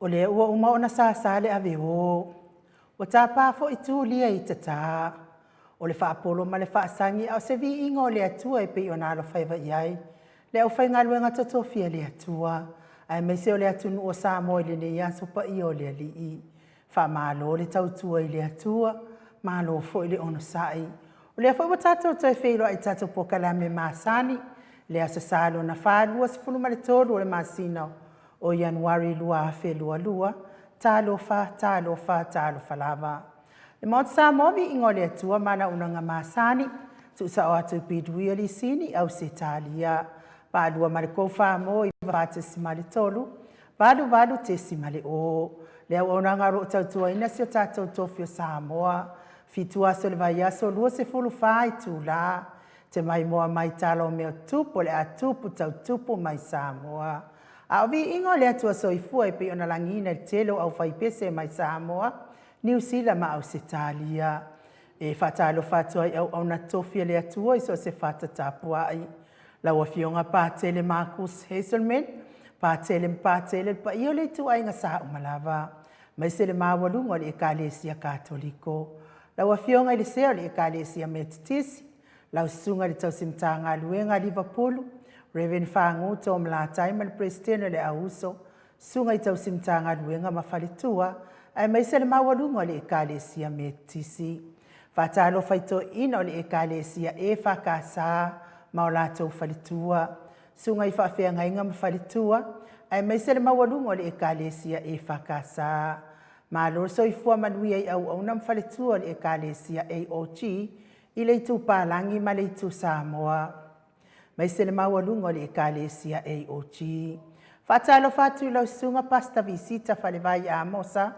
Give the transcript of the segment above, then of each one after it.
O lea ua uma ona sasa le ave o. Ua tapa foi Tulia i tata. O le faapolo ma le faasagi a o se viiga o le Atua e pei ona alofaiva i ai le aufaigaluega totofi a le Atua, aemaise o le atunuu o Samoa i lenei aso paia o le Alii. Faamalo le tautua i le Atua, malo foi le onosai. O lea foi ua tatou toe feiloai i tatou polokalame masani, le Aso Sa lona fa 23 o le masina o Ianuari 2022. Talofa, talofa, talofa lava. Le Maota Samoa, viiga o le Atua ma ana auaunaga masani, tuusao atu i Piduia Lisini Ausetalia, 2 ma le 4 9.3, 88.0. Le auaunaga o lo o tautuaina si o tatou tofi o Samoa, 7 aso o le vaiaso, 24 itula, te maimoa mai tala o mea tupu o le a tupu tautupu mai Samoa. A o viiga o le Atua Soifua e pei ona lagiina e le tele o aufaipese mai Samoa, Niu Sila ma Ausetalia. E faatalofa atu ai i auauna totofi a le Atua i so o se fata tapuai. Lau Afioga Patele Markus Hazelman, Patele ma Patele, le paia o le ituaiga Saumalava, aemaise le maualuga o le Ekalesia Katoliko. Lau Afioga i le Sea o le Ekalesia Metotisi, lau Susuga i le Tausi Matagaluega a Liverpool, Reverend Fagu Tom Latai ma le Peresetene o le Auuso, Susuga i Tausi Matagaluega ma Faletua, aemaise le maualuga o le Ekalesia Metotisi. Faatalofa i toeaiina o le Ekalesia EFKS ma o latou faletua, susuga i faafeagaiga ma faletua, aemaise le maualuga o le Ekalesia EFKS. Malo le soifua manuia i auauna ma faletua o le Ekalesia AOG i le itu Palagi ma le itu Samoa, aemaise le maualuga o le Ekalesia AOG. Faatalofa atu i lau susuga Pastor Visita Falevai Amosa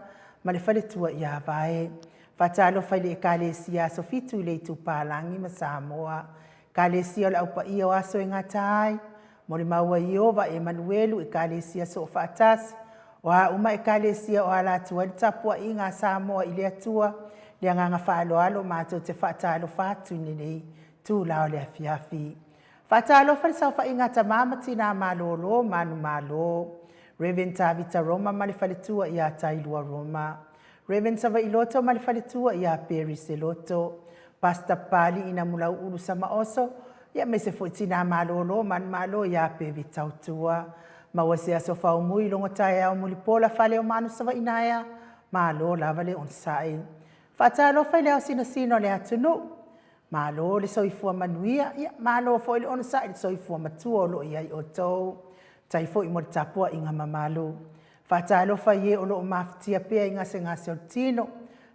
ma le faletua ia Vae. Faatalofa i le Ekalesia Aso Fitu i le itu Palagi ma Samoa. Ekalesia o le Au Paia o Aso e Gata ai, Molimau a Ieova, Emanuelu, Ekalesia Soofaatasi, o a uma ekalesia o ala atu ai le tapuaiga a Samoa i le Atua, le agaga faaaloalo matou te faatalofa atu i lenei itula o le afiafi. Faatalofa i le saofaiga a tama ma tina malolo manumalo, Reverend Tavita Roma ma le faletua ia Tailua Roma, Reverend Savailoto ma le faletua ia Perry Seloto, Pastor Papali'i Namulau'ulu Samaoso, ia aemaise foi tina malolo manumalo ia Pevi Tautua. Maua se aso faumui logo taeao mulipola fale o manu Savaii naea, malo lava le onosai. Faatalofa i le ao sinasina o le atunuu, malo le soifua manuia, ia malo foi le onosai i le soifua matua o lo o i ai outou. Faafetai foi mo le tapuaiga mamalu. Faatalofa i e o lo o mafatia pea i gasegase o le tino,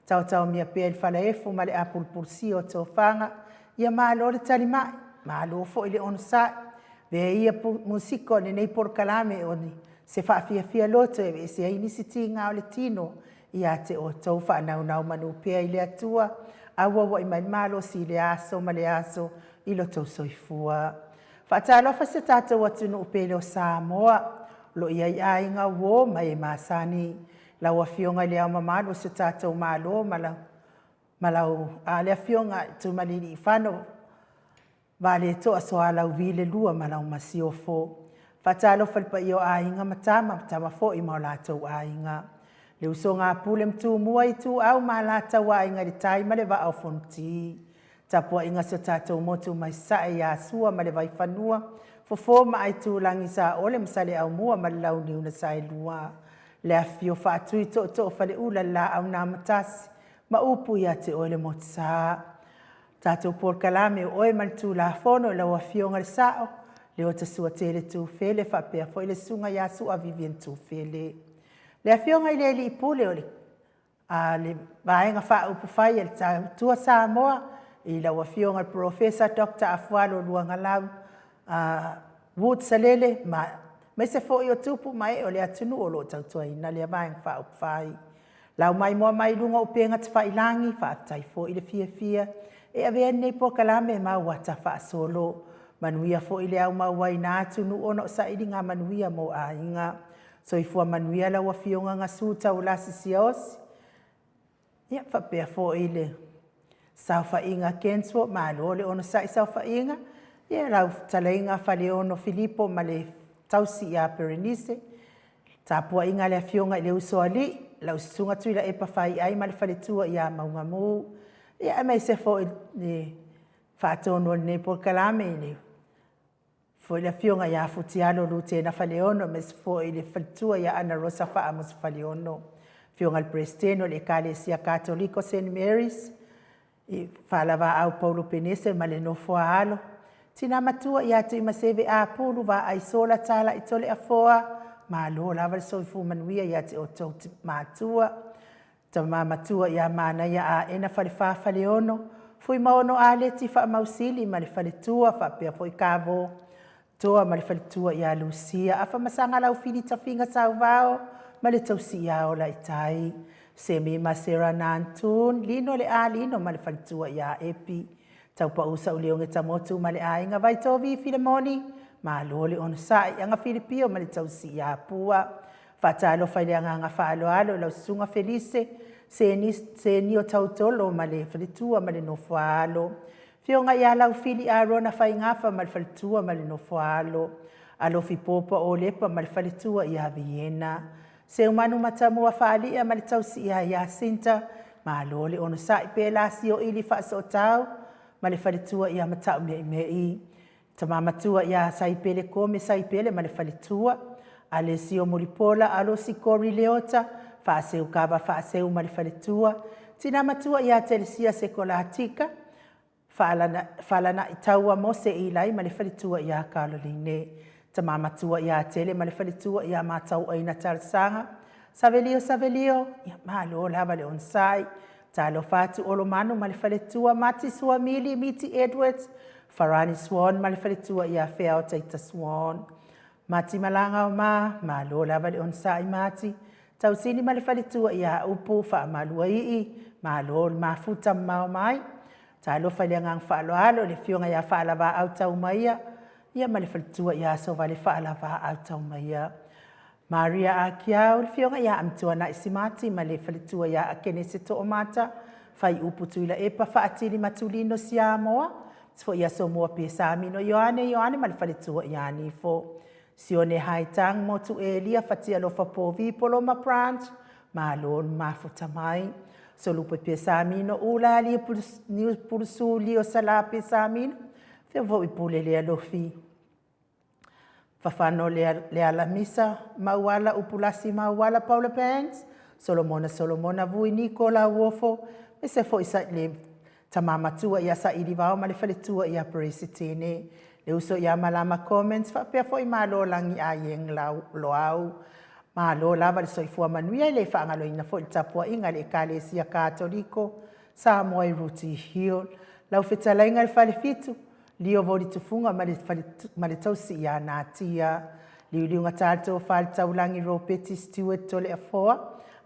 taotaomia pea i le falaefu ma le apulupulusia o tofaga, ia malo le talimai, malo foi le onosai. Avea ia musika o lenei polokalame o se faafiafia loto e aveese ai nisi tiga o le tino ia te outou. Faanaunau manu pea i le Atua, auauai mai le malosi i lea aso ma lea aso i lo outou soifua. Faatalofa si o tatou atunuu pele o Samoa, o lo o i ai aiga, uo ma e masani. Lau Afioga i Le Ao Mamalu o si o tatou Malo ma lau, ma lau a, le Afioga i Tuimalealiifano Vaaletoa Sualauvi le II ma lau Masiofo. Faatalofa i le paia o Aiga ma Tama, ma Tama foi ma o latou Aiga. Le usoga a Pule ma Tumua, Ituau ma Alataua, Aiga i le Tai ma le Vaa o Fonoti. Tapuaiga a si o tatou motu mai Sasae ia Sua ma le Vaifanua, Fofo ma Aitulagi, Saole ma Saleaaumua ma le Launiu na Saelua. Le afifio o Faatui, Tootoo o Faleula, le Laau na Amotasi ma upu ia te oe le Motusa. Tatou polokalame o oe ma le Tulafono i lau Afioga i le Sao, Leota Suatele Tufele faapea foi le Susuga ia Sua Vivian Tufele. Le Afioga i le Alii Pule o le a le Vaega Faaupufai a le Tautua Samoa i lau Afioga i le Polofesa Dr. Afualo Luagalau Wood Salele, ma aemaise foi o tupu ma ee o le atunuu o lo o tautuaina lea Vaega Faaupufai. Lau maimoa mai i luga o upega tafailagi, faafetai foi le fiafia e avea lenei polokalame ma auata faasolo. Manuia foi le aumauaina atunuu ona o sailiga manuia mo aiga. Soifua manuia lau Afioga Gasu Taulasi Siaosi, ia faapea foi le saofaiga Kenswo, malo le onosai saofaiga, ia lau fetalaiga Faleono Filipo ma le tausi ia Perenise. Tapuaiga a le Afioga i le Usoalii, lau Susuga Tuilaepa Faiai ma le faletua ia Maugamu, ia aemaise foi le faatonu o lenei polokalame i le foi le Afioga ia Futialo Lutena Faleono, aemaise foi le faletua ia Ana Rosa Faamusu Faleono, Afioga i le Peresetene o le Ekalesia Katoliko o Saint Mary's, Faalavaau Paulo Penese ma le nofo a alo, Tina Matua ia Tuimaseve Apulu Vaai Sola Talai Toleafoa, malo lava le soifua manuia ia te outou matua. Tama Matua ia Manaia Aena Falefa Faleono, Fuimaono Aleti Faamausili ma le faletua faapea foi Kavo Toa ma le faletua ia Lucia, Afamasaga Laufili Tafiga Sauvao ma le tausi ia Ola i Tai, Semi ma Sera Nantoon, Lino le Alino ma le faletua ia Epi, Taupau Saulioge Tamotu ma le aiga Vaitovi Filemoni, malo le onosai, Aga Filipio ma le tausi ia Pua. Faatalofa i le agaga faaaloalo i lau Susuga Felise Senio Tautolo ma le faletua ma le nofo a alo. Afioga ia Laufili Arona Faigafa ma le faletua ma le nofo a alo. Alofi Popa Olepa ma le faletua ia Viena. Seumanu Matamua Faalia ma le tausi ia Iasinta, malo le onosai. Pela Sioili Faasootau ma le faletua ia Mataumeimei. Tama Matua ia Saipele Kome Saipele ma le faletua, Alesio Mulipola Alosi Kori Leota, Faaseu Kava Faaseu ma le faletua, Tina Matua ia Telesia Sekolatika, Falana'i Taua Mose Ilai ma le faletua ia Kaloline, Tama Matua ia Tele ma le faletua ia Matauaina Talosaga, Savelio Savelio, ia malo lava le onosai. Talofa atu Olomanu ma le faletua, Mati Suamili Miti Edwards, Farani Swan ma le faletua ia Feao Taita Swan, Mati Malagaoma, malo lava le onosai Mati, Tausini ma le faletua ia Upu Faamaluaii, malo le mafuta mamao mai. Talofa i le agaga faaaloalo i le afioga ia Faalavaau Taumaia, ia ma le faletua ia Asovale Faalavaau Taumaia. Maria Akiau, le afioga ia Amituanai Simati ma le faletua ia Akenese Toomata, Faiupu Tuilaepa Faatili Matulino Siamoa, foi ia Somua Pesamino Ioane Ioane ma le faletua ia Nifo. Sione Haitang Motu Elia Fatialofa Povi Poloma Branch, malo le mafuta mai. Solupe Pesamino Ula Alia Pulusu Lio Sala Pesamino, fea foi pule le alofi. Fafano le Alamisa, Mauala Upulasi Mauala Paula Banks, Solomona Solomona Vui Niko Lauofo, aemaise foi le tama matua ia Sailivao ma le faletua ia Peresetene, le uso ia Malama Comments, faapea foi Malo Lagi Aieng Loau. Malo lava le soifua manuia. E le faagaloina foi le tapuaiga a le Ekalesia Katoliko Samoa i Rooty Hill, lau fetalaiga i le Falefitu, Lio Voli Tufuga ma le, ma le tausi ia Natia, Liuliuga Tofa le Taulagi Ropeti Stewart Toleafoa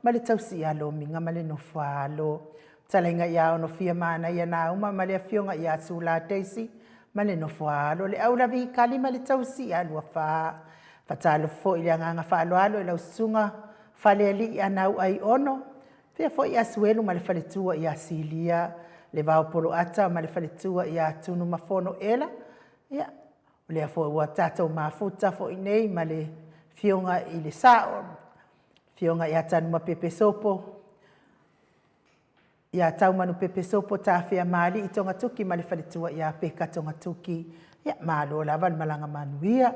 ma le tausi ia Lomiga ma le nofo a alo. Fetalaiga ia Onofia Manaia Nauma ma le afioga ia Sula Daisy ma le nofo a alo. Le Aulavi Kali ma le tausi ia Luafa. Fatalofa foi i le agaga faaaloalo i lau susuga Falealii Anau Aiono, Faapea foi Asuelu ma le faletua ia Silia, le Vao Poloata ma le faletua ia Tunumafono Ela. Ia, o lea foi ua tatou mafuta foi nei ma le afioga i le Sao, afioga ia Tanumapepe Sopo, ia Taumanupepe Sopo Tafea Maali'i Togatuki ma le faletua ia Peka Togatuki. Ia, malo lava le malaga manuia.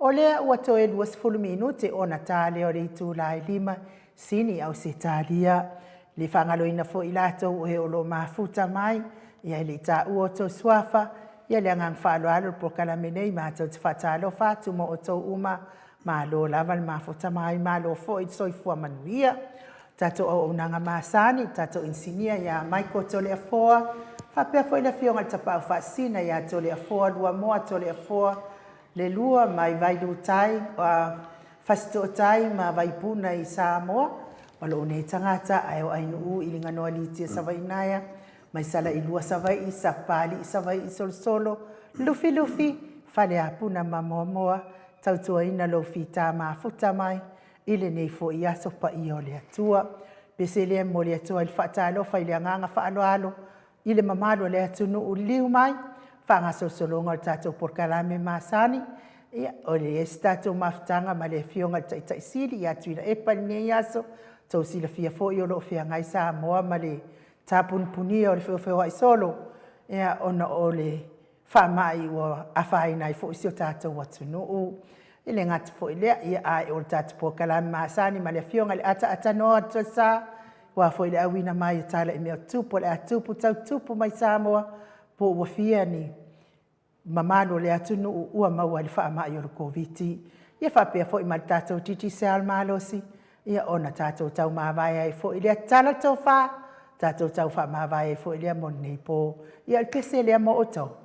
O lea ua toe 20 minute ona ta lea o le itula e 5 Sini Ausetalia. Le faagaloina foi i latou o e o lo o mafuta mai, ia e le i taua outou suafa, ia le agaga faaaloalo i le polokalame nei, matou te faatalofa atu mo outou uma, malo lava le mafuta mai, malo foi le soifua manuia. Tatou auaunaga masani, tatou inisinia ia Michael Toleafoa, faapea foi le afioga i le Tapaau Faasisina ia Toleafoa Luamoa Toleafoa le lua mai Vailuutai, Fasitootai ma Vaipuna i Samoa, ma lou nei tagata ae o Ainuu i Liganoa Litia Savainaea, mai Salailua Savaii, Sapapalii Savaii Solosolo, Lufilufi, Faleapuna ma Moamoa, tautuaina lou fita mafuta mai i lenei foi aso paia o le Atua. Pese lea e momoli atu ai le faatalofa i le agaga faaaloalo i le mamalu o le atunuu, liliu mai faagasolosologa o le tatou polokalame masani. Ia, o le i ai se tatou mafutaga ma le Afioga i le Taitai Sili ia Tuilaepa i lenei aso, tou silafia foi o lo o feagai Samoa ma le tapunipunia o le feofeoai solo, ia, ona o le faamai ua afaina ai foi si o tatou atunuu. E le gata foi i lea, a o le tatou polokalame masani ma le Afioga i le ataatanoa o le Toesa, aua foi le auina mai o tala i mea o tutupu o le a tupu tau tupu mai Samoa, po ua fia ni mamalu o le atunuu ua maua i le faamai o le Koviti. Ia faapea foi ma le tatou Digicel malosi, ia ona tatou taumavae ai foi lea, tatala le tofa, tatou taufaamavae ai foi lea mo lenei po. Ia o le pese lea mo outou.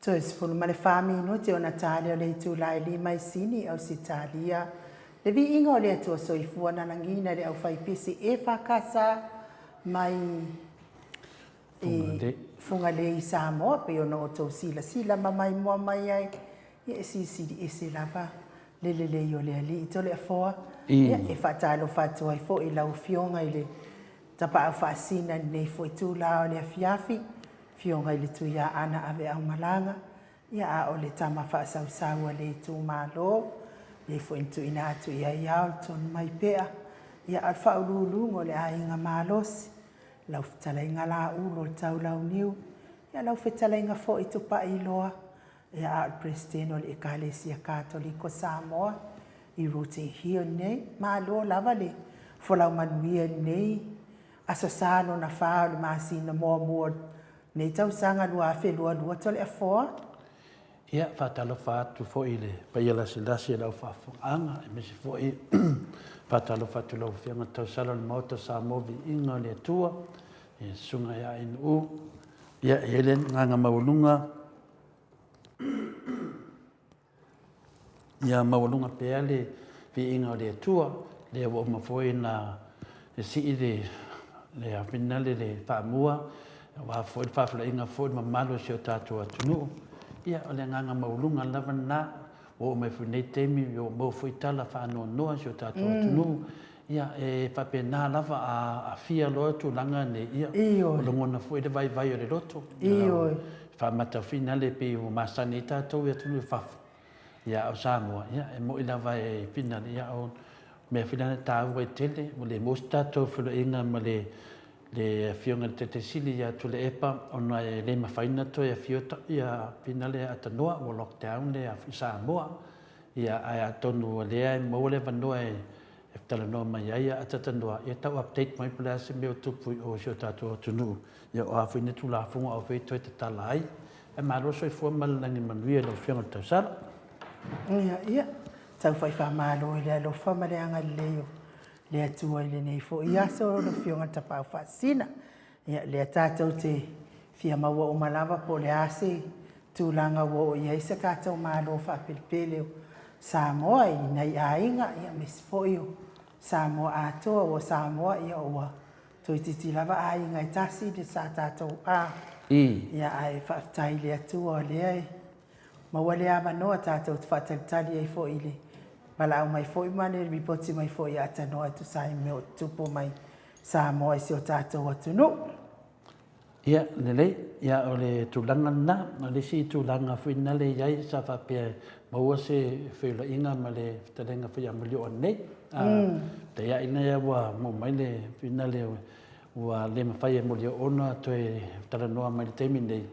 Toe 14 minute ona ta lea o le itula e lima i Sini, Ausetalia. Le viiga o le Atua Soifua na lagiina e le aufaipisi EFKS mai i Fugalei i Samoa, pei ona outou silasila ma maimoa mai ai, ia e silisili ese lava le lelei o le Alii. Toleafoa, ia e faatalofa atu ai foi i lau Afioga i le Tapaau Faasina i lenei foi itula o le afiafi, Afioga i le Tuiaana Aveaumalaga, ia a o le tama faasausau a le itumalo, lea foi na tuuina atu i ai ao le tonu mai pea, ia a o le faauluuluga o le aiga malosi, lau fetalaiga Laulu o le Taulauniu, ia lau fetalaiga foi Tupailoa, ia a o le Peresetene o le Ekalesia Katoliko Samoa i Rotting Hill nei. Malo lava le folau manuia i lenei Aso Sa lona fa o le masina muamua o lenei tausaga 2022 Toleafoa. Ia, faatalofa atu foi i le paia lasilasi o le aufaafofoga, aemaise foi faatalofa atu i lau Afioga Tausala o le Maota o Samoa, Viiga o le Atua, i le Susuga ia Ainu'u. Ia, e i ai le agaga maualuga Ia maualuga pea le viiga o le Atua, lea ua uma foi ona sii le finale le faamua, aua foi le faafeiloaiga foi i le mamalu o si o tatou atunuu. Ia, o le agaga maualuga lava lena, ua oo mai foi i lenei taimi, ua maua foi tala faanoanoa i si o tatou atunuu. Ia, e faapena lava, a aafia loa tulaga nei, ia, ua lagona foi le vaivai o le loto. Ioe. Faamata finale pei ua masani ai tatou i atunuu i fafo, ia, a o Samoa, ia, e moni lava e finale, ia, o mea foi lea e taua ai tele, ua le maua se tatou feiloaiga ma le Afioga i le Taitai Sili ia Tuilaepa, ona e le mafai ona toe afio finale Atanoa, ua lockdown le Samoa. Ia, ae atonu o lea e maua le avanoa e talanoa mai ai a Atatanoa, ia tau update mai po o le a se mea o tupu i o i si o tatou atunuu, ia o a foi ni Tulafono a o fea e toe tatala ai. Ae malo le soifua ma le lagi manuia i lau Afioga i le Tausala. Ia, ia, tau fai faamalo i le alofa ma le agalelei o le Atua i lenei foi aso lau Afioga i le Tapaau Faasisina. Ia, lea tatou te fia maua uma lava po o le a se tulaga ua oo i ai se tatou Malo faapelepele o Samoa i nai aiga, ia, aemaise foi o Samoa atoa. Ua Samoa, ia, ua toeitiiti lava aiga e tasi le sa tatou a. Ia, ae faafetai i le Atua o lea e maua le avanoa tatou te faatalitali ai foi i le valaau mai foi ma le lipoti mai foi a Tanoa e tusa ai ma mea o tutupu mai Samoa i si o tatou atunuu. Ia, lelei. Ia, o le tulaga lena. O le isi tulaga foi lena lea e i ai, sa faapea e maua se feiloaiga ma le fetalaiga foi ia Maliu nei. Peitai ane ua maua mai le finale ua le mafai e Maliu ona toe talanoa mai i le taimi lenei,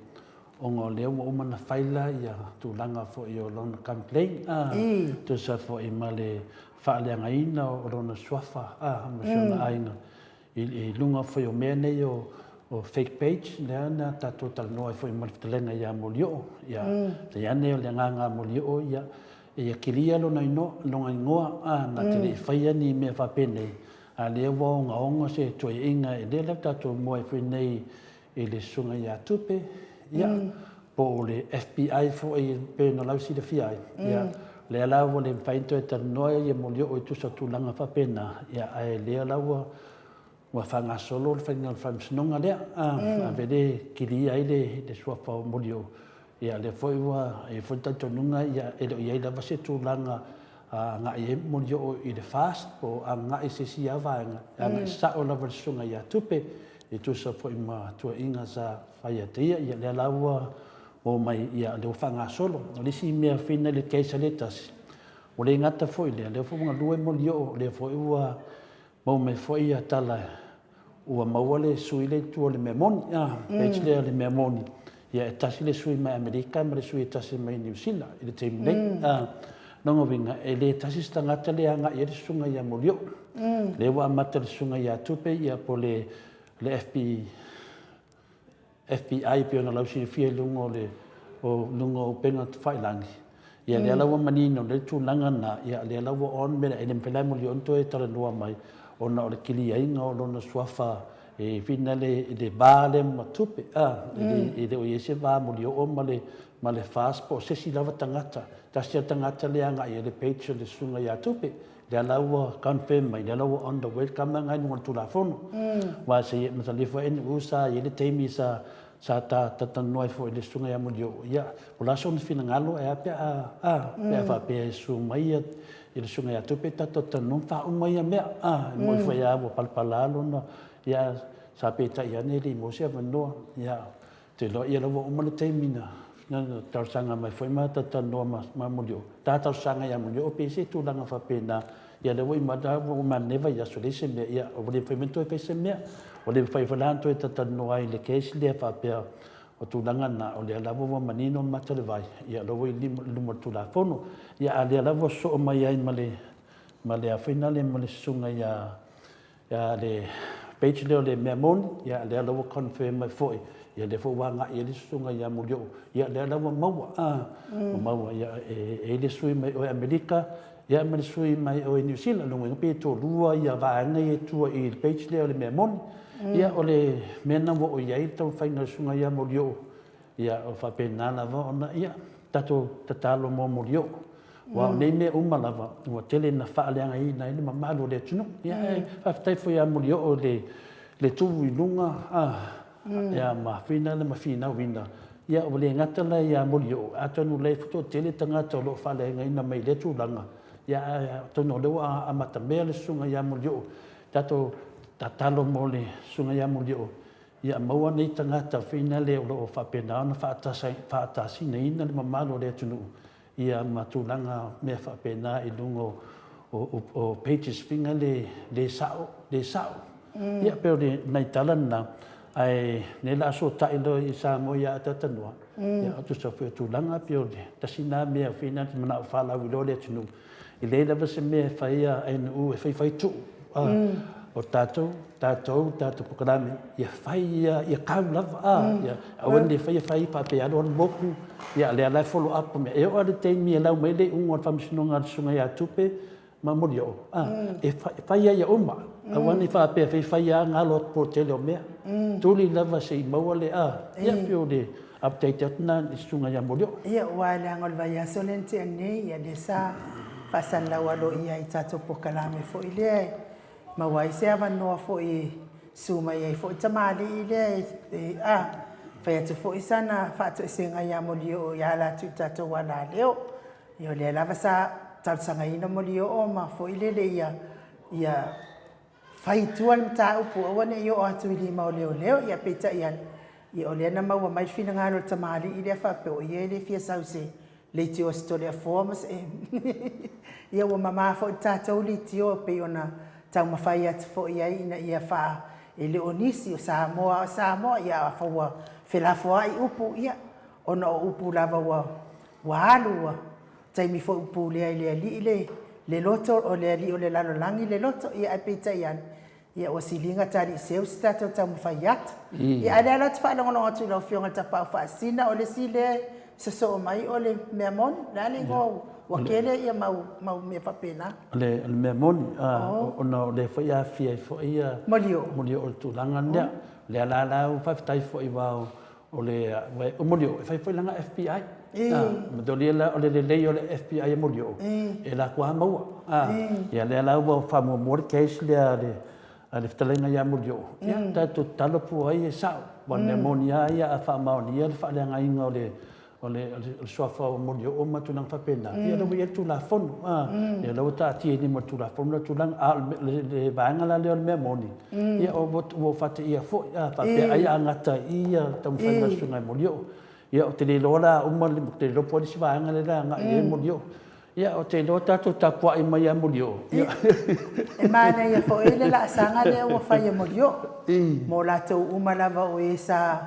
ona o lea ua uma ona faila ia tulaga foi o lona complaint, e tusa foi ma le faaleagaina o lona suafa ma si ona aiga i luga foi o mea nei o fake page lea na tatou talanoa ai foi ma le fetalaiga ia Molioo. Ia, pei ane o le agaga a Molioo ia, ia kilia lona igoa, na te le i faia ni mea faapenei, a o lea ua ogaoga se tuuaiga, lea la ua tatou moe ai foi nei i le susuga ia Tupe, ia, po o le FBI foi e pei ona lausilafia ai, ia, lea la ua le mafai ona toe talanoa ia Molioo e tusa o tulaga faapena, ia, ae lea la ua ua faagasolo le faiga o le faamasinoga lea, ave lea e kilia ai le suafa o Molioo, ia, lea foi ua i ai foi le talitonuga, ia, e le o i ai lava se tulaga agai ai Molioo i le FAST po o agai i se isi lava vaega, e agai sao lava i le susuga ia Tupe, e tusa foi ma tuuaiga sa fai ia te ia, ia lea la ua oo mai, ia lea ua faagasolo. O le isi mea fina i le case a le tasi, ua le gata foi i lea, lea foi ua galue Molioo, lea foi ua maua mai foi ia tala ua maua le sui lea i tua o le mea moni, page lea o le mea moni, ia e tasi le sui mai Amerika ma le sui e tasi mai Niu Sila i le taimi nei. Lona uiga, e le tasi se tagata lea e agai i ai le susuga ia Molioo. Lea ua amata le susuga ia Tupe, ia po o le FBI e pei ona lausilafia i luga o le o luga o upega tafailagi, ia lea la ua manino lelei le tulaga lena, ia lea la ua on mea e le mafai la e Molioo ona toe talanoa mai ona o le kiliaina o lona suafa E finale i le va lea ma tupe, a, e le o i ai se va Molioo ma le, ma le FAST po o se isi lava tagata. Tasi lava le tagata lea e agai i ai le page o le Susuga ia Tupe, lea la ua confirm mai, lea la ua on the way le tama lena i luga o le Tulafono. Aua se i masani foi NU sa i ai le taimi sa sa ta talanoa ai foi i le Susuga ia Molioo, ia, o le a sona finagalo ae a pe a, a, pe a faapea e susu mai ia le Susuga ia Tupe tatou talanoa ma faauma ia mea, a, e moni foi lava ua palapala lona, ia, sa peitai ane e le i maua se avanoa, ia, ou te iloa ia la ua uma le taimi na talosaga mai foi ma talatalanoa ma Molioo, ta talosaga ia Molioo pe i ai se tulaga faapena, ia lea ua ua uma ane nei vaiaso, leai se mea, ia ua le mafai foi ona toe fai se mea. Ua le mafai foi la ona toe talatalanoa ai i le case lea faapea o tulaga na, o lea lava ua manino le mata o le vai, ia o la ua i luma o le Tulafono. Ia a o lea lava ua sosoo mai ai ma le, ma le a foi lea ma le susuga ia Ia le page lea o le mea moni, ia lea la ua confirm mai foi, ia lea foi ua agai i ai le susuga ia Molioo, ia lea la ua maua, a, ua maua, ia e i ai le sui mai o i Amerika, ia ma le sui mai o i Niu Sila, lona uiga pe toalua ia vaega ia e tua i le page lea o le mea moni. Ia o le mea lena ua oo i ai le taumafaiga a le susuga ia Molioo, Ia, o faapena lava ona, ia, tatou tatalo mo Molioo. Aua o nei mea uma lava, ua tele ina faaleagaina ai le mamalu o le atunuu. Ia, ae faafetai foi ia Molioo i le tu i luga, a, ia, ma fina ma finauina. Ia, ua le gata la ia Molioo, atonu o la e toatele tagata o lo o faaleagaina mai i lea tulaga, ia, ae atonu o lea ua amatamea le susuga ia Molioo. Tatou tatalo mo le susuga ia Molioo, Ia maua nei tagata finale o lo o faapena ona faatasinaina le mamalu o le atunuu ia ma tulaga mea faapena i luga o pages finale le sao, le sao. Ia pei o nai tala na, ae nei la sootai loa i Samoa ia Atatanoa, ia tusa foi o tulaga pei o le tasi na mea finale manao faalauiloa le atunuu. E leai lava se mea e fai a NU e faifai tuu o tatou, tatou, tatou polokalame, ia fai ia, ia kau lava, a, ia aua ne i faia fai faapea alu alu moku, ia lea la e follow up mea. E oo lava i le taimi e lau mai le iuga o le faamasinoga a le Susuga ia Tupe ma Molioo, a, e fai lava ia uma, aua ne i faapea e fai lava galo atu po o le tele o mea. Tuli lava se i maua le, a, ia pei o le update atu lena i le Susuga ia Molioo. Ia, aua leaga o le vaiaso lea na tea nei, ia lea sa faasalalau aloaia ai i tatou polokalame foi lea e maua ai se avanoa foi e susu mai ai foi tamalii lea e, a, fai atu foi sana faatoesega ia Molioo ia ala atu i tatou alaleo. Ia o lea lava sa talosagaina Molioo ma foi lele ia, ia Fai i tua le mataupu, aua ne i oo atu i lima o leoleo, ia peitai ane, ia o lea na maua mai le finagalo o le tamalii lea faapea o ia e le fia sau i se leitio a se Toleafoa ma se ia ua mama foi le tatou leitio e pei ona taumafai atu foi i ai ina ia faa e le o nisi o Samoa o Samoa ia afai ua felafoai upu ia ona o upu lava ua ua alu ua taimi foi ua pulea e le Alii le, le loto, o le Alii o le lalolagi le loto, ia ae peitai ane, ia ua siliga taliiseu se tatou taumafai atu. Ia ae lea la ou te faalogologo atu i lau Afioga i le Tapaau Faasina, o le isi lea e sosoo mai o le mea moni, o le a le igoa ua tele ia mau, mau mea faapena. O le, o le mea moni, ona o lea foi e aafia ai foi ia Molioo. Molioo i le tulaga lea. O lea la la ua faafetai foi aua O le, o Molioo, e fai foi lana FBI. Mataulia la, o le lelei o le FBI a Molioo, e latou lava maua. Ia lea la ua faamuamua le case lea a le, a le fetalaiga ia Molioo. Ia, tatou tatalo po o ai e sao. Aua o le mea moni lava ia, a faamaonia le faaleagaina o le, o le, o le suafa o Molioo ma tulaga faapena, ia lea ua i ai le Tulafono. Ia lea ua taatia i lima o le Tulafono lea tulaga. A o le vaega la lea o le mea moni, Ia, ua ou faateia foi, a faapea ai a gata i i ia taumafaiga a le Susuga ia Molioo. Ia, ou te le iloa la a uma, ou te le iloa po o ai le isi vaega lea o le a agai i ai Molioo. Ia, ou te iloa tatou tapuai mai ia Molioo. Ia. E manaia foi le laasaga lea ua fai e Molioo mo latou uma lava o e sa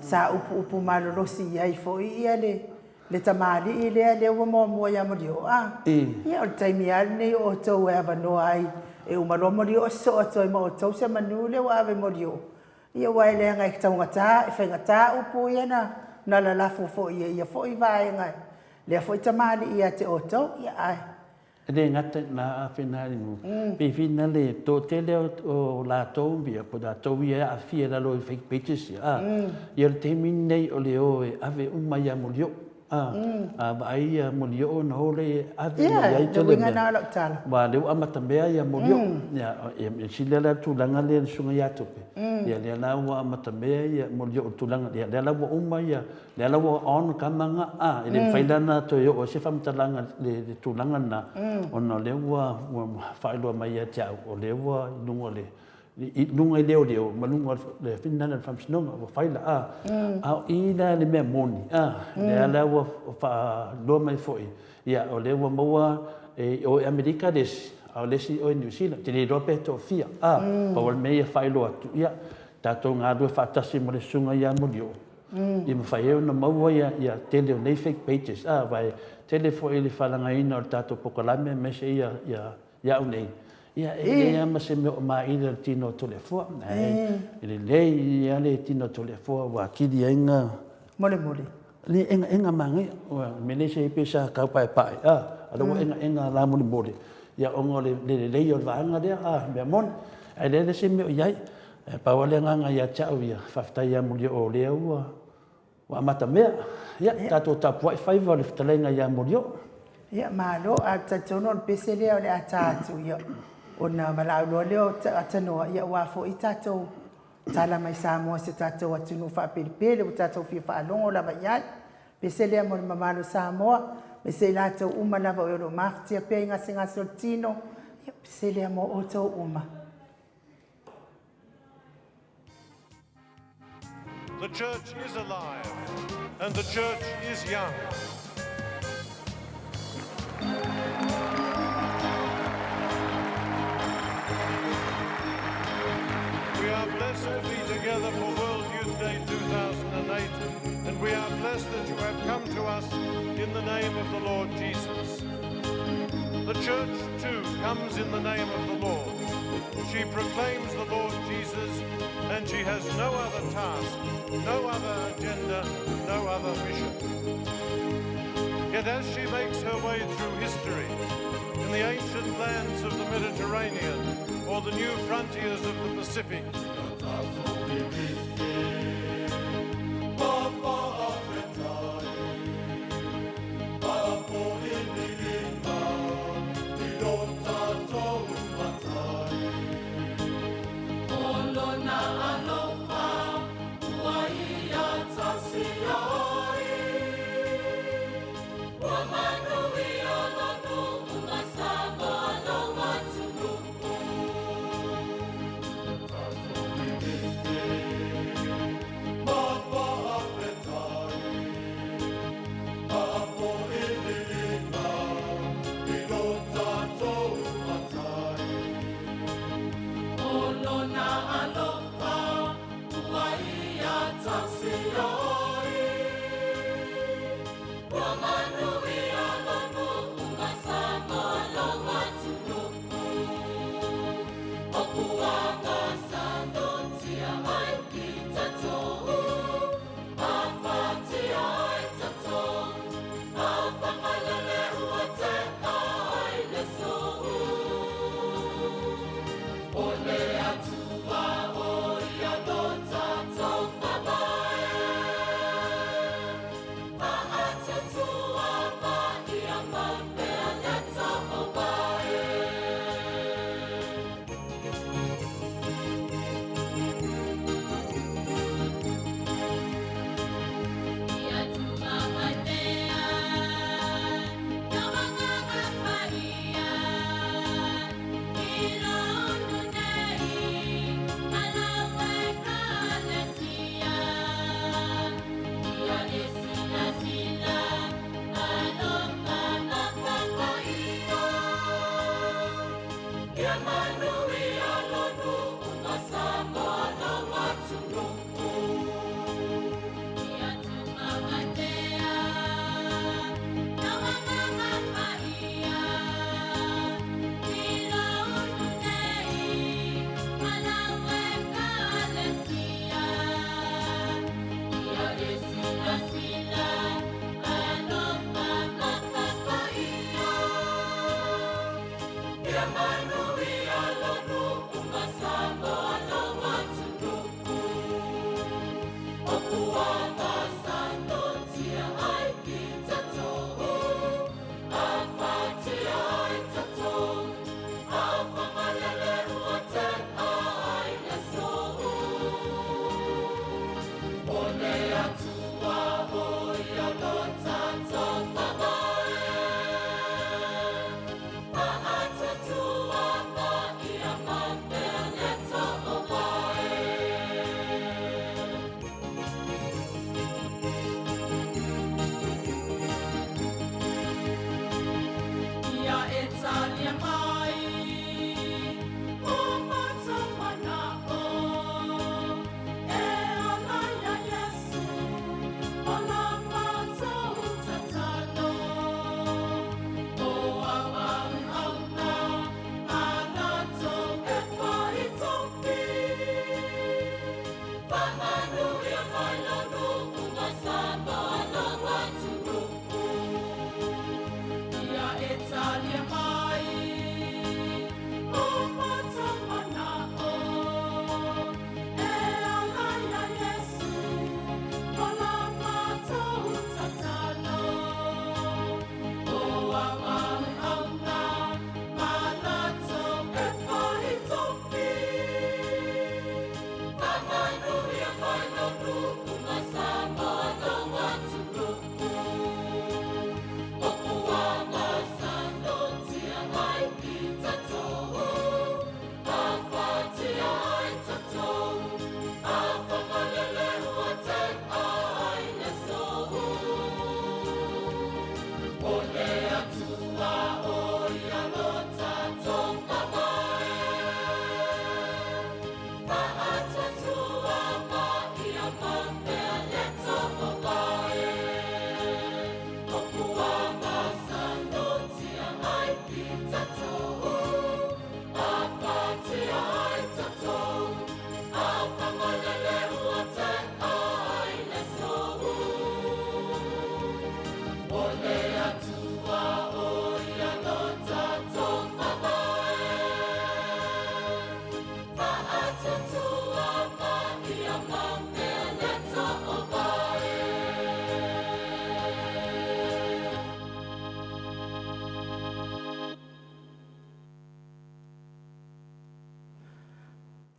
sa upuupu malolosi i ai foi ia le Le tamalii lea, lea ua muamua ia Molioo, a? Ia, o le taimi lava lenei o outou e avanoa ai, e uma loa Molioo sosoo atu ai ma outou se manu lea ua ave Molioo. Ia, aua e leaga e taugata, e faigata upu ia na, na lalafo foi e ia foi vaega, lea foi tamalii ia te outou. Ia, ae. E le gata i na afe na i nu. Pe fina le toatele o latou ia po o latou ia e aafia i lalo i fake pages ia a. Ia o le taimi lenei o le o e ave uma ia Molioo a. A vaai ia Molioo ona o lea e ave uma i ai tele mea. Aua o lea ua amatamea ia Molioo. Ia e sili lava la le tulaga lea i le susuga ia Tope, ia lea la ua amatamea ia Molioo i le tulaga lea, lea la ua uma ia Lea la ua on kama nga a, e le mafai la ona toe oo ai se faamatalaga i le tulaga lena, ona o lea ua faailoa mai ia te au, o lea ua i luga o le, i luga i leoleo ma luga o le finagalo o le Faamasinoga ua fai la, a. A o i la le mea moni, a, lea la ua faailoa mai foi, ia o lea ua maua e o i Amerika le isi, a o le isi o i Niu Sila. Ou te le iloa pe toafia, a. Pau lava le mea ia faailoa atu, ia, tatou galulue faatasi ma le Susuga ia Molioo, Ia mafai ai ona maua ia tele o nei fake pages a, aua e tele foi le faaleagaina o le tatou polokalame aemaise ia au nei, ia e leai lava ma se mea o maila i le tino o Toleafoa. E lelei lava le tino o Toleafoa ua atili ai ona Molemole. Le egaega manaia. O le mea lea pei sa tau paepae, a o lea ua egaega la molemole, ia ona o le lelei o le vaega lea, a, mea moni. Ae leai la se mea o i ai. E pau lava le agaga ia te au ia, faafetai ia Molioo o lea ua amata mea. Ia, tatou tapuai faiva o le fetalaiga ia Molioo. Ia, malo. Ae ou te talitonu o le pese lea o le a ta atu, ia, ona valaau loa lea o Tanoa, ia aua foi tatou tala mai Samoa i si o tatou atunuu faapelepele ua tatou fia faalogo lava i ai. Pese lea mo le mamalu o Samoa, aemaise i latou uma lava o e o lo o mafatia pea i gasegase o le tino, ia, pese lea mo outou uma. The church is alive and the church is young. We are blessed to be together for World Youth Day 2008, and we are blessed that you have come to us in the name of the Lord Jesus. The church, too, comes in the name of the Lord. She proclaims the Lord Jesus, and she has no other task, no other agenda, no other mission. Yet as she makes her way through history, in the ancient lands of the Mediterranean or the new frontiers of the Pacific,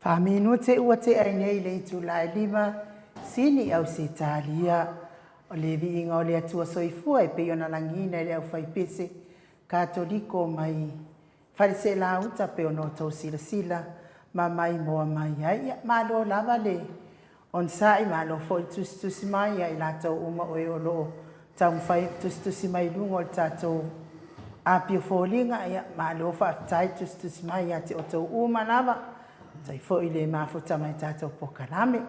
Faaminute ua tea ai nei le itula e 5 sini i Ausetalia. O le viiga o le Atua Soifua e pei ona lagiina e le aufaipese Katoliko mai Faleseelauta pei ona outou silasila ma maimoa mai ai. Ia, malo lava le onosai, malo foi le tusitusi mai ia i latou uma o e o lo o taumafai e tusitusi mai i luga o le tatou apia foliga. Ia, malo faafetai tusitusi mai ia te outou uma lava. Faafetai foi le mafuta mai tatou polokalame.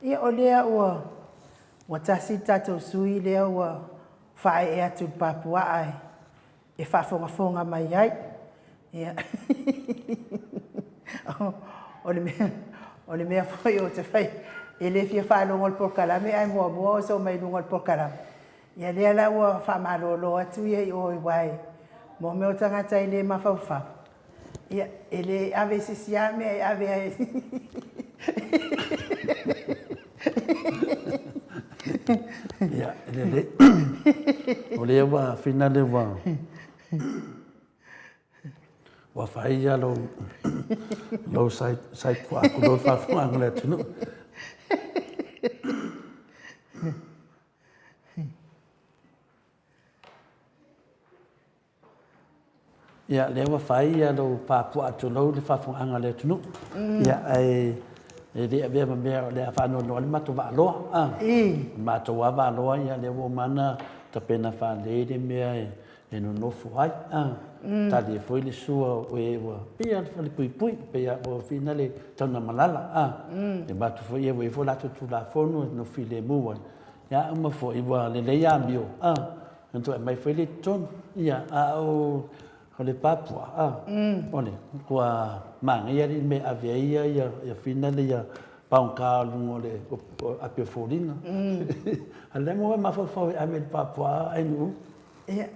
Ia, o lea ua ua tasi le tatou sui lea ua faaee atu i le papuaa e faafogafoga mai ai. Ia, o le mea, o le mea foi ou te fai, e le fia faalogo i le polokalame ae muamua oso mai luga o le polokalame. Ia lea la ua faamalolo atu ia i o aua e mo mea o tagata e le mafaufau. Ia, e le ave i se isi lava mea e ave ai. Ia, lelei. O lea ua finale ua ua fai ia lou lou sai sai puaa ku lou faafofoga le atunuu. Ia, lea ua fai ia lou papuaa tulou le faafofogaaga a le atunuu. Ia, ae e le avea ma mea o le a faanoanoa ai le matou vaaloa. A, le matou lava vaaloa, ia lea ua uma ona tapena faalelei le mea e nonofo ai. A, tali ai foi le sua o e ua pei lava o le falepuipui, pei lava ua fina le taunamalala. A, e manatu foi ua i ai foi latou Tulafono e nofo filemu ai. Ia, a uma foi ua lelei amio, a, ona toe aumai foi lea i totonu. Ia, a o le papuaa, a, o le matua manaia alii mea e ave ai ia, ia fina ia paogata o luga o le api o foliga. A o le a mo e mafaufau e ave i le papuaa Ainuu? Ia,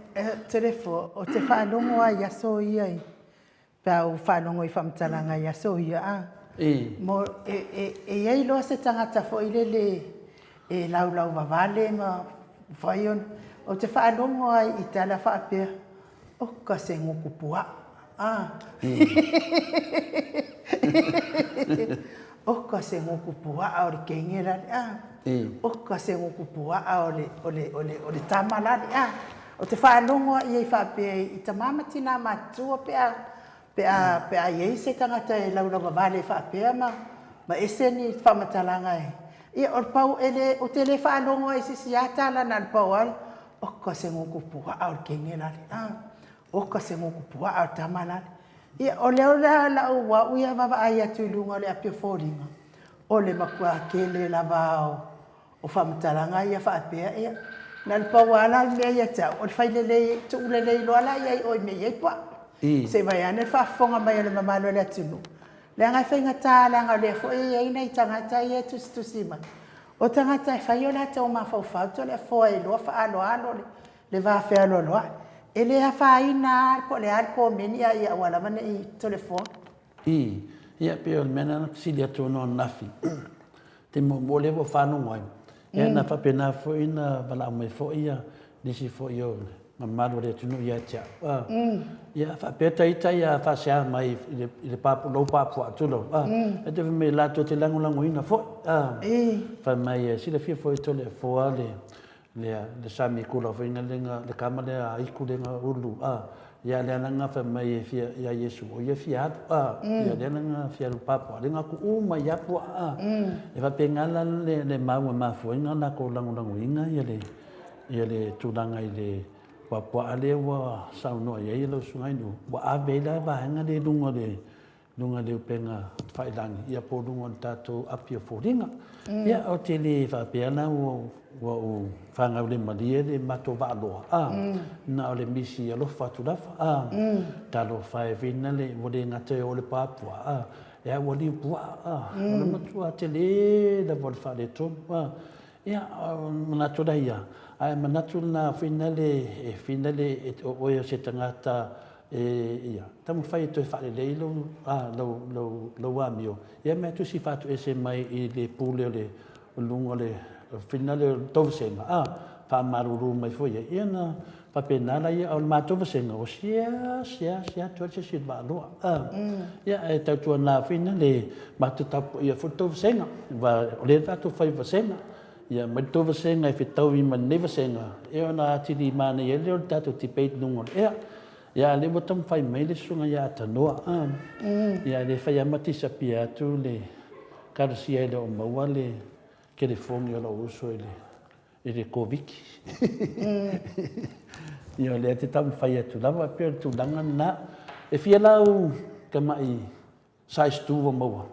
Telefo, ou te faalogo lava i aso ia i pe a ou faalogo i faamatalaga i aso ia, a, mo, e, e, e i ai loa se tagata foi lele e laulauvavale ma mafai ona. Ou te faalogo ai i tala faapea, oka se gutu puaa. Oka se gutu puaa o le teine lale. Oka se gutu puaa o le tama lale. Ou te faalogo lava i ai faapea i tama ma tina matutua pe a pe a pe a i ai se tagata e laulauvavale faapea ma ma ese ni faamatalaga e ia o le pau e le ou te le faalogo lava i se isi a tala na o le pau lava oka se gutu puaa o le teine lale a oka se gutu puaa o le tama lale. Ia o lea la lau au ia vaavaai atu i luga o le api o foliga o le matua tele lava o O faamatalaga ia faapea, ia, na o le pau lava la le mea ia te au, o le fai lelei, tuu lelei loa la i ai o i mea e i ai puaa. Se i vaeane le faafofoga mai a le mamalu o le atunuu, leaga e faigata leaga o lea foi e i ai nai tagata ia e tusitusi mai, o tagata e fai o latou mafaufau Toleafoa e iloa faaaloalo le vafealoaloai. E le afaina lava po o le a le komeni ae ia aua lava ne i Toleafoa. Ii, Ia, pei o le mea lena na fesili atu ona o ananafi, te muamua lea ua faalogo ai, ia na faapena foi ona valaau mai foi ia nisi foi o mamalu o le atunuu ia te au, a, ia faapea ta ita ia faasea mai i le pa, lou pa puaa tulou, a, ae te fai mai latou te lagolagoina foi, a, fai mai e silafia foi e Toleafoa le Lea, le sami kula foi na lenga, le kama lea a iku lenga ulu, a, ia lea langa fai mai e fia, ia Iesu, o ia fia alu, a, ia lea langa fia alu papa, lenga ku u mai ia pua, a, e faapena la le, le mau e mafua ai na latou lagolagoina ia le, ia le tulaga i le puapuaa lea ua saunoa i ai lau susuga i Nu'u, ua ave ai la vaega lea i luga o le, luga o le upega tafailagi, ia po o luga o le tatou api o foliga. Ia, ou te le faapea la ua ou fagaulemalie le matou vaaloa, a, na o le misi alofa atu lava, a, talofa e whina le, ua le gata e oo le puapua, a, e au ua liu puaa, a, o le matua tele lava o le faaletonu, a. Ia, manatu la ia, ae manatu lena whina le, e whina le, o oe o se tagata E, ia, taumafai e toe faalelei lou, a, lou, lou, lou amio, ia mea tusi faatoese mai i le pule o le, o luga o le whina lea o le tou vasega, a, faamalulu mai foi ai, ia ona faapena laia, a o le matou vasega, ua sia, sia, sia atu ai se isi o le Vaaloa, a, ia, ae tautuana foi na le matou tapuaia foi le tou vasega, aua o lea tatou fai vasega, ia, mai le tou vasega e fetaui ma lenei vasega, ia ona atili manaia ai lea o le tatou debate i luga o le ea. Ia, a o lea ua taumafai mai le susuga ia Tanoa, a, ia, lea e fai lava ma disappear atu le Karasia e le o maua le telefoni o lou uso i le, i le Koviti. Ia, o lea e te taumafai atu lava, e pei o le tulaga lena. E fia la au tamai size tu ua maua?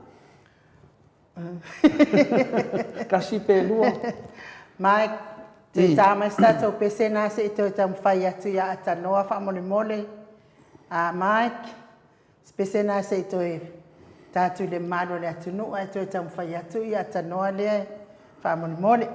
Tasi pe lua? Mike, toe ta mai se tatou pese na se i toe taumafai atu ia Atanoa faamolemole. A Mike, se pese na se i toe ta atu i le mamalu o le atunuu ae toe taumafai atu ia Atanoa lea faamolemole.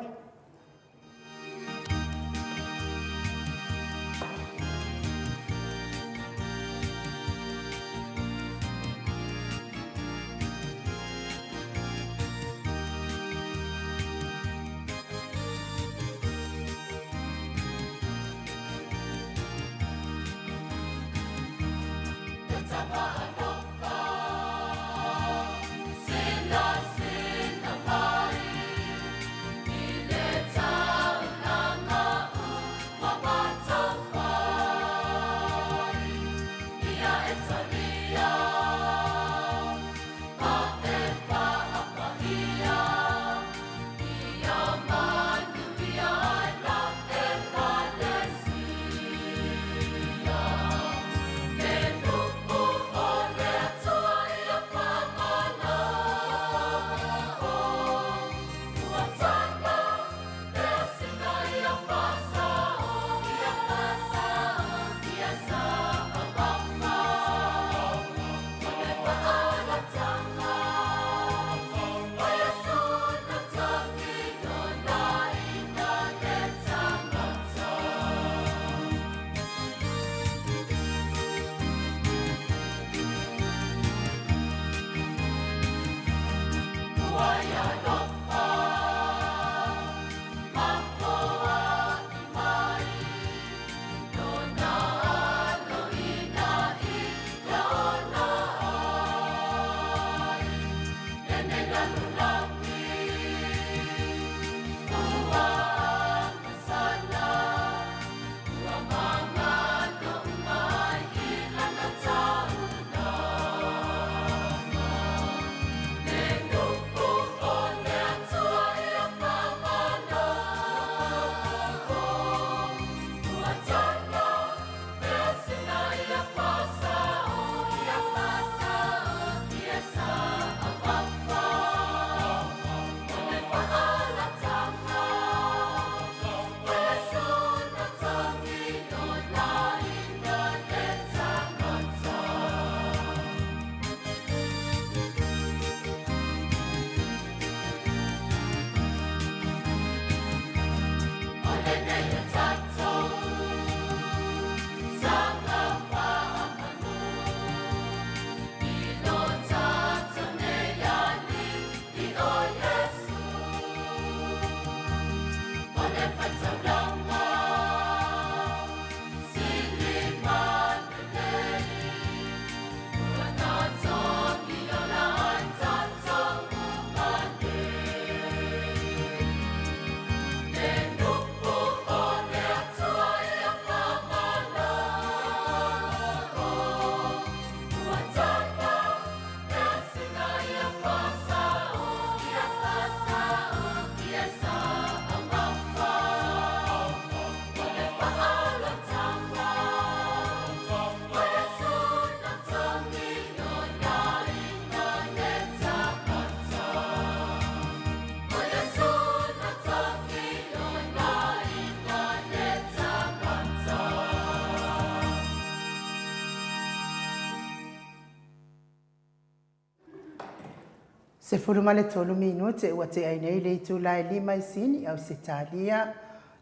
13 minute ua tea ai nei le itula e 5 i Sini, Ausetalia,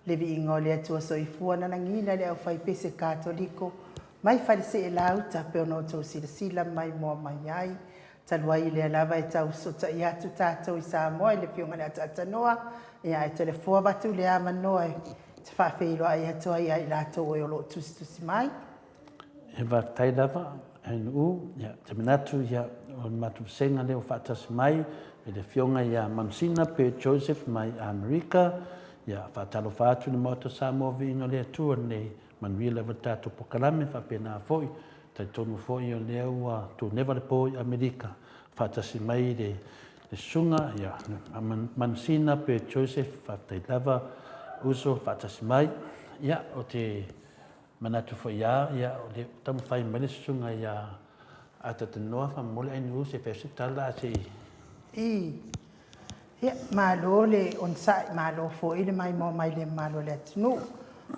le viiga o le Atua Soifua lalagiina le aufaipese Katoliko mai Faleseelauta pei ona outou silasila maimoa mai ai. Talu ai lea lava e tau fesootai atu tatou i Samoa i le Afioga i le Ataatanoa, ia ae telefua avatu le avanoa e te faafeiloai atu ai ia i latou e o lo o tusitusi mai. E faafetai lava NU, ia, te manatu ia, o le matou vasega lea ua faatasi mai i le Afioga ia Manusina Bert Joseph mai Amerika, ia, faatalofa atu i le Maota Samoa Viiga o le Atua lenei manuia lava le tatou polokalame faapena foi, talitonu foi o lea ua tuneva le po i Amerika, faatasi mai le le susuga ia Manusina Bert Joseph, faafetai lava uso faatasi mai, ia, o te Manatu foi a, ia, o lea ua taumafai mai le susuga ia Atatanoa faamolemole ai ni se fai se tala ae se i. I. Ia, malo le onosai, malo foi le maimoa mai le mamalu o le atunuu.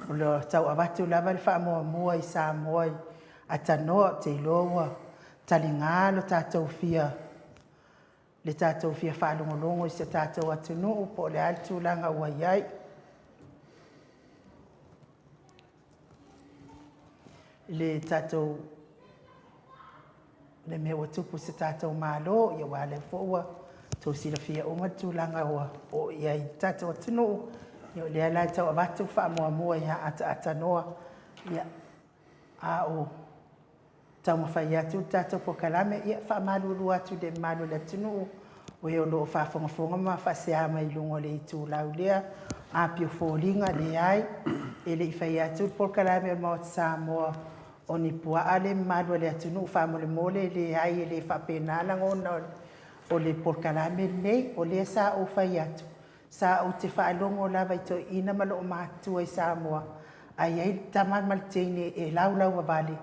O lo o tau avatu lava le faamuamua i Samoa i Atanoa, ou te iloa ua taliga lo tatou fia, le tatou fia faalogologo i si o tatou atunuu po o le a le tulaga ua i ai. le tatou le mea ua tupu i se tatou Malo, ia aua o lea foi ua outou silafia uma le tulaga ua oo i ai le tatou atunuu, ia o lea la e tau avatu le faamuamua ia ataatanoa, ia, a o taumafai atu le tatou polokalame. Ia, e faamalulu atu i le mamalu o le atunuu, o e o lo o faafogafoga ma faasea mai i luga o le itulau lea, a pei o foliga, leai, e le i faia atu le polokalame a le Maota Samoa o ni puaa le mamalu o le atunuu. Faamolemole, e leai, e le faapena lagona o le polokalame lenei. O lea sa ou fai atu, Sa ou te faalogo lava i toeaiina ma loomatua i Samoa, a i ai le tama ma le teine e laulauvavale,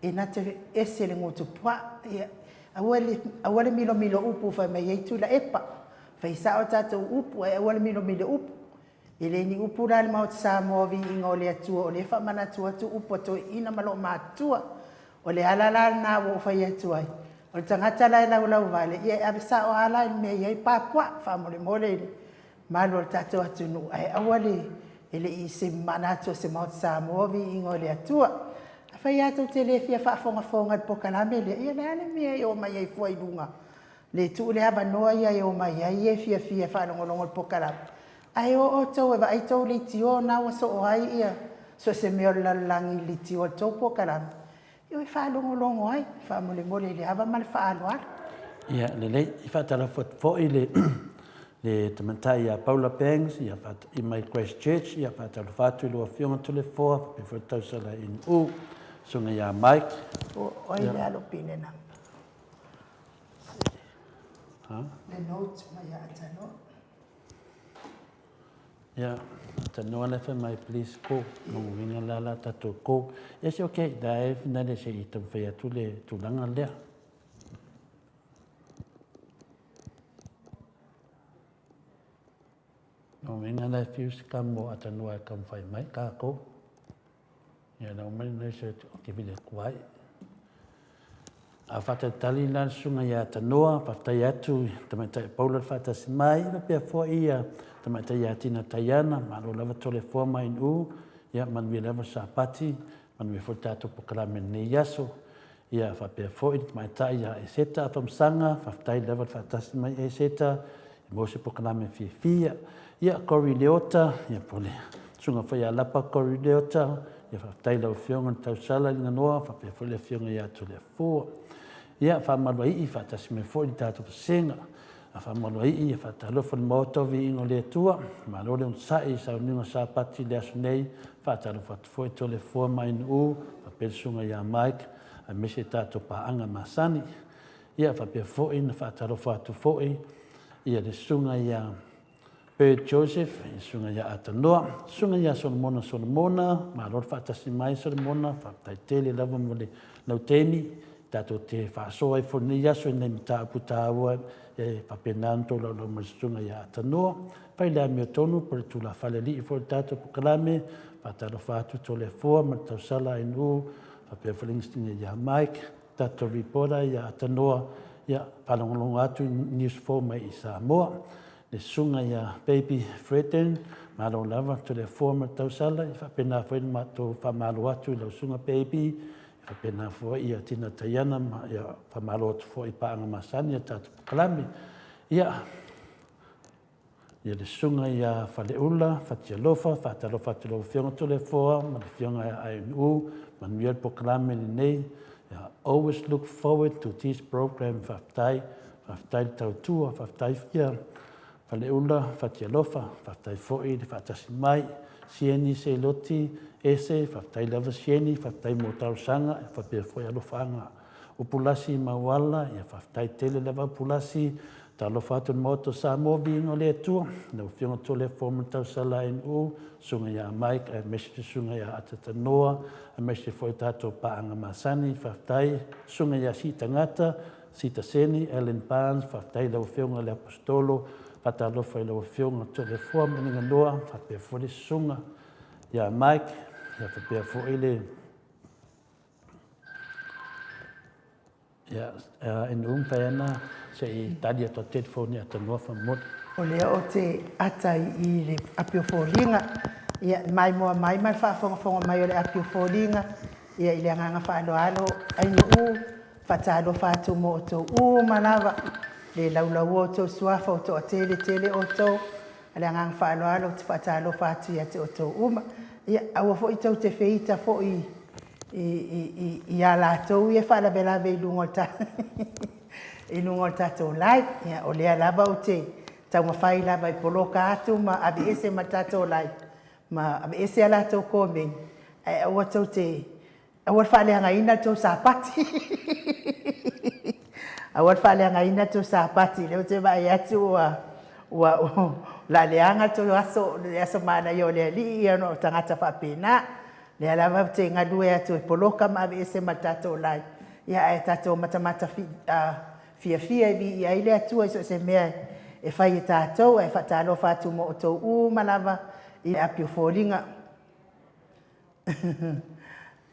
e na te ese le goto puaa. Ia, aua le, aua le milomilo upu fai mai ai Tuilaepa. Fai sao a tatou upu, ae aua le milomilo upu. E le ni upu la a le Maota Samoa viiga o le Atua o lea e faamanatu atu upu a toeaiina ma loomatua. O le ala la lena ua ou fai atu ai, o le tagata la e laulauvale, ia e ave sao lava la i le mea e i ai papuaa, faamolemole i le mamalu o le tatou atunuu, ae aua le, e le i se manatu o se Maota Samoa, viiga o le Atua. Afai lava tou te le fia faafogafoga i le polokalame lea, ia o le a le mea e omai ai fua i luga? Le tuu le avanoa ia e omai ai e fiafia e faalogologo i le polokalame, ae o outou e vaai tou leitio na ua soo ai ia so o se mea o le lalolagi i le leitio a le tou polokalame, e o e faalogologo ai faamolemole i le ava ma le faaaloalo. Ia lelei, e faatalofa atu foi le le tamaitai ia Paula Bangs ia i mai Christchurch, ia faatalofa atu i lau Afioga Toleafoa faapea foi le tausala i Nu'u, susuga ia Mike. O ai le alo pine number? Ha? Le note mai ia Atanoa. Ia, tanoa le fai mai please ko, no uiga la la tatou ko. Ia se okay, da e finale se i taumafai atu le tulaga lea. No uiga la e fiu se ka mo atanoa e taumafai mai kākou. Ia lau mai nei se te vile atu ai. A faatalitali la le susuga ia Tanoa, faafetai atu i Tamaitai o Paula le faatasi mai, faapea foi ia Tamaitai ia Tina Taiana, malo lava Toleafoa ma Inu, ia manuia lava le Sapati, manuia foi le tatou polokalame i lenei aso. Ia faapea foi le Tamaitai ia Eseta Afamasaga, faafetai lava le faatasi mai Eseta, maua se polokalame fiafia. Ia, Corey Leota, ia po o le Susuga foi ia Lapa Corey Leota, ia faafetai i lau Afioga i le tausala i le ganoa, faapea foi le Afioga ia Toleafua. Ia, faamaluaii faatasi mai foi le tatou vasega. A faamaluaii, ia faatalofa i le Maota o Viiga o le Atua. Malo le onosai i sauniga Sapati i le aso nei. Faatalofa atu foi Toleafua ma Ainuu, faapea le Susuga ia Mike, aemaise tatou paaga masani. Ia faapea foi ona faatalofa atu foi ia le Susuga ia Bert Joseph, le Susuga ia Atanoa, Susuga ia Solomona Solomona, malo le faatasi mai Solomona, faafetai tele lava mo le lautemi tatou te faasoa ai foi lenei aso i nai mataupu taua e faapena ona tolaulau mai le Susuga ia Atanoa. Fai le amiotonu po o le tulafale alii foi o le tatou polokalame, faatalofa atu Toleafoa ma le tausala Ainuu, faapea foi le inisinia ia Mike, tatou reporter ia Atanoa, ia faalogologo atu i news fou mai i Samoa. Le susuga ia Baby Freden, malo lava Toleafoa ma le tausala, ia faapena foi le matou faamalo atu i lau susuga Baby, ia faapena foi ia Tina Taiana, ma ia faamalo atu foi i paaga masani a le tatou polokalame. Ia, Ia le Susuga ia Faleula Fatialofa, faatalofa atu i lau Afioga Toleafoa ma le Afioga ia Ainuu, manuia le polokalame lenei. Ia, always look forward to this program, faafetai, faafetai le tautua, faafetai ia Faleula Fatialofa, faafetai foi le faatasi mai. Sieni Seiloti Ese, faafetai lava Sieni, faafetai mo talosaga, faapea foi alofaaga. Upulasi Mauala, ia faafetai tele lava Upulasi, talofa atu i le Maota o Samoa, viiga o le Atua, lau Afioga Toleafoa ma le Tausala NU, Susuga ia Mike aemaise le Susuga ia Atatanoa, aemaise foi o tatou paaga masani, faafetai Susuga ia Siitagata, Sitaseni, Allen Barnes, faafetai i lau Afioga i le Aposetolo, faatalofa i lau Afioga Toleafoa ma Aliganoa, faapea foi le Susuga ia Mike, ia faapea foi le Ia, inu mafai ana se i tali atu a telefoni ia Tanoa faamolemole. O lea ou te ata i le api o foliga, ia maimoa mai ma le faafogafoga mai o le api o foliga, ia i le agaga faaaloalo, Ainuu, faatalofa atu mo outou uma lava, le laulaua o outou suafa ua toatele tele outou, Ma le agaga faaaloalo ou te faatalofa atu ia te outou uma. Ia, aua foi tou te feita foi i a latou ia e faalavelave i luga o le i luga o le tatou live. Ia, o lea lava ou te taumafai lava e poloka atu ma aveese ma le tatou live, ma aveese a latou komeni, ae aua tou te Aua le faaleagaina le tou sapati. Aua le faaleagaina le tou sapati. Lea ou te vaai atu ua ua la leaga le tou aso, le aso manaia o le Alii ia ona o tagata faapena. Lea lava ou te galue atu e poloka ma aveese ma le tatou live. Ia ae tatou matamata fiafia e viia ai le Atua i so o se mea e fai e tatou. Ae faatalofa atu mo outou uma lava i api o foliga.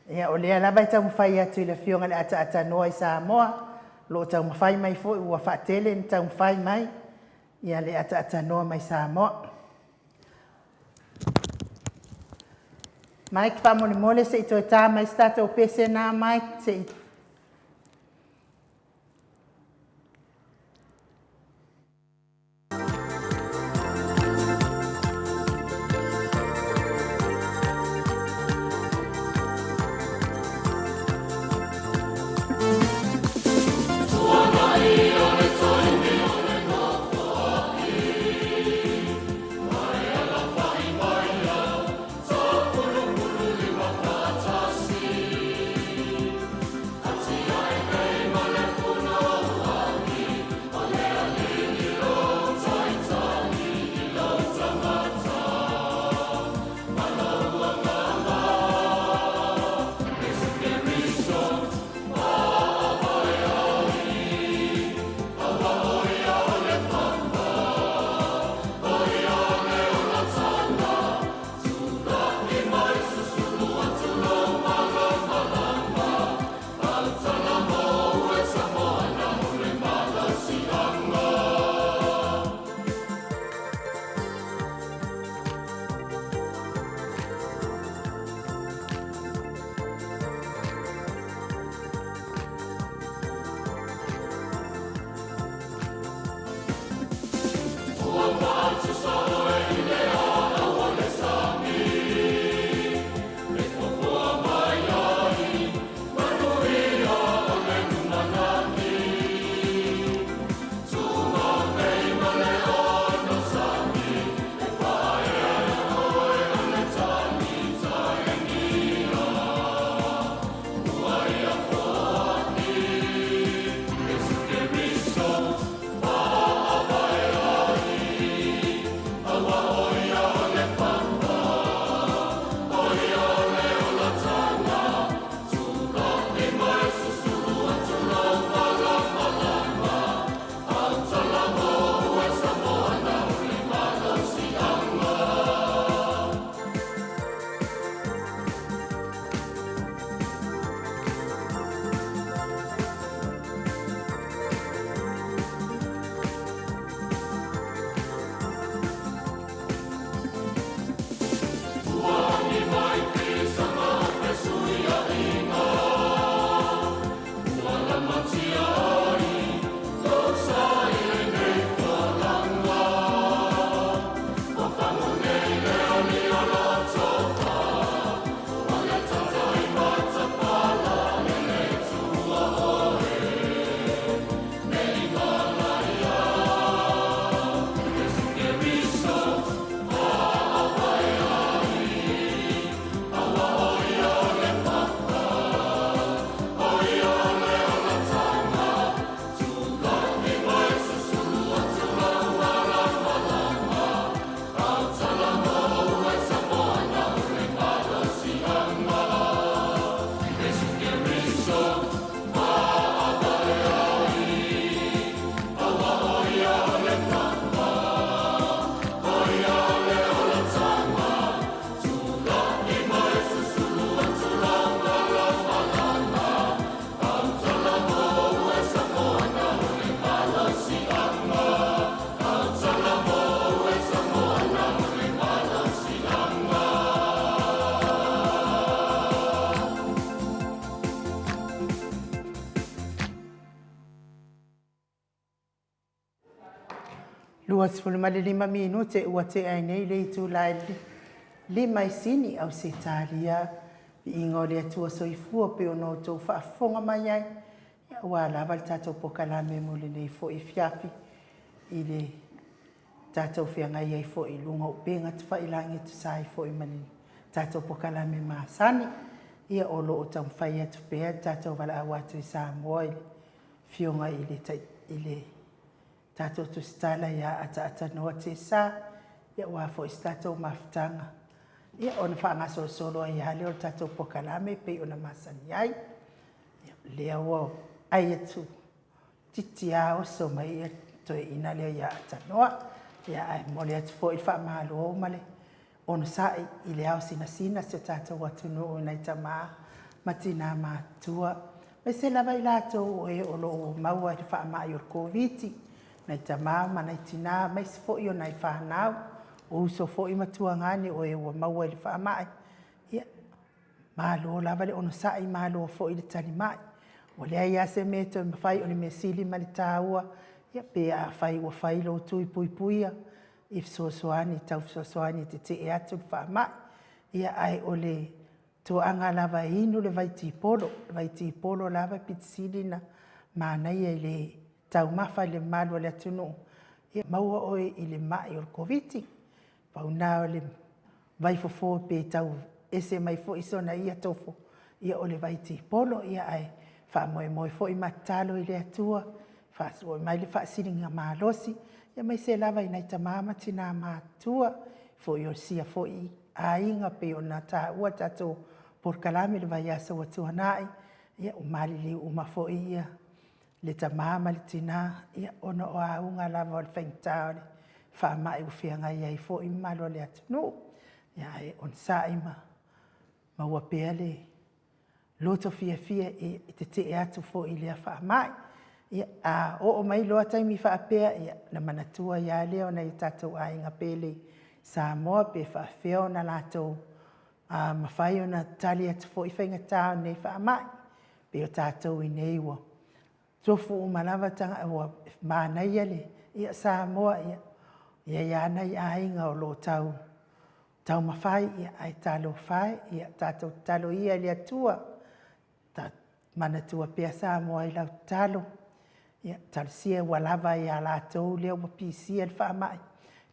Ia, o lea lava e taumafai atu i le Afioga i le Ataatanoa i Samoa, o lo o taumafai mai foi, ua faatele na taumafai mai ia le Ataatanoa mai Samoa. Mike, faamolemole se i toe ta mai se tatou pese na, Mike, se i. 25 minute ua tea ai nei le itula e 5 i Sini, Ausetalia. Viiga o le Atua Soifua pei ona outou faafofoga mai ai, aua lava le tatou polokalame mo lenei foi afiafi i le tatou feagai ai foi i luga o upega tafailagi e tusa ai foi ma le tatou polokalame masani. Ia, o lo o taumafai atu pea le tatou valaau atu i Samoa i le Afioga i le i le tatou tusitala ia Ataatanoa Tesa, ia aua foi se tatou mafutaga, ia ona faagasolosolo ai lava lea o le tatou polokalame e pei ona masani ai. Ia, lea ua ai atu titi a oso mai ia toeaina lea ia Atanoa. Ia, ae momoli atu foi le faamalo ma le onosai i le ao sinasina si o tatou atunuu i nai tama ma tinā matutua, aemaise lava i latou o e o lo o maua i le faamai o le Koviti, nai tama ma nai tinā, aemaise foi o nai fanau, o uso foi ma tuagane o e ua maua i le faamai. Ia, malo lava le onosai, malo foi le talimai. Ua leai lava se mea e toe mafai, o le mea sili ma le taua, ia pe afai ua fai lou tui puipuia i fesoasoani, tau fesoasoani e tetee atu le faamai. Ia, ae o le toaga lava e inu le vai tipolo, le vai tipolo lava e pito sili ona manaia i le taumafa i le mamalu o le atunuu, ia maua oe i le mai o le Koviti. Pau lena o le vaifofo pe tau ese mai foi sona ia tofo, ia o le vai tipolo. Ia ae faamoemoe foi ma tatalo i le Atua, faafoi mai le faasiligamalosi, aemaise lava i nai tama ma tina matutua, foi o sia foi aiga pei ona taua le tatou polokalame i le vaiaso ua tuanai, ia ua maliliu uma foi ia le tama ma le tina, ia ona o auga lava o le faigata o le faamai ua feagai ai foi mamalu o le atunuu. Ia ae onosai ma maua pea le loto fiafia e tetee atu foi i lea faamai. Ia, a oo mai loa taimi faapea, ia ona manatua ai lava lea o nai o tatou aiga pele i Samoa, pe faapefea ona latou mafai ona tali atu foi faigata o lenei faamai. Pei o tatou i inei ua tofu uma lava ua manaia le Samoa, ia, e i ai lava nai aiga o lo o tau taumafai, ae talofa e, ia tatou tatalo ia i le Atua, manatua pea Samoa i lau tatalo, ia talosia ua lava ia latou lea ua pisia le faamai,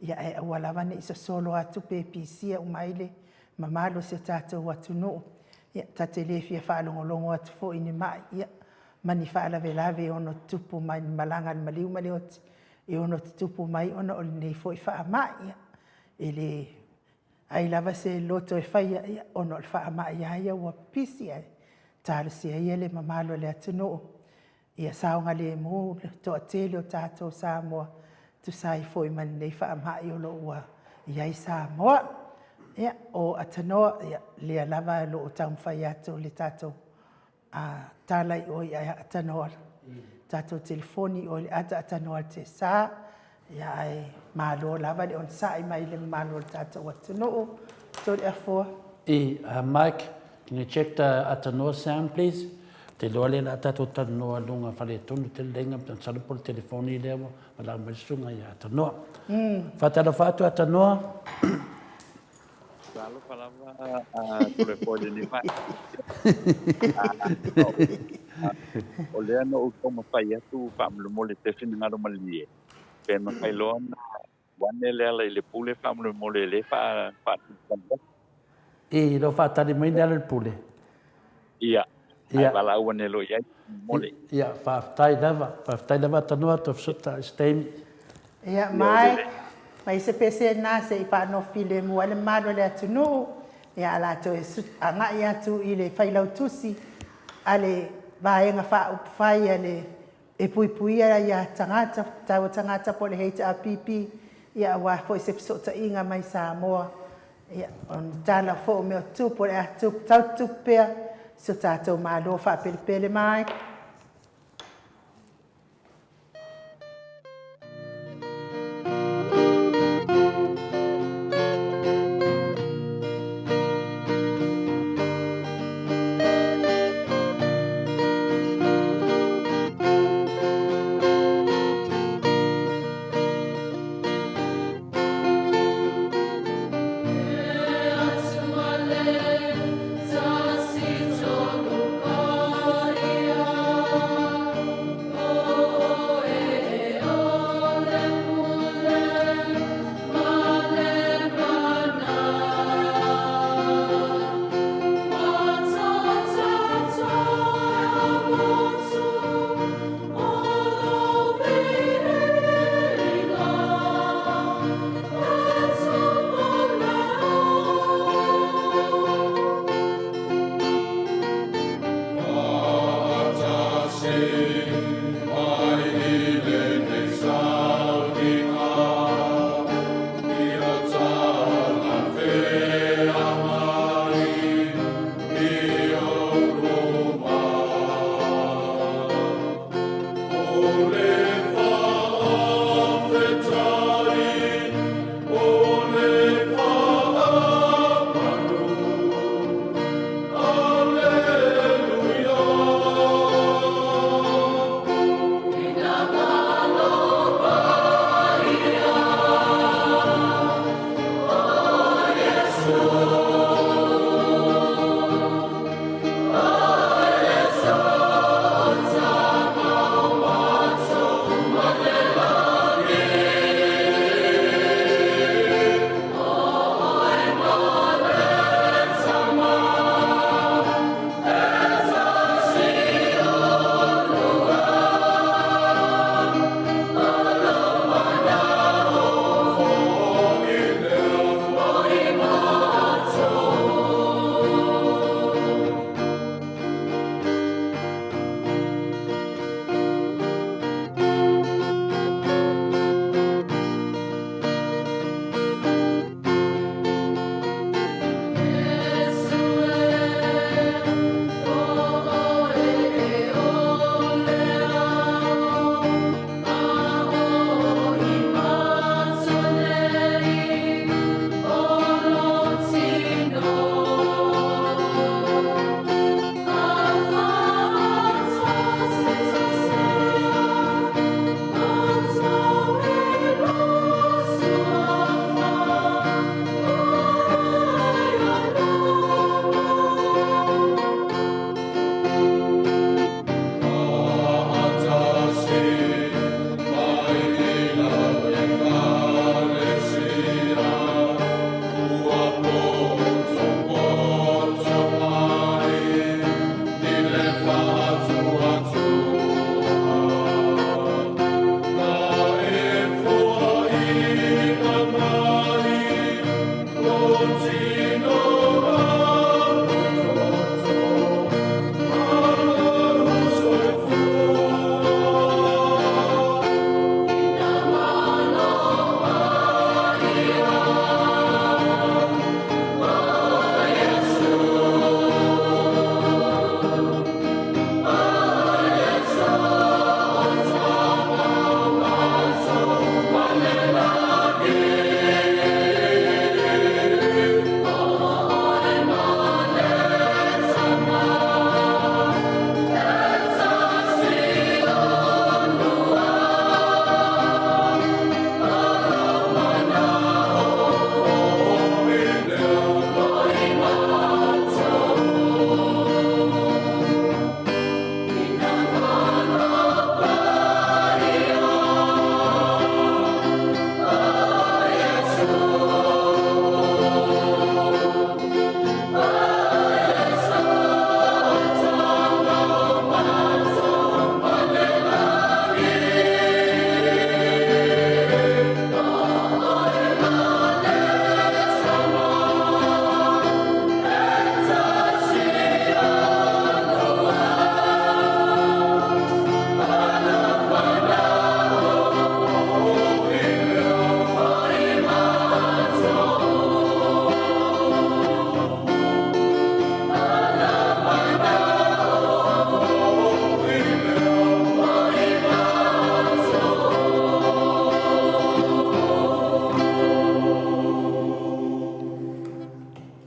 ia ae aua lava ne i sosolo atu pe pisia uma ai le mamalu o si o tatou atunuu. Ia, ta te le fia faalogologo atu foi i ni mai, ia, ma ni faalavelave e ono tutupu mai ni malaga a le maliu ma le oti e ono tutupu mai ona o lenei foi faamai. Ia, e le ai lava se loto e faia, ia, ona o le faamai lava ia ua pipisi, ae talosia ia le mamalu o le atunuu ia saogalemu le toatele o tatou Samoa, e tusa ai foi ma lenei faamai o lo o ua i ai Samoa. Ia, o Atanoa, ia, lea lava o lo o taumafai atu le tatou tala i o ia Atanoa, tatou telefoni i o i le ataatanoa Tesa, ia ae malo lava le onosai mai le mamalu o le tatou atunuu. Toleafoa. Mike, can you check the Atanoa sound, please? Te iloa lea o le a tatou talanoa i luga faaletonu tele le aiga, masalo po o le telefoni lea ua valaau mai le susuga ia Atanoa. Faatalofa atu Atanoa. Talofa lava a Toleafoa i lenei vaega. O lea na ou taumafai atu faamolemole se finagalo malie, pe mafai loa ona ane le ala i le pule faamolemole e le faatalitali atu. I lou faatali mai le ala i le pule. Ia, ae valaau ane loa i ai faamolemole. Ia, faafetai lava, faafetai lava Atanoa, Tofusuta i se taimi. Ia, mai, mai se pese lena se i faanofo filemu ai le mamalu o le atunuu, ia a latou e agai atu i le failautusi a le Vaega Faaupufai a le e puipuia ia tagata, taua tagata po o le HRPP, ia aua foi se fesootaiga mai Samoa. Ia, o ni tala foi o mea tutupu o le a tutupu, tau tutupu pea si o tatou Malo faapelepele mai.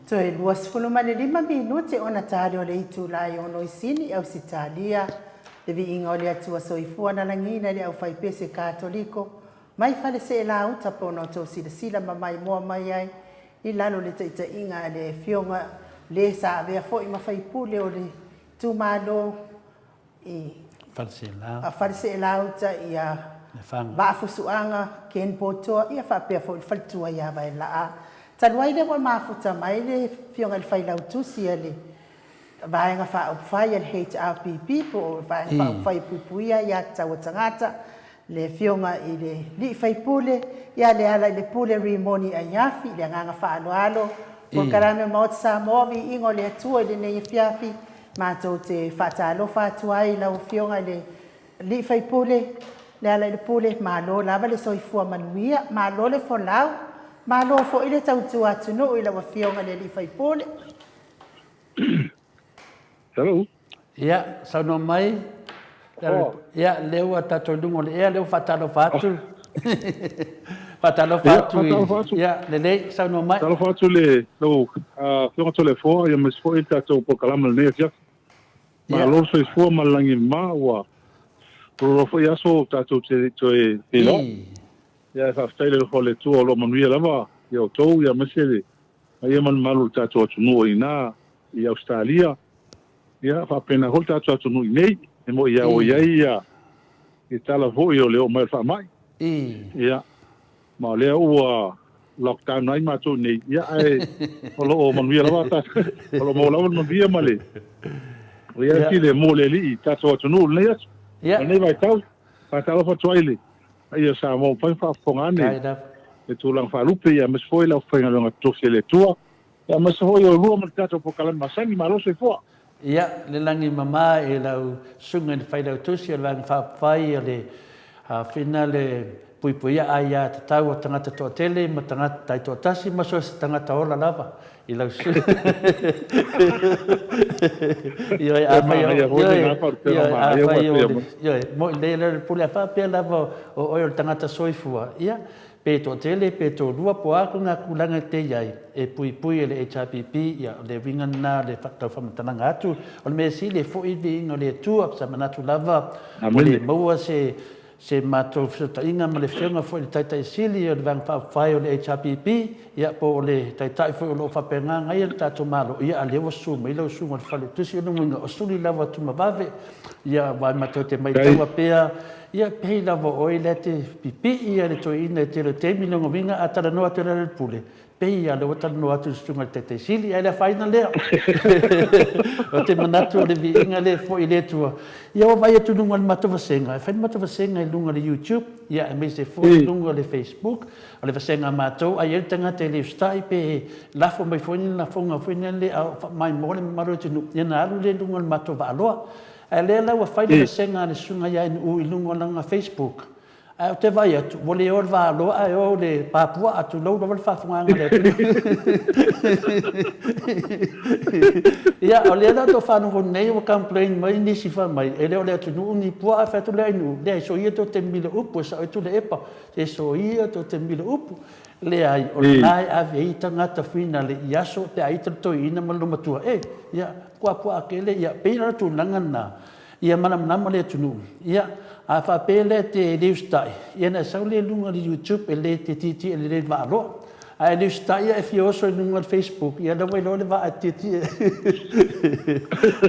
Toe 25 minute ona tali o le itula e ono i Sini, Ausetalia. Le viiga o le Atua Soifua na lagiina i le aufaipese Katoliko mai Faleseelauta po ona outou silasila ma maimoa mai ai i lalo o le taitaiga a le Afioga le sa avea foi ma faipule o le itumalo i Faleseelauta ia Vaafusuaga Ken Potoa ia faapea foi le faletua ia Vaelaa. Talu ai lea ua mafuta mai le Afioga i le Failautusi a le Vaega Faaupufai a le HRPP po o le Vaega Faaupufai e Puipuia Aiatatau a Tagata, le Afioga i le Alii Faipule ia Lealailepule Rimoni Aiafi, i le agaga faaaloalo, Polokalame o Maota Samoa, Viiga o le Atua i lenei afiafi, matou te faatalofa atu ai i lau Afioga i le Alii Faipule, Lealailepule, malo lava le soifua manuia, malo le folau, malo foi le tautua atunuu i lau Afioga i le Alii Faipule. Hello. Ia, saunoa mai. Oh. Ia, lea ua tatou i luga o le ea, lea ua faatalofa atu. Oh. Faatalofa atu. Faatalofa atu. Ia, lelei, saunoa mai. Faatalofa atu le lau Afioga Toleafoa, ia aemaise foi le tatou polokalame i lenei afiafi. Malo le soifua ma le lagi mama, ua loloa foi aso tatou te toe feiloai. Ia, e faafetai i le alofa o le Atua o lo o manuia lava ia outou, ia aemaise le paia ma le mamalu o le tatou atunuu i ina i Ausetalia, ia faapena foi le tatou atunuu i inei, e moi lava ua i ai ia ia tala foi o le oo mai o le faamai. Ia, ma o lea ua lockdown ai matou i inei, ia ae o lo o manuia lava tatou, o lo o maua lava le manuia ma le o ia filemu o le Alii i tatou atunuu i lenei aso, lenei vaitau. Faatalofa atu ai i le paia o Samoa ua mafai ona faafofoga ane i tulaga faalupe, aemaise foi le aufaigaluega totofi a le Atua, aemaise foi oulua ma le tatou polokalame masani. Malo soifua. Ia, le lagi mama e lau Susuga i le Failautusi o le Vaega Faaupufai o le Afina le Puipuia Aiatatau a Tagata Toatele ma Tagata Taitoatasi ma so o se tagata ola lava i lau Susuga. Ioe, afai o, ioe, ioe, afai o le, ioe, moi lea le pule a faapea lava o oe o le tagata soifua, ia, pe toatele, pe toalua, po o a kona tulaga e te i ai, e puipui e le HRPP, ia, o le uiga lena o le tau faamatalaga atu. O le mea sili, e foi le viiga o le Atua, sa manatu lava, ua le maua se se matou fesootaiga ma le Afioga foi i le Taitai Sili o le Vaega Faaupufai o le HRPP, ia po o le Taitai foi o lo o faapena agaia le tatou Malo, ia a lea ua susu mai lau Susuga i le Faletusi, o lona uiga o suli lava tumavave, ia aua matou te maitaua pea, ia pei lava o oe lea te pipii i le toeaina i le tele o taimi, lona uiga a talanoa atu e Lealailepule, Pei lava o lea ua talanoa atu i le Susuga i le Taitai Sili, ae le afaina lea. Ou te manatu o le viiga lea e foi i le Atua. Ia ua vaai atu i luga o le matou vasega, e fai le matou vasega i luga o le YouTube, ia aemaise foi i luga o le Facebook, o le vasega a matou, a i ai le tagata e le usitai pe lafo mai foi ni lafoga foi lea a o faamaimoa le mamalu o le atunuu, ia ona alu lea i luga o le matou vaaloa. Ae o lea la ua fai le vasega a le Susuga ia NU i luga o lana Facebook, Ae ou te vaai atu, ua le o le Valoa ae o le Papuaa, tulou lava le faafofogaaga a le atunuu. Ia, o lea la ou te faalogo nei ua complain mai nisi fai mai, e le o le atunuu ni puaa. Ae fai atu le ainuu, leai, soia tou te mimilo upu, e sao ai Tuilaepa, se soia tou te mimilo upu. Leai, o lena e ave ai tagata finale i aso pe a ita le toeaina ma le loomatua, e, ia, puapuaa tele, ia, pei la o le tulaga lena. Ia malamalama le atunuu. Ia, a faapea lea e te le usitai, ia ona e sau lea i luga o le YouTube e le te tietie lelei i le vaaloa. A e le usitai ae fia oso i luga o le Facebook, ia lea ua iloa le vaa e tietie.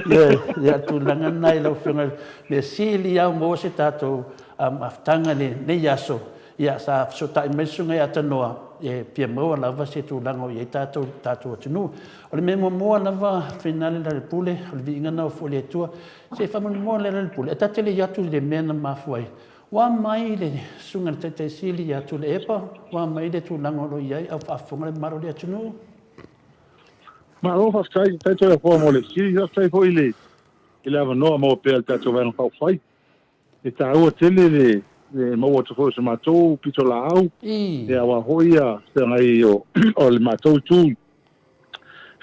Ia, ia, tulaga lena i lau Afioga, mea sili lava ua maua se tatou mafutaga i lenei aso. Ia, sa fesootai mai le Susuga ia Tanoa, e fia maua lava se tulaga o i ai tatou i le tatou atunuu. O le mea muamua lava, Finale Lealailepule, o le viiga lena ua foi i le Atua. Se i faamolemole Lealailepule, e ta te le i atu i le mea na mafua ai, ua mai le Susuga i le Taitai Sili ia Tuilaepa, ua mai le tulaga o lo o i ai a o faafofoga le mamalu o le atunuu? Malo faafetai, faafetai Toleafoa mo le fesili, faafetai foi i le avanoa maua pea e le tatou Vaega Faaupufai. E taua tele le maua atu foi o se matou pitolaau, aua foi ia feagai o le matou itu i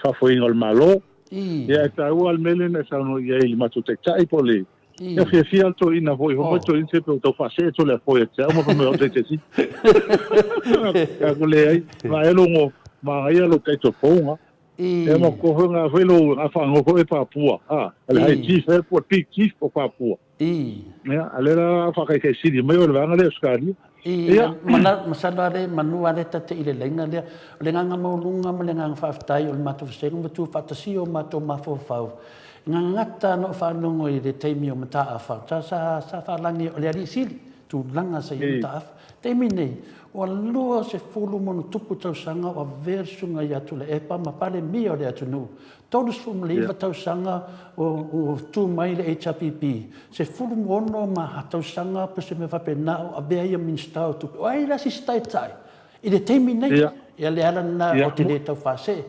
faafoeina o le Malo. Ia e taua le mea lea na e saunoa i ai i le matou taitai po o le Ia fiafia le toeaina foi, fai mai toeaina se pe ua tau faasee Toleafoa ia te au ma fai mai o au taitai sili. Aku leai, ma e logo manaia lou taitopouga. Ia ma ko foi ngā foi lou ngā whaango foi e Papua. Ha, le high chief e po big chief o Papua. Ia, a le la whakaikai siri mai o le vanga le Australia. Ia, mana, masalo a le manu a le tate i le laina lea. O le nganga maulunga ma le nganga whaafetai o le matou vasenga ma tu whaatasi o matou mafaufau. Ngangata no whanongo i le taimi o Mataafa. Sa, sa, sa whalangi o le alii sili. Tulaga sa i Mataafa. Taimi nei, ua 20+ tausaga o avea le Susuga ia Tuilaepa ma Palemia o le atunuu. 39 tausaga o tu mai le HRPP, 16 ma tausaga po o se mea faapena o avea ia Minisita o Tupe. O ai la sisi taitai i le taimi nei? Ia le ala lena ou te le tau faasee,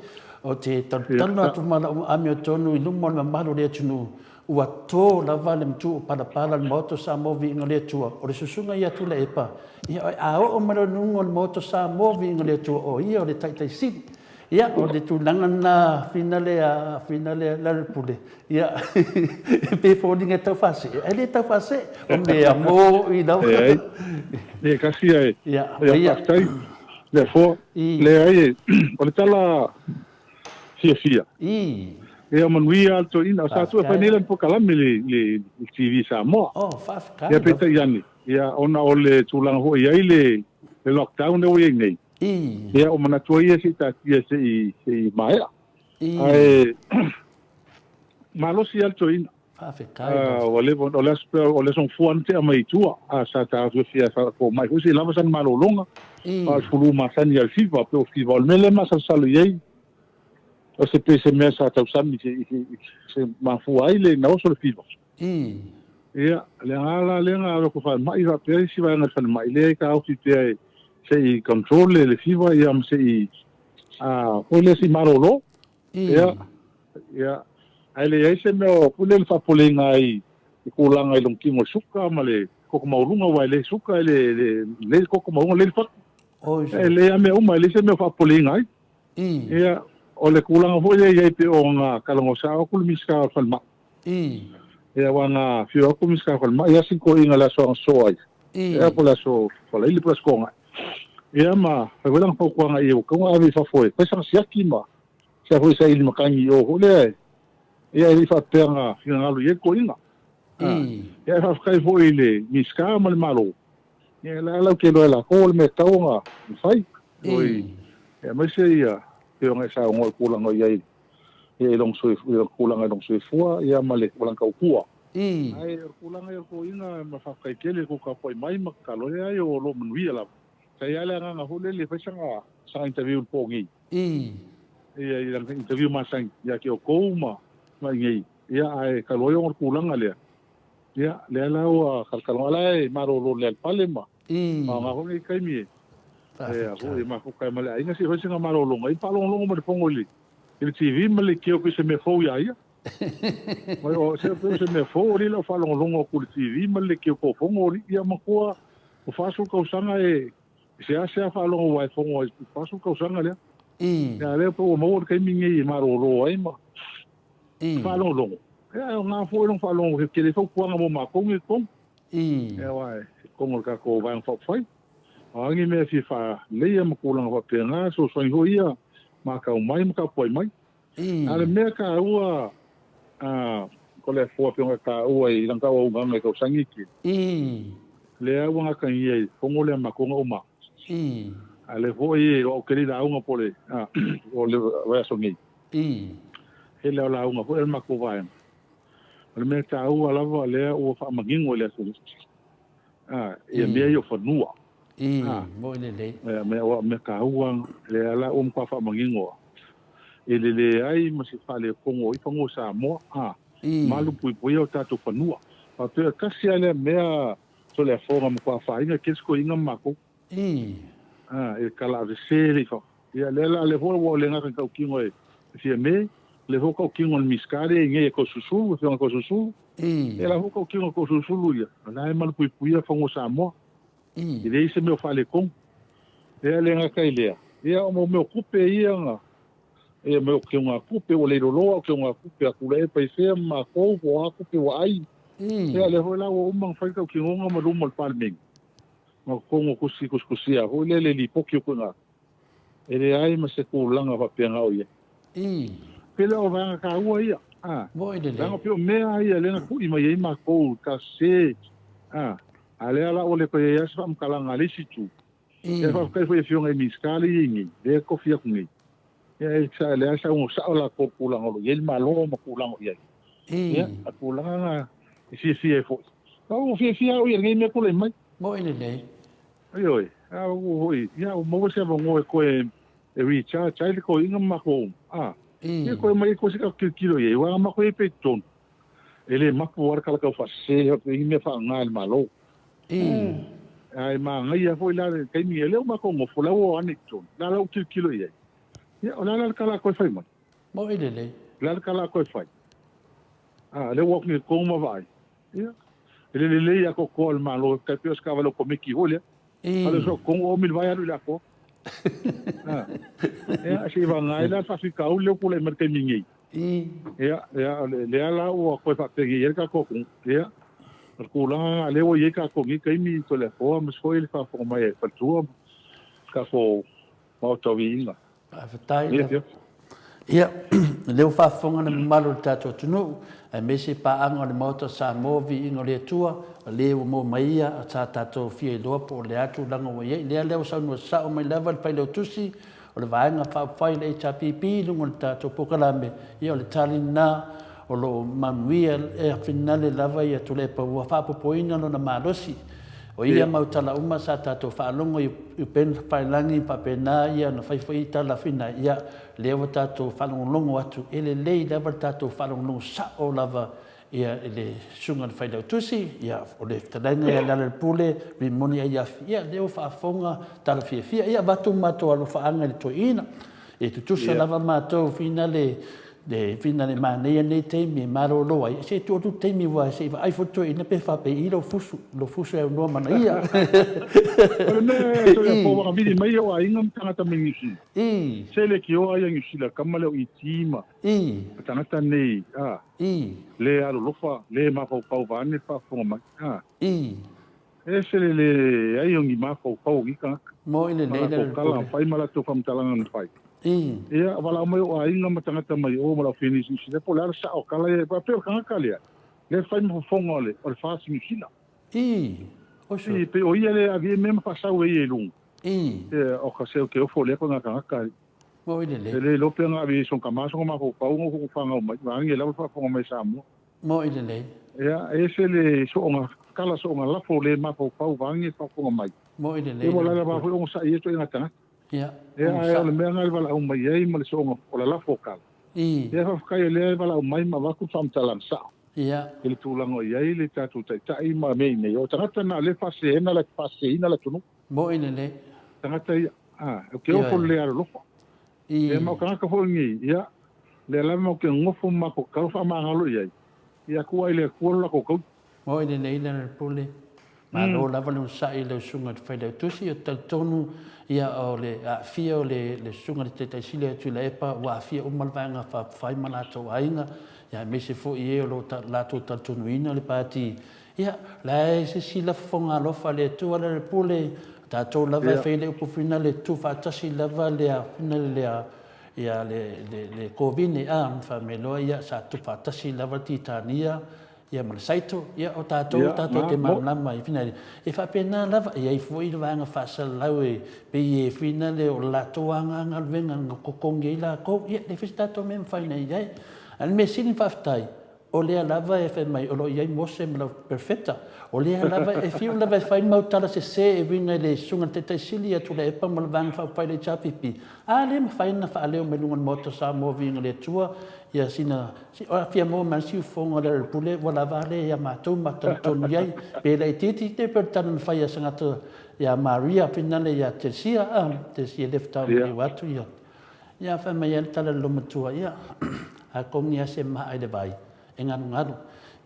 ou te talanoa atu ma lau amiotonu i luma o le mamalu o le atunuu, Ua to lava le matua o Palapala, le Maota o Samoa Viiga o le Atua, o le susuga ia Tuilaepa, ia, a oo mai loa i luga o le Maota o Samoa Viiga o le Atua, o ia o le Taitai Sili. Ia, o le tulaga lena, whina lea, whina lea, Lealailepule, ia, e pei e foliga e tau faasee, ae le tau faasee, o mea moni lava. Leai, e kasi ae, ia, faafetai, Leafoa, leai, o le tala fiafia. Ia manuia lava le toeaina. Sa tuu e fai nei lana polokalame i le TV Samoa. Oh, faafetai. Ia peitai ane, ia ona o le tulaga foi e i ai le lockdown lea ua i ai nei. Ia o manatu ai ia se i taatia se i maea. Ae malosi lava le toeaina. Faafetai lava. Ua leva o le aso o le aso Gafua na tea mai i tua, a sa taofiofia fomai foi se i lava sana malologa. A o le flu masani a le fiva, pe o fiva. O le mea lea e masalosalo i ai, o se pe se mea sa tausami se mafua ai le na oso le fiva. Ia, le agaga la lea na ave aku i falemai faapea isi vaega o le falemai lea e taofi pea e se i control le fiva ia ma se i foi lea se i malolo. Ia, ia, ae leai se mea o foi lea le faapopoleina ai i tulaga i lona tino o le suka ma le koko maualuga, aua e le suka, e le, le, le le koko maualuga, le le fatu. E le a mea uma, e leai se mea o faapopoleina ai. Ia, o le tulaga foi lea e i ai pei ona talanoa sao atu le Minisita o le Falemai. Ia, aua na afio atu le Minisita o le Falemai, ia sina toeaina i le aso Agassoa ai. Ia, po o le aso Faraile po o le aso Toonai. Ia, ma fai foi lana fautuaga i ai ua tatau ona ave i fafo e fai sana siaki ma Sa foi saili matagi i o foi lea, ia e le i faapea na finagalo i ai le toeaina. Ia e faafetai foi i le Minisita ma le Malo, ia la lau te iloa e latou o le mea e tatau ona fai. Oi, aemaise ia pei ona e saunoa i tulaga o i ai i lona tulaga i lona soifua ia ma le tulaga tautua. Ae o le tulaga ia o le toeaina, ma faafetai tele i le tou tapuai mai ma tatalo, leai o lo o manuia lava. Sa i ai le agaga foi lele e fai saga saga interview i le po nei. Ia i lana interview masani ia te outou ma ma i inei. Ia ae talu ai ona o le tulaga lea, ia lea la ua talanoa la e malolo i le alepale ma ma aoga foi nei taimi e e foi e mafuta ai ma le aiga se i fai sina malologa ia faalogologo mai le fono i le i le TV ma le leitio pei se mea fou ia ia. Mai o se pei se mea fou alii lau faalogologo atu i le TV ma le leitio tou fono alii ia matua o 40 tausaga e seasea faalogo aua e fono ai i 40 tausaga lea. Ia lea pei ua maua le taimi lenei e malolo ai ma faalogologo. Ia e aoga foi lona faalogo e tele fautuaga mo matou nei i totonu. Ia aua e totonu o le tatou Vaega Faaupufai. O a ni mea e fia faaleleia ma tulaga faapena, fesoasoani foi ia matau mai ma tapuai mai. A o le mea taua ko le afoa pei ona taua i lana tauaunaga i tausaga e tele, lea ua gatagia i fono lea matou na uma, a o lea foi e loau tele i lauga po o le vaiaso nei, tele lava o lauga foi a le matou vaega. O le mea taua lava lea ua faamanino i le atunuu, ia mea ia o fanua. Moi lelei. Mea, mea taua lea la ua matua faamanino e le leai ma se faaletonu o ai fanua Samoa, malupuipuia o tatou fanua. Faapea tasi lava lea mea Toleafoga matua afaina tele sikoiga ma matou. E talaavese le i fafo. Ia lea la lea foi ua le gata i tautino e Fiame, lea foi tautino e le Minisita lea i inei e Toeolesulusulu, le Afioga Toeolesulusulu. Ia la foi tautino e Toeolesulusulu ia, o la e malupuipuia fanua Samoa. E leai se mea o faaletonu. Ia le gata i lea, ia o mea o tupe ia na, ia mea o teugatupe ua le loloa o teugatupe a Tuilaepa i fea ma matou po o a tupe ua ai. Ia lea foi la ua uma ona fai le tautinoga ma luma o le Palemene ma totonu o tusi tusitusia foi lele lipoti o tuuina atu. E leai ma se tulaga faapena o i ai. Pe le o vaega taua ia. Moi lelei. Leaga pei o mea ia lea na tui mai ai matou i Tasese. A lea la ua le toe i ai lava se faamatalaga a le isi itu. Ia faafetai foi i Afioga i Minisita lea e i ai nei, lea e tofi atu nei. Ia lea saunoa sao latou i tulaga o lo o i ai le Malo ma tulaga o i ai. Ia, o tulaga na e fiafia ai foi. Ua fiafia au i lenei mea tulai mai. Moi lelei. Ioe, a ua foi, ia ua maua se avanoa e toe e recharge ai le toeaina ma matou, a, ia toe omai ai koe se tatou tilotilo i ai, aua a matou i ai pea i totonu, e le mapu lava le tala tau faasese faapea i mea faaaoga e le Malo. Ae manaia foi la le taimi o lea ua matou nofo, o la ua o ane i totonu, o la la ua tilotilo i ai, ia o le a la le tala a toe fai mai? Moi lelei. O le a le tala a toe fai? A, o lea ua o atu nei i totonu ma vaai. Ia, e le lelei atoatoa le Malo, tai pei o se taavale otomeki foi lea. Alu i sootonu omi le vai alu i le atoa. Ia, se i vagana ai la le faafitauli lea ua tulai mai i le taimi nei. Ia, ia, lea la ua toe faapenei ai le tatou atunuu. Ia, o le tulaga lena lea ua i ai tatou i lenei taimi, Toleafoa aemaise foi le faafofoga mai a le faletua ma le tatou Maota o Viiga. Faafetai lava. Ia, o lea ua faafofoga le mamalu o le tatou atunuu, aemaise paaga o le Maota o Samoa, viiga o le Atua, o le ua maua mai ia sa tatou fia iloa po o le a tulaga ua i ai. Lea lea ua saunoa sao mai lava le Failautusi o le Vaega Faaupufai o le HRPP i luga o le tatou polokalame, ia o le tali lena o lo o manuia e finale lava ia Tuilaepa ua faaopoopoina lona malosi. O ia mau tala uma sa tatou faalogo i upega tafailagi faapena ia ona fai foi tala fina ia lea ua tatou faalogologo atu e lelei lava le tatou faalogologo sao lava ia i le susuga i le Failautusi ia o le fetalaiga ia Lealailepule Rimoni Aiafi ia lea ua faafofoga tala fiafia ia avatu matou alofaaga i le toeaina E tutusa lava matou fina le le fina le manaia nei taimi e malolo ai, se i tuu atu le taimi aua se i vaai foi le toeaina pe faapei lou fusu, lou fusu e aunoa ma ana ia. O le mea e toe po whakawhiti mai o aiga ma tangata mai Niu Sila. Se le kioa ia Niu Sila kama leo i tima. Tangata nei, a. Le alolofa, le mafaufau vaane faafofoga mai. A. E ese le leai o ni mafaufau o ni tagata. Moi lelei Ma latou tala na fai ma latou faamatalaga na fai. Ia, valaau mai ou aiga ma tagata mai o ma lau fenisi Niu Sila, po o le a le sao o tala ia, aua pei o le tagata lea, lea e fai ma fofoga o le o le FAST Niu Sila. Oso. Pei o ia lea e ave ai mea ma faasau e ia i luga. Ia, o ka seu ke ofo lea ko nga tagata. Moi lelei. E le iloa pe na ave i sona tama sona mafaufau ona ua fanau mai, vaeane lava le faafofoga mai Samoa. Moi lelei. Ia, e ese le soonga tala soonga lafo le mafaufau vaeane le faafofoga mai. Moʻi lelei Ia ua le laila va pule. foi ogosaʻi ia ituaiga tagata. Ia, Ia ae o le onosai. mea lena e valaau mai ai ma le sooga o lalafo o kala. Ia faafetai o lea e valaau mai ma avatu le faamatalaga sao i le tulaga o i ai le tatou Taitai ma mea i nei. O tagata na o lea e faasehena le faaseseina le atunuu. Moʻi lelei. Tagata ia, a, ou te ofo le alolofa. Ia ma o tagata foi nei, ia, lea lava matou te nonofo ma matou tatalo faamagalo i ai, ia tuu ai i le Atua lo latou taui. Moe lelei le Alepule, malo lava le onosai i lau susuga i le Failautusi, ou te talitonu ia o le aafia o le susuga i le Taitai Sili o Tuilaepa ua aafia uma le Vaega Faaupufai ma latou aiga, ia aemaise foi e o lo o latou talitonuina le Pati. Ia, o la e silasila fofoga alofa le Atua le Alepule, o tatou lava e fai le upu foi lea, tutu faatasi lava le ia le Kovine a, faameiloa ia sa tutu faatasi lava le Titania ia ma le Saito, ia o tatou, tatou te malamalama i fina e faapena lava, e i ai foi le vaega faasalalau e pei e fina le o le latou lava galuega na totogi ai latou, ia e leai foi se tatou mea e mafai ona i ai. A o le mea sili ona faafetai, o lea lava e fai mai o lo o i ai Mose ma lau Perofeta, o lea lava e fiu lava e fai mau tala sese e uiga i le Susuga i le Taitai Sili ia Tuilaepa ma le Vaega Faaupufai a le HRPP, a le mafai ona faaleo mai luga o le Maota o Samoa viiga i le Atua ia sina O fia maua mai siufofoga o le Alepule ua lava a lea ia matou ma talitonu i ai. Pe laitiiti te pe o le tala na fai a Sagata ia Maria finale ia Tesia a Tesia le faatoa maliu atu ia. Ia fai mai ai le tala a le loomatua ia a kogi a se maa i le vai e galugalu.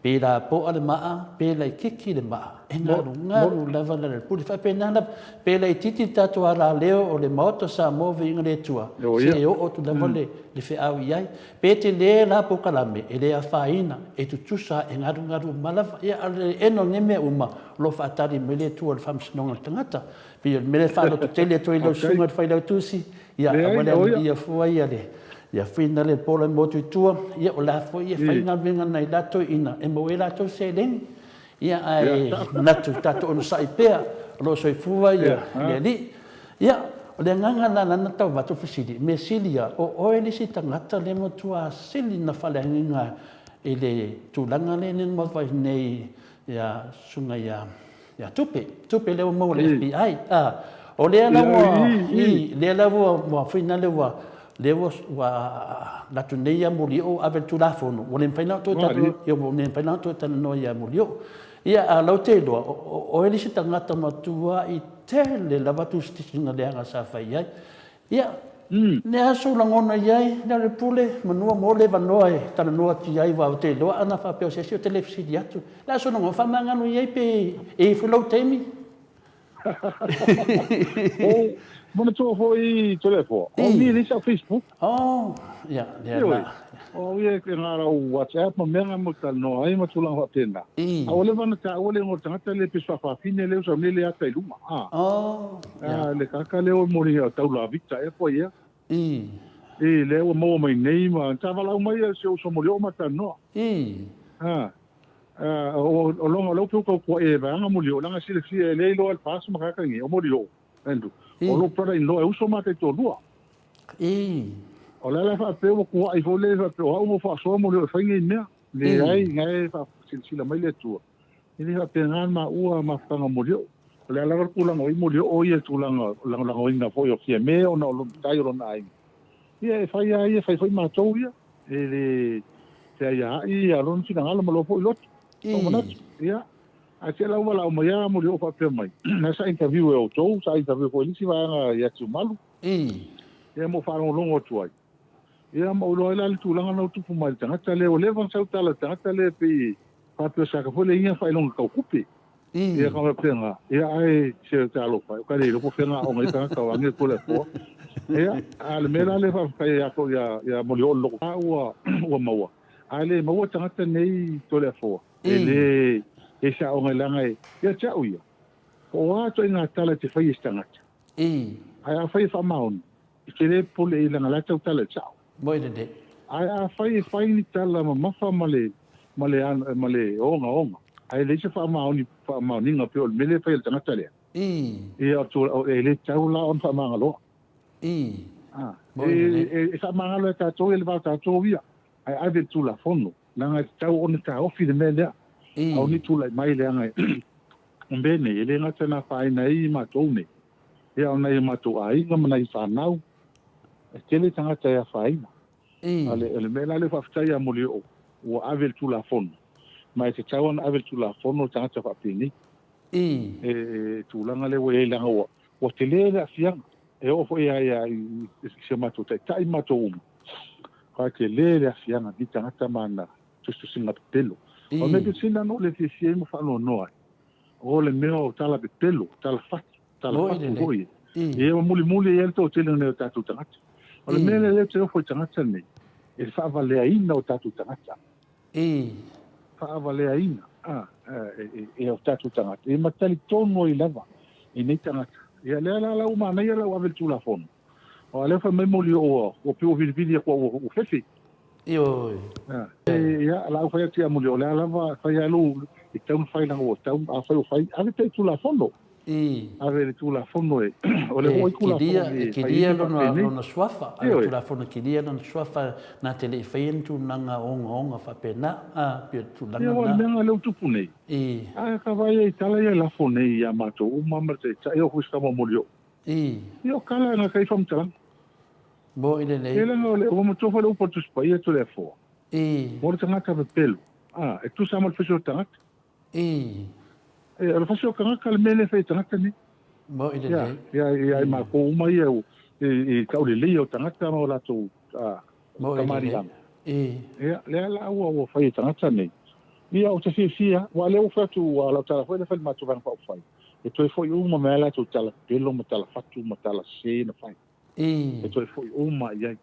Pe lapoa le maa pe laitiiti le maa e galugalu lava le Alepule. Faapena lava pe laitiiti le tatou alaleo o le Maota o Samoa viiga le Atua se e oo atu lava le feau i ai. Pe tele la polokalame, e le afaina, e tutusa, e galugalu uma lava. Ia, a o le ena o nei mea uma, o lo o faatali mai le Atua i le faamasinoga o le tagata. E pei o le mea lea e faalototele atu ai i lau susuga i le Failautusi, ia, aua le amanaia fua ia le ia fina le pola e motu i tua, ia, o la foi e fai galuega a nai la toeaina e maua ai latou seleni. Ia, ae manatu tatou onosai pea, o lo o soifua le Alii. Ia, o le agaga la lana tau avatu fesili, mea sili ia, o oe le isi tagata lea matua sili na faaleagaina i le tulaga lea na maua nei ia susuga ia ia Tupe, Tupe lea ua maua le FBI. A, o lea la ua i, lea la ua ua fina lea ua lea ua ua latu nei ia Molioo ave le Tulafono, ua le mafai na toe talanoa, ia ua le mafai na toe talanoa ia Molioo. Ia, a o lau te iloa, o oe le isi tagata matuai tele lava tusitusiga leaga sa fai i ai. Ia, le a sou lagona i ai, Lealailepule, manua mo le avanoa e talanoa atu i ai, aua ou te iloa ana faapea o se isi ou te le fesili atu. Le a sou lagona, faamagalo i ai pe e i ai foi lou taimi? Ou manatua foi Toleafoa, o au ia e leai sau Facebook. Oh, ia, lea Ioe, la. o au ia e na lau WhatsApp ma mea na mo talanoa ai ma tulaga faapena. A ua leva ona taua le igoa o le tagata lea pei se faafafine lea ua sau nei le ata i luma. A, Oh, ia. a le tagata lea ua momoli o Taulavita ea po o ai ea. I, lea ua maua mai nei ma sa valaau mai si ou uso molioo ma talanoa. A, a, o, o loga o lau peu tautua e vaega molioo, leaga silafia e le iloa e le FAST ma tagata nei, o molioo, Andrew, o lou brother in law e uso ma taitoalua. O le ala e faapea ua kuai foi lea faapea o au ua faasoa molioo e fai nei mea. Leai, na e faasilasila mai le Atua, e le faapena le maua mafutaga molioo. O le a lava le tulaga o i molioo ia i tulaga lagolagoina foi o Fiame ona o lona tai o lona aiga. Ia e fai lava ia, e fai foi matou ia. E le feaiaai ia lona finagalo ma lou foi loto. Ou manatu, ia, ae te lau valaau mai lava molioo faapea mai, na sa interview e outou, sa interview foi e le isi vaega ia Tiumalu. Ia ma ou faalogologo atu ai. Ia ma ou iloa ai la le tulaga na ua tupu mai i le tagata lea, ua leva ona sau tala i le tagata lea pei faapea sa ka foi le iga faailoga tau tupe. Ia ka faapena, ia ae se talofa, o ka le iloa po o fea na aoga ai tagata o age ko le Atua. Ia, a o le mea la lea e faafetai ai ia ia, ia Molioo le loko ua, ua maua. A le maua tagata nei Toleafoa, e le e se aoga leaga e, ia te au ia, po o a ituaiga tala e te faia i se tagata. Ae afai e faamaoni, e te le popole i leaga la e tautala i le sao. Moi lelei. Ae afai e fai ni tala mamafa ma le ma le ma le ogaoga, ae leai se faamaoni faamaoniga pei o le mea lea e fai e le tagata lea. Ia e le tatau la ona faamagaloa. Moi lelei. E, e faamagalo e tatou ia le va o tatou ia, ae ave i le Tulafono, leaga e tatau ona taofi le mea lea. Aua ne i tulai mai leaga e O mea nei, e le gata na afaina ai i matou nei, ia o nai o matou aiga ma nai fanau, e tele tagata e afaina. A o le mea la lea faafetai ia Molioo ua ave le Tulafono, ma e tatau ona ave le Tulafono le tagata faapenei. E tulaga lea ua i ai leaga ua tele le aafiaga, e oo foi ia i si o matou taitai ma matou uma, ua tele le aafiaga i tagata ma ana tusitusiga pepelo. O le mea pito sili la ona ou le fiafia ai ma faanoanoa ai, o le mea o tala pepelo, tala fatu, tala fatu foi ia ua mulimuli ai le toatele o nai o tatou tagata. O le mea lea lea ou te ofo i tagata nei, i le faavaleaina o tatou tagata. Faavaleaina e o tatou tagata. Ia ma talitonu ai lava i nei tagata. Ia lea la la ua manaia la ua ave le Tulafono. Aua lea fai mai moli ua ua pei ua vilivili atu ua fefe. Ioe. Ia, la ua fai atu ia moli o lea lava fai lava lou e tatau ona fai leaga ua tatau, afai ua fai, ave pea i Tulafono. Ave le Tulafono e o le foi Tulafono e kilia lona suafa, a le Tulafono e kilia lona suafa na te le i faia ni tulaga ogaoga faapena, a pei o le tulaga lena. Ia, aua o le mea lena lea ua tupu nei. A ka vaai ai i tala ia e lafo nei ia matou uma ma le Taitai, o foi se tama moli oo. Ia o kala na kai faamatalaga. Mo i lelei. Ia leaga o le ua matua foi le upu a le Tusi Paia Toleafoa. Mo le tagata pepelo, a e tusa ma le fasi o le tagata. E o le fasi o le tagata le mea lea e fai e tagata nei. Mo i lelei. Ia, ia, ia i matou uma ia i taulelei o tagata ma o latou tamaliiaga. Ia, lea la ua fai e tagata nei. Ia, ou te fiafia, aua o lea ua fai atu, aua o lau tala foi lea fai i le matou Vaega Faaupufai, e toe foi uma mai lava latou tala pepelo ma tala fatu ma tala sese na fai. E toe foi uma i ai.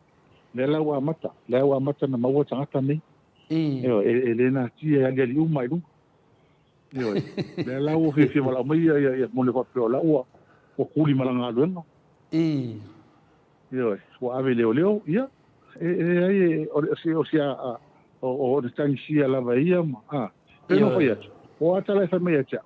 Lea la ua amata, lea ua amata ona maua tagata nei. Ioe, e le natia e aliali uma i luga. Ioe, lea la ua fiafia valaau mai ia moni faapea o la ua kuli ma lana galuega. Ioe, ua ave i leoleo, ia, e leai, o si a, o le tagisia lava ia, ma, a, pei ona fai atu, o a tala e fai mai ia te au,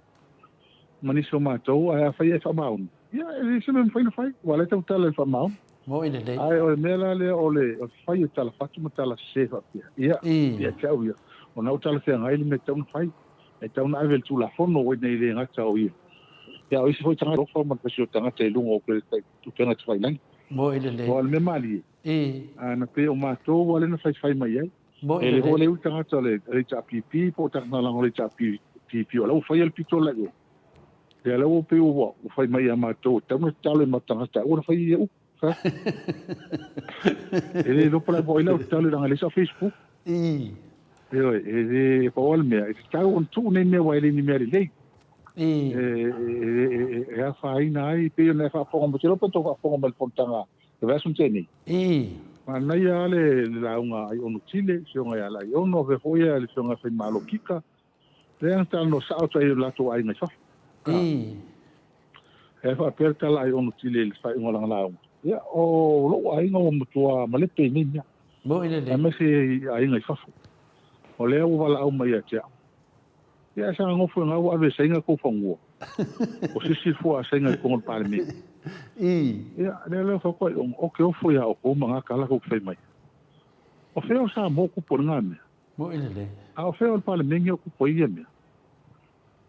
ma nisi o matou, ae afai e faamaoni, ia, e leai se mea e mafai ona fai, aua o lea e tautala i le faamaoni. Moni lelei. Ae o le mea la lea o le fai o tala fatu ma tala sese faapea, ia, ia te au ia, o lena ua talafeagai le mea e tatau ona fai, e tatau ona ave i le Tulafono, ina ia le gata o ia, ia, o isi foi tagata alofa ma le fasi o tagata i luga o upega tafailagi. Moi lelei. Aua o le mea malie, na pei o matou lava lea na faifai mai ai. Moi E le lelei. hoʻolei le tagata o le HRPP po o tagata lagolago o le HRPP, o la ua faia le pito la i o. Lea la ua pei ua fai mai ia matou, e tatau ona tatalo i matou tagata, aua na faia ia upu. E le iloa po o le a po o ai la ua tatalo leaga e leai sau Facebook. Ioe, e le pau lava le mea, e tatau ona tuu nei mea aua e le ni mea lelei. E afaina ai, pei ona e faafofoga mai, ou te iloa pe na tou faafofoga mai i le fonotaga i le vaiaso na tea nei. Manaia lava le lauga a Aiono Tile, le Afioga ia Aiono, faapea foi le Afioga ia Faimalo Kika, lea na talanoa sao atu ai i o latou aiga i fafo. E faapea le tala a Aiono Tile i le faaiuga o lana lauga, ia, o lou aiga ua matua malepe i nei mea, aemaise i aiga i fafo. O lea ua valaau mai ia te au. Ia ae saga nofo i ina ua ave e Saina tou fanua. O se isi fua a Saina i totonu o le Palemene. Ia, lea la fai atu ai, o ke ofo ia outou ma na tala tou te fai mai. O fea o Samoa o tupu ai lena mea? Moi lelei. A o fea o le Palemene o tupu ai ia mea?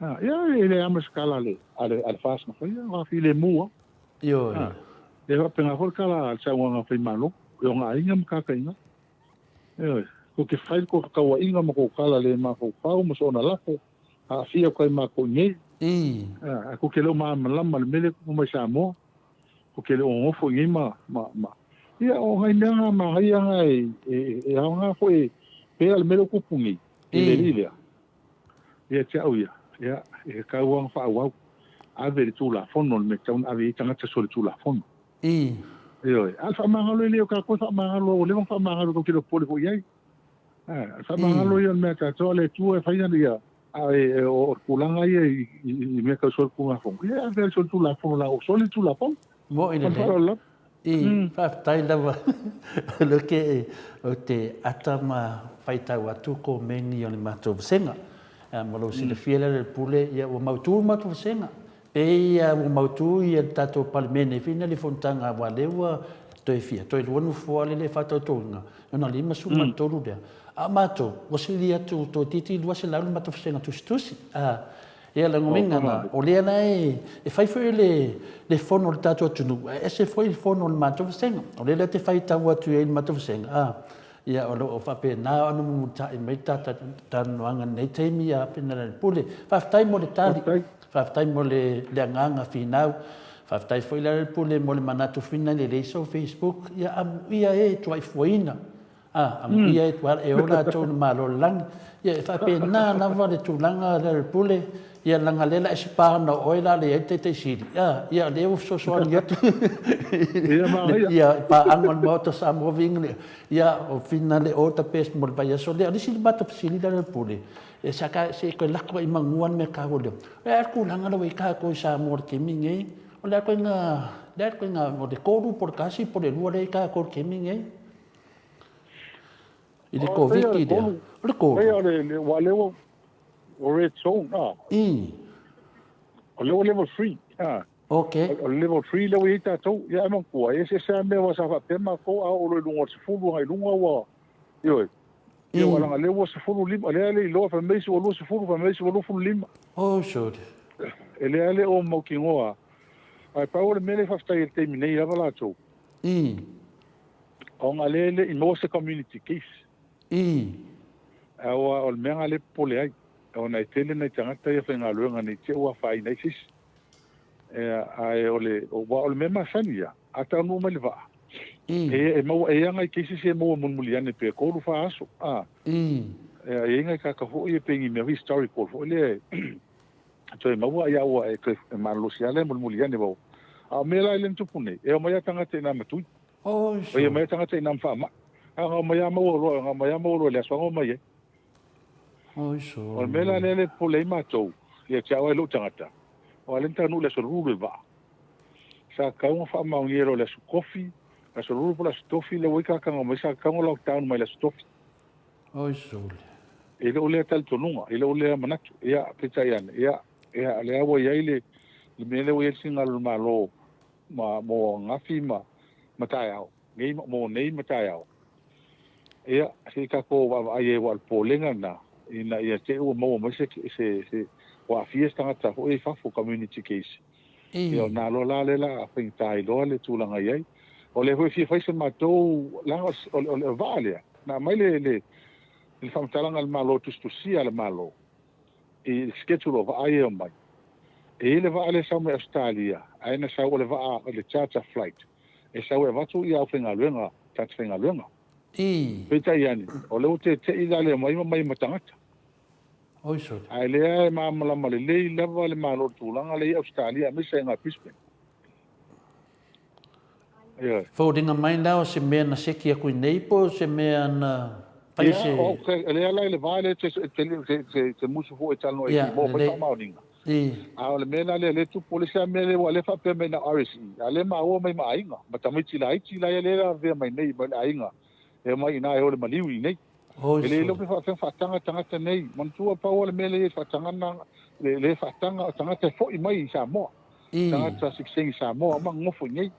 A, ia e leai lava ma se tala a le, a le, a le FAST na faia, o filemu lava. Ioe. A, e faapena foi le tala a le saunoaga a Faimalo, i ona aiga ma kakaiga. Ioe, kou te fai le kou fetauaiga ma kou tala le mafaufau ma soona lafo, aafia atu ai makou i nei. Ae kou te le o malamalama i le mea lea e tupu mai Samoa, kou te le o nonofo i nei ma, ma, ma, ia o nai mea na manaia na e, e, e aoga foi pea le mea lea ua tupu nei, i le alii lea. Ia te au ia, ia, e tatau lava ona faaauau, ave i le Tulafono le mea e tatau ona ave i ai tagata solitulafono. Ioe. A o le faamagalo e le o tatou e faamagalo, ua leva ona faamagalo tou te le o popole foi i ai. A, o le faamagalo ia o le mea a tatou, a le Atua e fai ana ia, a o le tulaga ia i mea tau solitulafono, ia e ave lava i le solitulafono leaga ua soli le Tulafono. Mo'i lelei. Ma le faaaloalo lava. Faafetai lava. O lea ou te ata ma faitau atu komeni o le matou vasega. Ma lou silafia lea le pule, ia ua mautu le matou vasega. Pei ua mautu ia le tatou Palemene foi na le fonotaga aua lea ua toe fia, toe lua nofoa lea e faatautoina, ona 53 lea. A o matou, ua sili atu toeitiiti 200 le matou vasega tusitusi. Ia, le uiga na, o lea la e fai foi le fono a le tatou atunuu, ae ese foi le fono a le matou vasega. O lea la e te faitau atu ai i le matou vasega, a, ia, o lo o faapena ona mulimulitai mai le ta talanoaga i lenei taimi, a Lealailepule. Faafetai mo le tali, faafetai mo le agaga finau, faafetai foi Lealailepule mo le manatu foi lea e leai sou Facebook, ia amuia e tuaifuaina. A, amuia e tuala, e o latou i le Malo o le Lagi. Ia, e faapena lava le tulaga lea o le pule, ia leaga o lea o le a e sipana o oe la le i ai le Taitai Sili, a, ia o lea ua fesoasoani atu ia, i paaga o le Maota o Samoa Viiga le, ia, o finale all the best mo le vaiaso lea. O le isi matou fesili lea o le pule, e sa ka, se i toe lako ai i manu lava le mea taua lea, o le a le tulaga lea ua i ai tatou i Samoa i le taimi lenei? O le a ituaiga, le a ituaiga, o le 3 po o le 1 po o le 2 lea e i ai tatou i le taimi lenei? I le Koviti lea. O le 3. Pei o le, ua lea ua, ua red zone, ah. O lea ua level 3, ah. Ok. O le level 3 lea ua i ai tatou. Ia, ae manatua, e eseese lava mea aua sa faapea matou a oo loa i luga o le 10 agai i luga ua, ioe. Ia, aua leaga o lea ua 15, o lea e le iloa fai mai isi ua 20, fai mai isi ua 25. Oh, sure. E lea le o mautinoa. Ae pau o le mea lea e faafetai ai i le taimi nei lava latou. Ona lea e le i maua se community case. Aua o le mea lena lea e popole ai, ona e tele nai tagata ia faigaluega ne i te i ua afaina ai se isi. Ae o le, aua o le mea masani ia, a taunuu mai le vaa, e maua, e i ai nai cases ia e maua mulimuli ane pe 3, 4 aso. E i ai nai tagata foi ia pei ni mea historical foi lea e toe maua ia ua e toe malolosi lava lea mulimuli ane. A o mea la ia lea na tupu nei, e omai lava tagata i ina ma tui. Oi E omai lava tagata i ina ma faamai. A na omai lava maua loa, na omai lava maua loa i le aso na omai ai. O le mea la lea e popole ai matou, ia te au lava i lou tagata, aua o lea na taunuu i le aso Lulu le vaa. Sa tatau ona faamaonia loa i le aso Tofi, aso Lulu po o le aso Tofi lea ua i tagata na omai, sa tatau ona lockdown mai le aso Tofi. I lou lea talitonuga, i lou lea manatu, ia, peitai ane, ia, ia, lea ua i ai le, le mea lea ua i ai le finagalo o le Malo, ma, mo ananafi ma, ma taeao, nei, mo nei ma taeao. Ia, se i tatou vaavaai i ai, aua o le popolega lena, ina ia te i ua maua mai se, se, se, ua aafia se tagata foi i fafo, community case. Ia, ona loa la lea o le a faigata ai loa le tulaga i ai. O lea foi e fia fai se matou, leaga o le, o le vaa lea, na aumai le, le, le faamatalaga a le Malo, tusitusia a le Malo, i le schedule o vaa ia e omai. E i ai le vaa lea e sau mai Ausetalia, ae na sau o le vaa, o le charter flight, e sau e avatu i aufaigaluega, tagata faigaluega. Peitai ane, o lea ua tete'i la le omai ma mai ma tagata. Ae lea e malamalama lelei lava le Malo i le tulaga lea i Ausetalia aemaise ai i Brisbane. Ioe. Foliga mai la o se mea na seki aku i nei po o se mea na fai se. Ia, o lea la i le va lea e te musu foi e talanoa i mo fai faamaoniga. A o le mea la lea lea e tupu, o le isi lava mea lea aua o lea e faapea mai na o RSE, a o lea e maua mai ma aiga, ma tamaiti laiti la ia lea e lavea mai nei mai le aiga e omai i ina e o i le maliu i inei. E le iloa pe faapefea ona faataga tagata nei. Manatua pau lava le mea lea e i ai faataga na, le faataga o tagata e foi mai i Samoa. Tagata sitiseni Samoa ma nonofo i inei.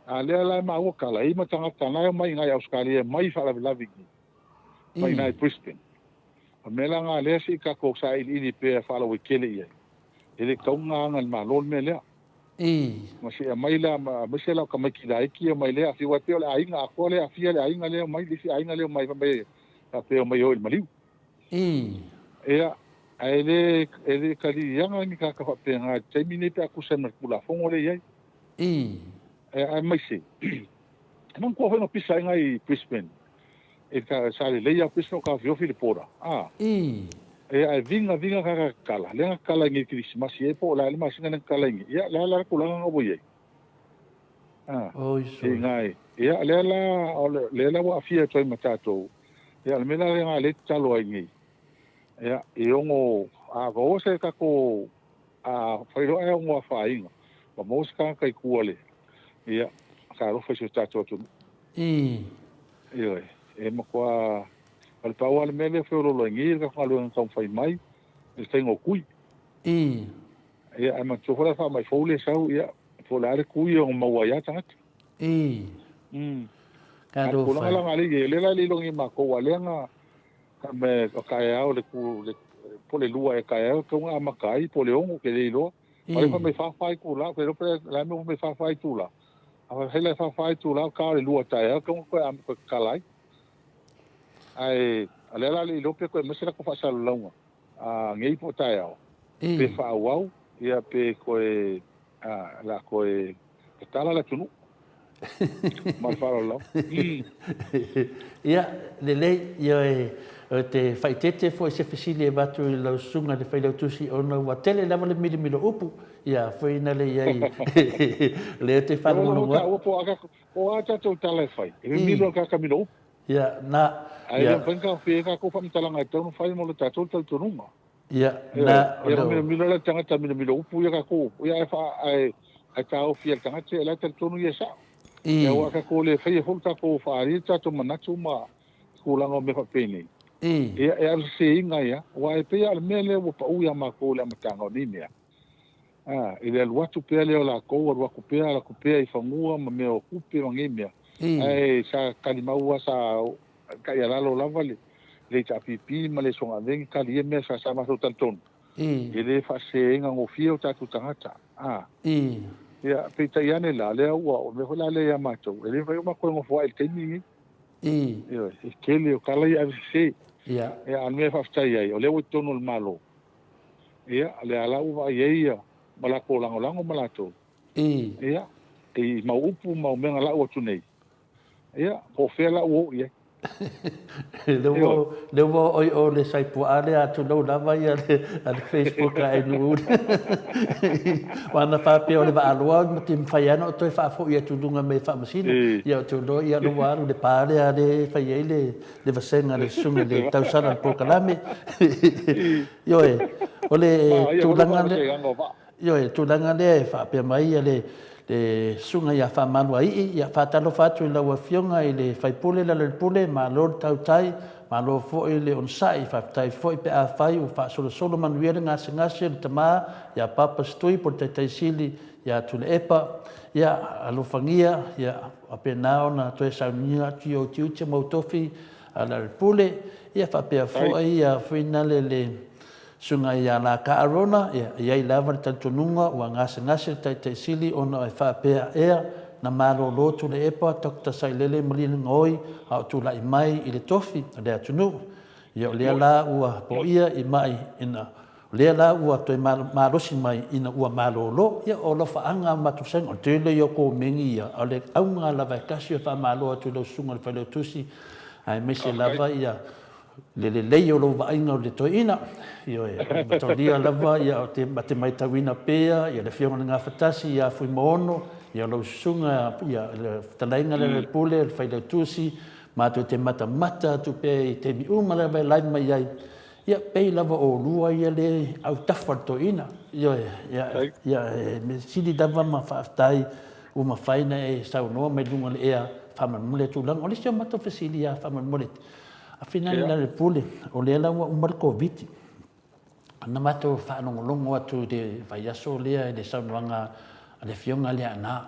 A lea la e maua tala, e i ai ma tagata na e omai i ina i Ausetalia e mai faalavelave i inei, mai i ina i Brisbane. O le mea la lena lea se i tatou sailiili pea faalauaitele i ai. E le tatau ona aga e le Malo le mea lea. Ma se i aumai la, aemaise la o tamaiti laiti ia omai lea aafia, aua e pei o le aiga atoa lea e aafia le aiga lea e omai, le isi aiga lea e omai fai mai e faapea e omai e o i le maliu. Ia, ae le, e le taliaga ni tagata faapena i le taimi nei pe a tusa ai ma le Tulafono lea e i ai. Ia, aemaise, e manatua foi na pisa ai nai Brisbane E ta, sa lelei a Brisbane o taofiofi le border, a. E, ae viga, viga kaka kala, lea na kala i nei Kerisimasi e po o le a le masina lea na kala i nei. Ia, le a la le tulaga na ua i ai? A. Oi E ina e, ia, lea la, o le, lea la ua aafia atu ai ma tatou. Ia, o le mea la lea na lea e tatalo ai nei, ia, e ono, a maua se tatou, a fai loa ae ono afaina, ma maua se tagata i tua le, ia, talofa i si o tatou atunuu. Ioe, e matua, o le pau lava le mea lea e feoloolo ai nei le tatou galuega na taumafai mai, i le faiga o tui. Ia, ae manatua foi la le faamai fou lea e sau, ia, po o le a le tui e ono maua ai lava tagata. A o le tulaga la na lea e i ai, o lea la e le iloa nei e matou, aua o lea na, o taeao le, le po o le 2 ea taeao e tatau ona amata ai, po o le 6, ou te le iloa. A o lea fai mai e 4, 4 itula, ou te le iloa pe o le a le mea ua fai mai e 4, 4 itula. A fai la e 4, 4 itula, o le ta o le 2 taeao e tatau ona toe amata toe tatala ai. Ae o lea la le iloa pe toe aumai se latou faasalalauga nei po o taeao, pe faaauau ia pe toe o le a toe tatala le atunuu. Ma le faaaloalo lava. Ia, lelei, ioe, ou te faaeteete foi i se fesili e avatu i lau susuga i le Failautusi ona ua tele lava le milimilo upu, ia, foi na le i ai, lea ou te faalogologo atu. O a tatou tala e fai, e mimilo lava le milo upu. Ia, na. Ae le mafai ona taofia ai tatou faamatalaga e tatau ona fai mo le tatou talitonuga. Ia, na. Ia, milamilo la le tagata milamilo upu ia tatou upu, ia ae faa, ae, ae taofi e le tagata ia la e talitonu ia e sao. Ia, aua a tatou le faia foi lo tatou faaalia tatou manatu ma tulaga o mea faapenei. Ia, e alu seseina ai lava, aua e pei lava o le mea lea ua pau ia matou i le amataga o nei mea. A, i le alu atu pea lea o latou, alu atu pea, alu atu pea i fanua ma mea o tupe ma nei mea. Ae sa talimau lava, sa taialalo lava le HRPP ma le Sogaaveni tali ia mea sa sa matou talitonu. E le faaseseina gofie o tatou tagata. A. Ia, peitai ane la, lea ua, o le mea foi la lea ia matou, e le mafai ona matou nofo ai i le taimi lenei. Ioe, e tele o tala ia avesese. Ia, a o le mea e faafetai ai, o lea ua i totonu o le Malo. Ia, lea la ua vaai ai ia ma latou lagolago ma latou. Ia, i mau upu ma mau mea na lau atu nei. Ia, po o fea la ua oo i ai. Lea ua oo i o le Saipuaa lea a tulou lava ia le Facebook a Nuu. Aua na faapea o le Vaaloa na te mafai lava ona toe faafoi atu i luga mai e faamasino. Ia ou te iloa ia ua alu i le pa lea lea e fai ai le le vasega a le susuga i le tausala o le polokalame. Ioe, o le tulaga lea, ioe, tulaga lea e faapea mai ia le le susuga ia Faamaluaii, ia faatalofa atu i lau Afioga i le sui usufono Lealailepule, malo le tautai, malo foi le onosai, faafetai foi pe afai ua faasolosolo manuia le gasegase o le tama ia Papa Setui po o le Taitaisili ia Tuilaepa, ia alofagia ia faapena ona toe saunia atu i ou tiute ma ou tofi a Lealailepule, ia faapea foi ia Fuinale le Susuga ia Laka Arona, ia e i ai lava le talitonuga ua gasegase le Taitaisili ona e faapea ea na malolo Tuilaepa Doctor Sailele Malielegaoi a o tulai mai i le tofi o le atunuu. Ia o lea la ua poia i mai ina o lea la ua toe malosi mai ina ua malolo. Ia o alofaaga a matou saga, o le tele ia o komeni ia, a o le auga lava e tasi o le faamalo atu i lau Susuga i le Failautusi aemaise lava ia le lelei o lou vaaiga o le toeaina. Ioe, o le mataulia lava, ia, ou te, te maitauina pea ia le Afioga i le Gafatasi ia Fuimaono, ia lau susuga, ia, le fetalaiga lea le Pule, le Failautusi, matou te matamata atu pea i taimi uma lava e live mai ai, ia, pei lava o oulua ia le autafa o le toeaina. Ioe, ia, ia, e mea sili lava ma faafetai ua mafai ona e saunoa mai luga o le ea faamolemole le tulaga. O le isi o matou fesili lava faamolemole, A finale la le pule, o lea la ua uma le Koviti. Na matou faalogologo atu i le vaiaso lea i le saunoaga a le Afioga lea Aana,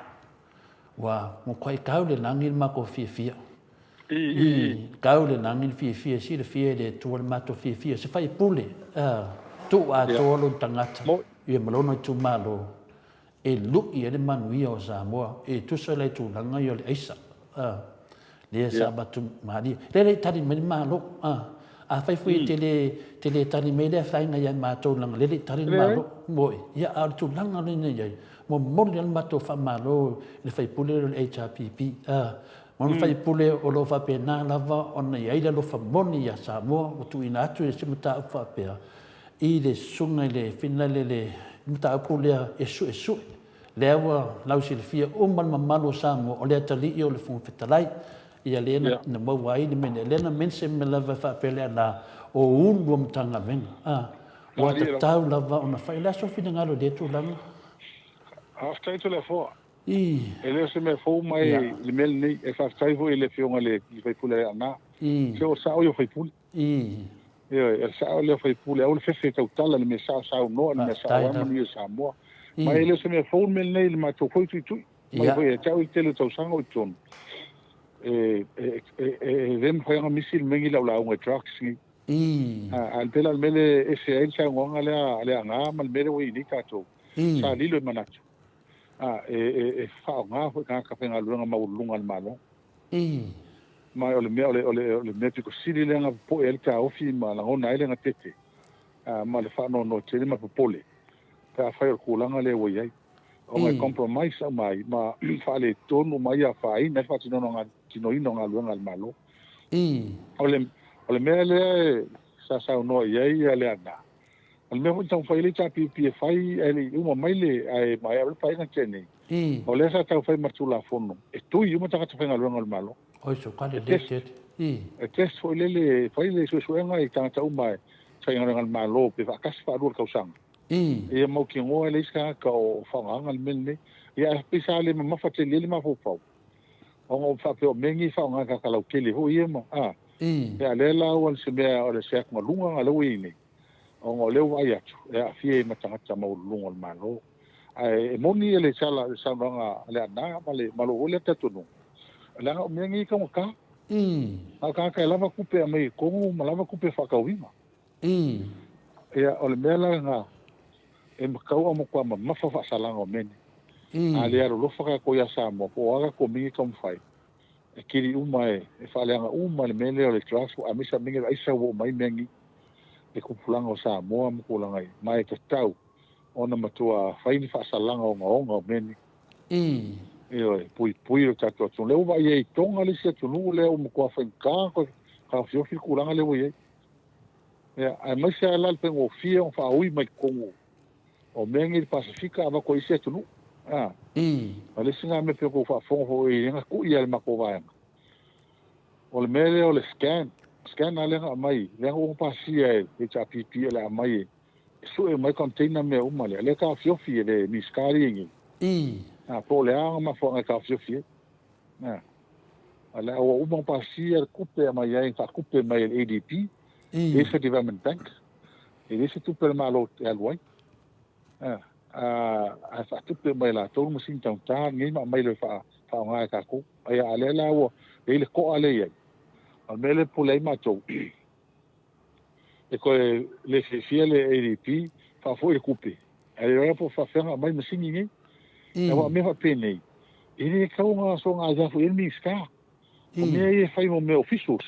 ua matuai tau le lagi le matou fiafia. I, tau le lagi le fiafia, silafia e le Atua le matou fiafia, se faipule, tuu atoa lona tagata ia ma lona itumalo. e lu'i ai le manuia o Samoa e tusa la i tulaga ia o le aisa a lea sa avatu malie. Lea le i tali mai le Malo a afai foi e te le te le tali mai lea afaina ia matou leaga lea le i tali le Malo moi ia a o le tulaga lea na i ai momoli lava le matou faamalo i le faipule lea o le HRPP a ma le faipule o lo o faapena lava ona i ai le alofa moni ia Samoa ua tuuina atu se mataupu faapea i le susuga i le finale le mataupu lea e suesue. Lea ua lausilafia uma le mamalu o Samoa o le atalii o le Fofoga Fetalai. Ia lea na, na maua ai le mea lea. Lea na mention mai lava e faapea le ana o ulu o Matagaluega. A, ua tatau lava ona fai. O le a sou finagalo i lea tulaga? Faafetai Toleafoa. E le o se mea fou mai le mea lenei. E faafetai foi i le Afioga i le sui usufono o Aana. Se o le sao ia o sui usufono. Ioe, o le sao lea o sui usufono, aua le fefe e tautala i le mea sao, saunoa i le mea sao aua le manuia o Samoa. Ma e le o se mea fou le mea lenei i le matou foi tuitui. Mai foi ia te au i le tele o tausaga o i totonu, e le mafai ona misi le mea lenei i lau lauga i drugs nei. Ii. A pei la o le mea lea e ese ai le saunoaga lea a Leaana ma le mea lea ua i ai nei tatou, sa lilo i manatu, e faaaoga foi tagata faigaluega maualuluga a le Malo. Ma o le mea, o le, o le, o le mea pito sili lea na popoe ai le taofi ma lagona ai le gatete, ma le faanoanoa tele ma le popole, pe afai o le tulaga lea ua i ai. Ona e compromise uma ai ma faaletonu uma ai, afaina ai le faatinoina o galuega a le Malo. O le, o le mea lea sa saunoa i ai Leaana, o le mea foi na taumafai ai le HRPP e fai ae le i uma mai le, ae maea le paeaiga na tea nei, o lea sa taumafai ma le Tulafono e tui uma tagata faigaluega o le Malo. Oi so ka le le tele. E test foi lele, e fai le suesuega i tagata uma e faigaluega a le Malo pe faatasi faalua i le tausaga. Ia mautinoa e leai se tagata o faaaogaina le mea lenei. Ia ae pei sa le mamafa tele ai le mafaufau, ona ua faapea o mea nei e faaaoga e tagata lautele foi ia ma, a. Ia a o lea la ua se mea o se atugaluga lena lea ua i ai nei, ona o lea ua vaai atu e aafia ai ma tagata maualuluga o le Malo. Ae e moni le saunoaga a Leaana ma le ma lou foi lea talitonuga, leaga o mea nei e taugata. Na o tagata e lava tupe e aumai i totonu ma lava tupe e faatauina. Ia, o le mea la lena, e tatau ona matua mamafa faasalaga o mea nei. A le alolofa tatou ia Samoa, po o a tatou mea nei e taumafai, e kili uma e faaleaga uma le mea lea o le drugs, aemaise lava mea nei o le aisa ua oo mai mea nei i tupulaga o Samoa ma tulaga ia. Ma e tatau ona matua fai ni faasalaga ogaoga o mea nei. Ioe, puipui lo tatou atunuu. Lea ua vaai ai i Tonga le isi atunuu lea ua matua faigata ona toe taofiofi le tulaga lea ua i ai. Ia, aemaise lava la le faigofie ona faaui mai totonu o mea nei i le Pasefika avatu ai i isi atunuu. A, o le isi lena mea pei ona outou faafofoga foi i lena tui a le matou vaega. O le mea lea o le scan, scan lea na aumai, lea na ua pasia e le HRPP o le a aumai e sue mai container mea uma lea, lea e taofiofi e le Minisita lea e i ai nei. A, po o le a ona mafuaaga e taofiofi ai. A, a lea ua uma ona pasia le tupe e aumai ai, faatupe mai e le ADB, Asia Development Bank, e leai se tupe a le Malo e alu ai. A, ae faatupe mai e latou le masini taugata lenei ma aumai loa e faaaoga e tatou. Ae a lea la ua i ai le to'a lea e i ai, o le mea lea e pule ai matou, e toe le fiafia le ADB faafoi le tupe, ae le iloa po o faafefea ona aumai masini nei. Aua o mea faapenei, e le tatau ona soona aia foi i ai le Minisita. O mea ia e fai mo mea officials,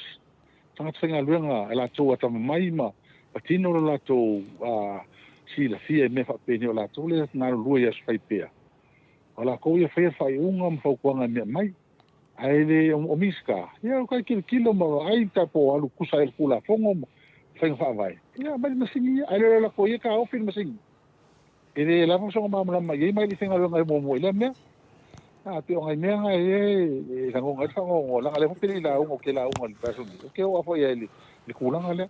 tagata faigaluega a latou atamamai ma patino lo latou silafia i mea faapenei, o latou lea e galulue i aso fai pea. O latou ia e faia faaiuga ma fautuaga i mea aumai. Ae le o Minisita, ia o kai tilotilo ma vaai po o alu tusa ai le Tulafono ma faiga faavae, ia aumai le masini ia. Ae le o latou ia taofi le masini. E le lava sona malamalama i ai ma e le i faigaluega ai muamua i lea mea. A pei o nai mea na e lagona ai le faanoanoa, leaga o lea foi ou te le i lauga, ou te lauga i le vaiaso nei, ou te oo lava foi i ai i le tulaga lea.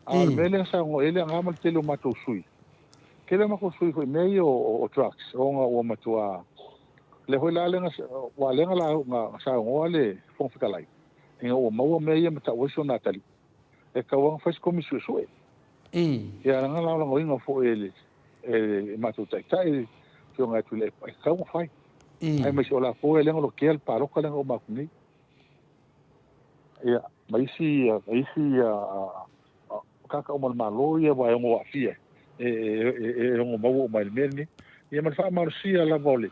A o le mea lea na saunoa i ai Leaana ma le tele o matou sui usufono, tele o matou sui usufono foi i mea ia o drugs, ona ua matua, lea foi la lea na, aua lea na saunoa le Fofoga Fetalai, ina ua maua mea ia ma tau ai si ona atalii, e tatau lava ona fai se komisi suesue. Ia na lagolagoina foi e le matou taitai le Afioga ia Tuilaepa, e tatau ona fai. Aemaise o latou lea na lotea le palota lea na uma atu nei. Ia, ma isi, ma isi tagata uma o le Malo ia aua e ono aafia, e ono maua uma i le mea lenei. Ia ma le faamalosia lava o le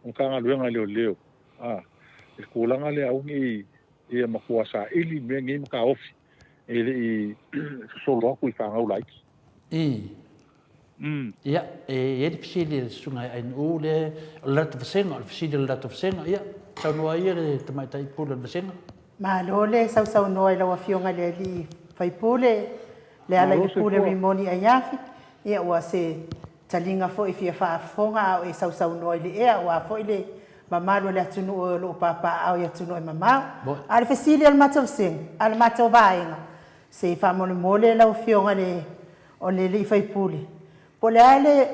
Matagaluega a Leoleo, i le tulaga lea aua ne i ia matua saili mea nei ma taofi e le i sosolo atu i fanau laiti. Ia, e i ai le fesili a le Susuga ia Ainuu lea, o le latou vasega, o le fesili a le latou vasega, ia, saunoa ia le Tamaitai Pule o le Vasega. Malo le sausaunoa i lau Afioga i le Alii Faipule, Leala i le Pule Rimoni Aiafi, ia ua se taliga foi fia faafofoga a o e sausaunoa i le ea aua foi le mamalu o le atunuu o lo o papaaao i atunuu e mamao. A o le fesili a le matou vasega, a le matou vaega, se i faamolemole lau Afioga i le o le alii faipule, po o le a le,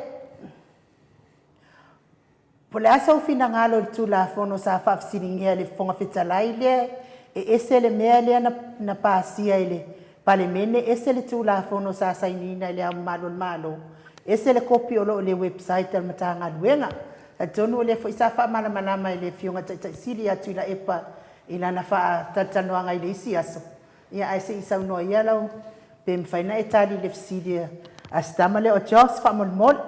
po o le a sou finagalo i le Tulafono sa faafesiligia e le Fofoga Fetalai lea e ese le mea lea na, na pasia i le Palemene, ese le Tulafono sa sainiina e Le Ao Mamalu o le Malo, ese le kopi o lo o i le website a le Matagaluega. Talitonu o lea foi sa faamalamalama e le Afioga i le Taitai Sili ia Tuilaepa i lana faatalatalanoaga i le isi aso. Ia, ae se i saunoa ia lau. Pe mafai ona e tali i le fesili a si tama lea o Josh faamolemole.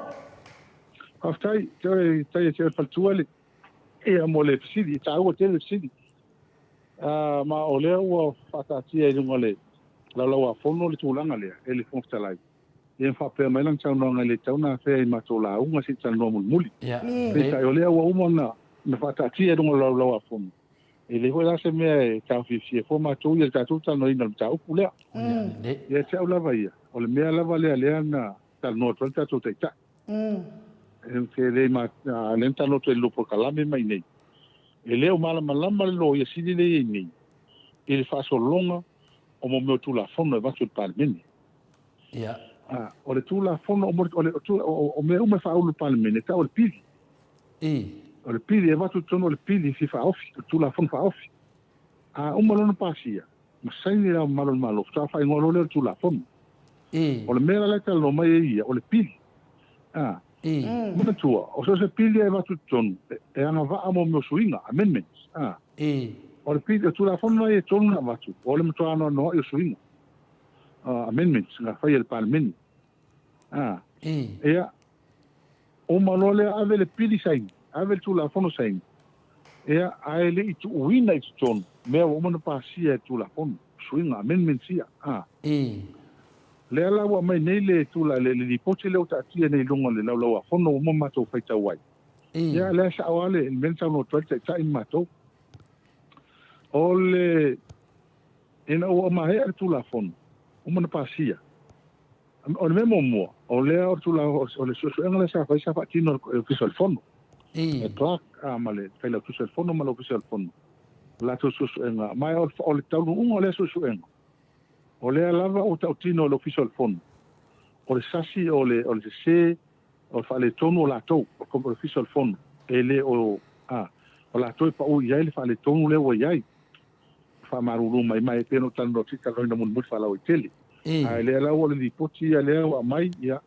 Faafetai, toe tai atu le faletua le ia mo le fesili, e taua tele le fesili. Ma o lea ua faataatia i luga o le Laulau-a-Fono le tulaga lea e le Fofoga Fetalai. Ia ma faapea mai lana saunoaga e le tatau ona afea i matou lauga se i talanoa mulimuli. Peitai o lea ua uma ona faataatia i luga o le Laulau-a-Fono, e leai foi la se mea e taofiofia fua matou ia le tatou talanoaina o le mataupu lea. Ia te au lava ia, o le mea lava lea lea na talanoa atu ai le tatou Taitai. E le ma lea na talanoa atu ai i le polokalame mai nei. E le o malamalama le Loia Sili lea e i ai nei i le faasologa o mo mea o Tulafono e avatu i le Palemene. O le Tulafono, o mea uma e faaulu i le Palemene, e tau o le pili. O le pili e avatu i totonu o le pili fia faaofi, o le Tulafono faaofi. A uma loa ona pasia, ma saini Le Ao Mamalu o le Malo, faatoa faaigoa loa lea o le Tulafono. O le mea la lea e talanoa mai ai ia, o le pili. Manatua, o so o se pili e avatu i totonu, e agavaa mo mea o suiga, amendments. O le pili, o Tulafono la ia e tolu na avatu, o le matua anoanoai o suiga, amendments, na fai e le Palemene. Ia, uma loa lea ave le pili saini, ave le Tulafono saini, ia, ae le i tuuina i totonu mea ua uma ona pasia e le Tulafono, suiga, amendments ia. Lea la ua aumai nei le tula, le lipoti lea ua taatia nei i luga o le Laulau-a-Fono ua uma matou faitau ai. Ia, lea sao lava le mea na saunoa atu ai le Taitai ma matou. O le, ina ua maea le Tulafono, uma ona pasia, O le mea muamua, o lea o le tulaga o le suesuega lea sa fai sa faatino e le Ofisa o le Fono. E Clark ma le Failautusi o le Fono ma le Ofisa o le Fono. O latou suesuega, ma o le taunuuga o lea suesuega, o lea lava ua tautino e le Ofisa o le Fono, o le sasi, o le sese, o le faaletonu o latou, o le Ofisa o le Fono, e le o, a, o latou e pau i ai le faaletonu lea ua i ai. Faamalulu mai, ma e pei ona ou talanoa atu, talanoaina mulimuli faalauaitele. Ae lea la ua o le lipoti ia lea ua aumai, ia,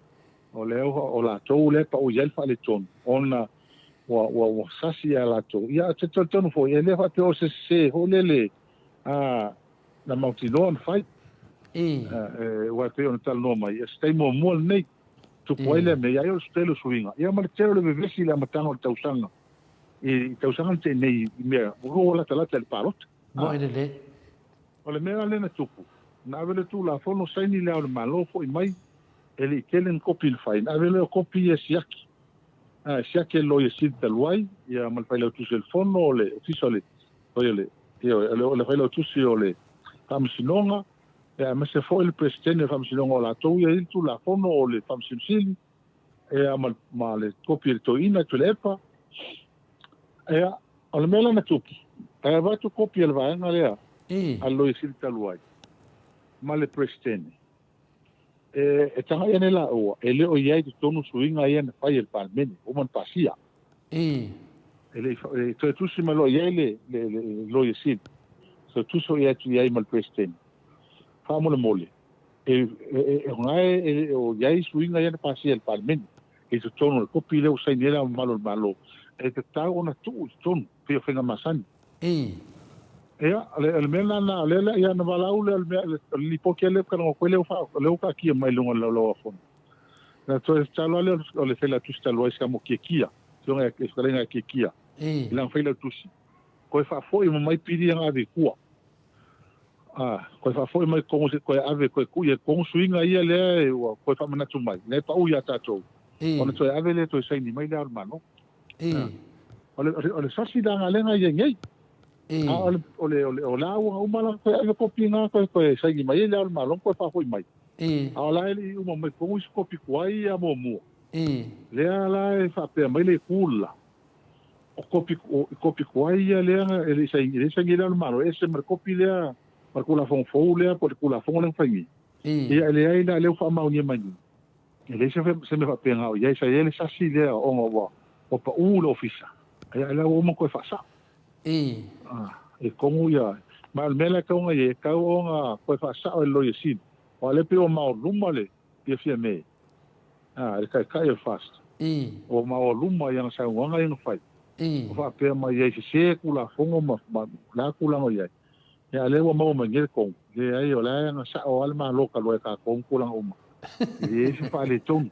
o lea ua, o latou lea e pau i ai le faaletonu, ona ua, ua, ua sasi ia latou. Ia, ou te talitonu foi, e le faapea o se sese foi lele, a, na mautinoa ona fai. Aua e pei ona talanoa mai, o se taimi muamua lenei, tupu ai lea mea, ia ai o le tele o suiga, ia ma le tele o le vevesi i le amataga o le tausaga, i tausaga na tea nei i mea ua latalata i le palota. Moe lelei. O le mea la lea na tupu, na ave le Tulafono saini Le Ao o le Malo foi mai, e le i tele ni kopi na fai, na ave lea o kopi ia e siaki. E siaki e le Loia Sili talu ai, ia ma le Failautusi o le Fono, o le Ofisa o le, oi o le, ioe, o le Failautusi o le Faamasinoga, ia aemaise foi le Peresetene o le Faamasinoga o latou ia i le Tulafono o le Faamasino Sili, Ea ma le kopi e le toeaina Tuilaepa. Ea, o le mea la na tupu, e avatu kopi a le vaega lea a le Loia Sili talu ai ma le Peresetene. E, e tagaia nei laua, e le o i ai i totonu suiga ia na fai e le Palemene, ua uma ona pasia. E le i, e toe tusi mai loa i ai le, le, le Loia Sili, toe tusi ho'i atu i ai ma le Peresetene. Faamolemole, E, e, e gae e le o i ai suiga ia na pasia e le Palemene i totonu o le kopi lea ua saini ai Le Ao Mamalu o le Malo, e tatau ona tuu i totonu pei o faiga masani. Ia, o le, o le mea lena, o lea, lea, ia, na valaau lea o le mea, o le lipoti lea ua talanoa atu ai lea ua faa, lea ua taatia mai i luga o le Laulau-a-Fono. Na toe tatalo lava lea o le Failautusi talu ai Samo Kiekia, Afioga ia, Fetalaiga ia Kiekia, i lana Failautusi, toe faafoi uma mai pili ia na ave i tua. A, koe faafoi mai totonu se koe ave koe kui e totonu suiga ia lea e ua koe faamanatu mai, lea e pau ia tatou, ona toe ave lea toe saini mai Le Ao o le Malo. O le, o le sasi la galega ia nei. A o le, o le, o le, o la ua uma la koe ave kopi nga koe koe saini mai ai Le Ao o le Malo koe faafoi mai. A o la e le i uma mai totonu isi kopi tuai ia muamua. Lea la e faapea mai le itu la, O kopi, o kopi tuai ia lea e le i saini, e le i saini ai Le Ao o le Malo, e ese ma le kopi lea, ma le Tulafono fou lea po o le Tulafono lea na fai nei. Ia, e leai la, lea ua faamaonia mai nei, e leai se, se mea faapena o i ai. Sa i ai le sasi lea ona ua, ua pau le Ofisa, ia, lea ua uma ona toe faasao. E tonu ia, ma o le mea la e tatau ona i ai, e tatau ona toe faasao e le Loia Sili, aua o lea e pei ua maoluma le fiafia me, le Taitai o le FAST, ua maoaluma i ana saunoaga ia na fai, ua faapea mai ai, sese Tulafono ma, ma le a tulaga o i ai. Ia, a lea ua maua mai nei le tonu, leai, o la e agasao lava le Malo talu ai e tatou ma tulaga uma. E leai se faaletonu.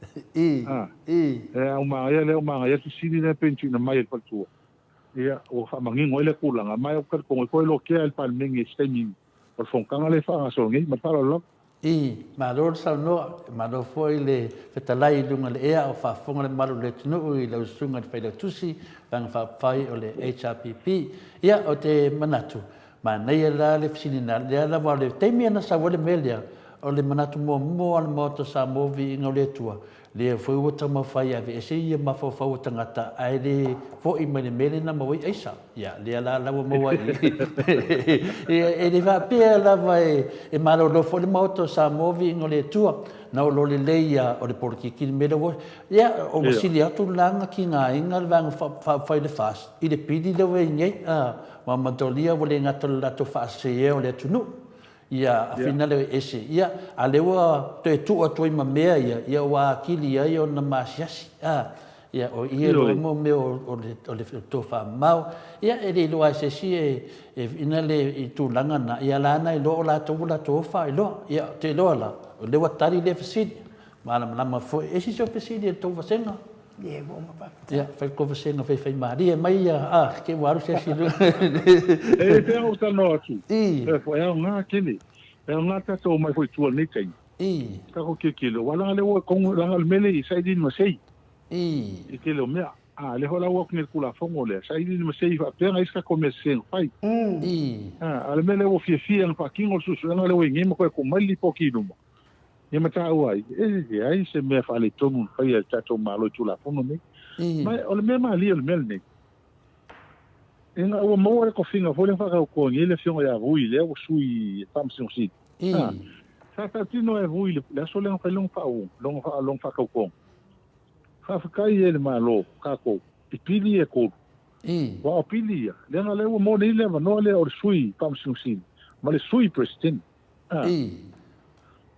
A, e au manaia lea, ua manaia le fesili lea pei ona tuuina mai e le faletua. Ia, ua faamanino ai lea tulaga, ma ou te talitonu e toe lotea e le Palemene i se taimi o le fonotaga lea e faagasolo nei. Ma le faaaloalo lava. I, malo le saunoa, malo foi le fetalai i luga o le ea a o faafofoga le mamalu o le atunuu i lau susuga i le Failautusi, Vaega Faaupufai o le HRPP. Ia, ou te manatu, manaia la le fesili na, lea lava o le taimi na sau ai le mea lea, o le manatu muamua o le Maota o Samoa Viiga o le Atua, lea foi ua taumafai e aveese ia mafaufau o tagata ae le foi mai le mea lea na maua ai aisa. Ia, lea la la ua maua i E le faapea lava e malolo foi le Maota o Samoa viiga o le Atua, na o lo lelei ia o le polokiki le mea lea ua Ia, ua sili atu la na tigaina le Vaega Faaupufai o le FAST i le pili lea ua i ai nei, a, aua manatua ua le gata o le latou faasea o le atunuu, ia, a finale ese, ia, a lea ua toe tuu atu ai ma mea ia, ia ua atili ai ona maasiasi, a, ia, o i e iloa mo mea o le tofamamao, ia, e le iloa lava e se isi e ina le i tulaga na, ia la na iloa o latou ua latou o faailoa, ia, ou te iloa la, o lea ua tali lea fesili, malamalama foi. E isi se fesili a le tou vasega? Ie, ua uma faafetai. Ia, fai le tou vasega faifaimalie mai ia, a, te i ua alu se isi i luga. E pei ona ou talanoa atu, e aoga tele, e aoga tatou omai foi i tua i lenei taimi. Tatou tilotilo, aua leaga o lea ua tonu, leaga o le mea lea i sailiili masei i tele o mea. A, lea foi la ua o atu nei i le Tulafono lea, sailiili masei faapea na i ai se tatou mea sese na fai. A o le mea lea ua fiafia ona faatino le suesuega lea ua i ai nei ma toe tuu mai le lipoti i luma, Ia ma taua ai, e leai se mea faaletonu na faia e le tatou Malo i Tulafono nei. Ma o le mea malie o le mea lenei, ina ua maua le tofiga foi lea na faatautoa nei le Afioga ia Vui lea ua sui Faamasino Sili, sa faatino e Vui le aso lea na fai lona faauuga, lona faatautoga. Faafetai e le Malo tatou i pili ia e tolu. Aua o pili ia, leaga lea ua maua nei le avanoa lea o le sui Faamasino Sili ma le sui Peresetene.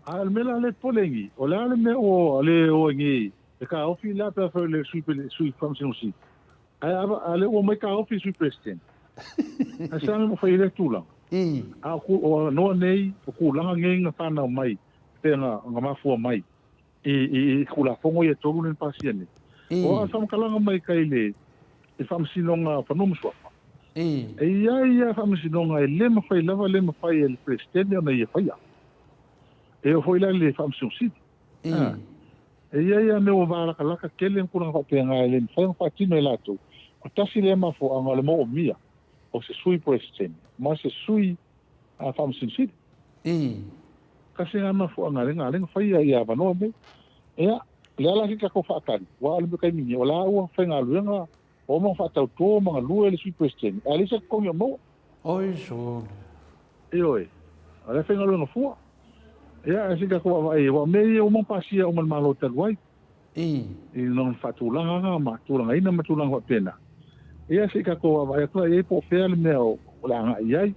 A o le mea la lea e popole ai nei, o le a le mea ua le o ai nei e taofi la pe afai o le sui sui Faamasino Sili, ae a lea ua omai taofi le sui Peresetene. Ae se a mea ua fai ai lea tulaga? A o avanoa nei, o tulaga nei na fanau mai pe na mafua mai i Tulafono ia e tolu lea na pasia nei. O a faamatalaga mai kai le Faamasinoga o Fanua ma Suafa, e i ai lava faamasinoga e le mafai lava le mafai e le Peresetene ona ia faia. E oo foi la i le Faamasino Sili. E i ai lava mea ua valakalaka tele ma tulaga faapena e le mafai ona faatino e latou. O tasi lea mafuaaga o le moomia o se Sui Peresetene ma se Sui Faamasino Sili. Tasi lena mafuaaga lea na ala ai ona faia ia avanoa nei. Ia, o le a la se tatou faatali, aua o le taimi nei, o la ua faigaluega, ua uma ona faatauto ma galue le Sui Peresetene, ae leai se totogi o maua. Oi sole. Ioe, o la e faigaluega fua. Ia, ae se i tatou vaavaai i ai, aua o mea ia ua uma ona pasia uma e le Malo talu ai. I lona faatulagaga ma tulagaina ma tulaga faapena. Ia se i tatou vaavaai atu la i ai po o fea le mea o le a agai i ai.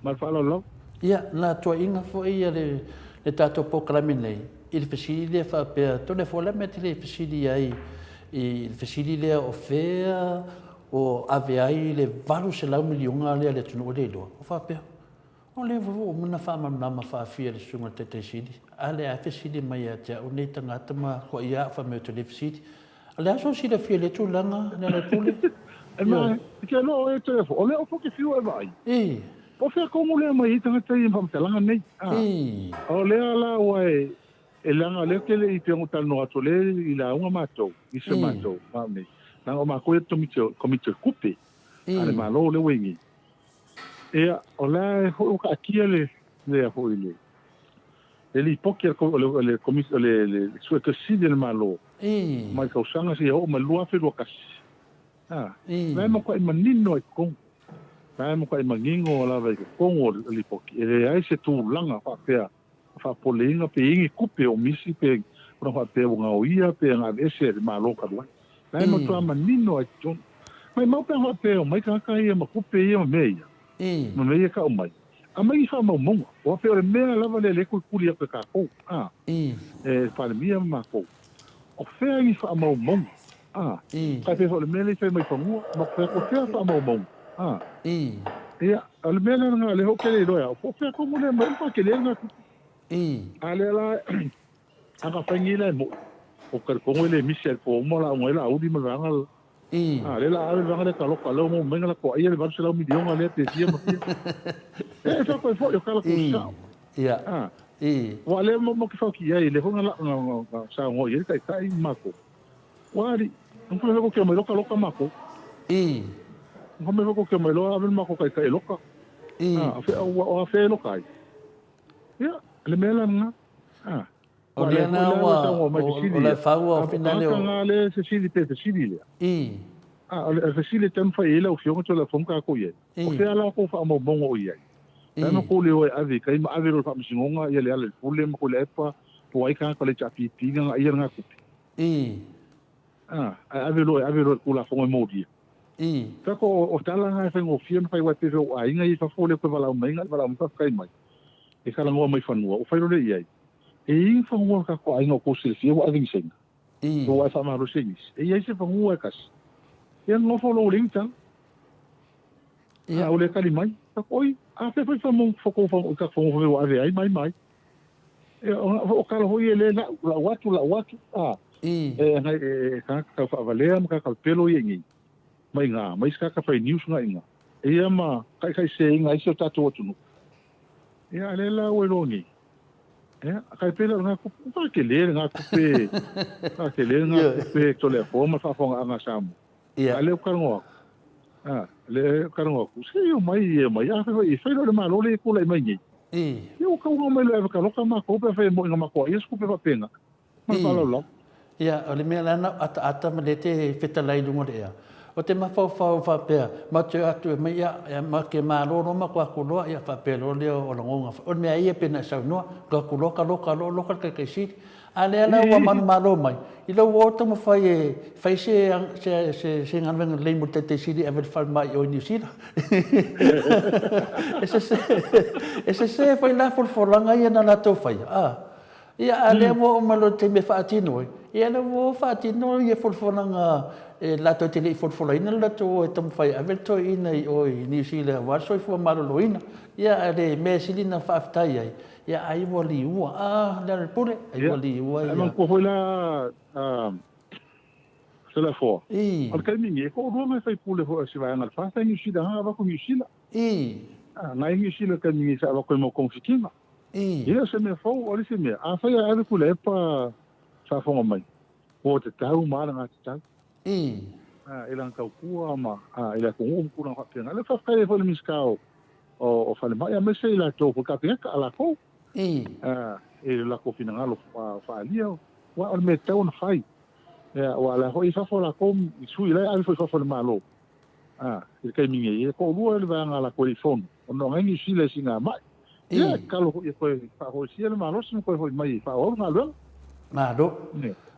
Ma le faaaloalo lava. Ia, na tuuaiina foi ia le tatou polokalame nei i le fesili lea faapea, Toleafoa, o le a le mea e te le fesili ai i le fesili lea o fea o ave ai le $800 miliona lea a le atunuu e le iloa? O faapea, O lea foi ua uma ona faamalamalama faafia e le Susuga i le Taitai Sili, a lea lava e fesili mai ia te au nei tagata ma toaia au fai mai ou te le fesili. O le a sou silafia i lea tulaga, Lealailepule? E ma, i ke aloha oe e Toleafoa, o lea o ke fiu e vaai. Po o fea komu lea mai ai tagata ia i faamatalaga nei. O lea la ua e, e leaga o lea ou te le i pei ona ou talanoa atu, o lea i lauga matou, nisi o matou, ma au nei, leaga o matou ia le Komiti o le Tupe a le Malo lea ua i nei. Ia, o la foi ua taatia le lea foi le le lipoti a le Komisi o le le Suetusi Sili a le Malo mai tausaga seia oo mai le 2021. A, la e matuai manino lava i totonu. La e matuai manino lava i totonu o le lipoti, e leai se tulaga faapea faapopoleina pe i ai ni tupe o misi pe ona faapea ua gaoia pe na aveese e le Malo talu ai. La e matua manino lava i totonu. Maimau pe a faapea e omai tagata ia ma tupe ia ma mea ia, ma mea ia e tau mai, aumai ni faamaumauga. Aua pei o le mea lava lea o lea e kulikuli atu e tatou, a, e le Palemia ma matou, o fea ni faamaumauga, a, tai pei foi o le mea lea i fai mai fanua, ma fai atu o fea faamaumauga, a. Ia, o le mea lea lena, lea foi ou te le iloa e au, po o fea tonu lea e aumai ai le faatele lena tupe. A lea la, a na fai nei la e mo'i, ou te talitonu e le misi lava i le po uma o lauga ai Laauli ma le vaega lela. A lea la a ave le vaega lea taloka, lea ua maua mai na latou aia le 800 miliona lea pe fia ma fia. E fai atu ai foi, o tala tuusao. Aua o lea matou te fauti i ai, lea foi na saunoa i ai le Taitai ma matou. Ua alii, na fai mai tou te omai loa taloka matou. Na fai mai foi tou te omai loa ave le matou taitai e loka. O afea e loka ai? Ia, le mea la lena. O lea na ua, o le faua o finale o. O le lea fesili pe fesili lea. O le fesili e taumafai i ai lau Afioga Toleafoa ma tatou i ai. O fea la tou faamaumauga o i ai? Leaga tou le o e ave i tai ma ave loa i le Faamasinoga ia Lealailepule ma Tuilaepa po o ai tagata o le HRPP na ganaia lena tupe. Ae ave loa e ave loa i le Tulafono e molia. Kako o tala na e faigofie ona fai aua e pei foi o aiga ia i fafo lea toe valaau mai na o le valaau mai faafetai mai e talanoa mai fanua ua fai loa lea i ai. E i ai ni fanua o le tatou aiga o tou silafia ua ave ni Saina? Ua e faamalosi ai nisi? E i ai se fanua e tasi? Ia nofo loa ua leai ni tala. A ua le tali mai. Kako oi, a fea foi tou fanua fai mai ua ave ai ma ai ma ai. Ia, o tala foi e le lau, lau atu, lau atu, a. E agai e tagata tau faavalea ma tagata pepelo ia i inei, mai ina, ma isi tagata fai news nga i ina. Ia ma taitaiseseina ai si o tatou atunuu. Ia, a lea la ua iloa nei. Ia, kai pei la o lena tupe, ua tele lena tupe, tele lena tupe Toleafoa ma le faafofogaaga a Samoa. A lea ou talanoa atu, a, lea ou talanoa atu, se i omai, i omai, a fai foi, fai loa le Malo lea e tulai mai nei. Ia ua tau ona omai loa e ave taloka matou pe afai e moni na matou aia se tupe faapena. Ma le faaaloalo lava. Ia, o le mea la na ou ataata ma lea te fetalai i luga o le ea, ou te mafaufau faapea, matou te o atu e aumai, ia, ia matou te malolo ma tou atu loa, ia faapea loa lea o lagona. O le mea ia pei ona e saunoa, tou atu loa taloka loa loka le Taitai Sili. A lea la ua manumalo mai, i lou o taumafai e fai se, se, se, se galuega lelei mo le Taitai Sili e ave i le falemai i o i Niu Sila. E sese, e sese foi la folafolaga ia na latou faia, a. Ia, a lea ua oo mai loa i le taimi e faatino ai, ia lea ua faatino ia folafolaga e latou te le i folafolaina le latou o e taumafai e ave le toeaina i o i Niu Sila aua le soifua maloloina. Ia, a o le mea sili ona faafetai ai, ia ai ua liua, a Lealailepule, ai ua liua ia. Ae manatua foi la Toleafoa, o le taimi nei, e toalua nai faipule foi o se vaega o le FAST i Niu Sila, na avatu i Niu Sila. Na i Niu Sila i le taimi nei sa avatu ai mo togafitiga. E le o se mea fou, o le isi mea, afai e ave Tuilaepa faafofoga mai, ua tatau ma alagatatau i lana tautua ma i le atunuu ma tulaga faapena. O lea faafetai ai foi i le Minisita o Falemai aemaise i latou foi Kapeneta a latou i le latou finagalo faaalia, aua o le mea e tatau ona fai. Aua o la foi e i fafo latou i sui la e ave foi i fafo e le Malo. A, i le taimi nei, e toalua le vaega a latou e le i fono, ona o na e Niu Sila i sina mai. Ia, e tatalo foi e toe faafoisia le malosi ma toe foi mai e faaauau le galuega. Malo.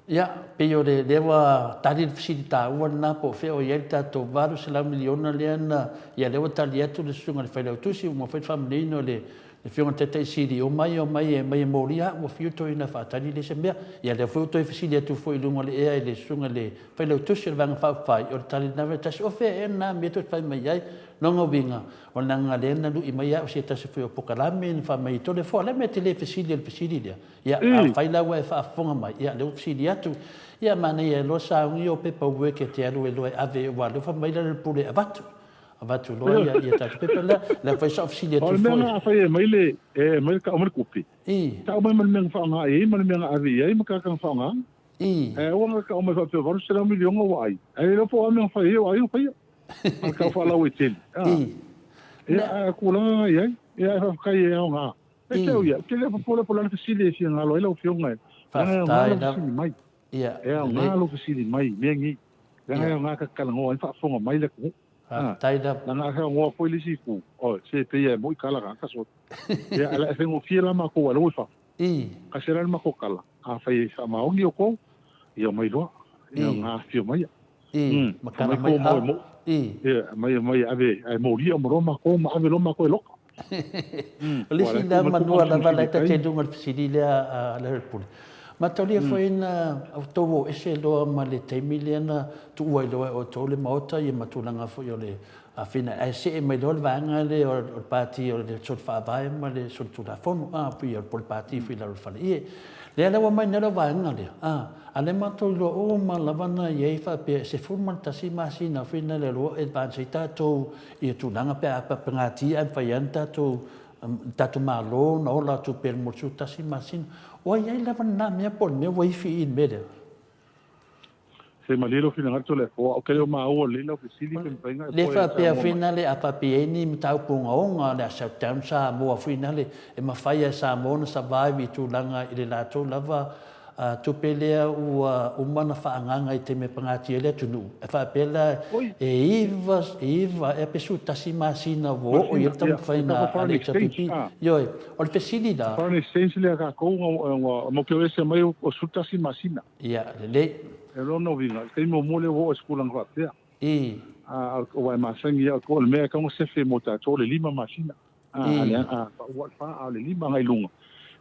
Ia, pei o le, lea ua tali le fesili taua lena po o fea o i ai le tatou $800 miliona lea na, ia lea ua tali atu le Susuga i le Failautusi, ua mafai ona faamanino e le Afioga i le Taitai Sili, omai, omai, omai e molia au, ua fiu toeaina e faatali, e leai se mea. Ia lea foi ua toe fesili atu foi i luga o le ea i le Susuga i le Failautusi o le Vaega Faaupufai, o le tali lena mea tasi, o fea ea lena mea tou te fai mai ai? Lona uiga, o le leaga lea na lui mai au i se tasi foi o polokalame na fai mai ai, Toleafoa, o le a le mea e te le fesili ai i le fesili lea? Ia, afai la ua e faafofoga mai, ia, lea ua fesili atu. Ia, manaia loa sauni o paper work e te alu ai loa e ave, aua o lea ua fai mai Lealailepule e avatu. Avatu loa ia, ia tatou pepa lea. Lea foi sa ou fesili atu foi. O le mea lena, afai e aumai le, e aumai le, tau mai le tupe, tau mai ma le mea na faaaoga i ai ma le mea na ave i ai ma tagata na faaaoga. Ae aua na tau mai faapea $800 miliona ua ai, ae le iloa po o a mea na fai ai, o ai na faia. A o le tau faalauaitele. Ia, a o tulaga na i ai, ia, ae faafetai e aoga. E te au ia, ou te le popole po o le a le fesili e fia galo ai lau Afioga, leaga e aoga lau fesili mai. E aoga lou fesili mai i mea nei, leaga e aoga ta te talanoa ai ma faafofoga mai le atunuu. Leaga a feagoa foi le isi itu, oi, se pei lava e moi tala tagata sole. Ia, ae e faigofie la matou aua o lea ua i fafo. Kasi la le matou tala, afai e faamaoni outou, ia omai loa, ia aoga afifio maia. Aumai kou mau e moʻu. Ia, aumai, aumai ave, ae molia uma loa matou ma ave loa matou e loka. O le isi lea manua lava la e ta te i luga o le fesili lea a Lealailepule. Mataulia foi na outou o ese loa ma le taimi lea na tuua ai loa e outou le Maota ia ma tulaga foi o le Fina ae see mai loa le vaega lea o le Pati o le Soli Faavae ma le Soli Tulafono, a, pei o le Pati foi i lalo o le faleie. Lea la ua aumai nei lau vaega lea, a, a lea matou iloa uma lava na i ai faapea e 11 masina foi na le aloa advance ai tatou i tulaga pe a pagatia ae mafai lava ona tatou le tatou Malo ona ola atu pea mo le 11 masina. Ua i ai lava lena mea po o le mea ua ifi i i le mea lea? Se malie lou finagalo Toleafoa, ou te le o maua lelei lau fesili pe mafai ona e Le faapea foi nale a faapea i ai ni mataupu ogaoga o le a shut down Samoa foi nale e mafai lava e Samoa ona survive i tulaga i le latou lava tupe lea ua uma ona faaagaaga i taimi e pagatia ai le atunuu. E faapea la e iva, e iva ea pe 11 masina ua oo i ai le taumafaiga a le HRPP. Ioe, o le fesili la. Foreign exchange lea a tatou ua mautinoa ese mai o 11 masina. Ia, lelei. E lona uiga, i le taimi muamua lea ua oo i se tulaga faapea. I. A, aua e masani ia, o le mea e tatau ona sefe mo tatou o le lima masina. A, a leaga, a pau lava le fa, a o le lima agai i luga,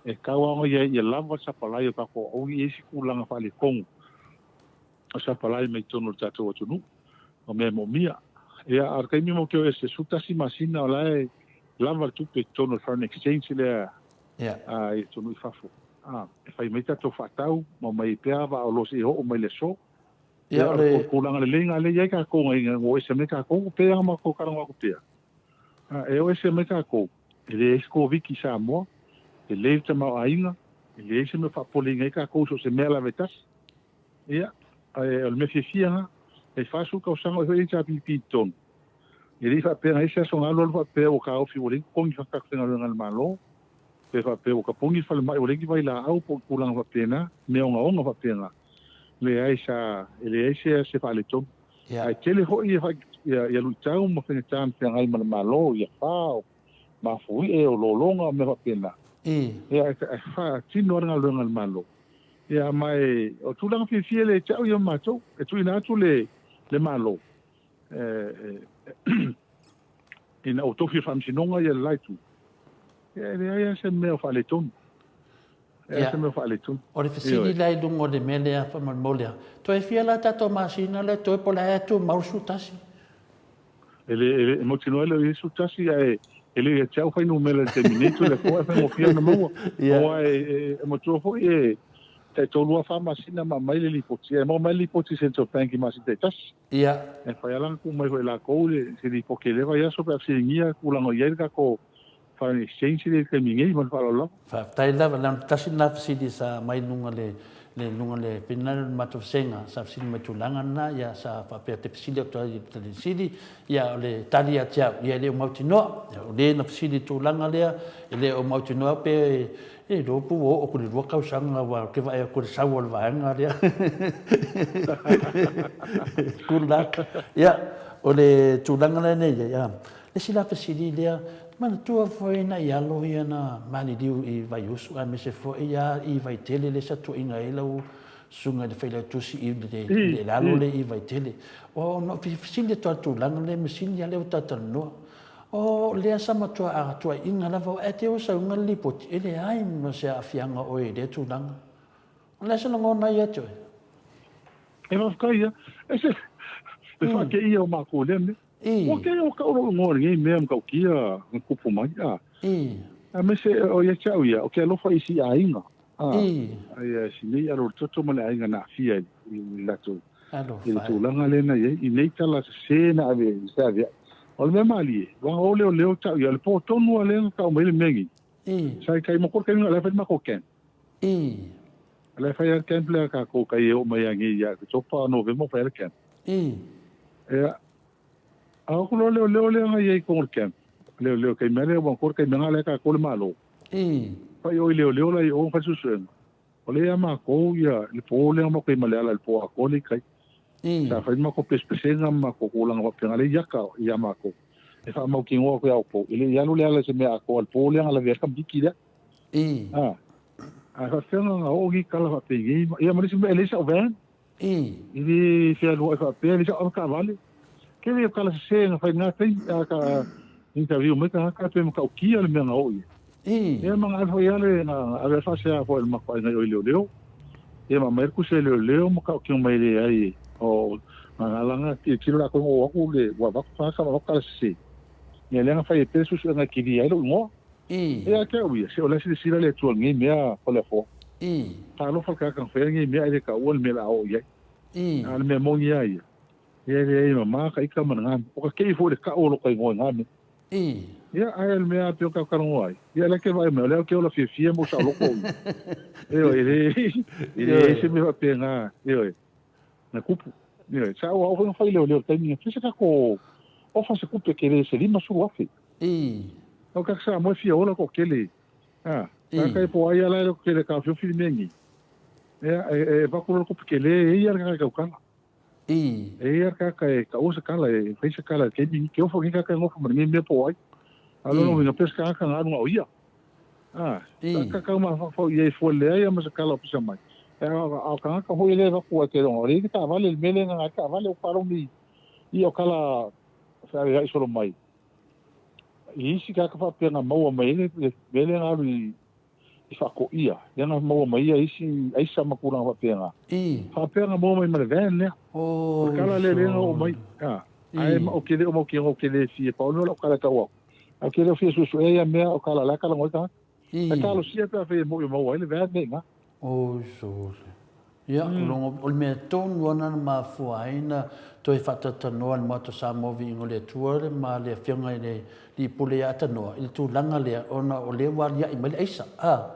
e tatau lava ona i ai ia lava le sapalai o tatou aua ne i i ai se tulaga faaletonu o sapalai mai totonu o le tatou atunuu, o mea e moomia. Ia, a o le taimi matou te o ese, 11 masina o la e lava le tupe i totonu o le foreign exchange lea i atunuu i fafo. E fai mai tatou faatau ma omai ai pea vaa oloa seia oo mai le aso. Ia, o le tulaga lelei lena lea e i ai tatou ina ua o ese mai tatou, e pei lava ona matou talanoa atu pea, e o ese mai tatou, e leai se Koviti i Samoa, e lelei le tamaoaiga, e leai se mea o faapopoleina ai tatou i so o se mea lava e tasi. Ia, ae o le mea fiafia lena, e 40 tausaga o i foi HRPP i totonu, e le i faapea na i ai se aso na alu alu faapea ua taofi ua leai ni totogi tagata faigaluega a le Malo, pe faapea ua tapuni le falemai ua leai ni vailaau po o tulaga faapena, mea ogaoga faapena. Leai sa, e leai se se faaletonu. Ae tele foi ia ia luitau ma faigata na feagai ma le Malo i afa, o mafuie, o lologa, o mea faapena. Ia ae faatino lava le galuega a le Malo. Ia ma e o tulaga fiafia lea ia te au ia ma matou, e tuuina atu le le Malo ina ua tofi e Faamasinoga ia le la itu, ia e leai lava se mea o faaletonu. E leai se mea o faaletonu. O le fesili la i luga o le mea lea faamolemole lava, toe fia la tatou masina lea toe po o le a tumau le 11? E le, e le, e mautinoa e le o i ai le 11, ae e le ia te au fuainumera i le taimi nei, Toleafoa e faigofie ona maua. Aua e matua foi e tai tolu a fa masina ma aumai le lipoti. E maua mai le lipoti i Central Bank i masina taitasi. E fai lava la ona tuu mai foi e latou le se lipoti i lea vaiaso pe a fesiligia tulaga o i ai le tatou foreign exchange lea i le taimi nei ma le faaaloalo lava. Faafetai lava, leaga tasi lena fesili sa aumai i luga le le luga le pina le matou vasega sa fesili mai tulaga lena ia sa faapea te fesili atu ai i le Sili ia o le tali ia te au ia e le o mautinoa o le na fesili i le tulaga lea e le o mautinoa pe E iloa pe ua oo atu i le lua tausaga aua ou te vaai atu i le sau o le vaega lea. Good luck. Ia, o le tulaga lea na i ai, le isi la fesili lea, manatua foi nai alo ia na maliliu i Vaiusu aemaise foi lava i Vaitele lea sa tuuaina ai lau susuga i le Failautusi i le alo lea i Vaitele. Ona ou fesili atu lava i le tulaga lea, masini lava lea ua talatalanoa. O lea sa matua atuaiina lava ae te o sauga le lipoti, e leai ma se aafiaga o oe i lea tulaga. O le a se lagona ia te oe? E faafetai ia. E se le faateia o matou i lea mea. Ua kei o tau lou igoa i lenei mea matautia na tupu mai, a. Aemaise o ia te au ia, ou te alofa i si aiga, a. Ia si nei alo o le toto ma le aiga na aafia i le latou i le tulaga lea na i ai, i nei tala sese na ave i se ave ai. O le mea malie, ua o leoleo tau ia, o le po tonu lava lea na tau mai le mea nei. Sa i tai mo ko taimi o la e fai le matou camp. O la e fai lava le camp lea a tatou kai e oo mai lava nei ia Oketopa, Novema fai lava le camp. Ia, a o atu loa leoleo lea na i ai i totonu o le camp, leoleo taimi lava lea ua matua le taimi lena lea tatou le Malo. Fai o i leoleo la i o na fai suesuega. O lea ia matou ia le po lea matou i Maleala i le po atoa lea i tai. Sa fai matou pesepesega ma matou tulaga faapena lea i ata ia matou. E faamautinoa atu ia outou, e le i alu le ala i se mea atoa i le po lea na lavea ai le tamaitiiti lea. A faapefea ona oo ni tala faapenei ia ma le isi mea e leai sau van. E le fealuai faapea, e leai sau avetaavale. Tele o tala sese na fai i lena taimi, a ta interview mai tagata pe matautia le mea na oo i ai. Ia ma na ave foi lava le, na ave lava le faasea foi a le matou aiga i o i leoleo. Ia ma aumai le tusi a leoleo ma tautino mai e leai o Nga tilotilo lakou ina oo atu le ua avatu tagata ma avatu tala sese. Ia lea na fai ai pea le suesuega e kilia ai lou igoa. Ia te au ia, se o la e silasila le Atua i lenei mea Toleafoa. Talofa le tagata na faia lenei mea ae le taua le mea o le a oo i ai. A o le mea moni lava ia, ia e leai e mama ka ita ma lena mea. O ka tei foi i le tau o lota igoa i na mea. Ia, ae o le mea lava pei ona tatou talanoa ai, ia o lea e te vaai mai, o lea ou te ola fiafia ma ou saoloto au ia. Ioe, e leai se mea faapena, ioe, na tupu. Ioe, sa ou ao foi na fai leoleo i le taimi, na fai se tatou ofa se tupe tele se $50,000. O ka Samoa e fia ola toatele. A, tagata e po ai ala e tele taofiofi le mea nei. Ia, e avatu loa le tupe tele e ia le tagata e tautala. E ia le tagata e taua se tala, e fai se tala i le taimi nei. Ke ofo nei tagata e nofo ma lenei mea po o ai. A o lona uiga, pe se tagata na alu na o ia. A, ka tau mafaufau i ai fua leai a ma se tala o pisa mai. A o tagata foi lea e avatu ai ke longa, o le i le taavale, le mea lea na ai taavale o palogi i o kala feaveai solo mai. I isi tagata faapea na maua mai ai le mea lea na alu i faatoia, lea na maua mai ai isi aisa ma tulaga faapena. Faapea na maua mai ma le van lea. O le tala lea lea na oo mai. Ae ou te le o mautinoa ou te le fia pau le mea o lau tala e tau atu. Ae ou te le o fia suesuea ia mea o tala la e talanoa ai tagata. Ae talosia pe afai e moi o maua ai le van lea i ina. Oi sole. Ia, o le mea tonu lava na mafua ai na toe faatalatanoa e le Maota Samoa Viiga o le Atua ma le Afioga i le Alii Pule ia Atanoa i le tulaga lea ona o lea ua alia'i mai le aisa. A,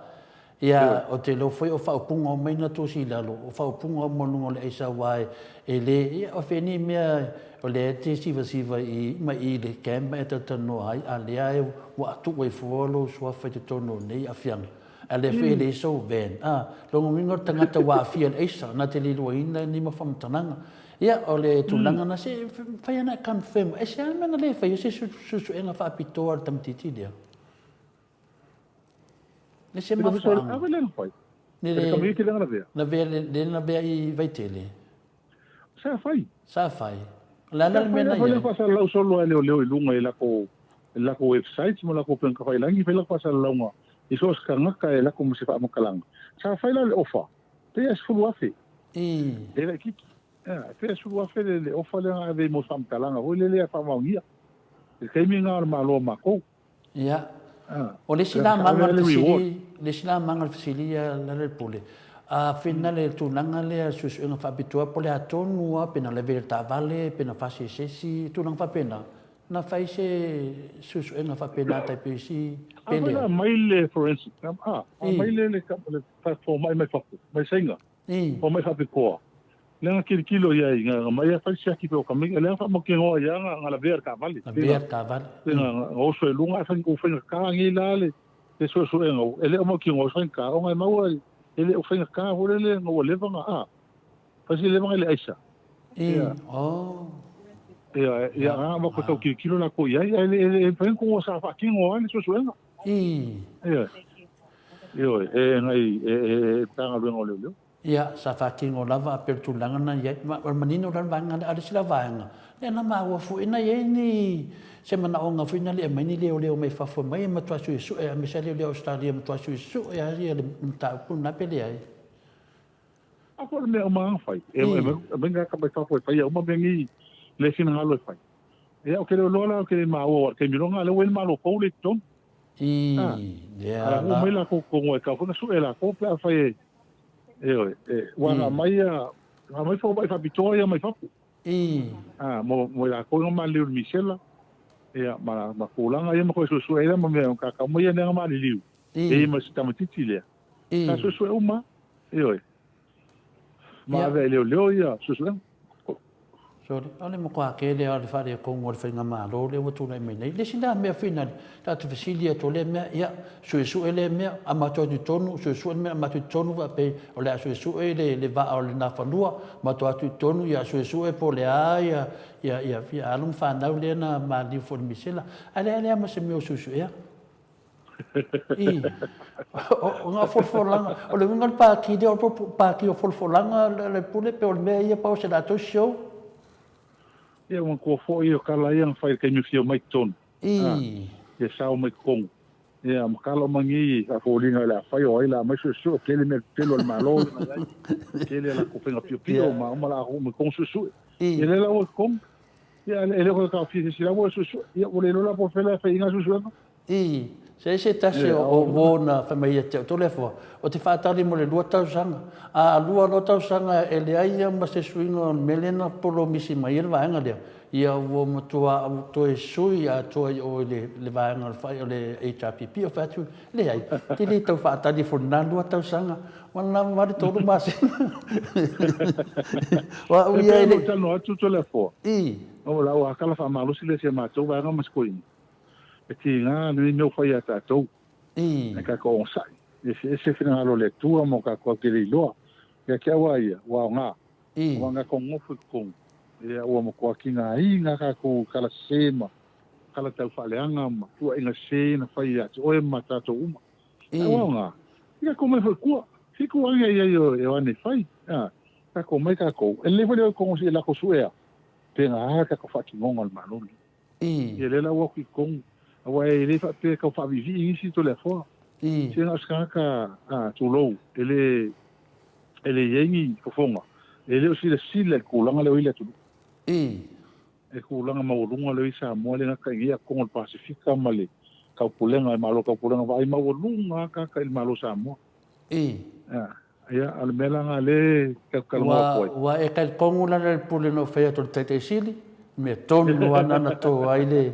ia, ou te iloa foi o faaupuga uma ia na tusi i lalo, o faaupuga uma o luga o le aisa aua e le, ia, o fea ni mea o lea e te sivasiva i ma i le camp ma e talatalanoa ai, a lea ua atu ai fua lou suafa i totonu o nei aafiaga. A lea foi e leai sou van. A, lona uiga o le tagata ua aafia i le aisa, na te le iloaina ni ma faamatalaga. Ia, o le tulaga na, se fai ana e confirm, e se a mea na le faia se suesuega faapitoa a le tamaitiiti lea? Le se mafuaaga. A lea na fai? Le tamaitiiti lea na lavea? Lavea, lea na lavea i Vaitele. Sa fai. Sa fai. O le a la le mea na i ai? Sa fai faasalalau solo a leoleo i luga i lako i lako website ma lako upega tafailagi, fai lako faasalalauga i so o se tagata e lako ma se faamatalaga. Sa fai la le ofa, pei a $10,000. E laitiiti. Ea, pei a $10,000 le le ofa lea na ave mo se faamatalaga foi lele a faamaonia. I le taimi lena o le Malo a matou. Ia. O le isi la maga o le fesili, le isi la maga o le fesili ia Lealailepule, a fina le tulaga lea suesuega faapitoa po o le a tonu lava pe na lavea i le taavale, pe na fasi e se isi, tulaga faapena, na fai se suesuega faapena tai pei isi pe lea? A mai le forensic, a mai le le fomai mai fafo, mai Saina, fomai faapitoa, lea na tilotilo i ai, na aumai lava fai siaki pei o ka mea, lea na faamautinoa ai lava na lavea le taavale. Lavea le taavale. Pei na oso i luga ae ua faigata nei la le suesuega, e le o mautinoa e faigata ona e maua e le o faigata foi lele ona ua leva ona, a, fai si leva ona i le aisa. Ia. Oh. Ia, ia, na avatu e tau tilotilo latou i ai, ae le mafai ona tuua sa faatino lava le suesuega. Ia. Ioe, e nai e Matagaluega o Leoleo. Ia, sa faatino lava a pei o le tulaga na i ai. Ma o le manino la le vaega lea, a o le isi la vaega, lea na maua foi na i ai ni, se manaoga foi na le aumai ni leoleo mai fafo mai e matua suesue, aemaise lava leoleo Ausetalia e matua suesue lava le mataupu lena pe leai. A foi o le mea uma lava na fai, e aumai ni tagata mai fafo e faia uma mea nei le finagalo e fai. Ia, ou te le iloa la, ou te le maua aua o le taimi loa lena lea ua i ai le Malo fou lea i totonu. A, a ua mai latou totonu e tatau foi ona sue latou pe afai e, ioe, e, ua na aumai ia, na aumai fomai faapitoa ia mai fafo. A, mo, mo i latou na maliliu i le misela, ia, ma, ma tulaga ia ma toe suesue ai la ma mea ka uma ia lea na maliliu, e i ai ma si tamaitiiti lea. Sa suesue uma, ioe. Ma ave ai i leoleo ia suesuega. Sorry, o le matua tele lava o le faaletonu o le faigamalo lea ua tulai mai nei. Le isi la mea finale, ta te fesili atu o lea mea, ia, suesue lea mea, a matou atu i totonu, suesue le mea, a matou i totonu faapei o le a suesue le, le vaa o le Nafanua, matou atu i totonu, ia suesue po o le a ia, ia, ia, ia alo ma fanau lea na maliu foi i le misela. Ae leai lea ma se mea o suesuea. I, o ngā folafolaga, o le uiga o le pāti lea, o le pāti o folafolaga le pule, pe o le mea ia pau o se latou show. Ia, manatua foi o tala ia na fai i le taimi o fia omai totonu. I. Ia sao mai totonu. Ia, ma tala uma nei a foliga o le a fai o ai la aumai suesue, o tele mea tetele o le Malo na i ai, tele a latou faiga piopio ma uma la mai totonu suesue. Ia lea la ua totonu. Ia e le o toe taofia e se isi la ua suesue. Ia ua le iloa la po o fea la e fai ai na suesuega. I, se i se tasi o uo na fai mai ia te au, Toleafoa, ou te faatali mo le lua tausaga. A lua loa tausaga e leai lava ma se suiga o le mea lea na polomisi mai ai le vaega lea, ia ua matua ou toe sui atoa i o i le vaega o le HRPP. Ou fai atu, leai, ou te le tau faatali foi i lena lua tausaga, ua lava le tolu masina. O au ia e le... E pei ona ou talanoa atu Toleafoa, o lau tala faamalosi lea i si a matou vaega ma si toeaina. E tiga lenei mea ua fai ia tatou. Ae tatou onosai. E eseese finagalo o le Atua mo tatou te le iloa. Ia te au lava ia, ua aoga. Aua na tatou nofo i totonu, ia ua matua tigaina tatou i tala sese ma tala taufaaleaga ma tuuaiga sese ia na fai ia te oe ma tatou uma. Ae ua aoga, ia tatou omai foi i tua. Fiku ane ai e o ane fai. Tatou omai tatou. E lelei foi le o i totonu se i latou suea pe na a le tatou faatinoga o le Malo lenei. Ia lea la ua atu i totonu, aua e le faapea e tau faaviivii nisi Toleafoa. Se na o se tagata, a, tulou, e le, e le i ai ni fofoga, e le o silasila i le tulaga lea o i ai le atunuu. E tulaga maualuga lea o i ai Samoa, e le gata i inei a o totonu o le Pasefika ma le Taupulega, le Malo Taupulega vaai maualuga lava tagata i le Malo o Samoa. Ia, o le mea la lena o lea e talanoa atu ai. Ua e talitonu la le pule na ou fai atu i le Taitai Sili, mea tonu lava lena na to ai le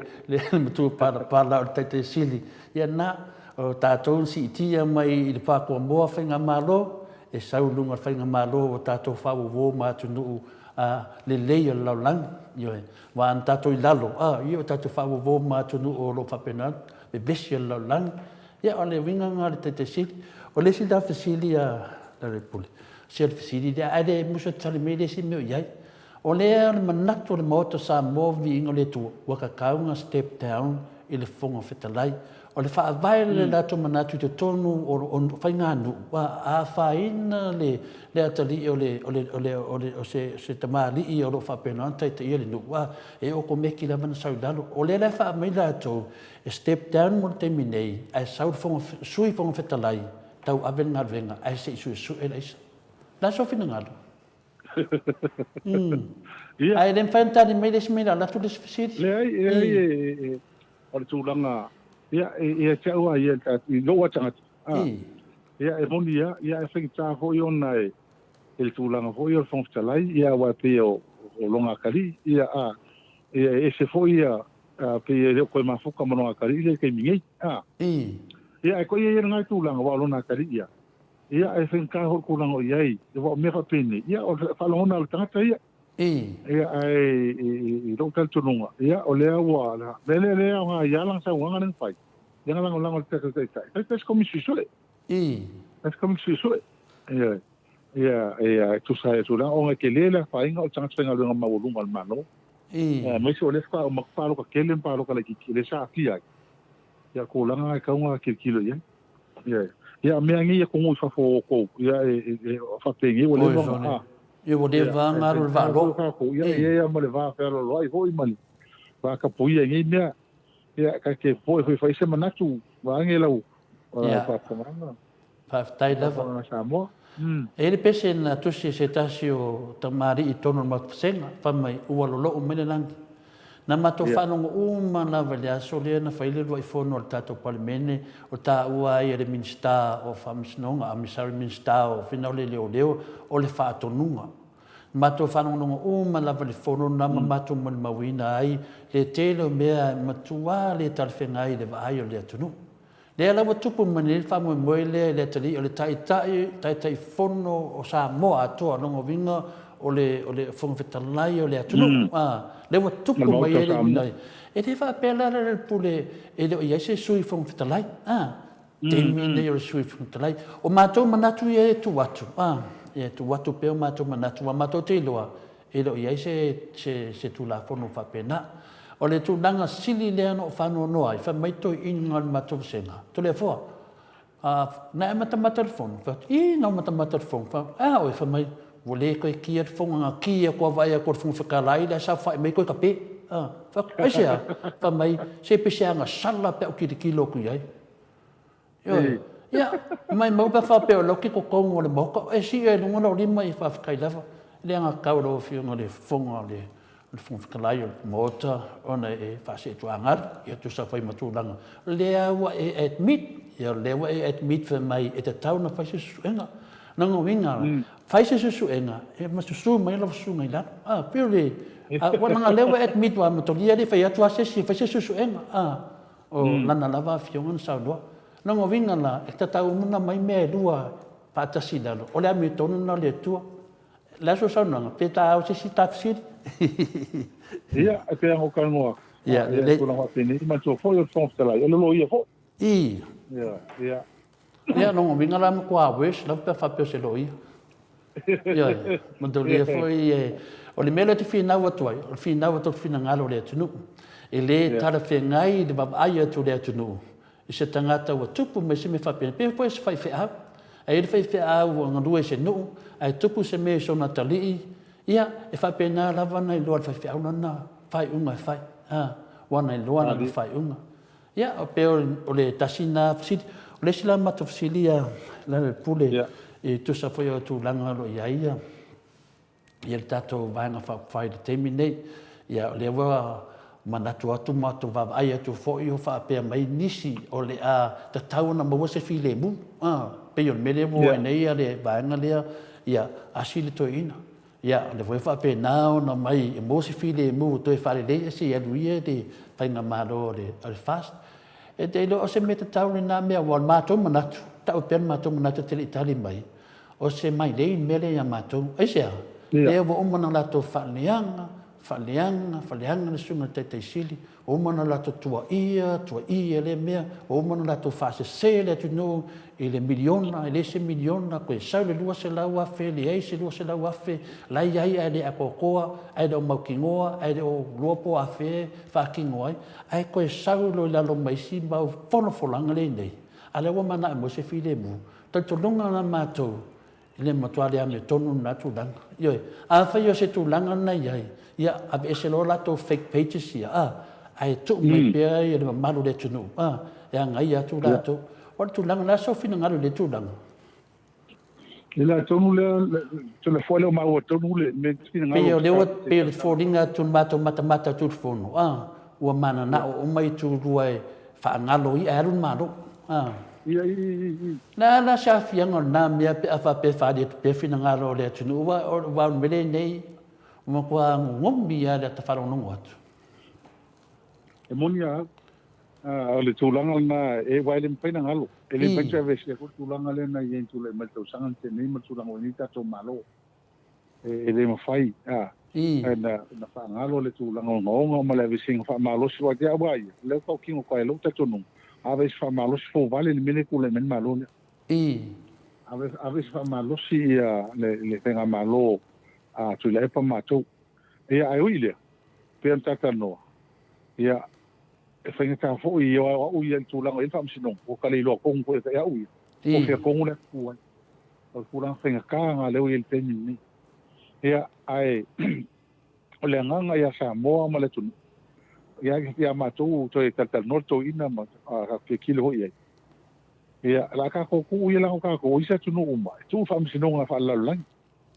matupalapala o le Taitai Sili. Ia na, o tatou na siitia mai i le Pakuamoa Faigamalo, e sau i luga o le Faigamalo ua tatou faauauo ma atunuu lelei o le lalolagi. Ioe, aua ana tatou i lalo, ia ua tatou faauauo ma atunuu o lo o faapena ona vevesi e le lalolagi. Ia, o le uiga lena o le Taitai Sili. O le isi la fesili a Lealailepule, se o le fesili lea, ae le musu e tali mai le isi mea o i ai. O lea o le manatu o le Maota o Samoa, viiga o le Atua, ua tatau ona step down i le Fofoga Fetalai. O le faavae o le latou manatu i totonu o faiganuu, a afaina le atalii o se tamalii o lo o faapena ona taitaia le nuu, e okomeki lava ona sau i lalo. O lea la e faaauau mai latou, E step down mo le taimi nei ae sau le fofoga, Sui Fofoga Fetalai tauave le galuega ae se i suesue le aisa. O le a sou finagalo? Ia. Ae le mafai ona tali mai le isi mea i le alu atu le isi fesili. Leai, leai, e, o le tulaga, ia, ia te au lava ia i lou lava tagata, ia, e moni lava, ia, e faigata foi ona e, i le tulaga foi o le Fofoga Fetalai, ia, aua e pei o lona atalii, ia, a, ia, e ese foi ia, pei e le o toe mafuta ma lona atalii i le taimi nei, a. Ia, ae koia ia lena tulaga, aua o lona atalii ia, ia, e faigata foi le tulaga o i ai, aua o mea faapenei, ia, o le faalogona a le tagata ia. Ia, ae i lou talitonuga, ia, o lea ua, le mea lea e aoga ai lava lana saunoaga lea na fai, lea na lagolago e le tatou Taitai, fai se Komisi Suesue. Fai se Komisi Suesue. Ioe. Ia, ia, e tusa ai o tulaga, ona e tele le afaina o le tagata faigaluega maualuga o le Malo. Aemaise o lea faatoa uma atu palota tele ma palota laitiiti, lea sa aafia ai. Ia, o tulaga na e tatau ona tilotilo i ai. Ia, ia, o mea nei ia atunuu i fafo o outou, ia, e faapenei ua leva ona, a. Ia, ua leva ona alu le vaa loa. Ia, e i ai lava ma le va fealoaloai foi ma le va tapuia i nei mea. Ia, ta te popoe foi e fai se manatu, vaeane lau faafofogaaga. Faafetai lava. Samoa. E i ai le pese na tusi e se tasi o tamalii i totonu o le matou vasega, fai mai, ua lolou mai le lagi. Na matou faalogo uma lava i le aso lea na fai ai le uluai fono a le tatou Palemene o taua ai e le Minisita o Faamasinoga, I mean sorry, Minisita o Finau le Leoleo, o le faatonuga. Na matou faalogologo uma lava i le fono lena ma matou molimauina ai le tele o mea e matua le talafeagai i le vaai o le atunuu. Lea la ua tupu mai nei le faamoemoe lea i le atalii o le Taitai, Taitaifono o Samoa atoa, lona uiga o le, o le Fofoga Fetalai o le atunuu. A, lea ua tupu mai ai le uiga ia. E le faapea la le pule e le o i ai se Sui Fofoga Fetalai, a, taimi lenei o le Sui Fofoga Fetalai. O matou manatu ia e tuu atu, a, e tuu atu pea o matou manatu, aua matou te iloa E le o i ai se, se, se Tulafono faapena. O le tulaga sili lea na ou faanoanoa ai, fai mai toeaiina o le matou vasega, Toleafoa, a, na e matamata i le fono? Fai atu, Ī, na ou matamata i le fono. Fai atu, e a oe? Fai mai, Ua le toe kia le fono, na ki atu a vaai atu e le Fofoga Fetalai la e saofai mai toe kape. A, fai atu, aisea? Fai mai, Se pei se agasala pe a ou tilotilo atu i ai. Ioe. Ia, maimau pe a faapea o lau titotonu o le Maota, e sii ai i luga lau lima, ia faafetai lava. le agatau i lau Afioga i le Fofoga o le Fofoga Fetalai o le Maota ona e faaseetuagalu, ia tusa foi ma tulaga lea ua e admit, ia lea ua e admit fai mai e tatau ona fai se suesuega. Lona uiga, fai se suesuega e ma susu mai lau susuga i lalo. A, pei o le, a, ua leaga lea ua e admit ua amatolia le fai atu a se isi e fai se suesuega. A, o lana lava afioga na saunoa. Lona uiga la, e tatau uma ona aumai mea e lua faatasi i lalo, o le amiotonu lena o le Atua. O le a sou saunoaga? Pe ta ao se isi ta fesili? Ia, e pei ona ou talanoa atu, ia, lelei. Tulaga faapenei, manatua foi o le Fofoga Fetalai, o le loia foi. I. Ia, ia. Ia, lona uiga la e matua worse lava pe a faapea o se loia. Ioe, manatua foi e, o le mea lea ou te finau atu ai, o le finau atu o le finagalo o le atunuu. E le talafeagai le vaavaai atu o le atunuu i se tagata ua tupu mai se mea faapena, pei foi o se faifeau. A i ai le faifeau ua galue i se nuu, ae tupu se mea i sona atalii, ia, e faapena lava ona iloa e le faifeau lana faaiuga e fai, a, ua na iloa lana faaiuga. Ia, pei o le tasi lena fesili. O le isi la matou fesili a Lealailepule, e tusa foi o tulaga o lo o i ai ia le tatou Vaega Faaupufai i le taimi lenei. Ia, o lea ua manatu atu ma matou vaavaai atu foi o faapea mai nisi o le a tatau ona maua se filemu, a, pei o le mea lea ua oo ai nei le vaega lea, ia, asi le toeaina. Ia, o lea foi e faapena ona aumai e maua se filemu e toe faalelei ae se i alu ia le faigamalo a le FAST. E te iloa o se mea tatau lena mea aua o le matou manatu, tau pea le matou manatu e te le i tali mai, o se mailei le mea lea ia matou. Aisea? Lea ua uma ona latou faaleaga, faaleaga, faaleaga le susuga i le Taitai Sili, ua uma ona latou tuuaia, tuuaia lea mea, ua uma ona latou faasese le atunuu i le miliona, e leai se miliona, toe sau le $200,000, leai se $200,000, la e i ai ae le atoatoa, ae le o mautinoa, ae le o iloa po o afea e faatino ai, ae toe sau loa i lalo ma isi mau folafolaga lea e i ai nei, a o lea ua manao e maua se filemu. Talitonuga la matou, E le matua le amiotonu lena tulaga. Ioe. Afai o se tulaga lena e i ai, ia aveese loa latou fake pages ia, a, ae tuu mai pea le mamalu o le atunuu, a, e agaia atu latou. O le tulaga, o le a sou finagalo i lea tulaga? I le tonu lea, Toleafoa e le o maua tonu le mea e te finagalo. Pei o lea ua, pei o le foliga atu i le matou matamata atu i le fono, a, ua mananao uma itu lua e faagalo ia ae alu le Malo. A. Ia, i, i, i. Le a la se aafiaga o lena mea pe a faapea e faaali atu pea finagalo o le atunuu, aua o le mea lenei ua matua gogomi lava i le ata faalogologo atu. E moni lava au. O le tulaga lena, aua e le mafai ona galo. E le mafai ona toe aveesea foi le tulaga lea na i ai na tulai mai i le tausaga na tea nei ma le tulaga ua i ai nei le tatou Malo. E le mafai ona faagalo le tulaga ogaoga ma le aveeseina faamalosi aua te au lava ia, o lea ua tautino atu ai i lou talitonuga, aveese faamalosi fouvale le mea lea e tulai mai ai le Malo lea. Aveese faamalosi le faigamalo a Tuilaepa ma matou. Ia, ae ui i lea, pei ona ta talanoa, ia, e faigata foi o au ia i le tulaga o i ai le Faamasinoga, ua ta le iloa tonu foi e au ia, po o fea tonu le atu ai. O le tulaga faigata lena lea ua i ai i le taimi lenei. Ia, ae o le agaga ia Samoa ma le atunuu, ia, ia matou toe talatalanoa le toeaina ma tatou tilotilo foi i ai. Ia, o le a tatou tuu ia leaga o tatou o isi atunuu uma, e tuu faamasinoga faalelalolagi.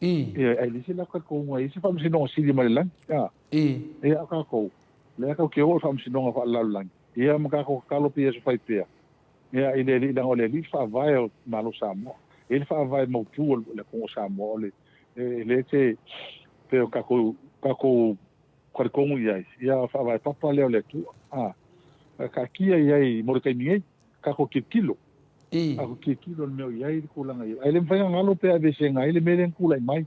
Ia, ae leai se latou talitonuga e i ai se faamasinoga sili mai le lagi. A. Ia, a o tatou, lea tatou te o i le faamasinoga faalelalolagi, ia ma tatou tatalo pea ia Iesu fai pea, ia, i le Alii, leaga o le Alii le faavae o le Malo o Samoa. E i ai le faavae mautu o le atunuu o Samoa, o le, e, lea te, pei o tatou, tatou talitonu i ai, ia, o le faavae papa lea o le Atua. A. Taatia i ai mo le taimi nei, tatou tilotilo. Tatou tilotilo i le mea o i ai le tulaga i ai. Ae le mafai ona galo pe aveesega ai le mea lea na tulai mai,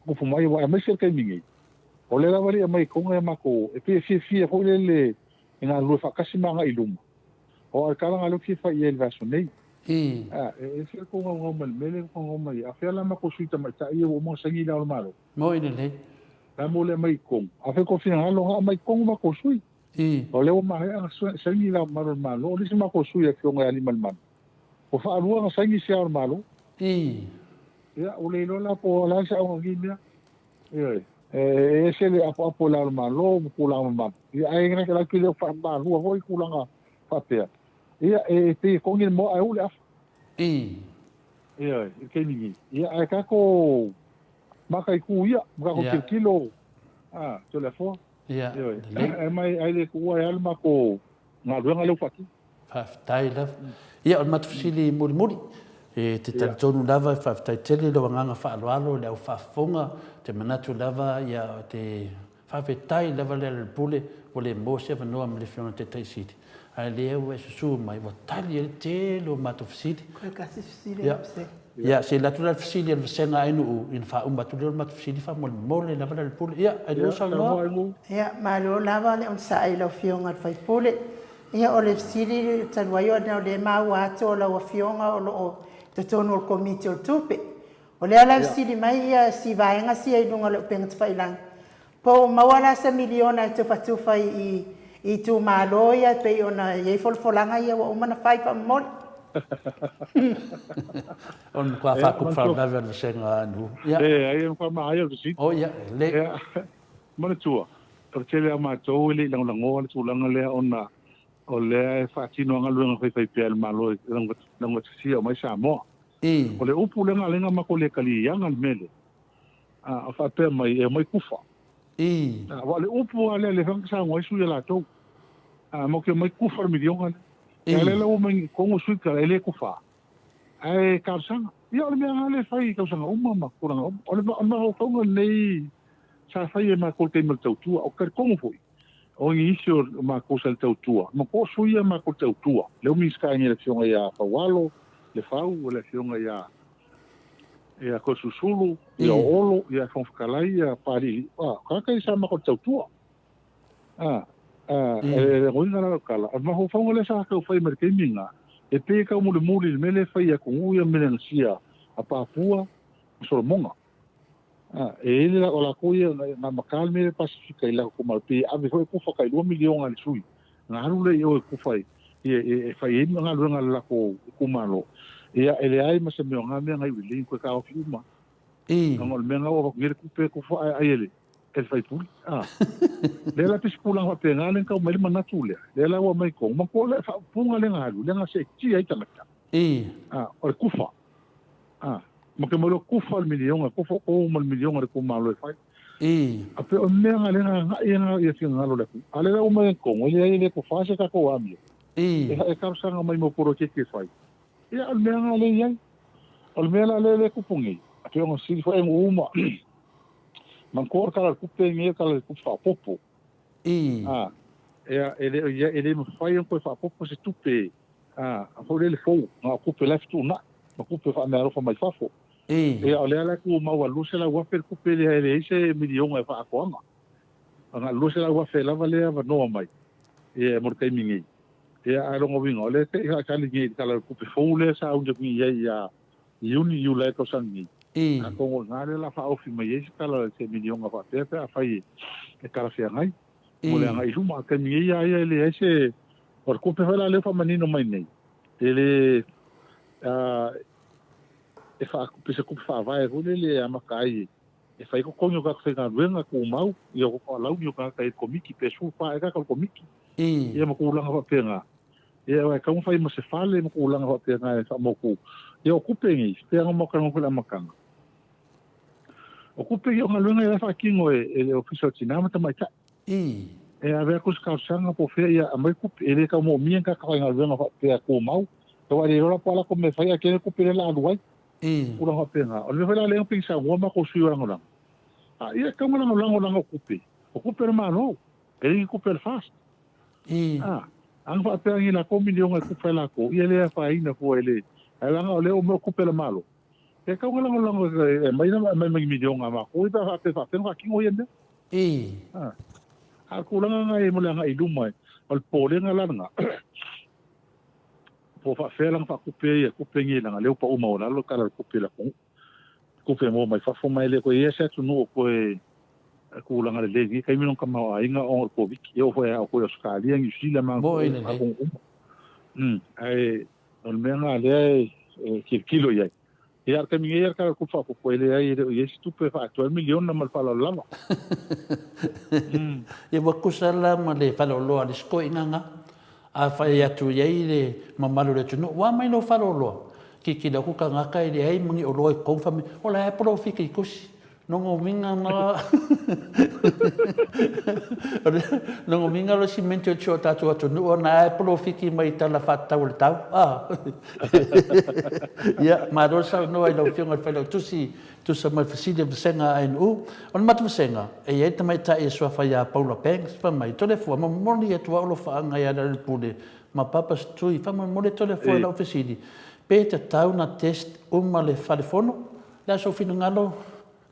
tupu mai, aua aemaise le taimi nei, o lea lava e le i aumai i totonu ia matou, e pei e fiafia foi lele e galulue faatasi ma agai i luma. Aua o le tala lena lea ou te fia fai i ai i le vaiaso nei. A, e ese le tou naunau mai i le mea lea ua naunau mai ai. A o fea la matou sui tamaitai ia ua uma ona saini i Le Ao o le Malo? Moi lelei. La mo le aumai i totonu. A fai tou finagalo na aumai i totonu matou sui. O lea ua maea ona saini Le Ao Mamalu o le Malo, o le isi matou sui Afioga ia Aliimalemanu, ua faalua ona saini si Ao o le Malo. Ia, ua le iloa la po o le a se auga o nei mea. Ioe. E ese le apoapo i Le Ao o le Malo ma tulaga mamalu, ia, ae latou te le o faamalua foi tulaga faapea. Ia, e pei e togi le moa ae u le afa. Ioe, i le taimi nei. Ia, ae tatou. Mataitu ia, ma tatou tilotilo, a, Toleafoa. Ia, Ioe. lelei. Ae mai, ai le tuua e alu matou galuega lea ua faatino. Faafetai lava. Ia, o le matou fesili mulimuli, e te talitonu lava e faafetai tele i lou agaga faaaloalo i le au faafofoga, ou te manatu lava, ia, ou te faafetai lava le Lealailepule ua le maua se avanoa ma le Afioga i le Taitai Sili, ae lea ua e susu mai, ua tali ai le tele o matou fesili. Toe tasi fesili a Vasega. Ia, se i alu atu la le fesili a le Vasega Ainuu, ona faauma atu lea o le matou fesili faamolemole lava Lealailepule. Ia, Ainuu saunoa. Ia, malo lava le onosai i lau Afioga i le sui usufono. Ia, o le fesili talu ai ona o lea e maua atu o lau Afioga o lo o i totonu o le Komiti o le Tupe. O lea la e fesili mai ia si vaega sia i luga o le upega tafailagi, po o maua la se miliona e tufatufa i itumalo ia e pei ona i ai folafolaga ia ua uma ona fai faamolemole. O le matua faatupu faalavelave o le vasega a Nu'u. Ia. Leai, e matua manaia le fesili. Oh ia, lelei. Ia, manatua, o le tele lava o matou e le i lagolagoa le tulaga lea ona o lea e faatino lava galuega faifaipea a le Malo e laugatasia uma ai Samoa. O le upu lea na ala ai ona matou le taliaina le mea lea, a faapea mai e omai kufa. Aua o le upu lava lea, lea foi na saunoa ai sui a latou, matou te omai kufa le miliona lea. A o lea la ua omai i totonu sui tala e le kufa, ae talosaga. Ia o le mea lava lea e fai i tausaga uma ma tulaga uma. O le mafaufauga lenei sa fai e matou i le taimi o le tautua. Ou te talitonu foi, O nisi o matou sa i le tautua, ma po o sui ia matou tautua, lea ua Minisita ai nei le Afioga ia Faualo, Lefau, le Afioga ia ia Toeolesulusulu, ia Olo, ia Fofoga Fetalai, ia Papali'i, a, o tagata ia sa matou tautua. A, a, e lagoina la lau tala, o le mafaufauga lea sa tau fai mai i le taimi lena, e pei e taumolimoli i le mea lea e fai e atunuu ia Melenasia a Papua ma Solomona. A, e i ai le, o latou ia na amata le mea lea Pasefika i latou itumalo, pei e ave foi kufa tai 2 miliona i le sui, ona alu lea i o e kufa i, e fai ai galuega a le latou itumalo. Ia, e leai ma se mea o na mea na iu lelei, toe taofi uma. Ona o le mea na ua avatu nei le tupe e kufa ae ai e le, e le faipule. A, lea la pei se tulaga faapena lea na tau mai ai le manatu lea, lea la ua aumai i totonu, manatua o le faaupuga lea na alu, lea na seetia ai tagata. A, o le kufa. A, ma ke malo kufa le miliona, kufa o ma le miliona le itumalo e fai. A pe o mea nga le nga ngai nga ia finagalo le atu. A le la uma e kongo, le ai le kufa se tatou amio. E e talosaga mai mo poloketi e fai. Ia o le mea nga le iai. O le mea la le le kupu nei. A pe o nga sili fo e ngu uma. Manatua o le tala o le tupe nei o le tala o le tupe faaopoopo. A, ea, e le o ia, e le mafai ona toe faaopoopo se tupe, a, foi lele fou, na o tupe la e fetuunai, ma tupe faameaalofa mai fafo. Ia, o lea la e tumau a $200,000 le tupe lea e leai se miliona e faaatoaga. Na o le $200,000 lava lea e avanoa mai, ia, mo le taimi nei. Ia, ae lona uiga, o lea e te i faatali nei i le Tala o le Tupe fou lea sa uni atu nei i ai ia Iuni, Iulai tausaga nei. Atonu o i ina lea o le a faaofi mai ai se tala i se miliona faapea pe afai e talafeagai mo le agai i luma. A o le taimi nei lava ia e leai se... O le tupe foi la lea ua faamanino mai nei, e le... e pei se tupe faavae foi lele e amata ai e fai ai totogi o tagata faigaluega tumau, ia o alauni o tagata i le Komiti, pe 14 ea tagata o le Komiti, ia ma tulaga faapena. Ia aua e tatau ona fai ma se fale ma tulaga faapena e faamautu. Ia o tupe nei, pei lava ona matou talanoa foi i le amataga, o tupe ia o galuega ia la e faatino e le Ofisa o Tina ma Tamaitai. E ave atu se talosaga po o fea ia aumai tupe. E le tau moomia ni tagata faigaluega faapea tumau. Aua e le iloa la po o a latou mea e fai ae tele tupe lea o le a alu ai. Tulaga faapena. O le mea foi la lea na pei ona saunoa matou sui lagolago, a ia e tatau ona lagolago leaga o tupe, o tupe a le Malo, e le ni tupe a le FAST. A, ana faapea ni latou miliona e kupa e latou, ia le afaina fua e le, ae leaga o lea ua omai o tupe a le Malo, e tatau ona lagolago e aumai aumai ma ni miliona a matou ia pe a faapea e faapefea ona faatino ia mea. A, a o le tulaga lena e mo le agai i luma, o le popolega la lena, po o faapefea la ona faatupe ia tupe nei leaga o lea ua pau maualalo le Tala o le Tupe a le atunuu. Tupe maua mai fafo ma e le toe i ai se atunuu o toe tulaga lelei i lenei taimi lona tamaoaiga ona o le Koviti. E oo foi ia outou i Ausetalia, Niu Sila ma atunuu uma. Ae o le mea lena lea e tilotilo i ai. Ia a o le taimi nei ia le Tala o le Tupe Faaopoopo e leai e le o i ai se tupe e faaatoa ai le miliona ma le faaaloalo lava. Ia ua tusa la ma le faleoloa a le isi toeaina na. A fai atu i ai le mamalu o le atunuu, ua mai lou faleoloa, tilotilo atu tagata e leai ma ni oloa i totonu, fai mai, o la e polofiti i tusi. Nogo uiga ma Nogo uiga lo simenti o si o tatou atunuu ona ae polofiki mai i tala faatatau o le tau. Ah. Ia, malo le saunoa i lau Afioga i le Failautusi e tusa ma le fesili a le Vasega a ANU. O le matou vasega, e i ai le tamaitai e suafa ia Paula Banks, fai mai, Toleafoa, momoli atu au alofaaga ia Lealailepule ma Papa Setui, faamolemole Toleafoa i lau fesili, pe tatau na test uma le fale fono? Le a sou finagalo,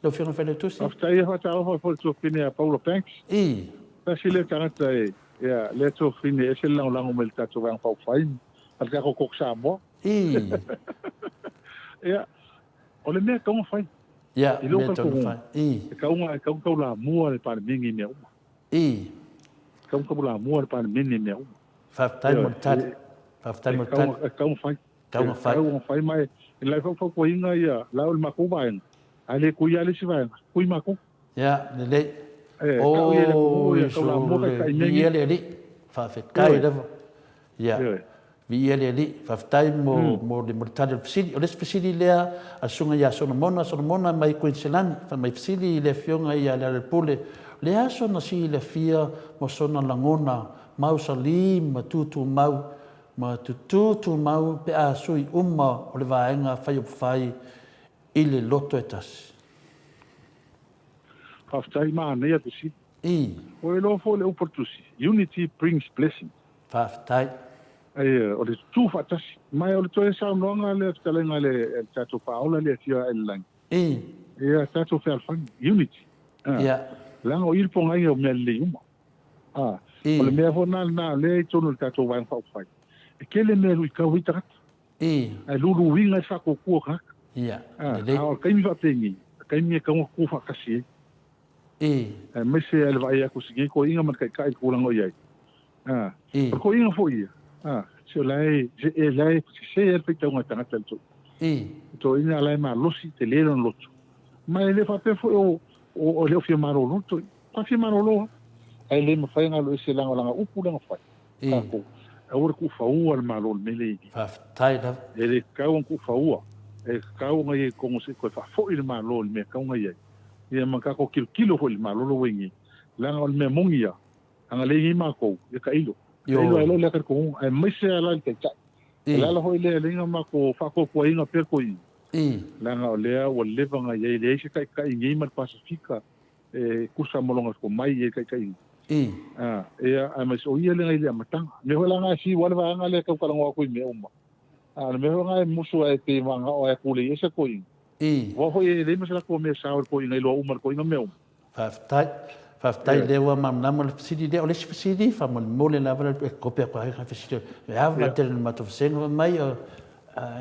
lau Afioga i le Failautusi? Faafetai e faatalofa foi i le tuafafine ia Paula Banks. I. Tasi lea tagata e, ia, lea tuafafine e ese le lagolago mai i le tatou Vaega Faaupufai ma le tatou Koko Samoa. I. Ia, o le mea e tatau ona fai. Ia, I lou mea e tatau ona talitonuga, fai. I. e tatau ona, e tatau ona taulamua le Palemene i mea uma. I. E tatau ona taulamua le Palemene i mea uma. Faafetai mo Ioe, le tali. e, Faafetai e mo le tatau tali. ona, e tatau ona fai. Tatau ona fai. Tatau ona fai ma e lai faufautuaina ia la o le matou vaega, ae le tuia le isi vaega, tui matou. Ia, lelei. E tau ia i le atunuu Oi, ia taulamua sole, taitai mea viia nei. le Alii. Faafetai Ioe. lava. Ia, Ioe. viia le Alii. Faafetai mo, mo le, mo le tali o le fesili. O le isi fesili lea a le Susuga ia Solomona, Solomona mai Kuiniselani, fai mai fesili i le Afioga ia Lealailepule, o le a sona silafia ma sona lagona mausali ma tutumau Ma tutū tumau pe a sui uma o le vaega faiopufai i le loto e tasi. Faafetai manaia fesili. I. Ua iloa foi le upu a le Tusi, Unity brings blessing. Faafetai. Ae o le tutū faatasi. Ma o le toe saunoaga lea fetalaiga a le tatou Faaola le Afio ae i le lagi. I. Ia tatou fealofani, unity. Ia. Leaga o i le pogaiga o mea lelei uma. A, o le mea foi lena lena lea i totonu o le tatou Vaega Faaupufai, e tele mea e luitau ai tagata. Ae luluina ai le faatuatua o tagata. Ia, A, lelei. a o le taimi faapenei, o le taimi e tatau ona tutu faatasi ai. Aemaise lava i le vaai atu i si nei toeaina ma le taitai i le tulaga o i ai. A, o le toeaina foi ia, a, se o la e, se e la e sese lava le faitauga a tagata i le toeaina. Le toeaina la e malosi, tele lona loto. Ma e le faapea foi o, o, o le o fia malolo le toeaina. Ka fia malolo lava, ae le mafai ona alu ese leaga o lana upu lea na fai, tatou, aua le tuufaua le Malo i le mea lea e i ai. Faafetai lava. E le tatau ona tuufaua, e tatau ona i ai i totonu se i toe faafoi le Malo i le mea e tatau ona i ai. Ia ma tatou tilotilo foi i le Malo lea ua i ai nei, leaga o le mea moni ia, ana le i ai matou, ia tailo. Tailo ai loa lea talitonuga, aemaise lava la i le Taitai. O le ala foi lea e ala ai ona matou faatuatuaina pea le toeaina, leaga o lea ua leva ona i ai, e leai se Taitai nei ma le Pasefika e tusa ma lona tomai i taitaiga. A, ia, aemaise o ia lea i le amataga. Mea foi la na e fiu lava le vaega lea e tau talanoa atu i mea uma. A o le mea foi na e musu ai pei manao ai pule i ese toeaina. Aua foi e leai ma se latou mea sao i le toeaina, iloa uma e le toeaina mea uma. Faafetai. Faafetai o lea ua malamalama le fesili lea. O le isi fesili, faamolemole lava e kope atu ai fesili. E ava tele i le matou vasega fai mai o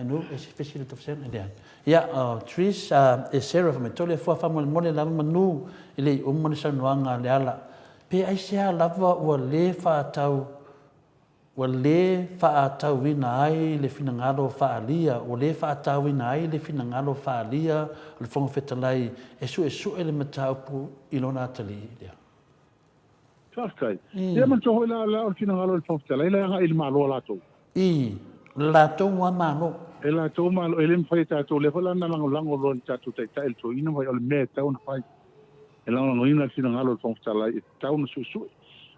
no, e se fesili o vasega, e leai. Ia, o Tris, e Sarah fai mai, Toleafoa faamolemole lava manu e le i uma le saunoaga a Leala. Pe aisea lava ua le faatatau ua le faatatauina ai le finagalo faaalia, ua le faatatauina ai le finagalo faaalia o le Fofoga Fetalai e suesue le mataupu i lona atalii lea. Faafetai. Ia manatua foi la, la o le finagalo o le Fofoga Fetalai la e agai i le Malo a latou. I le latou lava Malo. E latou Malo, e le mafai e tatou, lea foi la na lagolago loa e le tatou Taitai le toeaina fai o le mea e tatau ona fai. E lagolagoina le finagalo o le Fofoga Fetalai e tatau ona suesue.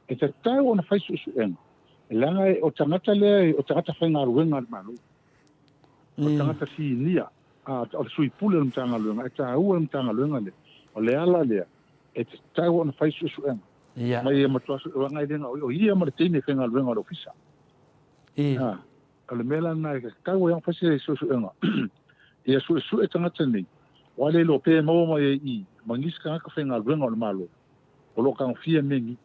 E tatau ona fai suesuega, leaga o tagata lea o tagata faigaluega a le Malo. O tagata sinia, o le sui pule o le Matagaluega, e taua le Matagaluega lea. O le ala lea e tatau ona fai suesuega. Ma ia matua suesuega e le na o ia ma le teine faigaluega o le ofisa. O le mea la lena e tatau ai ona fai se suesuega. Ia suesue tagata nei, aua le iloa pe maua mai ai i ma nisi tagata faigaluega o le Malo o lo o tagofia mea nei.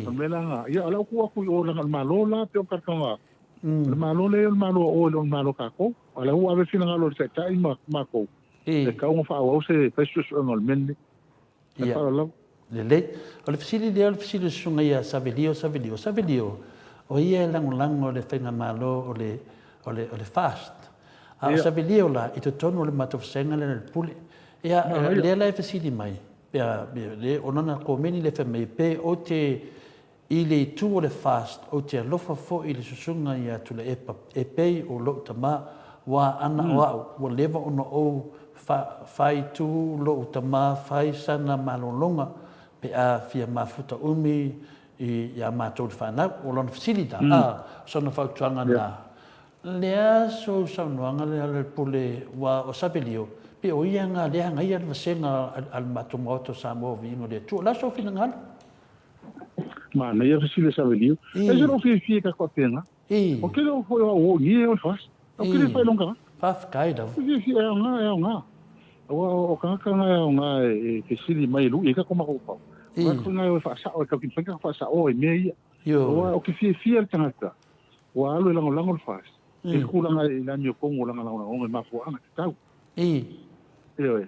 O le mea la lena, ia o le a ou tuu atu i o leaga o le Malo la pei o le talitonuga, o le Malo lea o le Malo a oe e le o le Malo a tatou. A o lea ua ave le finagalo o le Taitai ma matou, e tatau ona faaauau se fai suesuega o le mea lenei. Ma le faaaloalo lava. Lelei. O le fesili lea o le fesili a le susuga ia Savelio Savelio. Savelio, o ia e lagolago i le faigamalo o le, o le, o le FAST. A o Savelio la, i totonu o le matou vasega lea o le Pule. Ia, lea la e fesili mai, pe a, le, o lana komeni lea e fai mai, pe ou te I le itu o le FAST, ou te alofa foi i le susuga ia Tuilaepa e pei o lou tama, Ua ana o a'u, ua leva ona ou fa, faaitu lo'u tama fai sana malologa pe a fia mafuta umi i iā matou le fanau. O lona fesili la, a, o sona fautuaga na, lea sou saunoaga lea le pule ua o Savelio, pe o ia nga lea agaia le vasega a le matou Maota o Samoa o Viiga o le Atua. O le a sou finagalo? Manaia fesili a Savelio. Ese lou fiafia i ka faapena. O ke leo foi o au o nie o le fas. O ke le fai longa la. Faafetai lava. Fiafia e aoga, e aoga. Aua o tagata na e aoga e fesili mai e lui ai ka mafaufau. O tagata foi na e o e faasao e tau ki mafai ka faasao i mea ia. Aua o ke fiafia le tagata ua alu e lagolago le FAST i le tulaga i le amiotonu o lana lagolagoga i mafuaaga tatau. Ioe.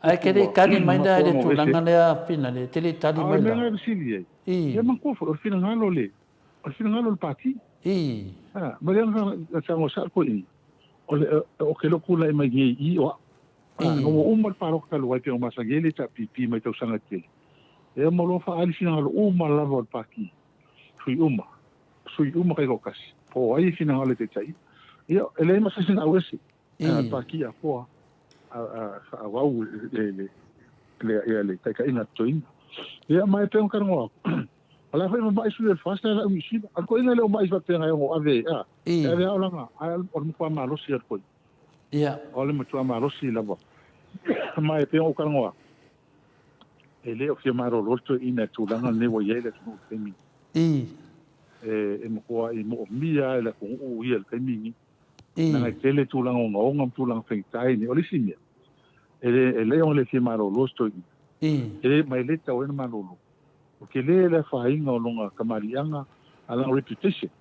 Ae te le i tali mai la i le tulaga lea Finale, te le i tali mai la. A o le mea la e fesili ai, ia manatua foi o le finagalo o le o le finagalo o le Pati. Ma le agaga saunoa sao le toeaina, o le o ke loku tulai mai nei i i o au. Ina ua uma le palota talu ai pei ona masani ai le HRPP mai tausaga e tele, e uma loa faaali finagalo uma lava o le Pati, sui uma, sui uma taitoatasi, po o ai e finagalo e taitaia. Ia, e leai ma se isi na auese a le Pati atoa a faaauau le le taitaiga a le toeaina. Ia, ma e pei ona talanoa atu, o la e foi mamai sui o le FAST ae la Niu Sila. A o le toeaina e le o mai faapea e ono ave, a, e ave lava o lana, ae o le matua malosi o le toeaina. O le matua malosi lava. Ma e pei ona ou talanoa atu, e le o fia malolo le toeaina i le tulaga lenei ua i ai le atunuu i le taimi lenei. E matuai moomia lava e le atunuu ia i le taimi lenei. Leaga e tele tulaga ogaoga ma tulaga faigata i inei. O le isi mea, e le o le fia malolo si toeaina, ma e le tatau ai ona malolo. O tele le afaina o lona tamaliiaga a lana reputation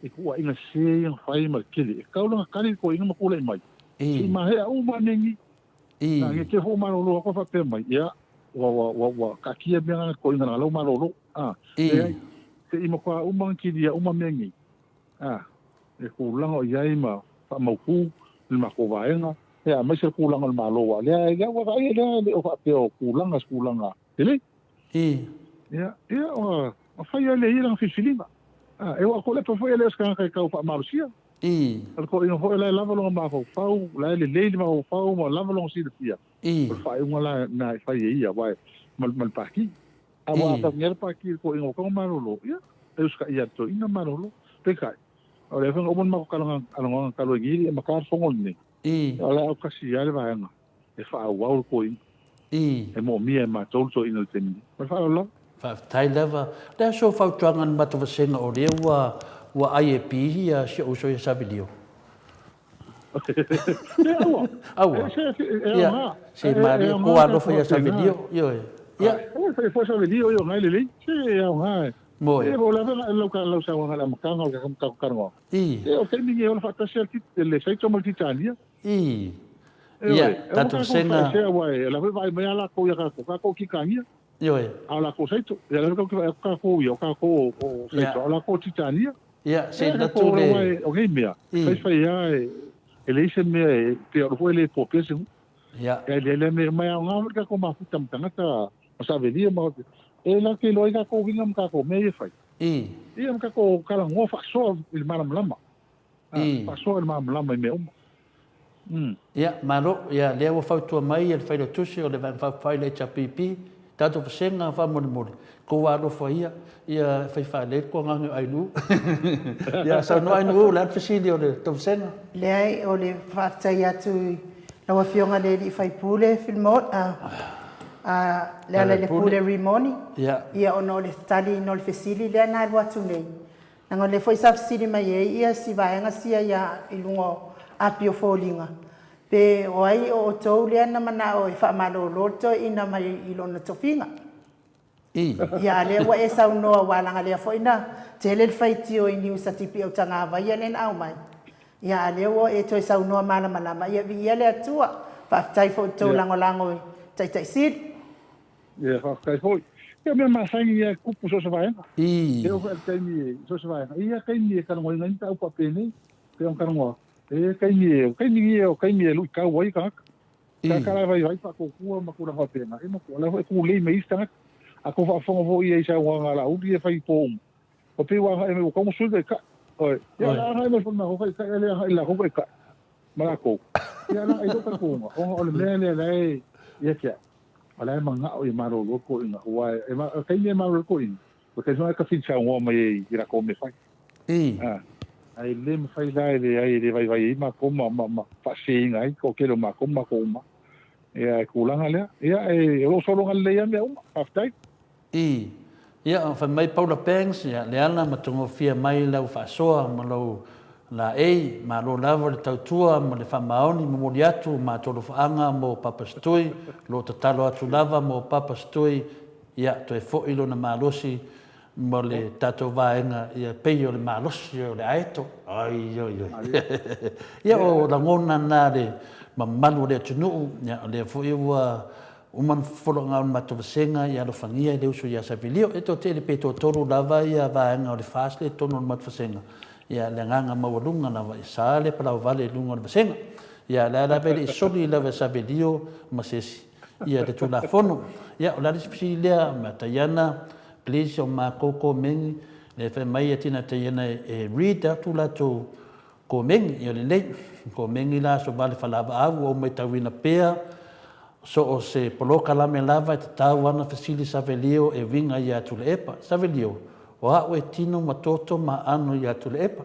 i tuuaiga sese ia na fai ma le tele. E tatau la ona tali le toeaina ma tulai mai, se i mahea uma mea nei. Na ia te hoʻomalolo aku a faapea mai, ia, ua, ua, ua, ua kaatia mea na toeaina na lau malolo. Leai, se i matua uma ona kilia uma mea nei. E tulaga o i ai ma faamautu le matou vaega, ia, aemaise le tulaga o le Malo, aua o lea, lea ua vaai, lea e le o faapea o tulaga se tulaga lelei. Ia, ia, ua fai lava e ia lana filifiliga. E oo atu le foi e le o se tagata e tau faamalosia. O le toeaina foi o la e lava lona mafaufau, o la e lelei le mafaufau ma lava lona silafia. O le faaiuga la na e fai e ia, aua ma le Pati. A ua atagia le Pati i le toeaina ua tatau ona malolo, ia, e usitaia e le toeaina malolo. Peitai, o lea foi na uma le matou talanoaga talu ai nei, e le i amata le fono lenei, o le a autasi lava le vaega e faaauau le toeaina. E moomia e matou le toeaina i le taimi nei. Ma le faaaloalo lava. Faafetai lava. O le a so fautuaga i le matou vasega o lea ua ua ai e pi ia si ou uso ia Savilio? E aua. Aua. E aoga. Se malie ko alofa ia Savilio. Ioe. Ia. E foi Savilio ia ngai lelei. Se e aoga. Moe. E o la vena lau ka lau sauaga le amataga o le tatou talanoaga. E o taimi nei e ola faatasi a le Saito ma le Titania. Ia, tatou sega. Ioe, aua e la foi vaai mai a lakou ia tatou, tatou Titania. Ioe. A o lakou Saito. Ia la foi tatou te vaai atu tatou ia, o tatou o Saito, a o lakou o Titania. Ia, se i atu le. O nei mea, faifai lava e leai se mea e pei o foi e le popea se nuu. Ia. E leai lea mea, ma e aoga foi le tatou mafuta ma tagata ma savelia ma e latou te iloa ai tatou uiga ma tatou mea ia e fai. Ia ma tatou talanoa faasoa i le malamalama. Faasoa i le malamalama i mea uma. Ia, malo. Ia, lea ua fautua mai le Failautusi o le Vaega Faaupufai i le HRPP, tatou vasega faamolemole, tou alofa ia, ia fai faalelei le toagaga o Ainuu. Ia, saunoa Ainuu, o le a le fesili o le tou vasega? Leai, o le faafetai atu i lau Afioga i le alii faipule Filimone, Lealailepule Rimoni, ia ona o le taliina o le fesili lea na alu atu nei. Leaga o lea foi sa fesili mai ai ia si vaega sia ia i luga o api o foliga, pe o ai o outou lea na manao e faamalolo le toeaina mai i lona tofiga. Ia a lea ua e saunoa aua leaga lea foi na tele le faitio i news a TPO Tagavaia lea na aumai. Ia a lea ua e toe saunoa malamalama, ia viia le Atua. Faafetai foi i le tou lagolago i Taitai Sili. Ia, faafetai foi. Ia, o mea masani ia e tupu i so o se vaega. E oo foi i le taimi i so o se vaega, e i ai taimi e talanoaina ai mataupu faapenei, pei ona talanoa atu. E i ai taimi e, o taimi ia o taimi e luitau ai tagata. Tagata la e vaivai faatuatua ma tulaga faapena, ia matua, o la foi e tulei mai isi tagata. A tou faafofoga foi i ai i saunoaga a Laauli ia e fai i po uma, ua pei ua agai mai ua tatau ona sui le taitai. Oi, ia la agai mai foi ma ko kai le agai la ko kai ma lakou. Ia la i lou talitonuga, ona o le mea lea la e ia te au, o la e manao ia malolo toeaiina, aua e o le taimi e malolo toeaiina, o le taimi foi lena e tafili saunoa mai ai i latou mea fai. A, ae le mafai la e leai e le vaivai ai matou ma ma ma faaseseina ai le toatele o matou ma matou uma. Ia e tulaga lea. Ia e o lo o sologa lelei lava mea uma. Faafetai. I. Ia, fai mai Paula Banks, ia, Leala ma togofia mai lau faasoa ma lou laei, malo lava le tautua ma le faamaoni, momoli atu matou alofaaga mo Papa Stui, lo tatalo atu lava mo Papa Stui, ia, toe foi lona malosi ma le tatou vaega, ia, pei o le malosi o le aeto. Ai, oi, oi. Ia, o lagona na le mamalu o le atunuu, ia, o lea foi ua Uma ona fofolo aga o le matou vasega ia alofagia e le uso ia Savelio. E toatele pe toatolu lava ia vaega o le FAST lea i totonu o le matou vasega. Ia le agaga maualuga lava ia sa le palauvale i luga o le vasega. Ia lea lava e le i soli lava e Savelio ma se isi ia le Tulafono. Ia o le a le isi fesili lea ma Taiana please o makou komeni lea fai mai ia Tina Taiana e read atu latou Komeni, ia lelei. Komeni la aso vale falavaau ua ou maitauina pea so o se polokalame lava e tatau ana fesili Savelio e uiga ia Tuilaepa. Savelio, o a'u e tino ma toto ma aano ia Tuilaepa.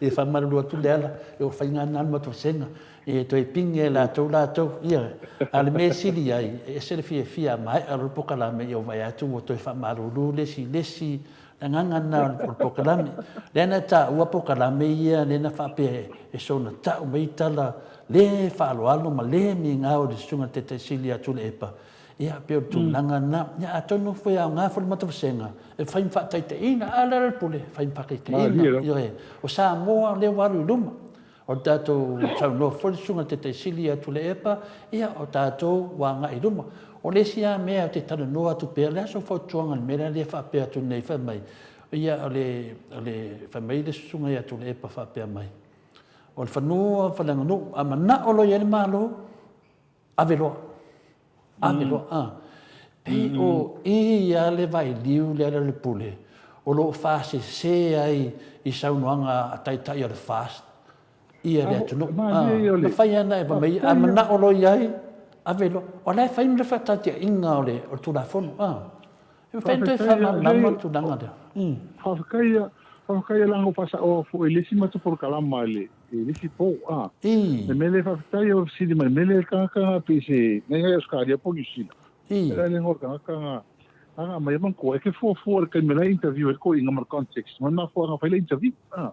Ia faamalulu atu Leala, o faiga na le matou vasega, e toe pigi e latou latou, ia. A o le mea e sili ai, e ese le fiafia a maea loa le polokalame ia ua vaai atu ua toe faamalulu le isi i le isi, Le agaga lena o le polokalame. Lea na taua polokalame ia lea na faapea e soona tau mai tala le faaaloalo ma le migao i le Susuga i le Taitai Sili ia Tuilaepa. Ia pei o le tulaga lena. Ia atonu foi e aoga foi le matou vasega e fai ma faataitaiga. A o le ala o le pule, e fai ma faataitaiga. Ioe. O Samoa lea ua alu i luma. O le tatou saunoa foi le Susuga i le Taitai Sili ia Tuilaepa, ia o tatou ua agai i luma. O le isi lava mea ou te talanoa atu pea, o le a sou fautuaga i le mea lea e faapea atu nei, fai mai, ia o le, o le, fai mai le Susuga ia Tuilaepa faapea mai, o le fanua faaleaganuu, a manao loa i ai le Malo, Ave loa. Ave loa. A. Pei o i ia le vailiu lea le pule o lo o faasese ai i saunoaga a taitai o le FAST ia le atunuu. A. Mafai lava ona e mai, a manao loa i ai, ave loa. O la e fai ma le faataatiaiga o le Tulafono. A. E mafai ona toe faamalamalama le tulaga lea. Faafetai ia, faafetai ia leaga ua faasaoa foi i le isi matou polokalama i le i le isi po, a. Le mea lea faafetai ia ua fesili mai, le mea lea le tagata na pei se nai nai Ausetalia po o Niu Sila. E le igoa o le tagata na na aumai manatua e te fuafua i le taimi la e interview ai le toeaina ma le context ma le mafuaaga na fai ai le interview, a.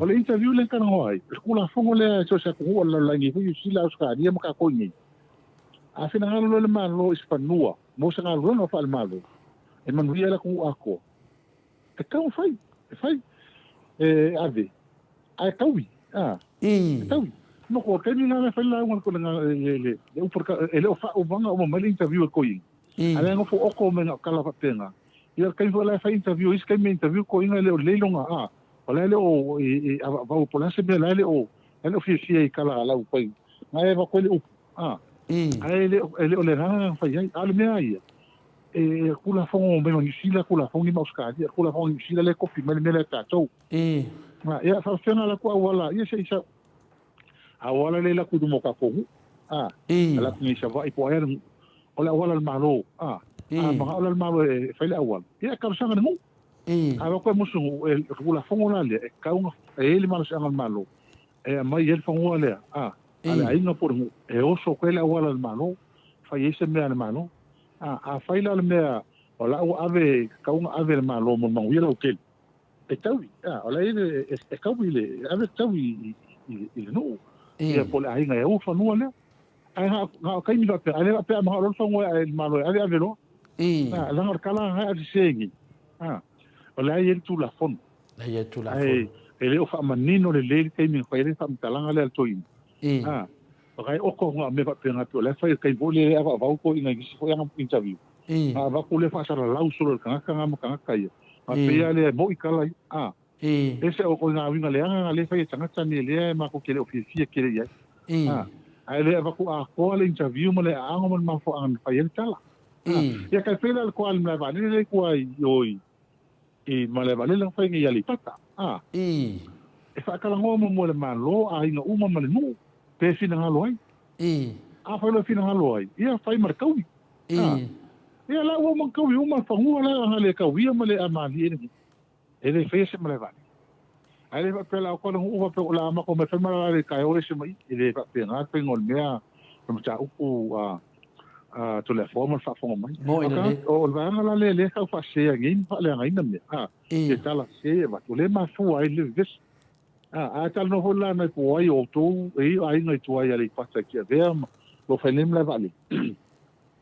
O le interview lea na talanoa ai, o le Tulafono lea i so o se atunuu o le lalolagi nei foi Niu Sila, Ausetalia ma tatou i inei. A finagalo loa le Malo i se fanua mo se galuega faale-Malo e manuia ai le atunuu atoa, e tatau ona fai, e fai, e ave, ae taui, a, e taui. No ko taimi lena e fai le lauga le, le, le upu, e le o faaumaga uma mai le interview a le toeaina. A lea nofo oko mai na o tala faapena. Ia o le taimi foi la e fai interview, isi taimi e interview toeaina e le o lelei lona, a, o la e le o, e, e, avavau po o le a se mea, la e le o, la e le o fiafia i tala a lau pai. Na e avatu ai le upu, a, ae le o, e le o le agaga na fai ai. A o le mea lava ia, e Tulafono mai ma Niu Sila, Tulafono nei ma Ausetalia, Tulafono a Niu Sila lea e kopi mai le mea lea a tatou. A, ia, faafefea la latou auala, ia se i sau, auala lea e alu atu i luma o tatou nuu, a, alu atu nei i Savaii po o ai lava le nuu, o le auala a le Malo, a, a manao la le Malo e fai le auala, ia e talosaga i le nuu. A avatu e musu nuu, e, o le Tulafono la lea, e tatau ona, e i ai le malosiaga o le Malo e aumai ai le fanua lea, a, a le aiga po o le nuu, e oso atu ai le auala a le Malo, fai ai se mea a le Malo. A, afai la o le mea o la ua ave, tatau ona ave e le Malo mo le manuia lautele, e taui, a, o la e i ai le, e taui le, e ave le taui i, i, i le nuu, ia po o le aiga e ou le fanua lea. Ae na, na o taimi faapea, ae le faapea a manao loa le fanua e le Malo e ave, ave loa. A, leaga o le tala lena e avesese nei, a, o la e i ai le Tulafono. La e i ai le Tulafono. Ae e le o faamanino lelei le taimi na fai ai le faamatalaga lea a le toeaina. A, o la e oko na o mea faapena pei o la e fai i le taimi foi lea e avaavau toeaiina i nisi foi ana interview. A avatu lea faasalalau solo e le tagata na ma tagata ia. A pei lava lea e moi tala ia. A, ese o ngā uiga leaga na lea e fai e tagata nei lea e matou te le o fiafia tele i ai. A, ae le avatu atoa le interview ma le aago ma le mafuaaga na fai ai le tala. A, ia kai pei la le koa i le malae vaalele lea i tua i o i. I malaevaalele na faiga i Aleipata, a. I. E faatalagoa muamua e le Malo aiga uma ma le nuu, pe finagalo ai. I. Afai loa e finagalo ai, ia fai ma le taui. I. A. Ia la ua uma ona taui uma le fanua la ana le tauia ma le amalie le nuu. E le faia se malaevaalele. Ae le faapea la o le nuu faapea o le a matou omai e fai malaevaalele taeao ese ma i. E le faapena le faiga o le mea, o le mataupu a a Toleafoa ma le faafofoga mai. Moe lelei. O le vaega la lea lea tau faasese nei ma faaleagaina mea, a, se tala sese e avatu, o lea e mafua ai le vevesi. A, ae talanoa foi la nai po ai o outou e i ai o aiga i tua i Aleipata i Tiavea ma lo fai nei malae vaalele.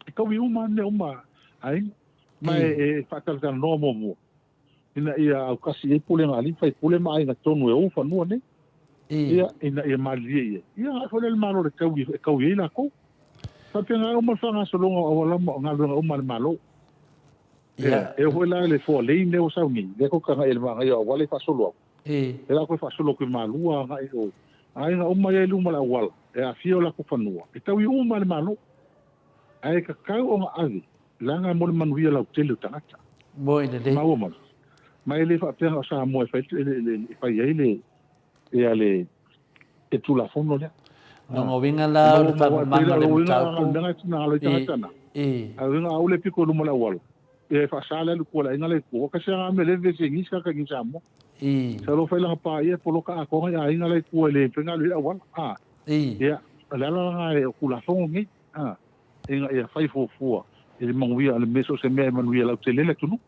E taui uma lava mea uma a aiga, ma e faatalatalanoa muamua ina ia autasi i ai pulega a alii ma faipule ma aiga tonu e ou fanua nei. Ia, ina ia malilie i ai. Ia, ae foi lea le Malo i le taui e taui ai lakou. Faapena uma le faagasologa o auala ma galuega uma a le Malo. Ia, e oo foi la i le four lane lea ua sau nei, lea tou te agai i le magaia o auala e faasolo atu. E la toe faasolo atu i Malua agai i o. Aiga uma ia i luma o le auala e aafia o latou fanua, e taui uma lava e le Malo. Ae tatau ona ave leaga mo le manuia lautele o tagata. Moe lelei. Maua mai. Ma e le faapea na o Samoa e fai, e fai ai le, ia le, le Tulafono lea. Lona uiga la o le faamamaga o le mataupu. I. A uiga a ule piko i luma o le auala, ia e faasa le alu i tua i le aiga la i tua. Ua kasi lava mea le vevesi e gisa ka i Samoa. Sa lo fai lana pa ia poloka atoa i aiga la i tua e le mafai ona alu i ai le auala. Ia, o le ala lena o Tulafono nei. Ina ia fai fuafua i le manuia o le mea, so o se mea e manuia lautele ai le atunuu.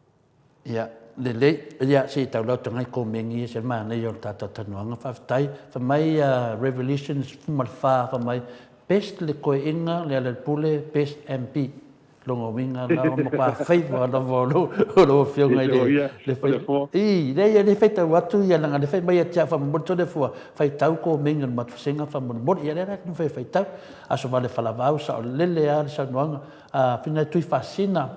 Ia, lelei. Ia, se i tau lau tagai komeni ia se manaia o le tatou talanoaga. Faafetai. Fai mai a Revolution 14, fai mai, best le koeina Lealailepule, best MP. Lona uiga la o matua favour lava o lau Afioga i le fai. I, leai e le faitau atu ia leaga le fai mai ia te au faamolemole Toleafoa, faitau komeni o le matou vasega faamolemole. Ia lea la e taumafai e faitau. Aso vale falavau, saolele lava le saunoaga a Fina Tuifaasina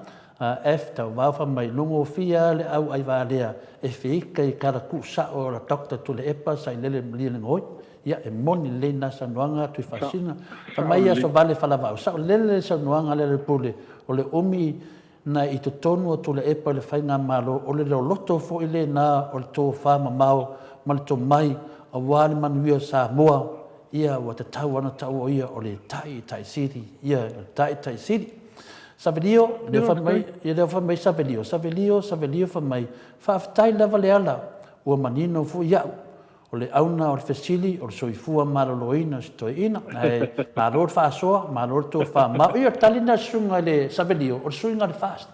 F. Tauvao fai mai, Nogofia le au aivalea e feika i kala tuusao o la Doctor Tuilaepa Sailele Malielegaoi. Ia, e moni lelei lena saunoaga Tuifaasina. Fai mai Aso Vale Falavau, saolele le saunoaga a Lealailepule, o le umi na i totonu o Tuilaepa i le faigamalo, o le loloto foi lena o le tofa mamao ma le tomai aua le manuia o Samoa. Ia, ua tatau ona taua o ia o le Taitaisili. Ia, o le Taitaisili. Savelio, lea fai mai, ia lea fai mai Savelio, Savelio, Savelio fai mai, faafetai lava Leala, ua manino foi iaʻu. O le auna o le fesili, o le soifua maloloina o si toeaina. Ae malo le faasoa, malo le tofa mau. Ia, o le tali lena a le susuga i le Savelio, o le suiga o le FAST.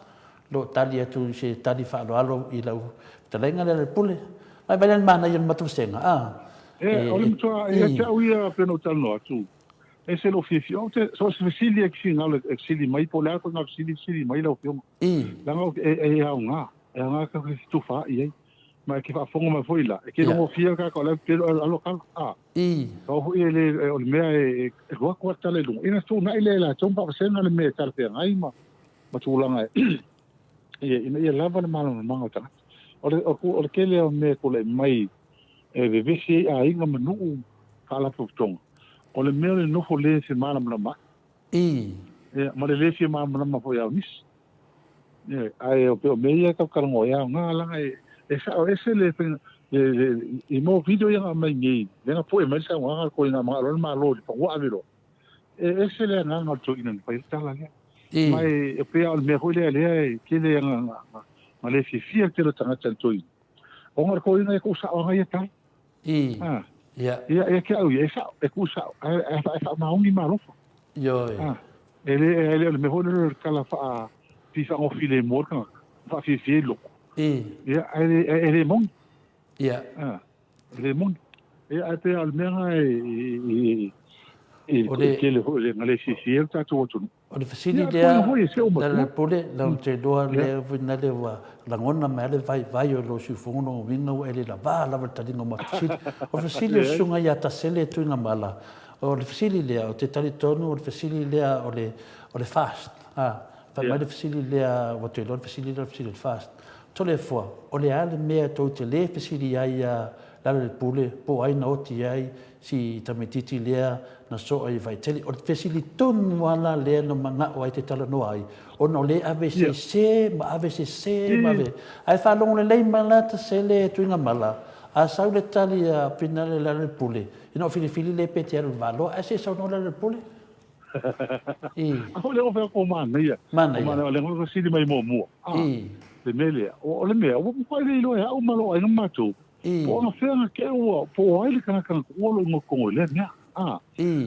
O lo o tali atu i se tali faaaloalo i lau fetalaiga lea Lepule. Vaivai la le manaia o le matou vasega, a? E, o le matua, ia te au ia pei ona ou talanoa atu, e ese lou fiafia. Ou te, so o se fesili e finagalo e fesili mai, po o le a ituaiga fesili, fesili mai lau Afioga. Leaga e aoga, e aoga tatou te fetufaai ai. Ma e te faafofoga mai foi la, e te logofia le tagata o la e alo tala, a. Ka foi e le, o le mea e alu atu lava le tala i luga, ia ona fetuunai lea e latou ma faavasega le mea e talafeagai ma ma tulaga e, ina ia lava le malamalamaga o tagata. O le, o le tele o mea e tulai mai e vevesi ai aiga ma nuu faalapotopotoga, o le mea o le nofo le femalamalama ai. Ia, ma le le fia malamalama foi o nisi. Ia, ae o pei o mea ia e tau talanoa ai, e aoga leaga e, e sao ese le faiga, le, le, i mo video ia na aumai nei, lea na poe mai le saunoaga a le toeaina manao loa le Malo i le fanua ave loa. E ese le agaga o le toeaina na fai ai le tala lea. Ma e pei lava o le mea foi lea lea e tele ana na le fiafia le tele o tagata i le toeaina. Ona o le toeaina e tuusao ana ia tala. Ia. Ia, ia te au ia, e sao, e tuusao, ae e faamaoni ma alofa. Ioe. E le, e le o le mea foi lea o le tala faa, pei faagofilemu ai le tagata, faafiafia ai le loto. Ia, ae e le moni. E le moni. Ia, ae pei lava o le mea lena e e tele foi na le fiafia ai le tatou atunuu. O le fesili lea, Lealailepule, ou te iloa lea foi na lea ua lagona mai lava le vaivai o lou siufofoga lona uiga ua e le lava lava le taliga o matou fesili. O le fesili o le Susuga ia Tasele Tuigamala, o le fesili lea, ou te talitonu o le fesili lea o le o le FAST. Fai mai le fesili lea, ua toe iloa le fesili lea o le fesili o le FAST. Toleafoa, o le a le mea tou te le fesili ai ia Lealailepule po o ai na oti ai si tamaitiiti lea na soa i Vaitele. O le fesili tonu lava la lea na manao ai te talanoa ai, ona o lea e ave sese ma ave sese ma ave. Ae faalogo lelei mai la Tasele Tuigamala, a sau le tali a Finale Lealailepule, ina ua filifili lea pe te alu i le Valoa, ae se i saunoa Lealailepule. I. A foi lea ua fai atu o manaia. Manaia. O manaia, o lea ua fesili mai muamua. I. Le mea lea, o le mea, ua matuai le iloa e au ma lou aiga ma matou, po o anafea na keu ua, po o ai le tagata na tuua lou igoa i totonu i lea mea. A,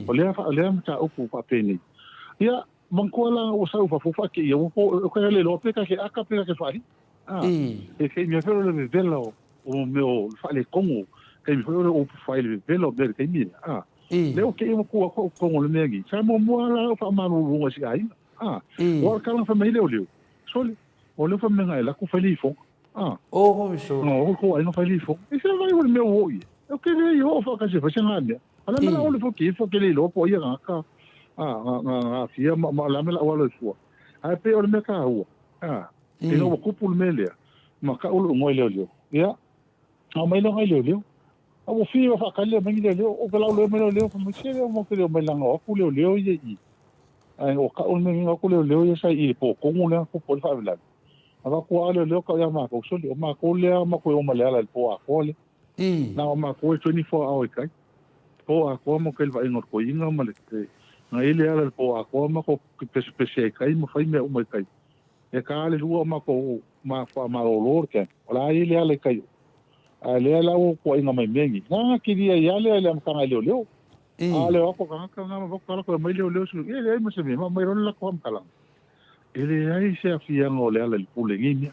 o lea, o lea mataupu faapenei. Ia, manatua la ua sau i fafo faateia, ua po, o kai le iloa pe ta te aka pe ta te faalii. A, e taimi foi o le vevela o, o mea o le faaletonu, taimi foi o le upu fai le vevela o mea i le taimi lea. A, lea ua te'i ua tu atu au i totonu o le mea nei, sa muamua lava la au faamaluluga i si aiga. A, aua o le tala na fai mai ai leoleo, sole, o lea ua fai mai na e alu atu fai lifoga. A, Oh, sole. O kou aiga fai lifoga. E fia vai o le mea ua oo i ai. Ou te le i oo faatasi e fai se mea. A o le a mea la ole foi ke ke le iloa po o ai ia tagata a na na na aafia ma ma o le a mea la ou alo ai fua. Ae pei o le mea taua, a, ina ua tupu le mea lea, ma tau lou igoa i leoleo. Ia, aumai lea nai leoleo. A ua fiu e faatali lea mai ni leoleo, ou te lauleo mai leoleo, fai mai, se lea matou te le omai leaga o atu leoleo ia i i. Ae ua tau le mea nei, o atu leoleo ia sa i i le po tonu lea na tupu ai le faalavelave. Avatu lava leoleo tau ia matou, sole, o matou lea matou e o ma le ala i le po atoa lea. Na o matou e 24 hour i tai. Po atoa matou i le vaaiga o le toeaina ma le, na i le ala i le po atoa matou pesepese ai i tai ma fai mea uma i tai. E ta le lua o matou ma faamalolo le camp, o la e i le ala i tai o. Ae lea la ua tuuaiga mai mea nei. Na kilia ai lava lea i le amataga i leoleo. A o le o atu o tagata na ma avatu tala toe aumai leoleo sui, e leai ma se mea, ma aumai loa le latou faamatalaga. E leai se aafiaga o Leala i le pule i nei mea.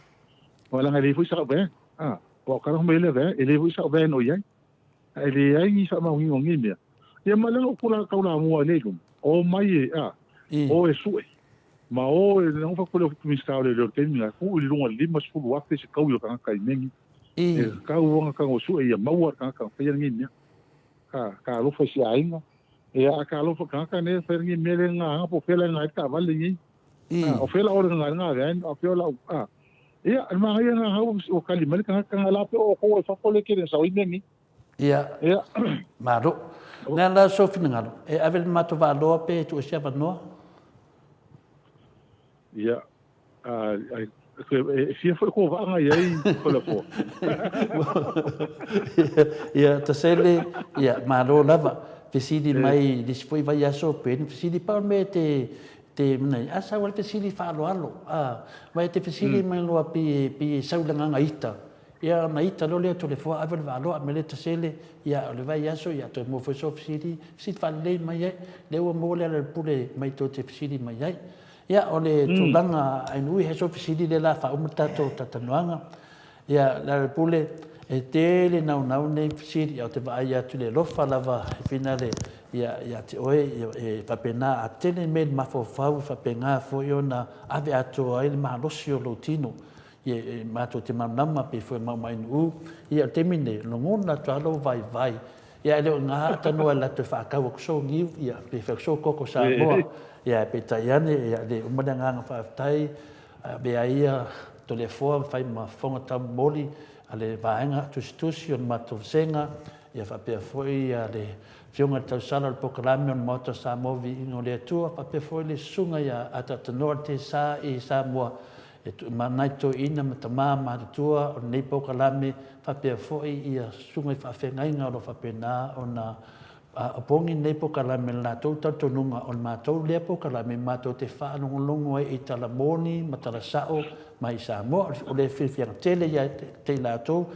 Aua leaga e leai foi sau van. A, aua o tala mai le van, e leai foi sau van o i ai. A e leai ni faamaoniga o nei mea. Ia ma lea na ou tula taulamua ai lea i luma, o mai e, a, o e sue. Ma o e, na ou fai atu lea i le Minisita o Leoleo i le taimi lena, tuu i luga i le 50,000 se taui o tagata i mea nei. E tatau ona tago sue ia maua le tagata na faia lenei mea. Ka, ka alofa i si aiga. Ia, a ka alofa tagata nei e fai lenei mea lea na aga po o fea la e na ai le taavale nei. A, o fea la ʻole na na ai, a o fea la a. Ia, le manaia na hau o kali mai le tagata na la pe o kou ai fafo le kele sa oi mea nei. Ia, Ia. malo. Nea la sou finagalo, e ave le matou vaaloa pe tuu ese avanoa? Ia, a, ai, e fia foi kou vaaga i ai Toleafoa. Ia, Tasele, ia, malo lava. Fesili mai i le isi foi vaiaso pe ni fesili pau le mea e te te mea a sau ai le fesili faaaloalo, a, ma e te fesili mai loa pei e, pei e sau i le agaga ita, ia ona ita loa lea o Toleafoa ave le vaaloa, a mea lea Tasele, ia o le vaiaso, ia toe maua foi sou fesili, fesili faalelei mai ai, lea ua maua le Lealailepule mai tou te fesili mai ai. Ia, o le tulaga ainui, he sou fesili lea o le a faauma le tatou talatalanoaga. Ia, Lealailepule, e tele naunau nei fesili, ia ou te vaai atu i le alofa lava e finale ia, ia te oe, ia, e faapena a tele mea i le mafaufau, e faapena foi ona ave atoa ai le malosi o lou tino. Ia, e matou te malamalama pei foi o Maumainu'u, ia o le taimi lenei, lagona atu lava lou vaivai, ia e le o i ina tanoa e latou faatau atu sou niu, ia pe fai atu sou koko Samoa, ia peitai ane, ia le uma le agaga faafetai, avea ai ia Toleafoa ma fai ma fofoga taumomoli a le vaega tusitusi o le matou vasega, ia faapea foi ia le Afioga i le Tausala o le Polokalame o le Maota o Samoa Viiga o le Atua, faapea foi le Susuga ia Ataatanua le Tesa i Samoa, E tuumana ai toeaiina ma tama matutua o lenei polokalame faapea foi ia susuga i faafeagaiga o lo o faapena ona opogi lenei polokalame i le latou talitonuga o le matou lea polokalame matou te faalogologo ai i tala moni ma tala sao mai i Samoa. O le fiafiaga tele ia te i latou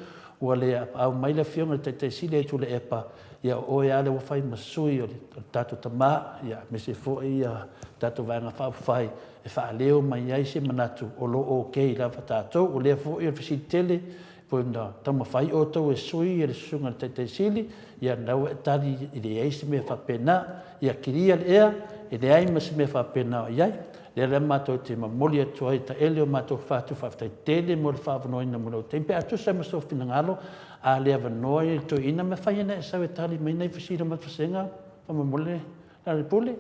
ua le apaau mai le Afioga i le Taitai Sili ia Tuilaepa, ia o oe lava lea ua fai ma sui o le tatou tama, ia aemaise foi ia tatou Vaega Faaupufai e faaleo mai ai se manatu o lo o ok lava tatou. O lea foi o le fesili tele pei ona taumafai outou e sui e le Susuga i le Taitai Sili, ia lena ua e tali e leai se mea faapena. Ia kilia le ea, e leai ma se mea faapena o i ai. Lea la matou te momoli atu ai taele o matou fatu faafetai tele mo le faaavanoaina mo lou taimi. Pe a tusa ma sou finagalo, a le avanoa i le toeaina, mafai ona e sau e tali mai nai fesili o Matafasega faamolemole Lealailepule.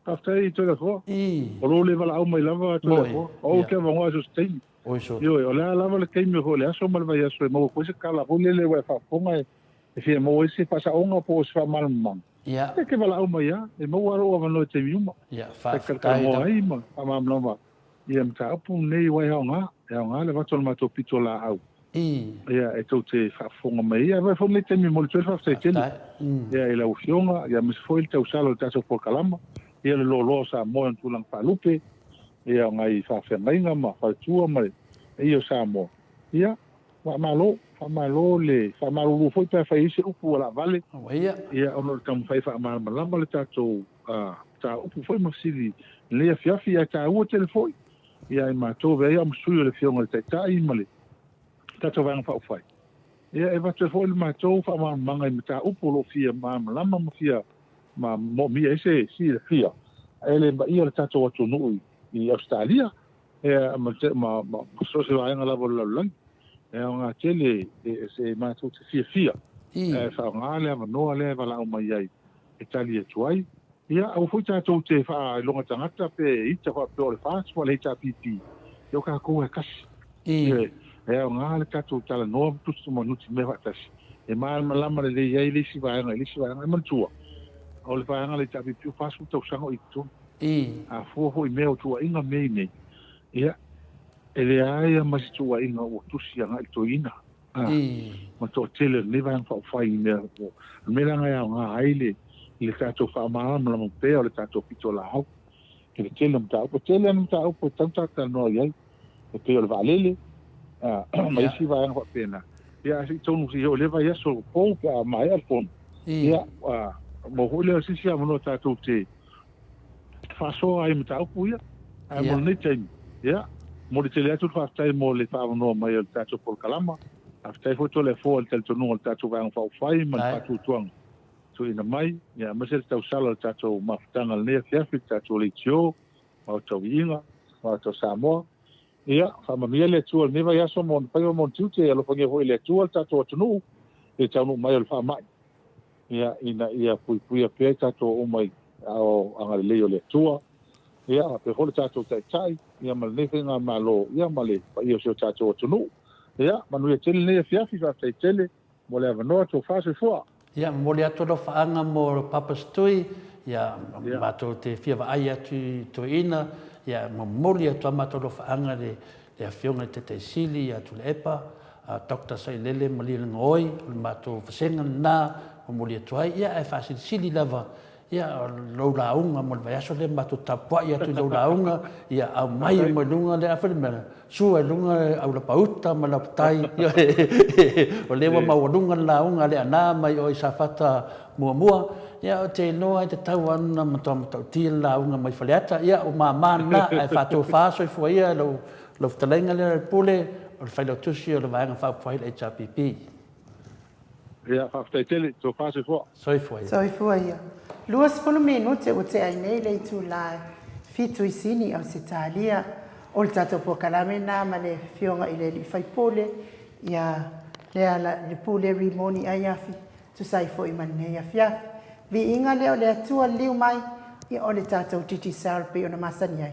Faafetai Toleafoa. O lou le valaau mai lava Toleafoa. O ou te avanoa i so o se taimi. Oi so. Ioe, o le a lava le taimi foi o le aso ma le vaiaso e maua foi se tala foi lele ua e faafofoga e fia maua ai se faasaoga po o se faamalamalamaga. E te valaau mai lava, e maua lava lou avanoa i taimi uma. Ia, E faafetai talatalanoa lava. ai ma faamalamalama ia mataupu lenei aua e aoga, e aoga le avatu o le matou pitolaau ia e tou te faafofoga mai ai. Ae avea foi lenei taimi e momoli atu ai le faafetai tele ia i lau Afioga ia aemaise foi le tausala o le tatou polokalama, ia le loaloa o Samoa i ona tulaga faalupe, ia o nai faafeagaiga ma faletua ma le paia o Samoa. Ia, faamalo, faamalo le faamalulu foi pe afai e i ai se upu ua laavale, ia ona o le taumafai e faamalamalama le tatou mataupu foi ma fesili i lenei afiafi, ae taua tele foi ia i matou avea ai au ma sui o le Afioga i le Taitai ma le tatou Vaega Faaupufai, ia e avatu ai foi le matou faamalamalamaga i mataupu o lo o fia malamalama ma fia ma moomia ai se silafia e le paia o le tatou atunuu i Ausetalia ia ma ma ma so o se vaega lava o le lalolagi. E aoga tele e matou te fiafia e faaaoga le avanoa lea e valaau mai ai e tali atu ai. Ia, aua foi tatou te faailoga tagata pe ita faapea o le FAST ma le HRPP, ia o tatou e tasi. E aoga le tatou talanoa ma tusi ma nutimea faatasi e malamalama lelei ai le isi vaega i le isi vaega. E manatua, o le vaega a le HRPP ua 40 tausaga o i totonu. A fua foi i mea o tuuaiga mea i nei, ia, e leai lava ma se tuuaiga ua tusi agai i le toeaina. Ma toatele o lenei Vaega Faaupufai i mea o le mea leaga e aoga ai le le tatou faamalamalama pea o le tatou pitolaau i le tele o mataupu. E tele lava mataupu e tatau ona tatou talanoa i ai, e pei o le vaalele ma isi vaega faapena. Ia, ae se i tonu se i oo i lea vaiaso fou pe a maea le fono, ia, maua foi lea o se isi avanoa tatou te faasoa ai i mataupu ia. Ae mo lenei taimi, ia, momoli tele atu le faafetai mo le faaavanoa mai o le tatou polokalama. Faafetai foi Toleafoa i le talitonuga o le tatou Vaega Faaupufai ma le faatuatuaga tuuina mai, ia, aemaise le tausala o le tatou mafutaga i lenei afiafi, le tatou leitio, Maota o Viiga, Maota o Samoa. Ia, faamanuia le Atua i lenei vaiaso ma ona faiva ma ona tiute, ia alofagia foi e le Atua le tatou atunuu i le taunuu mai o le faamai. Ia, ina ia puipuia pea i tatou uma i aao agalelei o le Atua. Ia, faapea foi le tatou Taitai, ia ma lenei Faigamalo, ia ma le paia o si o tatou atunuu. Ia, manuia tele lenei afiafi, faafetai tele mo le avanoa, tofa soifua. Ia, momoli atu alofaaga mo Papa's Tui, ia, matou te fia vaai atu i toeaina, ia, momoli atu a matou alofaaga i le Afioga i le Taitai Sili ia Tuilaepa, Doctor Sailele Malielegaoi, o le matou vasega lena, momoli atu ai, ia, ae faasilisili lava Ia, o lou lauga mo le vaiaso lea, matou tapuai atu i lou lauga, ia aumai uma i luga le afa le mea, sua i luga le aulapauta ma laupatai, o lea ua maualuga le lauga a Leaana mai o i Safata muamua, ia ou te iloa e tatau lava ona matua matautia le lauga mai Faleata, ia o mama lena, ae faatofa soifua ia lau fetalaiga lea Pule, o le Failautusi o le Vaega Faaupufai le HRPP. Ia, faafetai tele, tofa soifua. Soifua ia. Soifua ia. 20 minute ua tea ai nei le itula e 7 i Sini, Ausetalia. O le tatou polokalame lena ma le Afioga i le Alii Faipule, ia Lealailepule Rimoni Aiafi, tusa ai foi ma lenei afiafi. Viiga lea o le Atua liliu mai, ia o le tatou Digicel pei ona masani ai.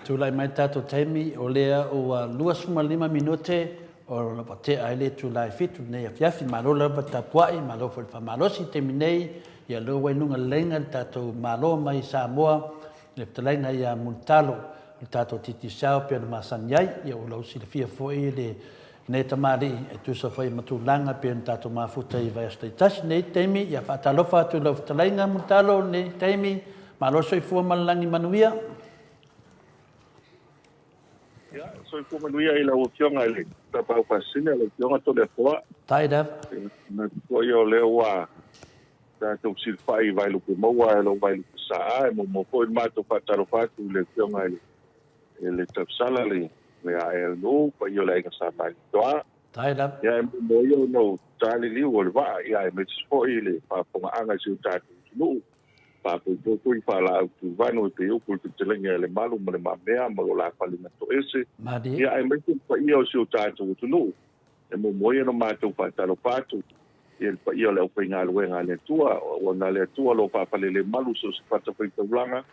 Tulai mai le tatou taimi, o lea ua 25 minute o ua tea ai le itula e 7 lenei afiafi. Malo lava tapuai, malo foi le faamalosi i le taimi nei. Ia lea ua i luga lelei le tatou Malo mai Samoa i le fetalaiga ia Mulitalo, o le tatou Digicel pei ona masani ai. Ia ua lau silafia foi lenei tamalii e tusa foi ma tulaga pei ona tatou mafuta i vaiaso taitasi. I lenei taimi, ia faatalofa atu i lau fetalaiga Mulitalo i lenei taimi. Malo le soifua ma le lagi manuia. Ia, soifua manuia i lau Afioga i le Tapaau Faasisina, lau Afioga Toleafoa. Faafetai lava. Manatu foi o lea ua tatou fesilafai i Vaelupe Maua e lou Vaelupe Saa, e muamua foi ona matou faatalofa atu i le Afioga i le Tausala, le ALO, paia o le Aiga Sa Malietoa. Faafetai lava. Ia, e muamua ia ona ou ta le liu o le vaa, ia aemaise foi le faafofogaaga i si o tatou atunuu. Faapoipoe foi faalaau tuvanu e pei upu i le fetalaiga e Lemalu ma Le Mamea ma lo la fale na toese, Malie. ia aemaise le paia o si o tatou atunuu. E muamua ia ona matou faatalofa atu i le paia o le aufaigaluega a le Atua, ua na le Atua lo faafalelemalu so o se fatafaitaulaga,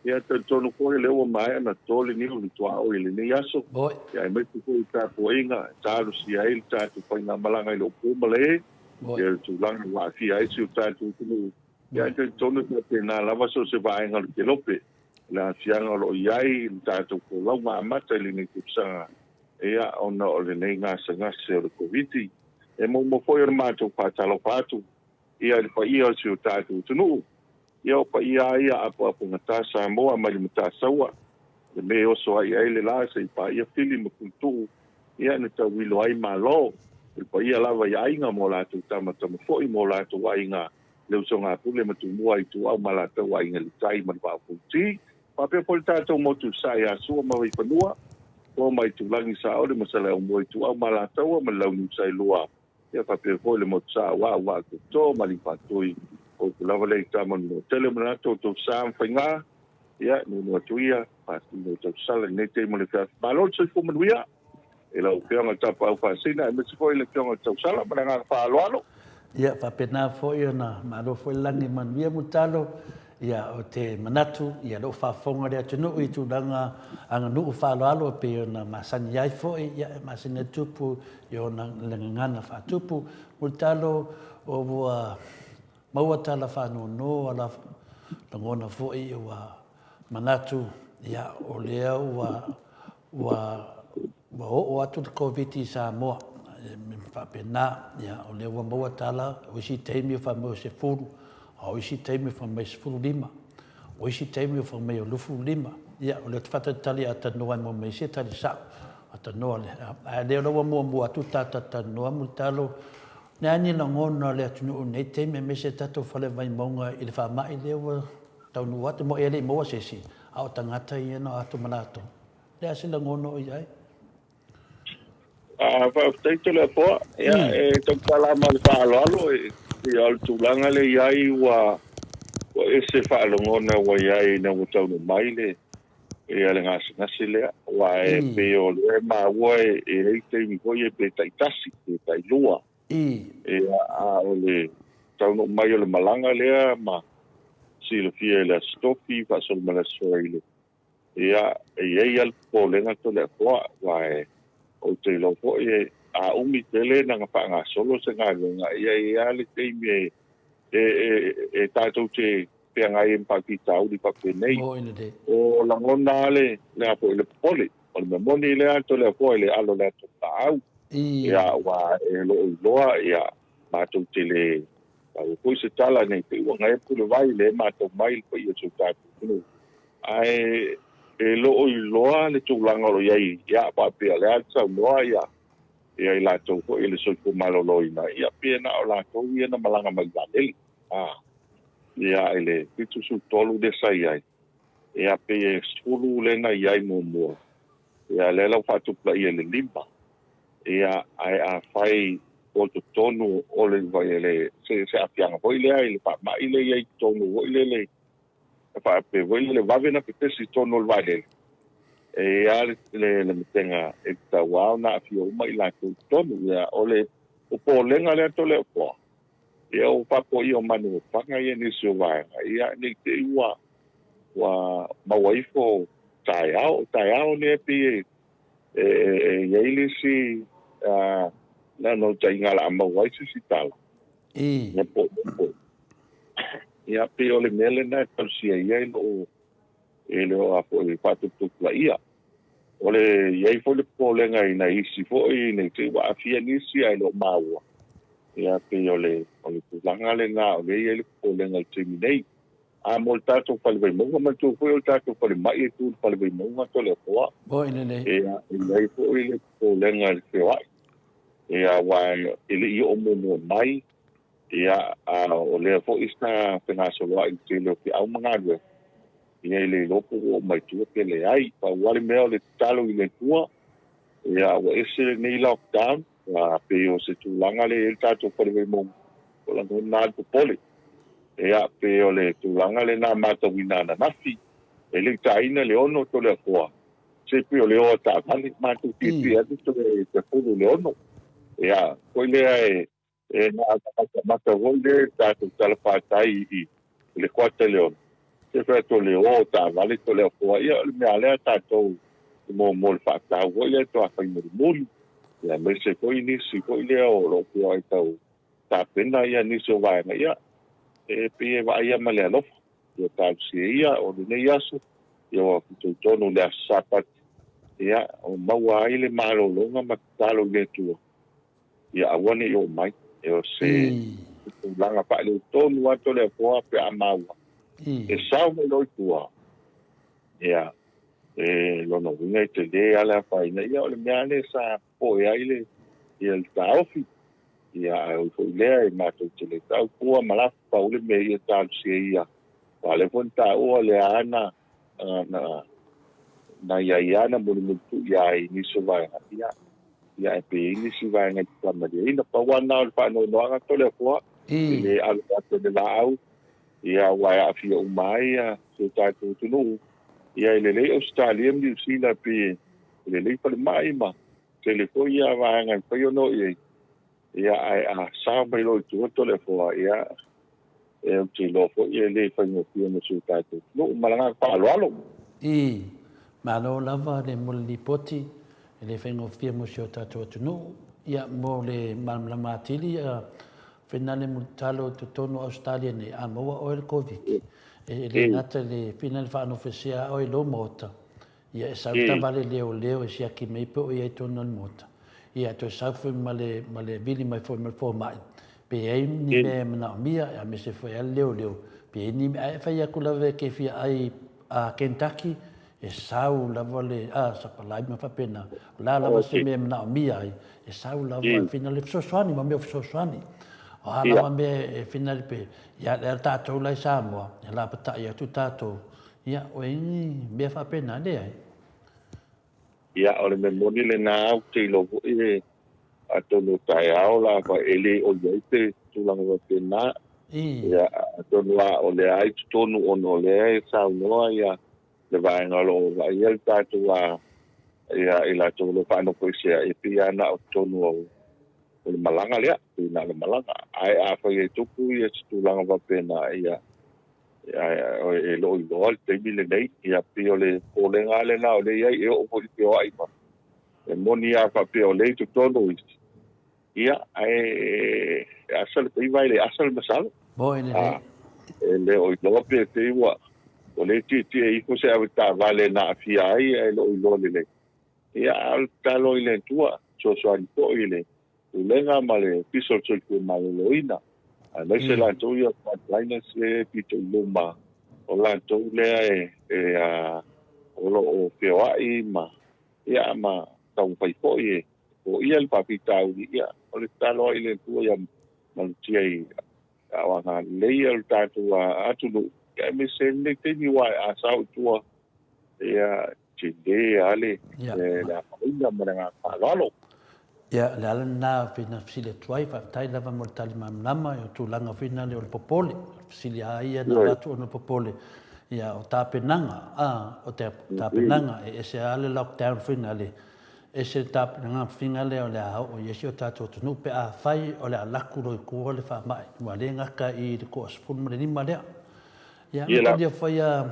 ia talitonu foi o lea ua maea ona to le niu i le tuaoi i lenei aso, Oi. ia aemaise foi le tapuaiga e talosia ai le tatou faigamalaga i le upu ma le e, Oi. ia le tulaga ua aafia ai si o tatou atunuu. Ia e talitonu e faapena lava so o se vaega o le kelope, le aafiaga o lo o i ai le tatou folauga amata i lenei tausaga, ia, ona o lenei gasegase o le Koviti. E muamua foi ona matou faatalofa atu ia i le paia o si o tatou atunuu, ia o paia lava ia apoapogata Samoa mai le Matasaua, le mea e oso ai ai le la se i paia Fili ma Puletuu, ia na tauilo ai Malo, o le paia lava i aiga ma o latou tamatama foi ma o latou aiga le usoga a Pule ma Tumua Ituau ma latou aiga i le tai ma le vaa o Fonoti. Faapea foi le tatou motu i Sae ia Sua ma Vaifanua, Fo ma Itulagi Saole ma Saleaaumua Ituau ma Alataua ma le Launiu Saelua, ia faapea foi le motu Saauau Vaa Toto ma Aliifaatui. O upu lava lea i tama o le Manuatele manatu o outou sa ma faiga, ia nuunuu atu ia, faasino tausala i lenei taimi o le afiafi. Malo le soifua manuia! i lau Afioga i le Tapaau Faasina aemaise foi le Afioga i le Tausala ma le agaga faaaloalo. Ia, faapena foi ona malo foi le lagi manuia Mulitalo. Ia, ou te manatu, ia, o lo o faafofoga le atunuu i tulaga aganuu faaaloalo e pei ona masani ai foi, ia, e masani ai le tupu i ona le gagana faatupu. Mulitalo, ua maua tala faanoano a lagona foi ua manatu, ia, o lea ua Ua ua oo atu le Koviti i Samoa, e faapena, ia, o lea ua maua tala, o isi taimi fai mai o 10, a o isi taimi fai mai 15, o isi taimi fai mai o 25. Ia, o lea ou te faatalitali a talanoa ai ma isi e tali sao, a talanoa le, ae lea la ua muamua atu ta talatalanoa Mulitalo, le a ni lagona o le atunuu i lenei taimi aemaise tatou fale Vaimauga i le faamai lea ua taunuu atu, moe e le i maua se isi, a o tagata ia na o atu ma latou. Le a se lagona o i ai? A faafetai Toleafoa, ia e tautala ma le faaaloalo e ia o le tulaga lea i ai ua ua ese faalogona ua i ai ina ua taunuu mai le ia le gasegase lea aua e pei o lea e maua e i ai taimi foi e pe taitasi pe tailua. Ia a o le taunuu mai o le malaga lea ma silafia i le Aso Tofi faasolo mai le Aso Faraile Ia, e i ai lava le popolega Toleafoa, aua e, ou te iloa foi e, a umi tele ona faagasolo se galuega, ia e i ai lava le taimi e, e, e, e tatou te feagai ai ma faafitauli faapenei. O lagona lava le, le a foi, le popole. O le mea moni lea Toleafoa i le alo o le ata o le laau. Ia, aua e lo o iloa, ia, matou te le maua foi se tala nei te i ua gaea pule vai le matau mai le paia o si o tatou atunuu. Ae e le o iloa le tulaga o lo o i ai, ia, faapea o le a le saunoa ia, ia i latou foi i le soifua maloloina, ia pe na o latou ia na malaga mai i vaalele. A, ia, i le 73 lea sa i ai, ia pei e 10 lea na i ai muamua, ia lea la ua faatupulaia i le 5. Ia, ae afai o totonu o le, le, se, se aafiaga foi lea i le faamai lea i ai i totonu foi lele, e faapea foi lele vave ona pepesi i totonu o le vaalele, e i ai lava le, le matega e tatau lava ona aafia uma i latou i totonu. Ia, o le popolega lea Toleafoa, ia ua faafoia o manu o paga ia nisi o vaega, ia ne i te i ua, ua maua ifo taeao. O taeao lea pei e e i ai le isi naunautaiga o le a maua ai se isi tala. Ia po o Ia pei o le mea lena e talosia ia i lou e le o a foi faatuputupulaia. O le i ai foi le popolega i nai isi foi ne i te i ua aafia nisi ae le o maua. Ia pei o le o le tulaga lena o lea e i ai le popolega i le taimi nei. A mo le tatou Fale Vaimauga, manatua foi o le tatou falemai e tu i le Fale Vaimauga Toleafoa. Oi lelei. Ia, e i ai foi le popolega i le feoai. Ia, aua e le i oo muamua mai, ia, a o lea foi sa fegasoloai i le tele o feau ma galuega, ia e le iloa po ua oo mai tua pe leai. Pau lava le mea o le tatalo i le Atua, ia, ua ese lenei lockdown, ia, pei o se tulaga lea e i ai le tatou Fale Vaimauga, o lagona lava le popole. Ia, pei o le tulaga lena matauina ananafi, e le i taina le 6 Toleafoa, se pei o le o a taavale, matou tietie atu toe 10 i le 6. Ia, foi lea e e na matamata foi lea tatou talafatai i le kuata i le 6, se fai atu o le o a taavale Toleafoa, ia o le mea lea tatou mo mo le faatau foi lea toafai mulimuli, ia aemaise foi nisi foi lea o lo o feoai tau tapena ia nisi o vaega, ia, e pei e vaaia ma le alofa. Ia talosia ia o lenei aso, ia ua fitoitonu i le aso Sapati, ia, o maua ai le malologa ma tatalo i le Atua, ia aua ne i oo mai. E o se tulaga faaleotonu atu o le Atua pe a maua. E sao mai loa i tua, ia, e lona uiga e tele lava le afaina. Ia, o le mea lava lea sa popoe ai le, ia le taofi. Ia, ae ui foi i lea, e matou te le tau pua ma lafo pau le mea ia talosia ia. Aua o lea foi na taua lea lava na, na, na i ai lava na mulimulitu'i ai i nisi o vaega, ia, ia ae pe i ai nisi vaega i te faamalieina. Pau lava lena o le faanoanoaga Toleafoa, i le alo atu o le laau, ia, aua e aafia uma ai ia si o tatou atunuu. Ia, e lelei Ausetalia ma Niu Sila pei e lelei falemai ma tele foi ia vaega e mafai ona oo i ai, ia, ae a sao mai loa i tua Toleafoa, ia, e ou te iloa foi e le faigofie mo si o tatou atunuu. Ma le agaga faaaloalo. Ii, Malo lava le mo le lipoti, e le faigofie mo si o tatou atunuu. Ia, mo le malamalama atili, ia, finale mulitalo i totonu o Ausetalia nei, a maua oe le Koviti, e le gata i le finale faanofesea oe i lou maota, Ia e sau taavale leoleo e siaki mai pe o i ai tonu o le maota. Ia e toe sau foi ma le, ma le vili mai foi ma le fomai, pe i ai ni mea e manaomia, aemaise foi lava le leoleo, pe i ai ni mea, ae fai atu lava e te fia ai a Kentucky, e sau lava le, a, sapalai ma faapena. O le a lava se mea e manaomia ai, e sau lava e fina le fesoasoani, ma mea o fesoasoani. O a lava mea e fina pe, ia lea tatou la i Samoa, e lapatai atu tatou, Ia, o ai ni mea faapena, leai. Ia, o le mea moni lena, ou te iloa foi e, atonu o taeao la e le o i ai se tulaga faapena. Ia, atonu lava o lea i totonu ona o lea e saunoa ia le vaega o lo o vaaia le tatou a ia i latou o lo o faanofoesea, e pei lava na o totonu o le malaga lea, pei na o le malaga. Ae afai e tupu ia se tulaga faapena, ia e le o iloa le taimi lenei. Ia pei o le popolega lava lena o lea e i ai, e oo foi i le feoai ma e moni lava faapea o lea i totonu isi, ia, ae e asa le faiva ae le asa le masalo. Moi lelei. E le o iloa pe pei ua o lea e tietie ifo se avetaavale na aafia ai ae le o iloa lelei. Ia, a o le tatalo i le Atua, fesoasoani foi i le Pulega ma le Ofisa o le Soifua Maloloina, aemaise latou ia o frontliners lea e pito i luma, o latou lea e o lo o feoai ma, ia, ma taumafai foi e foia le faafitauli. Ia, o le tatalo ai i le Atua ia malutia i aoga lelei o le tatou atunuu, ia, aemaise lenei taimi aua a sao i tua, ia, tele lava le afaina ma le agaga faaaloalo. Ia, o le ala lena pei ona fesili atu ai, faafetai lava mo le tali malamalama, o tulaga foi na o le popole, o le fesili lava ia na avatu ona o le popole, ia, o tapenaga, a, o tapenaga, e ese lava le lockdown foi na le, ese le tapenaga foi lea o le a oo i ai si o tatou atunuu pe afai o le a laku loa i tua le faamai, ua le gata i le toa 15 lea. Ia, na talia foi a.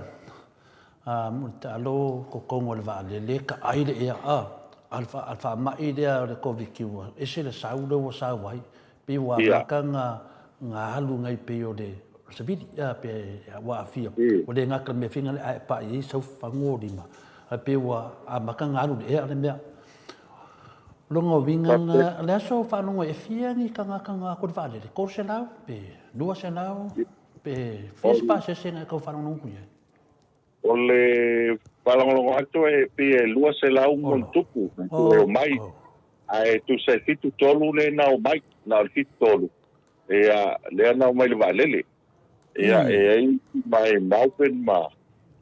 A Mulitalo kokogo o le vaalele ka ai le ea a a le faamai lea o le Koviti ua ese le sau lea ua sau ai pei ua amata na na alu nai pei o le savili a pe ua aafia ua le gata i le mea fina lea ae pai ai sau fagu o lima ae pei ua amata na alu le ea le mea. O lona uiga na le aso faalogo e fia ni tagata na o atu i le vaalele 300 pe 200 pe fia se pasese na e tau faalogologo atu i ai. O le faalogologo atu e pei e 200 ma ona tupu na toe omai, ae tusa e 73 lea na omai, na o le 73 ia lea na omai i le vaalele. Ia e ai isi mai Melbourne ma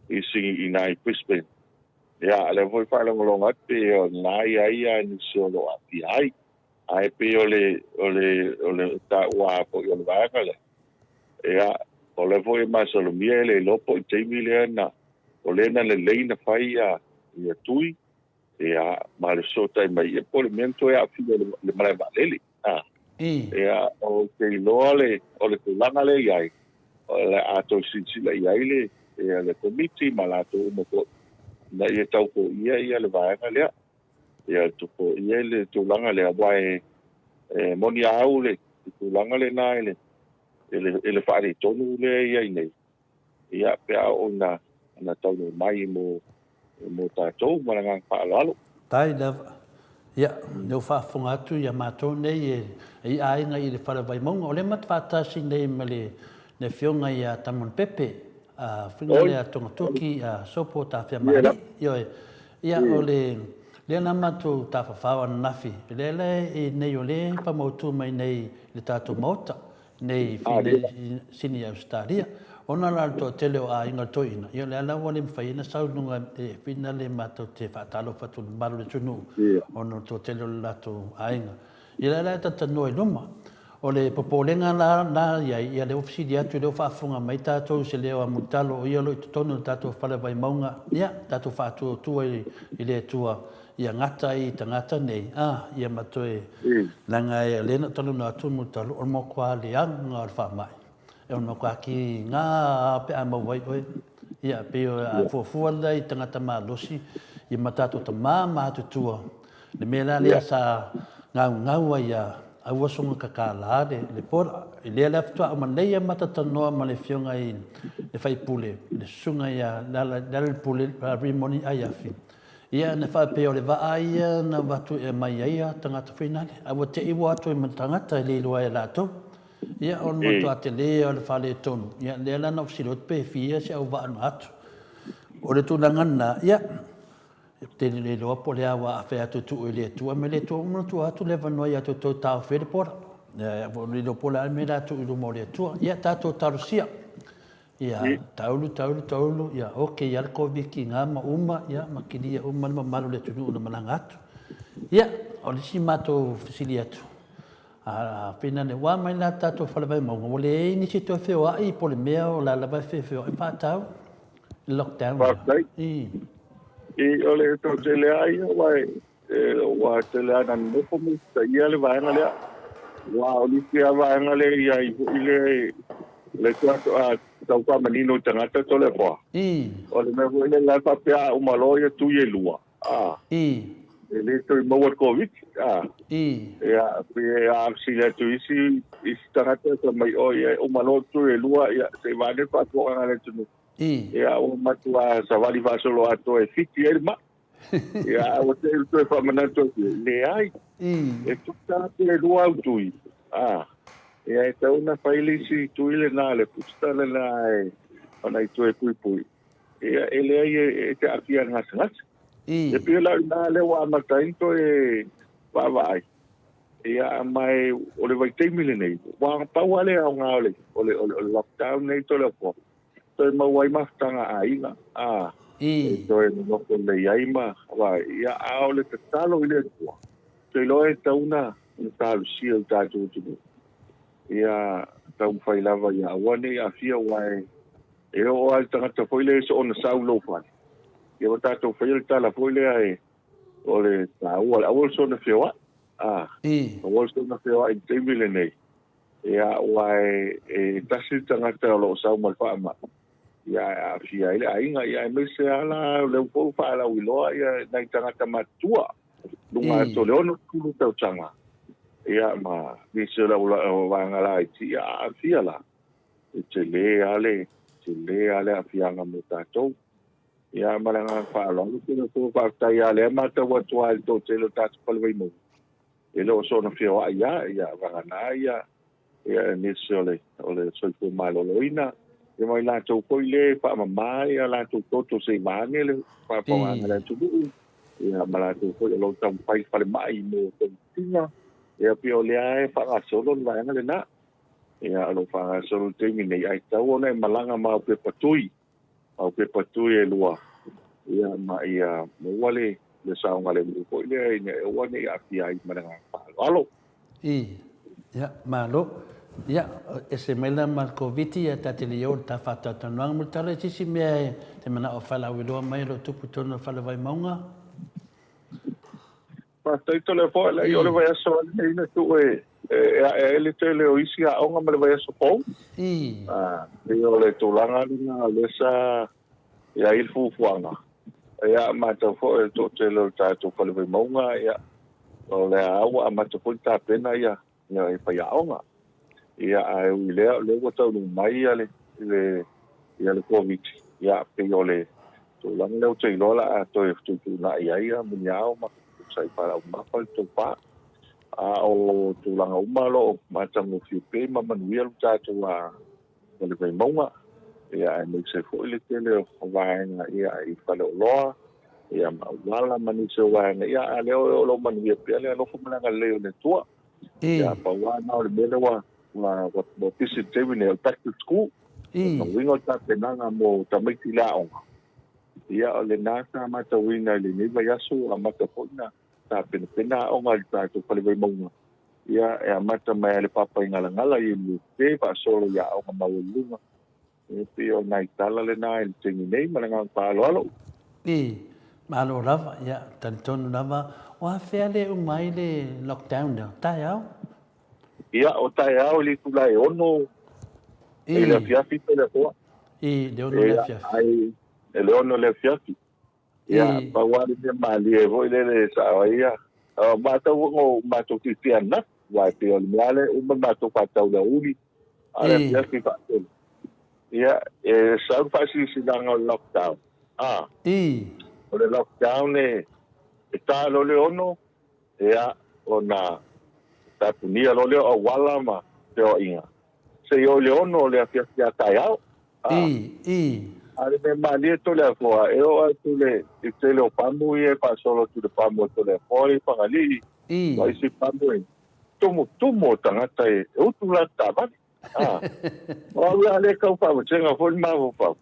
isi i ina i Brisbane. Ia a lea foi faalogologo atu pei o lena e i ai ia nisi o lo o aafia ai. Ae pei o le o le o le taua foi o le vaega lea, ia, o lea foi e masalomia e le iloa po o le taimi lea na o lea na lelei na fai ia ia tui, ia, ma le fesootai mai ia po o le mea na toe aafia i le malae vaalele. A, ia, ou te iloa le o le tulaga lea i ai, o le a toe silasila i ai le ia le Komiti ma latou uma foi ina ia tau foia ia le vaega lea. Ia foia le tulaga lea, aua e moni a au le tulaga lena i le i le faaletonu lea e i ai nei, ia, pe a oo ina taunuu mai mo tatou. Ma le agaga faaaloalo. Tai lava. Ia, lea ua faafofoga atu ia matou nei e i aiga i le Fale Vaimauga. O lea matou te faatasi nei ma le Afioga ia Tamon Pepe, Afioga lea Togatoki Sopo Tafiamaalii. Ioe. Ia, o le, lea na matou tafafao ananafi, o lea la e nei o lea e faamautu mai nei i le tatou Maota, nei i Sini Ausetalia. Ona la o le toatele o aiga o le toeaina, ia o lea la ua le mafai ai ona sau i luga e whina le matou te faatalofa atu i le mamalu o le atunuu ona o le toatele o le latou aiga. Ia lea la e talatalanoa i luma. O le popolega la na i ai, ia lea ua fesili atu, lea ua faafofoga mai tatou i se leo a Mulitalo o ia o lo o i totonu o le tatou fale Vaimauga, ia, tatou faatuatua i le Atua ia gata ai i tagata nei, a, ia ma toe, leaga o lea na ou talanoa atu Mulitalo, o le matua leaga o le faamai, e ono matua kiga lava pe a maua ai oe. Ia, pei o, a fuafua la i tagata malosi, ia ma tatou tama matutua, Le mea la lea sa gaugau ai ia aua soga kakala le pola. I lea la faatoa uma nei a mata tanoa ma le afioga i le faipule, le susuga ia Lealailepule Rimoni Aiafi. Ia na faapea o le vaa ia na avatu e aumai ai a tagata fainale. A ua te i ua atu ai ma tagata e le iloa e latou. Ia o le matua tele o le faaletonu. Ia lea la na ou fesili atu pe fia se auvaa na atu. O le tulaga lena, ia Ou te le iloa po o le a ua afea atu e tuu i le Atua ma le Atua uma ona tuu atu le avanoa ia te outou e taofi ai le pola. Ua le iloa po o le a le mea le a tuu i luma o le Atua. Ia tatou talosia. Ia taulu, taulu, taulu, ia ok ia le Koviti nga ma uma, ia ma kilia uma le mamalu o le atunuu na malaga atu. Ia, o le isi matou fesili atu, a pena le ua mai la tatou fale Vaimauga, ua leai nisi toe feoai po o le mea o la lava e feoai faatau. Lockdown. Faafetai. I, o le toatele lava ia, aua ua tele lava ina nonofo ma usitaia le vaega lea. Aua o nisi lava vaega lea e i ai foi le, le faatoa tau faamanino i tagata Toleafoa. O le mea foi lea la e faapea a uma loa ia tui e lua, a, e le toe maua le Koviti, a. Ia, pe a fesili atu i isi, isi tagata fai mai, oi, e uma loa tui e lua, ia, se i vaai ane le faatoaga a le atunuu. Ia, ua matua savali faasoloatoa e fiti ai le mai. Ia, a ua te i toe faamanatu atu, leai, e tusa atu e lua au tui. A, ia e tau na fai le isi tui lena, le booster lena e, ona i toe puipui. Ia, e leai e te aafia i le gasegase. E pei o lau ina lea ua amata ai ona toe vaavaai. Ia, ma e, o le vaitaimi lenei, ua pau lava le aoga o le, o le, o le lockdown nei Toleafoa, toe maua ai mafutaga aiga, a, e toe nonofo lelei ai ma, ia, a o le tatalo i le Atua, ou te iloa e tatau ona talosia i le tatou atunuu, ia taumafai lava ia aua ne i aafia, aua e, e oo lava i le tagata foi lea e soona sau i lou fale, ia ua tatou faia le tala foi lea e, o le taua, aua le soona feoai, a, aua le soona feoai i le taimi lenei. Ia, aua e tasi le tagata o lo o sau ma le faamai. Ia, e aafia ai le aiga, ia aemaise lava la o lea foi ua faalauiloa ia nai tagata matutua, luga atu o le 60 tausaga, ia ma nisi o le au vaega laiti, ia aafia la. E tele lava le tele lava le aafiaga mo tatou. Ia ma le agaga faaaloalo tele foi, faafetai lava lea matau atu lava i le toatele o tatou fale Vaimauga, e le o soona feoai lava, ia vagana ia ia nisi o le o le soifua maloloina, ia ma i latou foi lea e faamama ia latou toto se i vaeane le faafofogaaga a le atunuu, ia ma latou foi o lo o taumafai i falemai mo togafitiga, ia pei o lea e faagasolo le vaega lena. Ia o lo o faagasolo i le taimi nei, ae tatau ona e malaga ma au pepa tui, au pepa tui e lua, ia ma ia maua le le saogalemu foi lea ina ia aua ne i aafia ai ma le agaga faaaloalo. I, ia, malo. Ia, ese mai la ma le Koviti, ia ta te le i oo i le ta faatalatalanoaga mo le tala i se isi mea e te manao e faalauiloa mai e lo tupu i totonu o le fale Vaimauga. Faafetai tele foi le o le vaiaso lenei na tuu e e ae ai le tele o isi aoga ma le vaiaso fou. Ah, pei o le tulaga lena o lea sa i ai le fuafuaga. Ia, matau foi le toatele o le tatou fale Vaimauga, ia, o lea ua amata foi tapena ia ia e faiaoga. Ia, ae ui i lea, o lea ua taunuu mai ia le, le, ia le Koviti, ia, pei o le tulaga lea ou te iloa o le a toe fetuutuunai ai ia muniao ma sa'i faalaumafa le tofa. A o tulaga uma o lo o matagofie pea ma manuia lo tatou fale Vaimauga, ia, aemaise foi le tele o vaega ia i faleoloa, ia ma auala ma nisi o vaega, ia, a lea o lo o manuia pea le alofa ma le agalelei o le Atua. Ia, pau lava na o le mea lea ua ua ua pisi i le taimi nei, o le back to school. O le uiga o le tapenaga mo tamaiti i le aoga. Ia, o lena sa matauina i lenei vaiaso, ua amata foi ona tapenapena aoga i le tatou fale Vaimauga. Ia, e amata mai lava i le Papaigalagala i Iunivesite faasolo i aoga maualuluga. E pei o nai tala lena i le taimi nei ma le agaga faaaloalo. I, malo lava, ia, talitonu lava, o afea le uma ai le lockdown lea, o taeao? Ia, o taeao i le itula e 6 i le afiafi pe le atoa. I, le 6 i le afiafi. Ai, le 6 i le afiafi. Ia, pau lava le mea malie foi lele e sao ai ia. O matou foi na matou fiafia ananafi, aua e pei o le mea lava lea e uma le matou faatau i le aoauli, a o le afiafi faatolu. Ia, e sau le faasilasilaga o le lockdown, a. O le lockdown e ta loa le 6, ia, ona tapunia loa lea o auala ma feoaiga, seia oo i le 6 o le afiafi a taeao. A o le mea malie Toleafoa, e oo atu i le tele o pamu ia e faasolo atu i le pamu a Toleafoa i Fagalii, ma isi pamu e tumutumu o tagata e utu latou taavale. O au la lea e tau faavasega foi le mafaufau,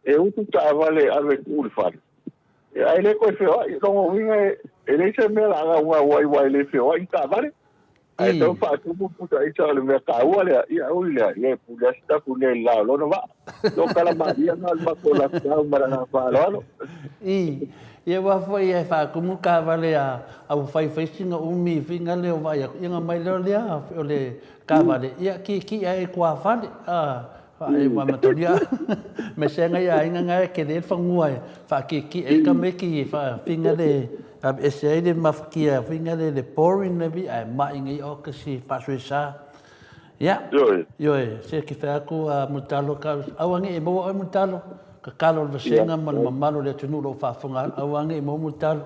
e utu taavale e ave e tuu i le fale, ae le toe feoai. O lona uiga e leai se mea o le a gaugau ai aua e le feoai ni taavale. Ae tau faatupu pusa aisa o le mea taua lea, ia ui lea, ia e pule lava si tapu nei i le la o lona vaa. O tala malie na o le matou lockdown ma le agaga faaaloalo. I, ia aua foi e faatumu taavale a a ua fai fai sina umi faiga lea o vaai atu, ia ona mai loa lea o le taavale, ia kiki ae i tuafale, a, aua manatua aemaise lava nai aiga na e tele le fanua e faakiki ai tamaiti e faafiga le aveese ai le mafatia faiga le le boring le vi ae mai nei okasi faasoesa. Ia, ioe, se ke fai atu a Mulitalo ka aua nei e maua oe Mulitalo, tatalo le vasega ma le mamalu o le atunuu o lo o faafofoga atu, aua nei e maua Mulitalo.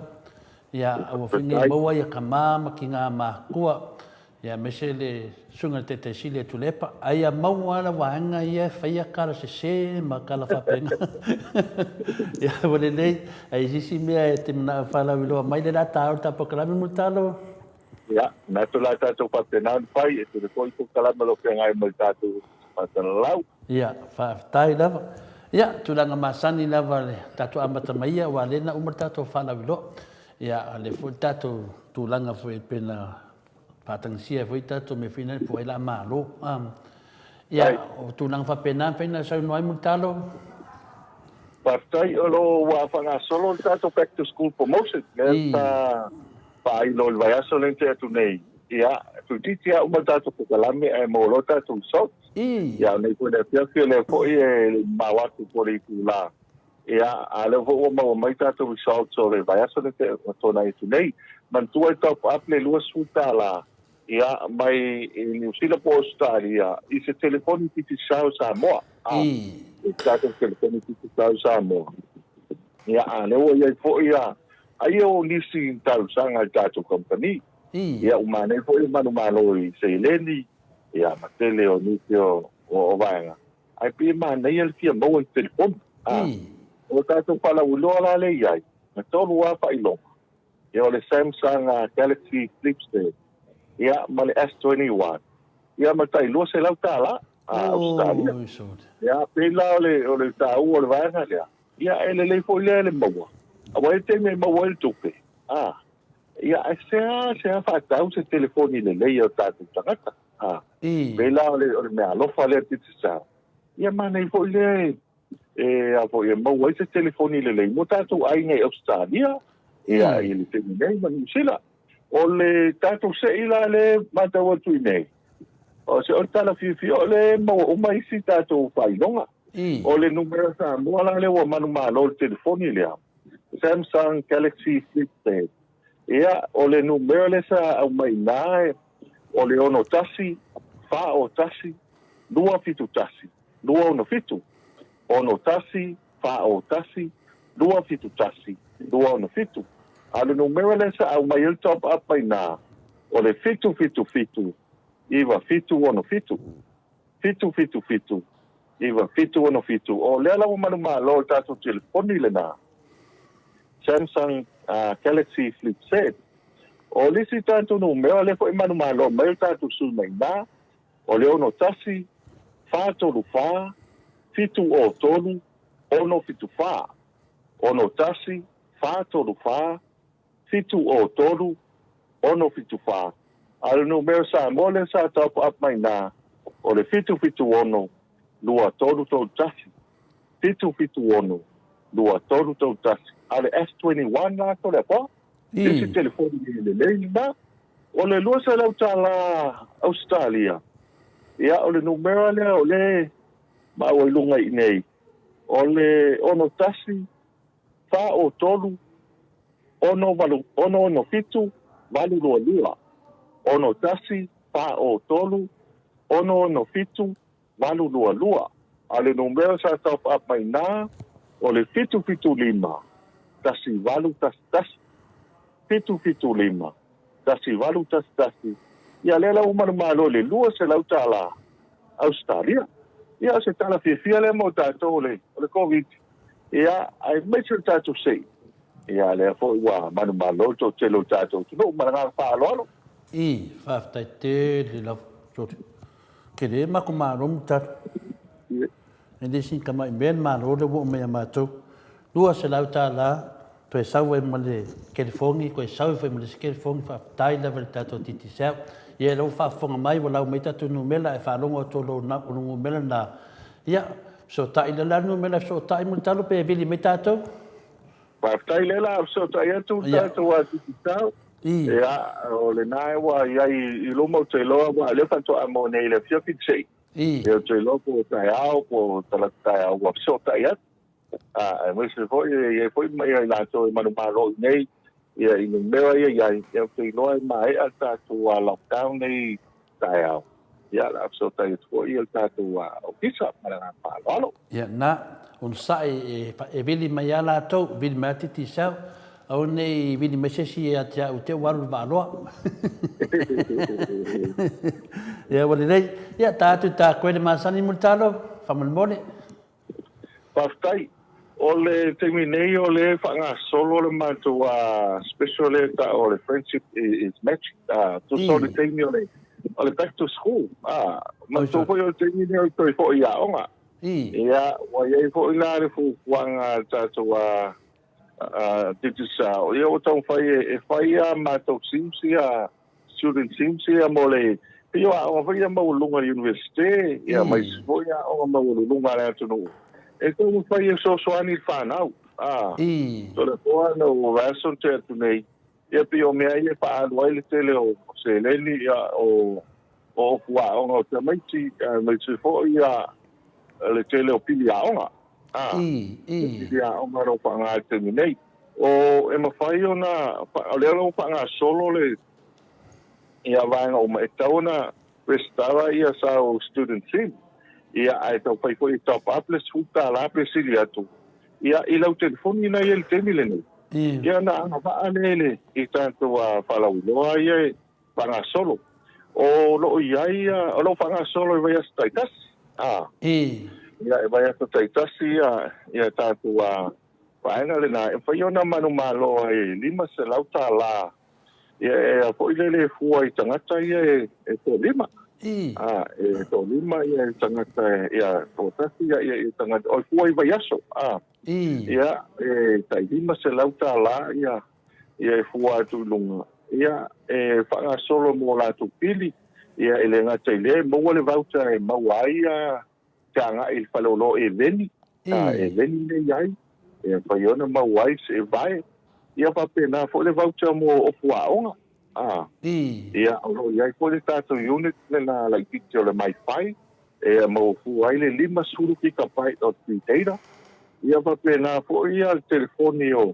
Ia, aua foi nei e maua ia tama ma tina matua. Ia aemaise le Susuga i le Taitai Sili a Tuilaepa, a ia maua lava le vaega ia e faia tala sese ma tala faapena. Ia ua lelei, a i se isi mea e te manao e faalauiloa mai, lea o le a taua le ta polokalame Mulitalo. Ia, manatu o le a tatou faapena ona fai, e tele foi polokalame o lo o feagai ma le tatou faasalalau. Ia, faafetai lava. Ia, tulaga masani lava le tatou amata mai ia, aua o lea na uma le tatou faalauiloa. Ia, o lea foi le tatou tulaga foi e pei ona faatagisia ai foi tatou mea foi nei po o ai o le a malo. Ia, o tulaga faapena e mafai ona saunoa ai Mulitalo. Faafetai, o lo o ua faagasolo le tatou Back to School Promotion lea sa faailo i le vaiaso lea na tea atu nei. Ia, toeitiiti lava uma le tatou polokalame ae maua loa tatou results. Ia, o nei foi le afiafi, o lea foi e le i mamao atu po o le itula. Ia, a o lea foi ua maua mai tatou results o le vaiaso lea te ua tuanai atu nei. Manatua e top up le $20 ia, mai i Niu Sila po o Ausetalia i se telefoni Digicel Samoa. A, i tatou telefoni Digicel Samoa. Ia, a o lea ua i ai foi a, ai o nisi talosaga i le tatou kamupani. Ia, ua manaia foi le manumalo i seleni, ia, ma tele o nisi o, o, o vaega. Ae pei e manaia le fia maua i telefoni. A, o tatou faalauiloa la lea i ai, na tolu lava faailoga. Ia, o le Samsung Galaxy Flip 7, ia, ma le S21, ia, ma le tai $200 Ausetalia. Ia, pei la o le, o le taua o le vaega lea, ia, e lelei foi lea le maua. Aua e i ai le taimi e maua ai le tupe, a, ia, ae sea, sea faatau se telefoni lelei a o tatou tagata. A, pei la o le, o le meaalofa lea Digicel, ia manaia foi lea e, e, a foi, e maua ai se telefoni lelei mo tatou aiga i Ausetalia, ia, i le taimi nei ma Niu Sila. O le tatou sei la lea e matau atu i nei, o se o le tala fiafia o lea e maua uma isi tatou faailoga. O le numera Samoa la lea ua manumalo i le telefoni lea, Samsung Galaxy Flip 7. Ia, o le numera lea sa aumai i ina, o le 61 41 271 267. 61 41 271 267. A o le numera lea sa aumai ai le top up mai ina, o le 777 9767. 777 9767. O lea la ua manumalo i le tatou telefoni lena. Samsung Galaxy Flip Z. O le isi tatou numera lea foi e manumalo mai o tatou sui mai ina, o le 61 434 703 674. 61 434 703 674. A o le numera Samoa lea sa top up mai ina, o le 776 2331. 776 2331. A o le S21 la Toleafoa, le isi telefoni lelei lena, o le $200 Ausetalia. Ia, o le numera lea o lea e maua i luga i inei, o le 61 403 68 667 822. 61 403 667 822. A o le numera sa top up mai ina, o le 775 1811. 775 1811. Ia lea la ua manumalo i le $200 Ausetalia. Ia o se tala fiafia lea mo tatou o le, o le Koviti. Ia, aemaise le tatou sei. Ia lea foi ua manumalo le toatele o le tatou atunuu ma le agaga faaaloalo. I, faafetai tele lava. Sorry. Tele mako malo mo talo. E le sina tamai mea le malo lea ua oo mai ia matou. $200 toe sau ai ma le telefoni, toe sau ai foi ma le isi telefoni, faafetai lava i le tatou Digicel. Ia lea ua faafofoga mai ua lau mai tatou numera ae faalogo atu o lou numera lena. Ia, fesootai lea la le numera e fesootai mo le talo pe vili mai tatou. Faafetai lea la fesootai atu le tatou a Digicel. Ia, o lena ua i ai i luma ou te iloa aua o lea faatoa maua nei i le afiafi le sei. Ia ou te iloa po o taeao po o talaatu taeao ua fesootai atu. Aemaise foi e i ai foi ma i latou e manumalo i nei ia i numera ia i ai, ia ou te iloa e maea le tatou lockdown nei taeao, ia o le a fesootai atu foi le tatou ofisa ma le agaga faaaloalo. Ia na, onosai e vili mai a latou, vili mai a Digicel, aua ne i vili mai se isi ia te au te ua alu le vaaloa. Ia ua lelei. Ia ta atu ta koe le masani mo le talo, faamolemole. Faafetai. O le taimi nei o lea e faagasolo le matou special lea e tau o le Friendship is Magic. Tusa o le taimi o le o le back to school. Manatua foi o le taimi lea o le toe foi i aoga. Ia, ua i ai foi la le fuafuaga a le tatou Digicel, ia ua taumafai e fai a matou SIMs ia student teams ia mo le pei o aoga foi ia maualuluga i le Universite, ia ma isi foi aoga maualuluga a le atunuu, e taumafai e fesoasoani i le fanau. A, Toleafoa na ua vaiaso na tea atu nei, Ia pei o mea ia e faaalu ai le tele o seleni ia o ofu aoga o tamaiti aemaise foi ia le tele o pili aoga. A, le pili aoga o lo o faaaoga i le taimi nei. O, e mafai ona, o lea o lo o faagasolo le ia vaega uma, e tatau ona resitala ia sau student sim, ia ae taumafai foi e top up le $10 pe sili atu ia i lau telefoni la e i ai i le taimi lenei. Ia ona agavaa lea i le i tatou faalauiloa ia e faagasolo. O lo o i ai o lo o faagasolo i vaiaso taitasi. A. Ia i vaiaso taitasi ia ia tatou vaega lena e mafai ona manumalo ai i $500 Ia e a foi lele e fua i tagata ia e toalima. A, e toalima ia tagata ia toatasi ia ia tagata o e fua i vaiaso. A. Ia e tai $500 ia ia e fua atu i luga. Ia e faagasolo mo latou pili. Ia e le gata i lea e maua le voucher e maua ai ia te agai i le faleoloa e veni, e veni nei ai, e mafai ona maua ai se vae. Ia faapena foi le voucher mo ofu aoga. Ia, o lo o i ai foi le tatou unit lena laitiiti o le MiFi, e maua fua ai le 50 gigabyte o le data. Ia faapena foi le telefoni o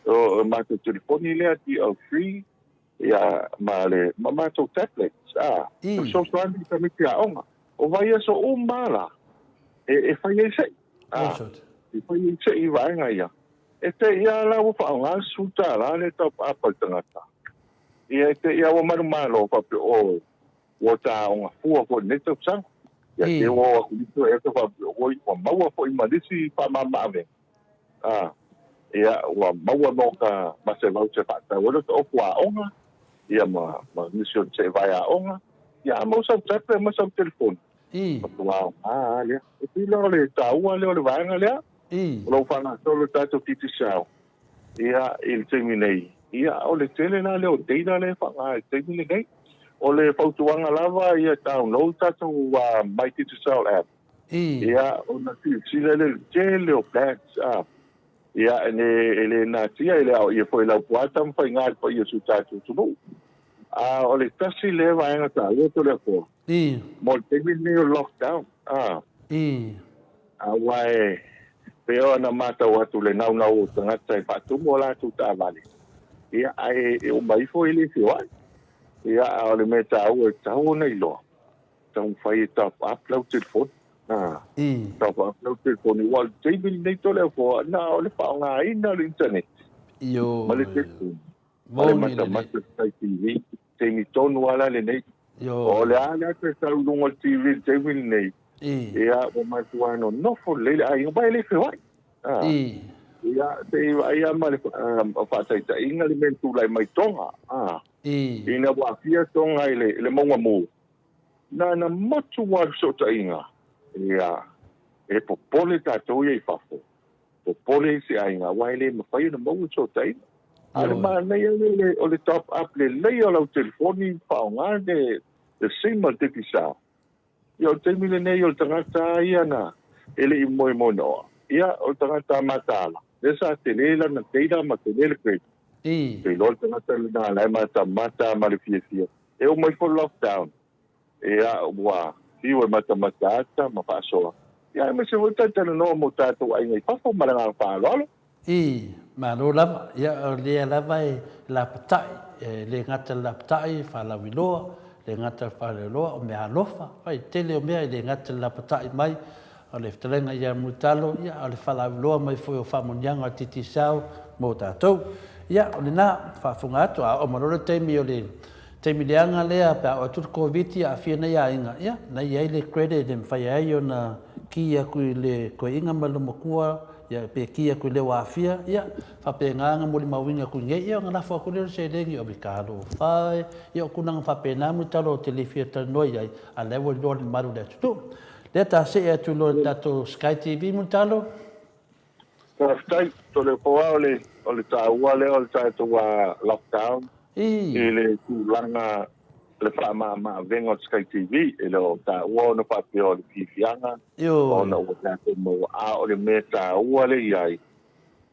le matou telefoni lea DL3, Ia, ma le, ma matou tablets, a, e fesoasoani i tamaiti aoga. O vaiaso uma la, e fai ai se'i, a, e fai ai se'i i vaega ia. E te i a la ua faaaoga le $10 lea tau paapa i le tagata. Ia, e te i a ua manumalo faapea, oh, ua ta aoga fua foi i lenei tausaga. Ia, te ua o atu nisi o ea faapea, oi, ua maua foi ma nisi faamama-avega. A, ia, ua maua nō ka ma se voucher faatau ai lota ofu aoga, ia, ma, ma nisi o seevae aoga, ia, a mau sau tablet ma sau telefoni. Matua aoga lava lea. E pei la o le taua lea o le vaega lea, o lo o faagasolo le tatou Digicel, ia, i le taimi nei. Ia, o le tele la lea o data lea e faaaoga i le taimi lenei. O le fautuaga lava ia download tatou My Digicel app, Ia, ona silasila lea i le tele o plans, a. Ia, e le, e le natia, e le aoaia foi e Laupua Tamafaiga i le paia o si o tatou atunuu. A o le tasi lea vaega taua Toleafoa, mo le taimi lenei o le lockdown, a. Aua e pei ona matau atu i le naunau o tagata e faatumu a latou taavale, ia, ae e uma ifo e le feoai. Ia, a o le mea taua e tatau ona iloa, Taumafai e top up lau telefoni. Top up lau telefoni. Aua o le taimi lenei Toleafoa, na o le faaaogaina o le internet ma le telefoni ma le matamata i le tai TV. Taimi tonu lava la lenei. O le a le ata e sau i luga o le TV i le taimi lenei, ia ua matua nonofo lelei le aiga, aua e le feoai. Ia, se i vaai lava ma le faataitaiga le mea na tulai mai Tonga. Ina ua aafia Tonga i le mauga mū, Na na motu lava le fesootaiga, ia, e popole tatou ia i fafo, popole isi aiga aua e le mafai ona maua le fesootaiga. A o le manaia lea o le top up lelei o lau telefoni faaaoga le sim a le Digicel. Ia o le taimi lenei o le tagata lava ia na e le i moemoenoa, ia o le tagata mataala, lea sa tele lana data ma tele le credit. Ou te iloa le tagata lena la e matamata ma le fiafia. E oo mai foi le lockdown, ia, ua fiu e matamata ata ma faasoa, ia aemaise foi talatalanoa mo tatou aiga i fafo ma le agaga faaaloalo. I, malo lava, ia o lea lava e lapatai, e le gata i le lapatai faalauiloa, le gata i le faalauiloa o meaalofa, fai tele o mea e le gata i le lapatai mai o le fetalaiga ia Mulitalo, ia a o le faalauiloa mai foi o faamanuiaga o le Digicel mo tatou. Ia, o lena, faafofoga atu, a oo mai loa le taimi o le taimi leaga lea pe a oo atu le Koviti aafia nai aiga, ia, na i ai le credit e mafai ai ona ki atu i le toeaina ma le loomatua, ia, pe ki atu i le ua aafia, ia, faapena ona molimauina atu i nei, ia ona lafo atu lea o le seleni o Talofa e, ia o tulaga faapena Mulitalo ou te le fia talanoa i ai, a o lea ua iloa le mamalu o le atunuu. Lea ta see atu loa i le tatou Sky TV Mulitalo. Faafetai, Toleafoa, o le, o le taua lea o le tatou lockdown i le tulaga le faamama-avega o le Sky TV. E le o taua ona faapea o le fiafiaga ona ua tatou maua, a o le mea taua lea i ai,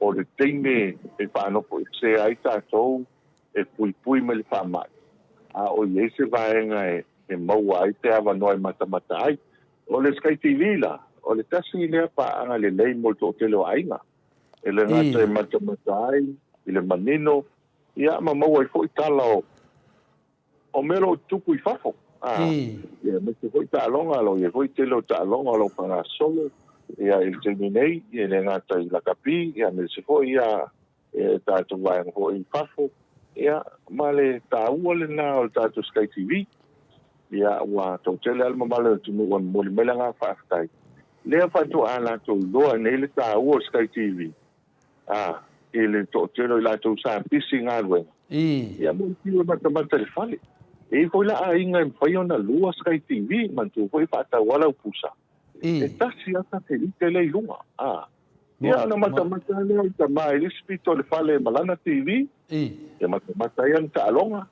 o le taimi e faanofoesea ai tatou. e puipui mai le faamai, a o i ai se vaega e maua ai se avanoa e matamata ai. O le Sky TV la, o le tasi lea paaga lelei mo le toatele o aiga, e le gata e matamata ai i le manino, ia ma maua ai foi tala o o mea o lo o tutupu i fafo, a, ia, aemaise foi taaloga, o lo o i ai foi tele o taaloga o lo o faagasolo, ia, i le taimi nei, e le gata i lakapi, ia, aemaise foi, ia, e tatou vaega foi i fafo, ia, ma le taua lena o le tatou Sky TV. Ia, ua toatele lava le mamalu o le atunuu ua momoli mai le agaga faafetai, lea faatoa latou iloa nei le taua o le Sky TV, a, i le toatele o i latou sa pisi i galuega, ia mo le fiu e matamata i le fale. E i ai foi la aiga e mafai ona lua Sky TV, manatua foi e faatau lava lau pusa, e tasi lava satelite lea i luga, a. Ia ona matamata lea o le tama i le isi pito o le fale ma lana TV, ia matamata ai ana taaloga,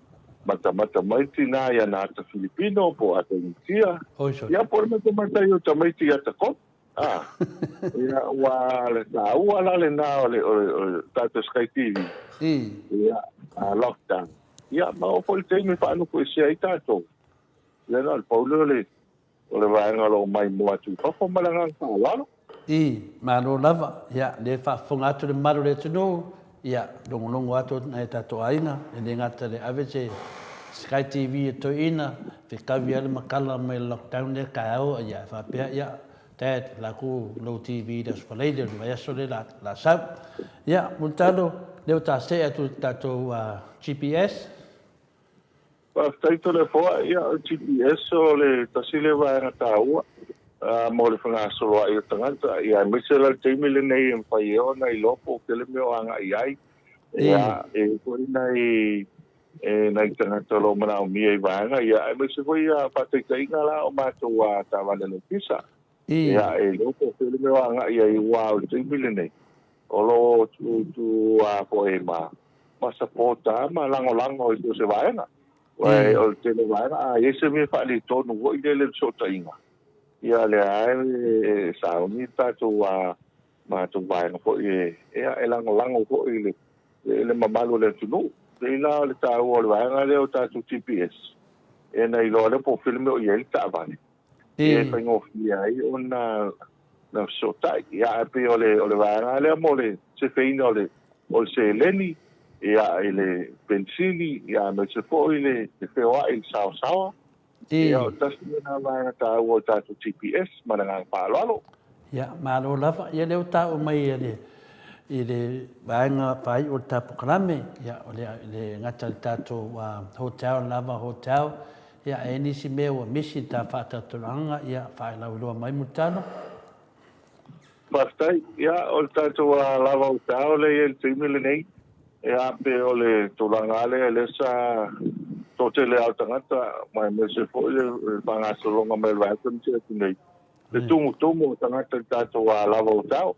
matamata mai le tinā i ana ata Filipino po o ata Initia, ia po o le matamata ai o tamaiti i ata Kona. A, ia ua le taua la lena o le tatou Sky TV. Ia, a lockdown. Ia, ma oo foi le taimi e faanofoesea ai tatou. Ia na o le pau lea o le O le vaega o lo o maimoa atu i fafo ma le agaga faaaloalo. I, malo lava, ia, lea e faafofoga atu le mamalu o le atunuu, ia, logologo atu nai o tatou aiga, e le gata le ave se Sky TV e toeaina, fetaui ai le matala mai le lockdown lea taeao, ia, e faapea, ia, Dad, la ku lou TV i le Aso Faraile o le vaiaso lea la sau. Ia, Mulitalo, lea ua ta see atu i le tatou GPS. Faafetai Toleafoa, ia o le GPS o le tasi lea vaega taua mo le fegasoloai o tagata, ia aemaise la le taimi lenei e mafai ai ona iloa po o tele mea o agai ai. Ia e i ai foi nai nai tagata o lo o manaomia i vaega ia, aemaise foi ia faataitaiga la o matou taavale a le ofisa. Ia e iloa po o tele mea o agai ai aua o le taimi lenei O lo o tuutuu a foi ma ma sapota ma lagolago i so o se vaega. Aua o le tele o vaega, a i ai se mea faaletonu foi lele i le fesootaiga, ia lea lava e sauni le tatou matou vaega foi e, ia, e lagolago foi i le, le mamalu o le atunuu. Pei la o le taua o le vaega lea o tatou GPS, ia na iloa lea po o fea le mea o i ai le taavale. E faigofie ai ona fesootai. Ia, ae pei o le, o le vaega lea mo le sefeina o le, o le seleni, ia, i le penisini, ia, aemaise foi le, le feoai i le saoasaoa. Ia, o tasi lena vaega taua o le tatou GPS ma le agaga faaaloalo. Ia, malo lava. Ia, lea ua taua mai e le, i le vaega faaiu o le ta polokalame, ia, o le, le gata i le tatou hotel, lava hotel, Ia, e nisi mea ua misi i ta faatautalaaga, ia, faelauiloa mai Mulitalo. Faafetai. Ia, o le tatou lava o tao lea e i ai i le taimi lenei, ia, pe o le tulaga lava lea, lea sa toatele lava o tagata, ma aemaise foi le faagasologa mai o le vaiaso na tea atu nei, le tumutumu o tagata i le tatou lava o tao.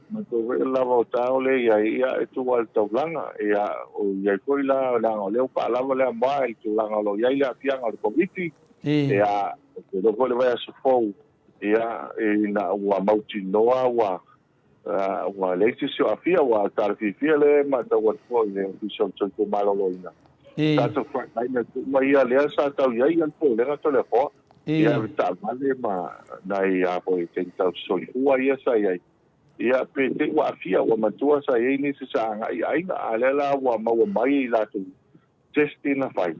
Matou foi o le lava o tao lea e i ai, ia, e tu lava i le taulaga. Ia, o i ai foi la, leaga o lea ua faalava le amoa i le tulaga o lo o i ai le aafiaga o le Koviti. Ia, ou te iloa foi le vaiaso fou, ia, ina ua mautinoa ua, ua leai se isi o aafia, ua talafifia lea e matau atu foi i le Ofisa o le Soifua Maloloina. Tatou frontliners uma ia lea sa tau i ai le popolega Toleafoa. Ia le taavale ma nai a foi teine tausi soifua ia sa i ai. Ia pe te i ua aafia, ua matua sa i ai nisi sa agai i aiga, a lea la ua maua mai i latou test na fai.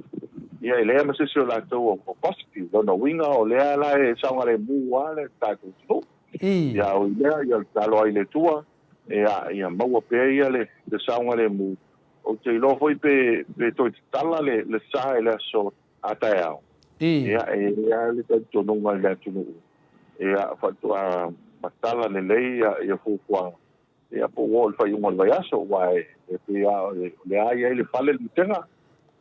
Ia e leai ma se isi o latou o positive. Lona uiga o lea la e saogalemu lava le tatou atunuu. Ia oi lea, ia tatalo ai i le Atua, ia, ia maua pea ia le saogalemu. Ou te iloa foi pe, pe toe tatala le, le sa i le aso a taeao, ia, e i ai lava le talitonuga i le atunuu, ia, faatoa matala lelei ia fuafuaga, ia, po ua oo i le faaiuga o le vaiaso, aua e pei lava o lea e i ai le fale le matega,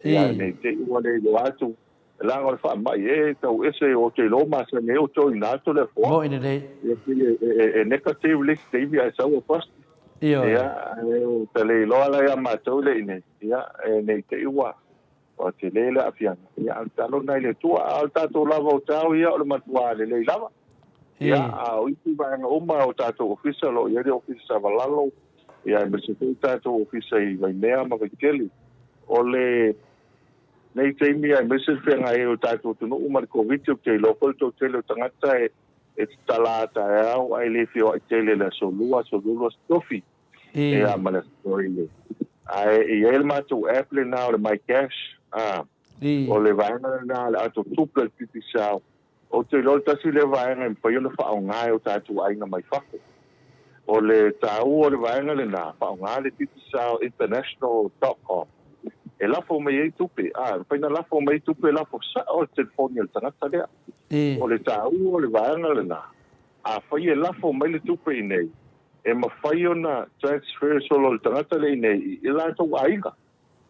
ia, ne i te i ua le iloa atu, leaga o le faamai e tau ese, ou te iloa masani ai outou i ina Toleafoa. Moni lelei. Ia, pei e negative le isi taimi ae sau e positive. Ioe. Ia, ae ua ta le iloa la ia matou le i inei, ia, ne i te i ua Ua tele le aafiaga, ia, a o le tatalo lena i le Atua. A o le tatou lava o tao ia, o le matua lelei lava. Ia, a o isi vaega uma o tatou ofisa, o lo o i ai le Ofisa Savalalo, ia, aemaise foi tatou ofisa i Vaimea ma Vaitele. O lenei taimi aemaise le feagai ai o le tatou atunuu ma le Koviti, ou te iloa foi le toatele o tagata e e tatala a taeao ae le feoai tele i le aso Lua, aso Lulu, aso Tofi, ia ma le aso Toeile. Ae e i ai le matou app lena o le MyCash, a, o le vaega lena o le ato tupe a le Digicel. Ou te iloa o le tasi lea vaega e mafai ona faaaoga e o tatou aiga mai fafo. O le taua o le vaega lena, faaaoga le digicelinternational dot com e lafo mai ai tupe. A, e mafai ona lafo mai tupe, lafo sao i le telefoni a le tagata lea. O le taua o le vaega lena, afai e lafo mai le tupe i inei, e mafai ona transfer solo e le tagata lea i inei i latou aiga.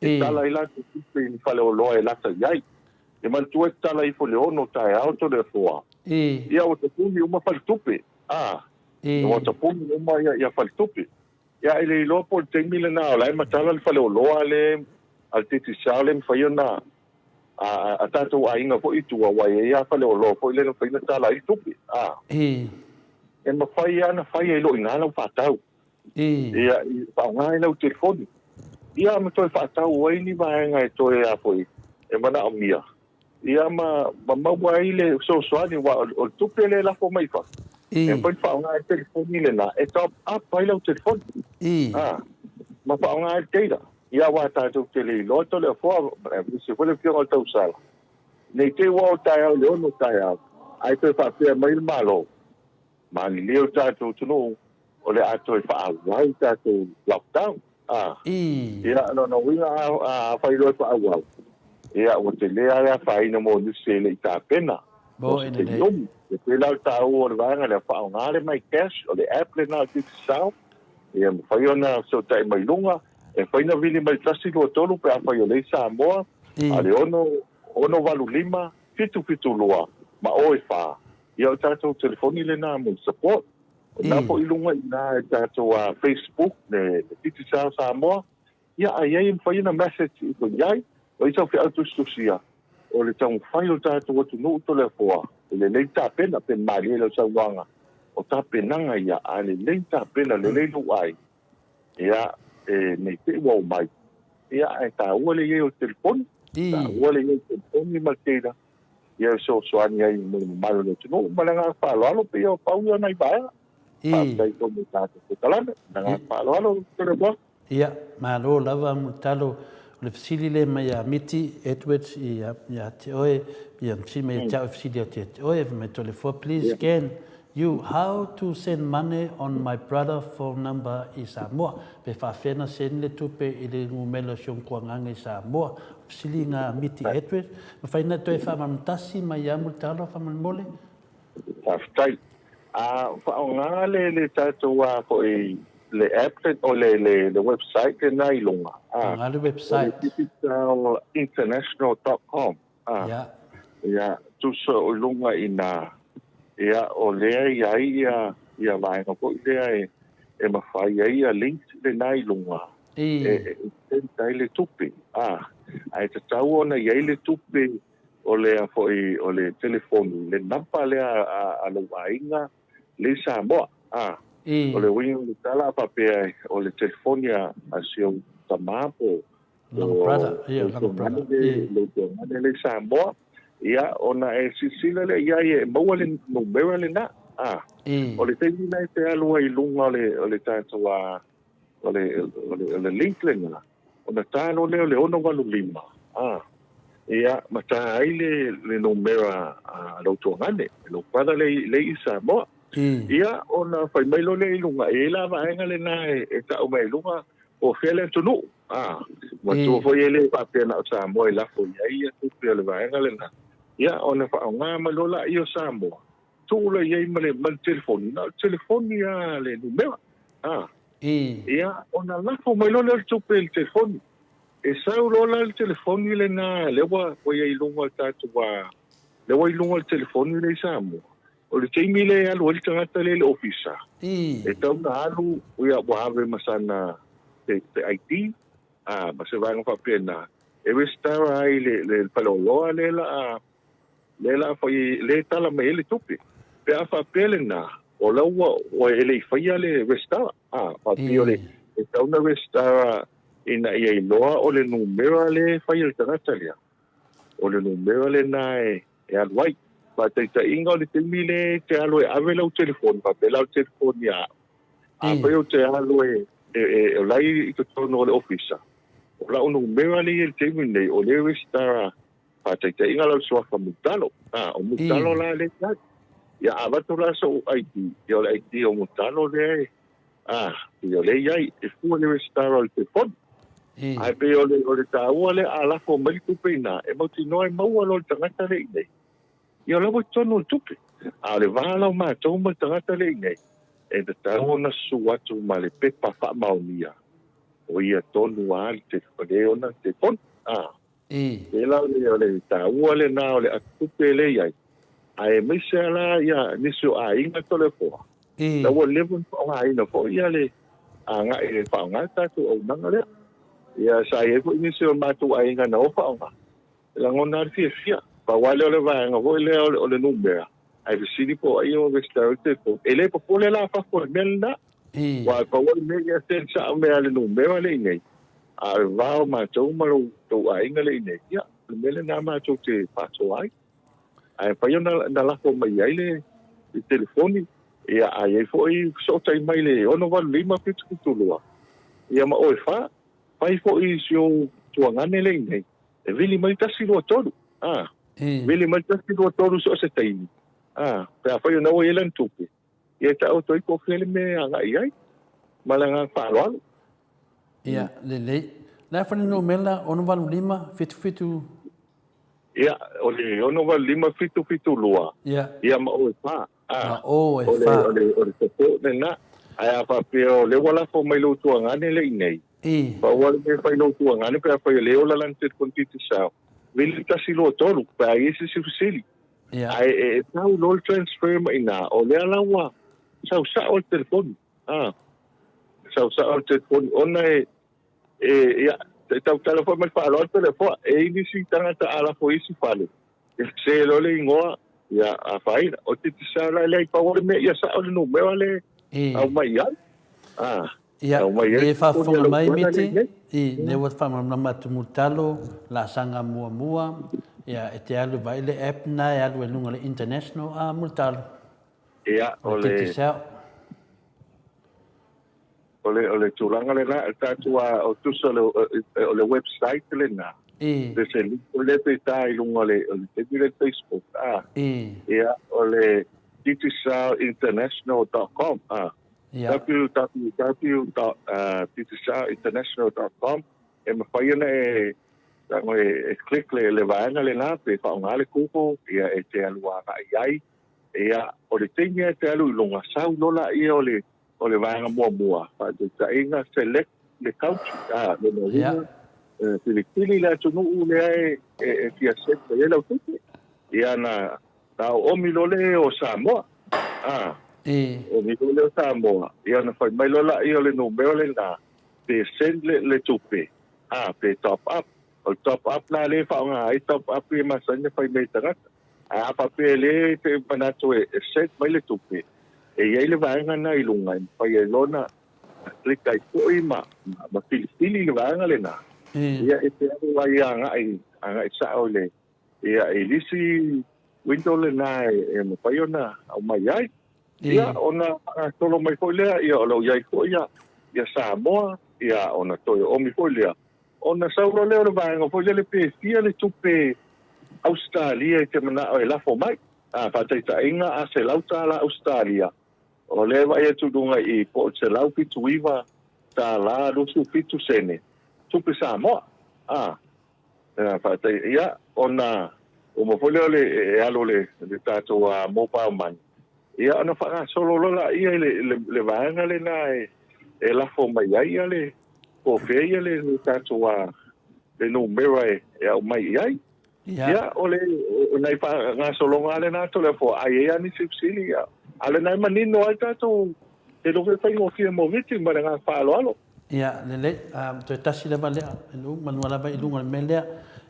E tala ai latou tupe i ni faleoloa e lata i ai. E manatua e tatala ifo i le ono taeao Toleafoa. Ia ua tapuni uma faletupe. A, ua tapuni uma ia faletupe. Ia e le iloa po o le taimi lena o la e matala le faleoloa le a le Digicel le mafai ona a tatou aiga foi i tua aua e i ai lava faleoloa foi lea e mafai ona tala ai le tupe. A, e mafai lava ona fai ai loa i ina lau faatau. Ia, faaaoga ai lau telefoni. Ia ma toe faatau ai ni vaega e toe a foi e manaomia. Ia ma maua ai le fesoasoani aua o le tupe lea e lafo mai i fafo, e mafai ona faaaoga ai le telefoni lena e top up ai lau telefoni. A, ma faaaoga ai le data. Ia aua tatou te le iloa Toleafoa, aemaise foi le Afioga i le Tausala, ne i te i ua oo taeao i le 6 taeao, ae toe faapea mai le Malo, Malilie o tatou atunuu o le a toe faaauau tatou lockdown. A. Ia, o lona uiga a afai loa e faaauau, ia ua tele lava le afaina mo nisi e le i tapena mo se taimi umi. E pei la o le taua o le vaega lea, faaaoga le MyCash, o le app lena a le Digicel, ia mafai ona fesootai mai luga, e mafai ona vili mai le 1, 2, 3 pe afai o lea i Samoa, a o le 6, 6, 8, 5, 7, 7, 2 ma o e 4. Ia o le tatou telefoni lena mo le support. O lena foi i luga i ina i le tatou Facebook le Digicel Samoa, ia a i ai e mafai ona message ifo i ai, o ai sau feau tusitusia o le taumafai o le tatou atunuu Toleafoa e lelei tapena pe malie lau saunoaga o tapenaga ia a lelei tapena lelei lou aiga Ia, e nei te i ua omai. Ia, ae taua le i ai o le telefoni. Taua le i ai o le telefoni ma le data. Ia e fesoasoani ai mo le mamalu o le atunuu. Ma le agaga faaaloalo, pei o pau ia o nai vaega. Faafetai foi mo tatou polokalame. Ma le agaga faaaloalo, Toleafoa. Ia, malo lava Mulitalo. O le fesili lea mai ia Miti Edwards ia te oe, ia fesili mai ia te au e fesili atu ia te oe, fai mai Toleafoa, please can you how to send money on my brother phone number i Samoa? Pe faafefea na send le tupe i le numera o si ou tuagaga i Samoa? Fesiliga a Miti Edwards. Mafai na toe faamamtasi mai ia Mulitalo faamolemole? Faafetai. A faaaoga le le tatou a foi le app le o le le le website lena i luga. A. Faaaoga le website. O le digitalinternational.com. A. Ia. Ia, tusa o i luga i ina, ia, o lea e i ai ia ia vaega foi lea e e mafai ai ia link lena i luga e e send ai le tupe. A. Ae tatau ona i ai le tupe o le foi o le telefoni, le number lea a lou aiga le i Samoa. A, o le uiga o le tala a faapea o le telefoni a si ou tama po o lou tuagane le i Samoa, ia ona e silasila lea i ai e maua le numera lena. A, o le taimi la e te alu ai i luga o le tatou o le link lena, Ona ta loa lea o le 685, a, ia, ma ta ai le, le numera a lou tuagane, lou brother le, le i Samoa. Ia, ona fai mai loa lea i luga, e i ai la vaega lena e, e tau mai i luga, po o fea le atunuu. A, matua foi e le faapea na o Samoa e lafo i ai ia tupe o le vaega lena. Ia, ona faaaoga mai loa laia o Samoa, tuu loa i ai ma le, ma le telefoni, na o le telefoni lava le numera. A, Ia, ona lafo mai loa lea o le tupe i le telefoni. E sau loa la le telefoni lena, lea ua i ai i luga o le tatou, lea ua i luga o le telefoni lea i Samoa, o le taimi lea e alu ai le tagata lea i le ofisa, e tatau ona alu, ia, ua ave ma sana se ID, a, ma se vaega faapena, e resitala ai i le faleoloa lea la a lea la fai, lea e tala mai ai le tupe. Pe a faapea lena, o la ua, ua e le i faia le resitala. A, faapea o le, e tatau ona resitala ina ia iloa o le numera lea e fai e le tagata lea, o le numera lena e alu ai. Faataitaiga o le taimi lea e te alu e ave lau telefoni, faapea la o le telefoni ia au. Afai ou te alu e, e, e, o la e i totonu o le ofisa, o lau numera lea e i ai i le taimi lenei, o lea e resitara faataitaiga la o le suafa Mulitalo. A, o Mulitalo la lea e i ai. Ia a avatu la sou ID, ia o le ID o Mulitalo lea e, a, ia o lea e i ai, e fua le resitara o le telefoni. Ae pei o le, o le taua lea a lafo mai le tupe i ina, e mautinoa e maua loa e le tagata lea i inei. Ia o la ua i totonu o le tupe. A o le va la o matou ma le tagata lea i inei, e tatau ona susu atu ma le pepa faamaonia, o ia tonu lava le telefoni, le ona le telefoni. A. Pēlā o le taua lena o le atutupe lea i ai, aemaise lava la ia nisi o aiga Toleafoa, la ua leva ona faaaogaina foi ia le agai e faaaoga le tatou auaunaga lea. Ia sa i ai foi nisi o matou aiga na o faaaoga, e lagona lava le fiafia. Pau lava lea o le vaega foi lea o le numera, ae fesili po o ai o resitala ai le telefoni. E le popole la fafo i le mea lena. Aua e pau lava le mea ia send sao mea a le numera lea i inei, a o le va o matou ma lo outou aiga lea i inei, ia, o le mea lena matou te faasoa ai. Ae mafai ona lafo mai ai le telefoni, ia, a i ai foi fesootai mai le 685 772, ia ma oe fa, fai foi i si ou tuagane lea i inei, e vili mai 1 2 3, a, vili mai 1 2 3 so o se taimi, a, pe afai o lena ua i ai lana tupe, Ia e taoto ai po o fea le mea e agai i ai. Ma le agaga faaaloalo. Ia, lelei. O le a foi le numera 685 77? Ia, o le 685 772. Ia. Ia ma o e fa. Ma o e fa. O le support lena. Ae a faapea o lea ua lafo mai lou tuagane lea i inei. Pau lava le mea e fai i lou tuagane pe afai o lea e ola lana telefoni Digicel, vili 1 2 3 pe a i ai se isi fesili. Ae e tau loa le transfer mai ina, o lea la ua sau sao le telefoni. A, sau sao le telefoni ona e, e, ia, e tautala foi ma le faaaloalo Toleafoa, e i ai nisi tagata a lafo i isi fale, e sese loa le igoa, ia, afaina. O Digicel la e leai, pau lava le mea ia sao le numera lea e aumai i ai. A. Ia, le faafofoga mai Miti, i, lea ua faamalamalama atu Mulitalo, laasaga muamua, ia, e te alu vaai le app na e alu ai luga o le international, a Mulitalo? Ia, o le. Digicel. O le, o le tulaga lena, o le tatou a, o tusa o le, o le website lena. There's a link o lea pe ta i luga o le, o le taimi lea Facebook, a. Ia, o le digicelinternational.com, a. Www.digicelinternational.com e mafai ona e e click le vaega lena pe faaaoga le Google ia e te alu agai ai. Ia, o le taimi lava e te alu i luga, sau loa laia o le o le vaega muamua, faataitaiga, select le country, a, lona uiga, filifili le atunuu lea e fia send mai ai lau tupe. Ia na oomi loa lea o Samoa. A, oomi loa lea o Samoa, ia ona fai mai loa laia o le numera lena, pe send le tupe, a, pe top up. O le top up la lea e faaaoga ai top up ia e masani ona fai mai e tagata. Ae a faapea e le te manatu e send mai le tupe, e i ai le vaega lena i luga e mafai ai loa ona click ai foi ma filifili le vaega lena, ia e te alu ai agai agai sao i le ia i le isi window lena e mafai ona aumai ai. Ia ona faagasolo mai foi lea, ia o lo o i ai foi ia Samoa, ia ona toe oomi foi lea, ona sau loa lea o le vaega foi lele pe fia le tupe Ausetalia e te manao e lafo mai. A, faataitaiga, a $100 Ausetalia, o lea e vaai atu i luga i i, po o $179 27 sene tupe Samoa. A, ia, ona uma foi lea o le e alu le tatou mobile money, ia ona faagasolo loa laia i le vaega lena e lafo mai ai le po o fea ia le tatou le numera e aumai i ai. Ia, o le nai faagasologa lava lena Toleafoa, a i ai lava nisi fesili, ia, a o lena e manino ai tatou, e le o faigofie mo Miti ma le agaga faaaloalo. Ia, lelei, toe tasi lava lea, manua lava i luga o le mea lea.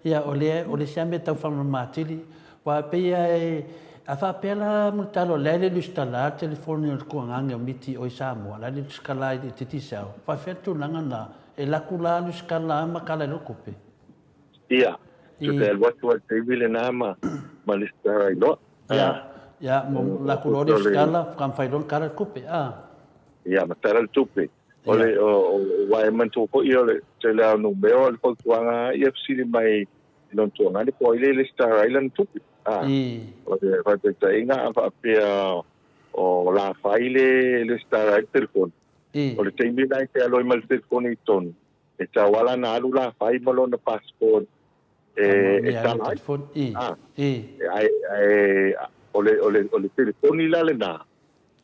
Ia, o le, o le isi lava mea tau faamama atili, aua e pei lava e, a faapea la Mulitalo o la e le lusitala le telefoni o le tuagage o Miti i o i Samoa, o la e le lusitala i le Digicel, faapefea le tulaga lena? E laku la lusitala lava ma tala ai loa le tupe. Ia, tupe e alu atu ai le taimi lena ma ma lesitala ai loa. Ia, ia, mo laku loa lesitala, faatoa mafai loa ona tala le tupe, a. Ia, ma tala le tupe. O le, o, aua e manatua foi o le tele lava o numera o le fautuaga ia fesili mai i lona tuagane po o ai lea e lesitala ai lana tupe. A, o le faataitaiga a faapea o la fai le lesitala ai le telefoni, o le taimi la e te alu ai ma le telefoni i totonu, E tauala ana alu la fai ma lona passport e tala ai. Ae o le o le o le telefoni la lena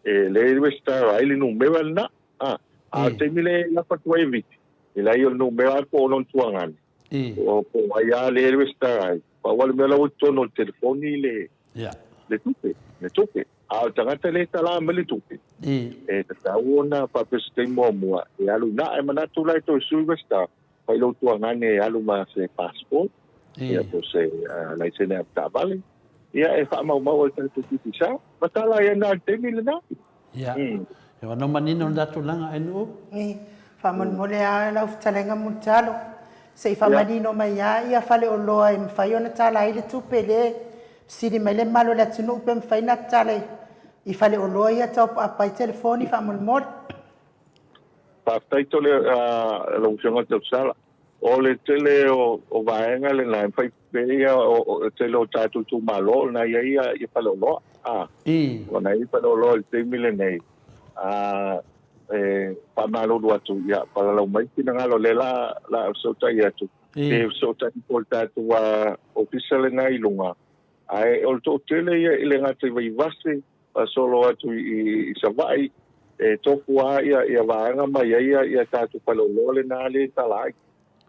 e le resitala ai le numera lena. A o le taimi lea e lapa atu ai e Viti, e leai o le numera lava po o lona tuagane po o ai lava lea e resitala ai. Pau lava le mea la ua i totonu o le telefoni le le tupe, le tupe. A o le tagata lea e tala mai le tupe, e tatau ona faapea se taimi muamua e alu i ina. Ae manatu la e toe sui Westar, fai lou tuagane e alu ma se passport, ia po o se laisene avetaavale, ia e faamaumau ai le tatou Digicel. Ma tala ai ana i le taimi lena. Ia. Ua nau manino lena tulaga ai Nu'u. I, faamolemole lava lau fetalaiga Mulitalo, se i faamanino mai lava ia faleoloa e mafai ona tala ai le tupe lea fesili mai le mamalu o le atunuu pe mafai ona tala i faleoloa ia tau apai telefoni faamolemole. Faafetai tele lau Afioga Tausala. O le tele o vaega lena e mafai pea ia o le tele o tatou itumalo lena e i ai ia faleoloa. A, ua na i ai faleoloa i le taimi lenei, a e faamalulu atu, ia palalau mai finagalo lea la la fesootai atu, pe fesootai ifo i le tatou ofisa lena i luga. Ae o le toatele ia e le gata i Vaivase, faasolo atu i Savaii, e tofu lava ia vaega ma i ai ia tatou faleoloa lena lea e tala ai.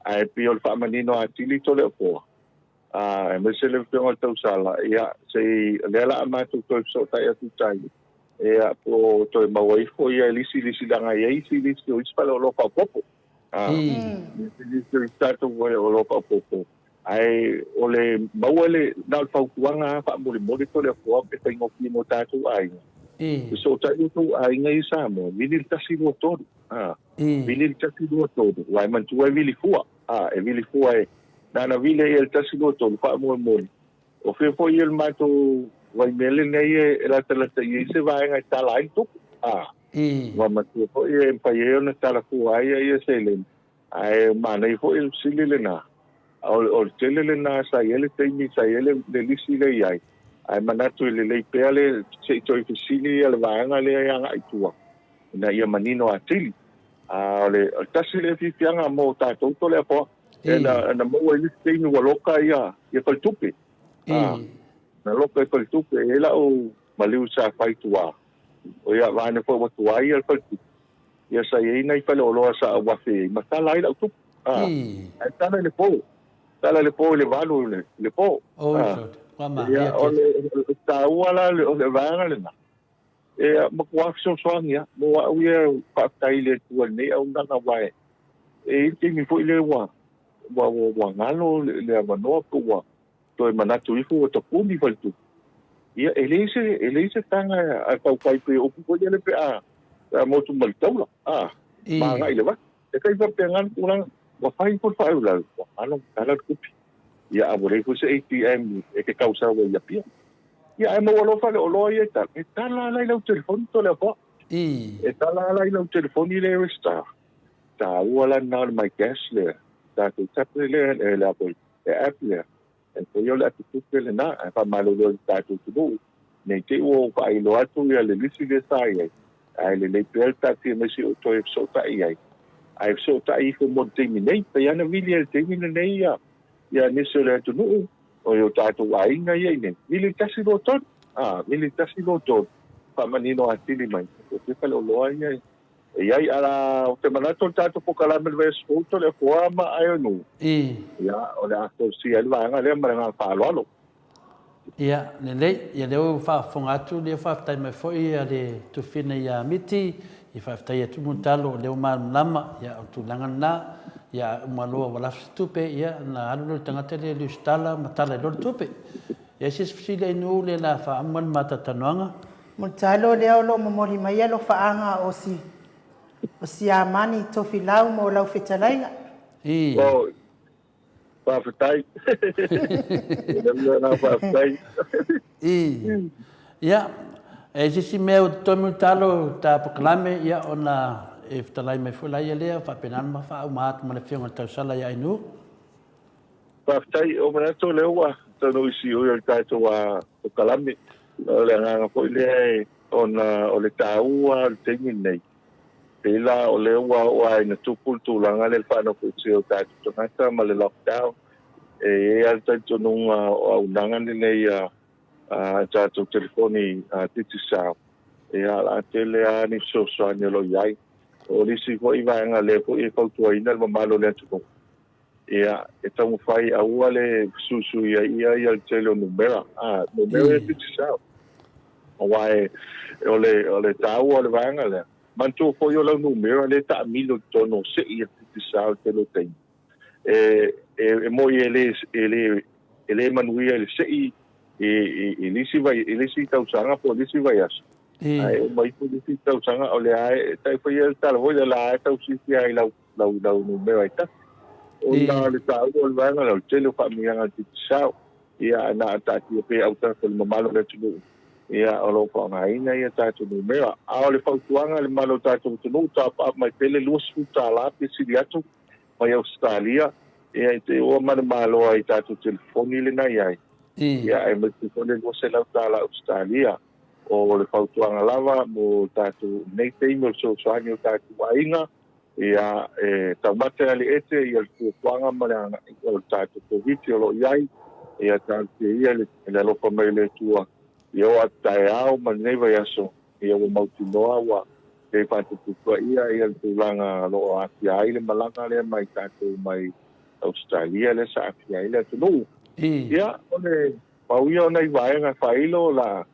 Ae pei o le faamanino atili Toleafoa, aemaise le Afioga i le Tausala, ia, se i, o lea o le a matou toe fesootai atu i tai, ia, po o toe maua ifo ia lisi lisi leaga e i ai isi lisi o isi faleoloa faaopoopo. Isi lisi o isi tatou faleoloa faaopoopo. Ae o le maua le, na o le fautuaga lava faamolemole Toleafoa pe faigofie mo tatou aiga. Fesootai outou aiga i Samoa, vili le 1 2 3. Vili le 1 2 3, aua e manatua e vili fua. E vili fua e, na ona vili ai le 1 2 3 faamolemole. O fea foi le matou vaimea lenei e latalata i ai se vaega e tala ai le tupe. Ua manatua foi e mafai ai ona tala fua ai ia seleni. Ae manaia foi le fesili lena. O le tele lena sa i ai le taimi sa i ai le lisi lea i ai, ae manatu e lelei pea le se i toe fesili le vaega lea e agai i tua ina ia manino atili. A o le tasi lea fiafiaga mo tatou Toleafoa, na maua i le isi taimi ua loka ia faletupe. Na loka i faletupe, e i ai lau maliu sa fai i tua, o ia vaega foi ua tuai le faletupe. Ia sa i ai nai faleoloa sa auafe ai ma tala ai lau tupe. A, ae tala i le po. Tala i le po i le valu i le po. Ia, o le taua la o le vaega lena, e matua fesoasoani lava mo au ia, faafetai i le Atua i lenei auaunaga, aua e i ai le taimi foi lea ua ua galo le avanoa pe ua toe manatu ifo ua tapuni faletupe. Ia, e leai se, e leai se taga a tautai pei o upu foi lele pe a, pe a motu mai le taula, a, ma agai i le vasa. E tai faapena le tulaga, ua fai ifo le faauilavea, ua galo ma tala le tupe. Ia, a ua leai foi se ATM e te tau sau ai i Apia. Ia, ae maua loa faleoloa ia e tala, e tala la i lau telefoni Toleafoa. E tala la i lau telefoni lea e resitala. Taua la lena o le MyCash lea, tatou tablet lea, le a foi, le app lea, e pei o le atutupe lena, ae faamalulu ai i le tatou atunuu, ne i te i ua ou faailoa atu ia le lisi lea sa i ai, ae lelei pea le taatia mai se i ou toe fesootai i ai. Ae fesootai ifo mo le taimi nei, pei lava ona vili ai i le taimi lenei ia, ia nisi o le atunuu, o i o tatou aiga ia i inei, vili le 1 2 3, a, vili le 1 2 3, faamanino atili mai, o te faleoloa ia E i ai, a ou te manatu o le tatou polokalame i le vaiaso fou Toleafoa ma Aeonuu, ia, o le a folasia ai le vaega lea ma le agaga faaaloalo. Ia, lelei. Ia, lea ua faafofoga atu, lea ua faafetai mai foi a le Tufina ia Miti, ia faafetai atu Mulitalo o lea ua malamalama, ia, o le tulaga lena, ia, a uma loa ua lafo se tupe, ia, ona alu lea o le tagata lea i Lusitala ma tala ai loa le tupe. Ia, se isi fesili Ainuu lea o le a faauma le ma talatalanoaga. Mulitalo lea o lo o momoli mai alofaaga o si. O Siamani Tofilau mo lau fetalaiga. Ii. Oh, faafetai. Le faafetai. Ii. Ia, e se isi mea ua totoe Mulitalo ta polokalame, ia ona e fetalai mai foi laia lea, faapena ona ma faauma atu ma le Afioga i le Tausala ia Ainuu. Faafetai, o manatu o lea ua taunuu i siui o le tatou polokalame. O le agaga foi lea ona o le taua o le taimi lenei. Pei la o lea ua oo lava ina tupu le tulaga lea i le faanofoisia o tatou tagata ma le lockdown. E i ai lava le talitonuga o auaunaga lenei a tatou telefoni Digicel, ia o le a tele lava ni fesoasoani o lo o i ai. O le isi foi vaega lea foi e fautuaina le mamalu o le atunuu, ia e taumafai aua le fesuisuia ia ia le tele o numera, a numera e Digicel. Aua e, o le, o le taua o le vaega lea, manatua foi o lau numera lea e taamilo i totonu o sei a Digicel i le tele o taimi. E, e, e moi e le, e le, e le manuia i le sei i, i, i nisi vai, i nisi tausaga po o nisi vaiaso. Ae uma ifo nisi tausaga o lea e tai faia le tala foi lea la e tau silafia ai lau lau lau numera e tasi. Ona o le taua o le vaega lea o le tele o faamanuiaga a le Digicel, ia na taatia pea autafa i le mamalu o le atunuu, ia o lo o faaaogaina ia tatou numera. A o le fautuaga i le mamalu o le tatou atunuu, top up mai pea le $20 pe sili atu mai Ausetalia, ia i te ua manumalo ai i tatou telefoni lena i ai, ia aemaise foi le $200 Ausetalia. O le fautuaga lava mo tatou nei taimi o le fesoasoani o tatou aiga, ia e taumate a le ete ia le fuafuaga ma le agaiga o le tatou Koviti o lo o i ai, ia talosia ia le alofa mai o le Atua ia oo atu taeao ma lenei vaiaso, ia ua mautinoa ua le faatuputuaia ia le tulaga o lo o aafia ai le malaga lea mai tatou mai Ausetalia lea sa aafia ai le atunuu. Ia, o le pau ia o nai vaega faailo o le a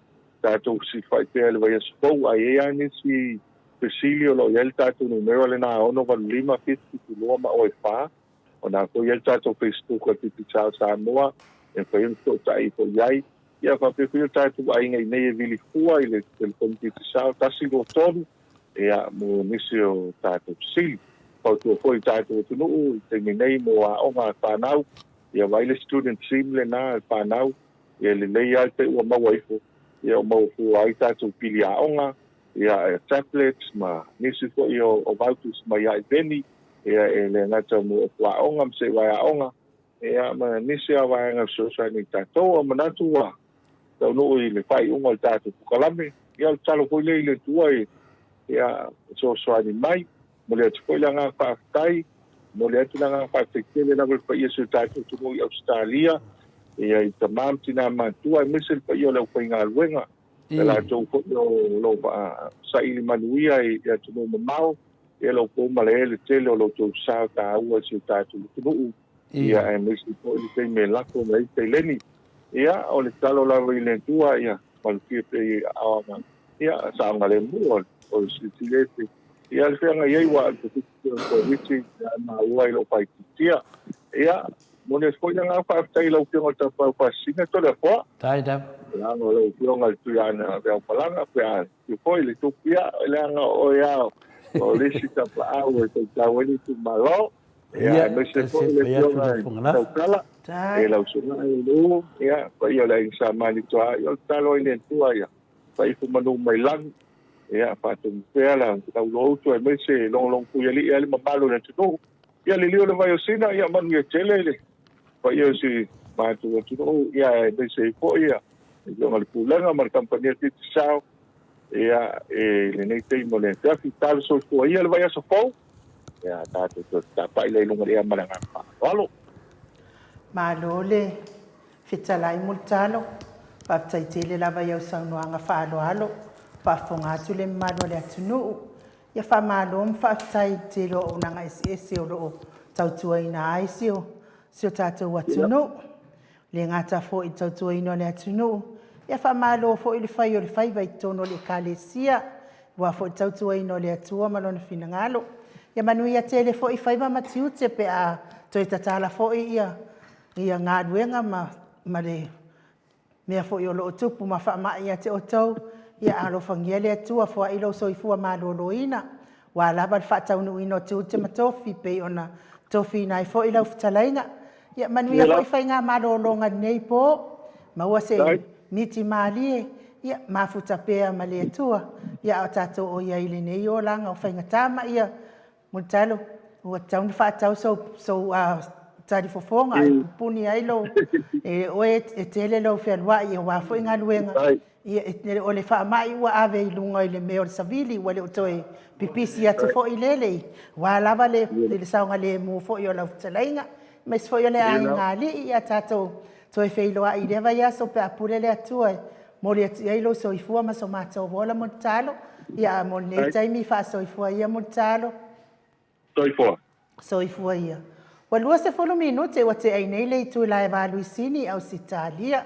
tatou fesilafai pea i le vaiaso fou, a i ai lava nisi fesili o lo o i ai le tatou numera lena 685 772 ma oe 4, o na foi i ai le tatou Facebook o le Digicel Samoa e mafai ona fesootai ifo i ai. Ia faapea foi o tatou aiga i nei e vili fua i le telefoni Digicel 123 ia mo nisi o tatou fesili. Fautua foi i tatou atunuu i taimi nei mo aoga a fanau, ia vaai le student sim lena a fanau, ia lelei lava le te ua maua ifo, ia o maua fua ai tatou pili aoga, ia tablets ma nisi foi o vouchers mai ia Iveni, ia e le gata mo aoga ma seivai aoga, ia ma nisi lava vaega fesoasoani i tatou. A manatu ua taunuu i le faaiuga o le tatou polokalame, ia o le tatalo foi lea i le Atua ia fesoasoani mai. Momoli atu foi le agaga faafetai, momoli atu le agaga faafetai tele lava i le paia o si o tatou atunuu i Ausetalia, ia i tama ma tina matutua, aemaise le paia o le aufaigaluega, le latou foi o lo o saili manuia i atunuu mamao, ia lo outou malae le tele o lo outou sao taua i si o tatou atunuu, ia aemaise foi le taimi e lafo mai ai seleni. Ia, o le tatalo lava i le Atua, ia malutia pea i aoga, ia saogalemu o le silasila ese ia le feagai ai ua te Koviti ia maua i lou faitiitia. Ia, momoli atu foi le agaga faafetai i lau Afioga i le Tapaau Faasisina Toleafoa. Tai lava. Leaga o lau Afioga i le Tuiaana Veaupalaga pe a afio foi le tupu ia, leaga o oe lava o le isi tapaau e faitau ai le itumalo. Ia, aemaise foi le Afioga i le Tautala, e lau susuga i Lu, ia, paia o le Aiga Sa Malietoa, ia o le tatalo ai le Atua ia faaifu manu mai lagi, ia faatumu pea la lauloutu aemaise logologopuialii ai le mamalu o le atunuu. Ia liliu le vai o Sina, ia manuia tele le paia o si matou atunuu, ia aemaise ai foi ia le Afioga i le Pulega ma le Kamupani a Digicel, ia i lenei taimi o le afiafi. Talo soifua ia le vaiaso fou, ia tatou toe fetapai lea i luga o le ea ma le agaga faaaloalo. Malo le fetalai Mulitalo, faafetai tele lava i au saunoaga faaaloalo, faafofoga atu le mamalu o le atunuu. Ia faamalo ma faafetai i le tele o auaunaga eseese o lo o tautuaina ai si o tatou atunuu. E le gata foi i le tautuaina o le atunuu, ia faamalo foi i le fai o le faiva i totonu o le Ekalesia, aua foi le tautuaina o le Atua ma Lona finagalo. Ia manuia tele foi faiva ma tiute pe a toe tatala foi ia galuega ma le mea foi o lo o tupu ma faamai ia te outou. Ia alofagia le Atua, foai lou soifua maloloina. Ua lava le faataunuuina o tiute ma tofi pei ona tofiina ai foi lau fetalaiga. Ia manuia foi faiga malologa i lenei po, maua se miti malie, ia mafuta pea ma le Atua, ia a o tatou o i ai i lenei olaga o faigata. Ma ia Mulitalo, ua tatau ona faatau sou talifofoga e pupuni ai lou... oe e tele lou fealuai aua foi galuega. Ia, o le faamai ua ave i luga i le mea o le savili, ua le o toe pipisi atu foi lele, aua lava le saogalemu foi o lau fetalaiga, aemaise foi o le aigaalii. Ia tatou toe feiloai i lea vaiaso pe a pule le Atua e momoli atu i ai lou soifua ma so matou ola Mulitalo. Ia, ae mo lenei taimi, faasoifua ia Mulitalo. Soifua. Soifua ia. Ua 20 minute ua tea nei le itula e 8 i Sini, Ausetalia.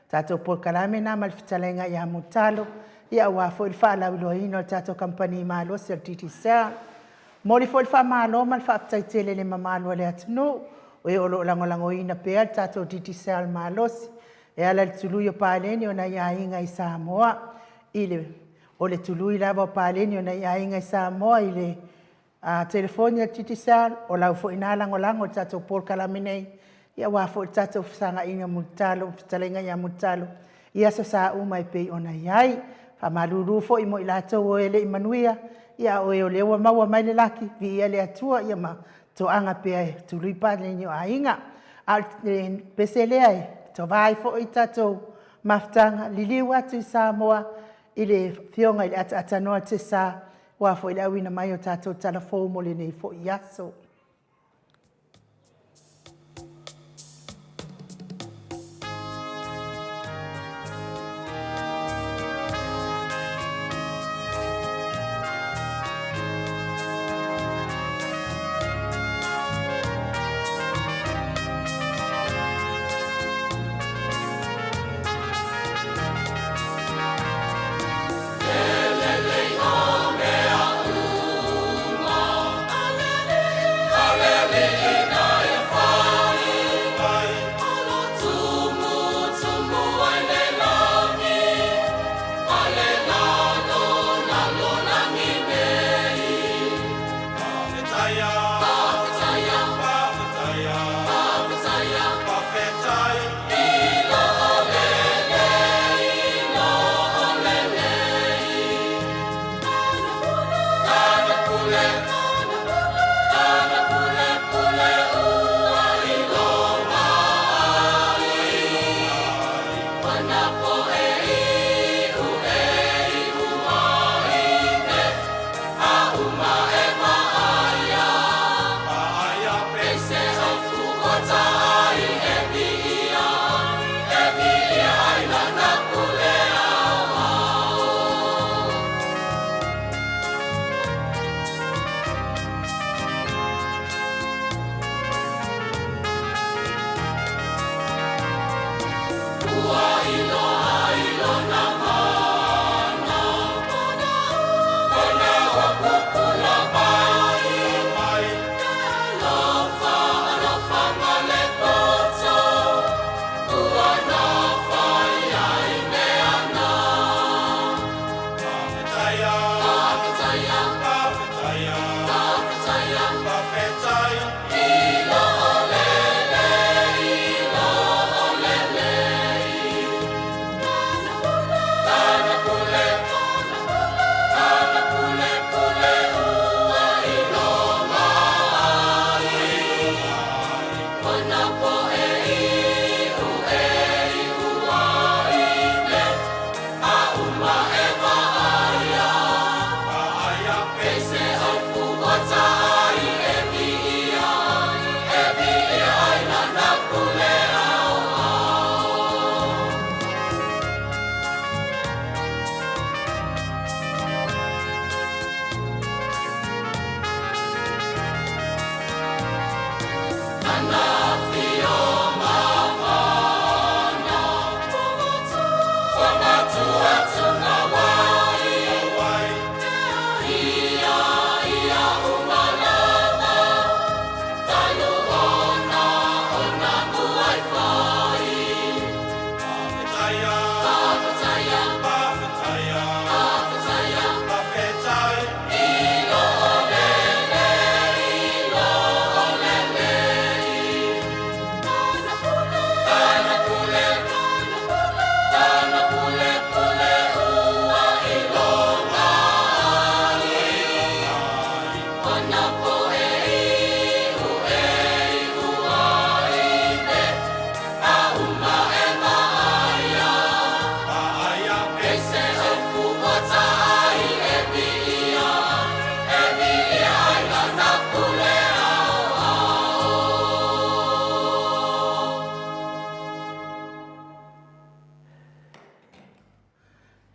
Tatou polokalame lena ma le fetalaiga ia Mulitalo, ia aua foi le faalauiloaina o le tatou kamupani malosi o le Digicel. Momoli foi le faamalo ma le faafetai tele i le mamalu o le atunuu, o e o lo o lagolagoina pea le tatou Digicel malosi e ala i le tului o paleni o nai aiga i Samoa. O le tului lava o paleni o nai aiga i Samoa i le telefoni a le Digicel, o lau foi lena lagolago i le tatou polokalame nei, aua foi le tatou fesagaina o le fetalaiga ia Mulitalo i aso sa uma e pei ona i ai. E faamalulu foi mo i latou o e le i manuia, a o e o lea ua maua mai le laki, viia le Atua, ia ma toaga pea e tului paleni o aiga. A o le pese lea e tova ai foi le tatou mafutaga, liliu atu i Samoa i le afioga i le ataatanoa o Tesa, aua foi le auina mai o tatou talafou mo lenei foi aso.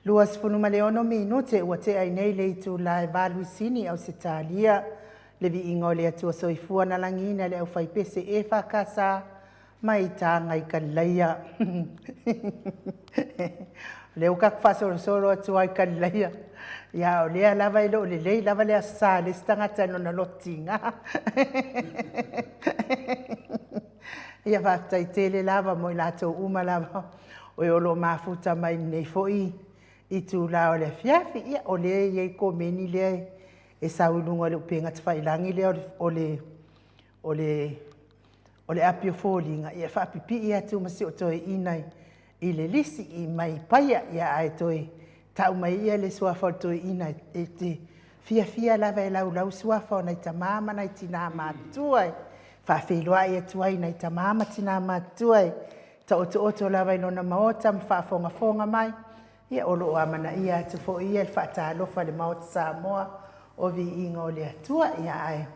26 minute ua tea ai nei le itula e 8 i Sini, Ausetalia. Le viiga o le Atua Soifua na lagiina le aufaipese EFKS mai Taga i Kalilaia. O lea ua tatou faasolosolo atu ai i Kalilaia. Ia, o lea lava e le o lelei lava le Aso Sa a le isi tagata i lona loto tiga. Ia, faafetai tele lava mo i latou uma lava o e o lo o mafuta mai lenei foi itula o le afiafi. Ia, o lea e i ai komeni lea e sau i luga o le upega tafailagi lea o le o le o le api o foliga, ia e faapipii atu ma si o toeaina i le lisi i mai Paia, ia ae toe tau mai ia le suafa o le toeaina e te fiafia lava e laulau suafa o nai tama ma nai tina matutua e faafeiloai atu ai nai tama ma tina matutua e taotooto lava i lona maota ma faafogafoga mai. Ia, o lo o amanaia atu foi ia le faatalofa i le Maota Samoa o viiga o le Atua. Ia, ae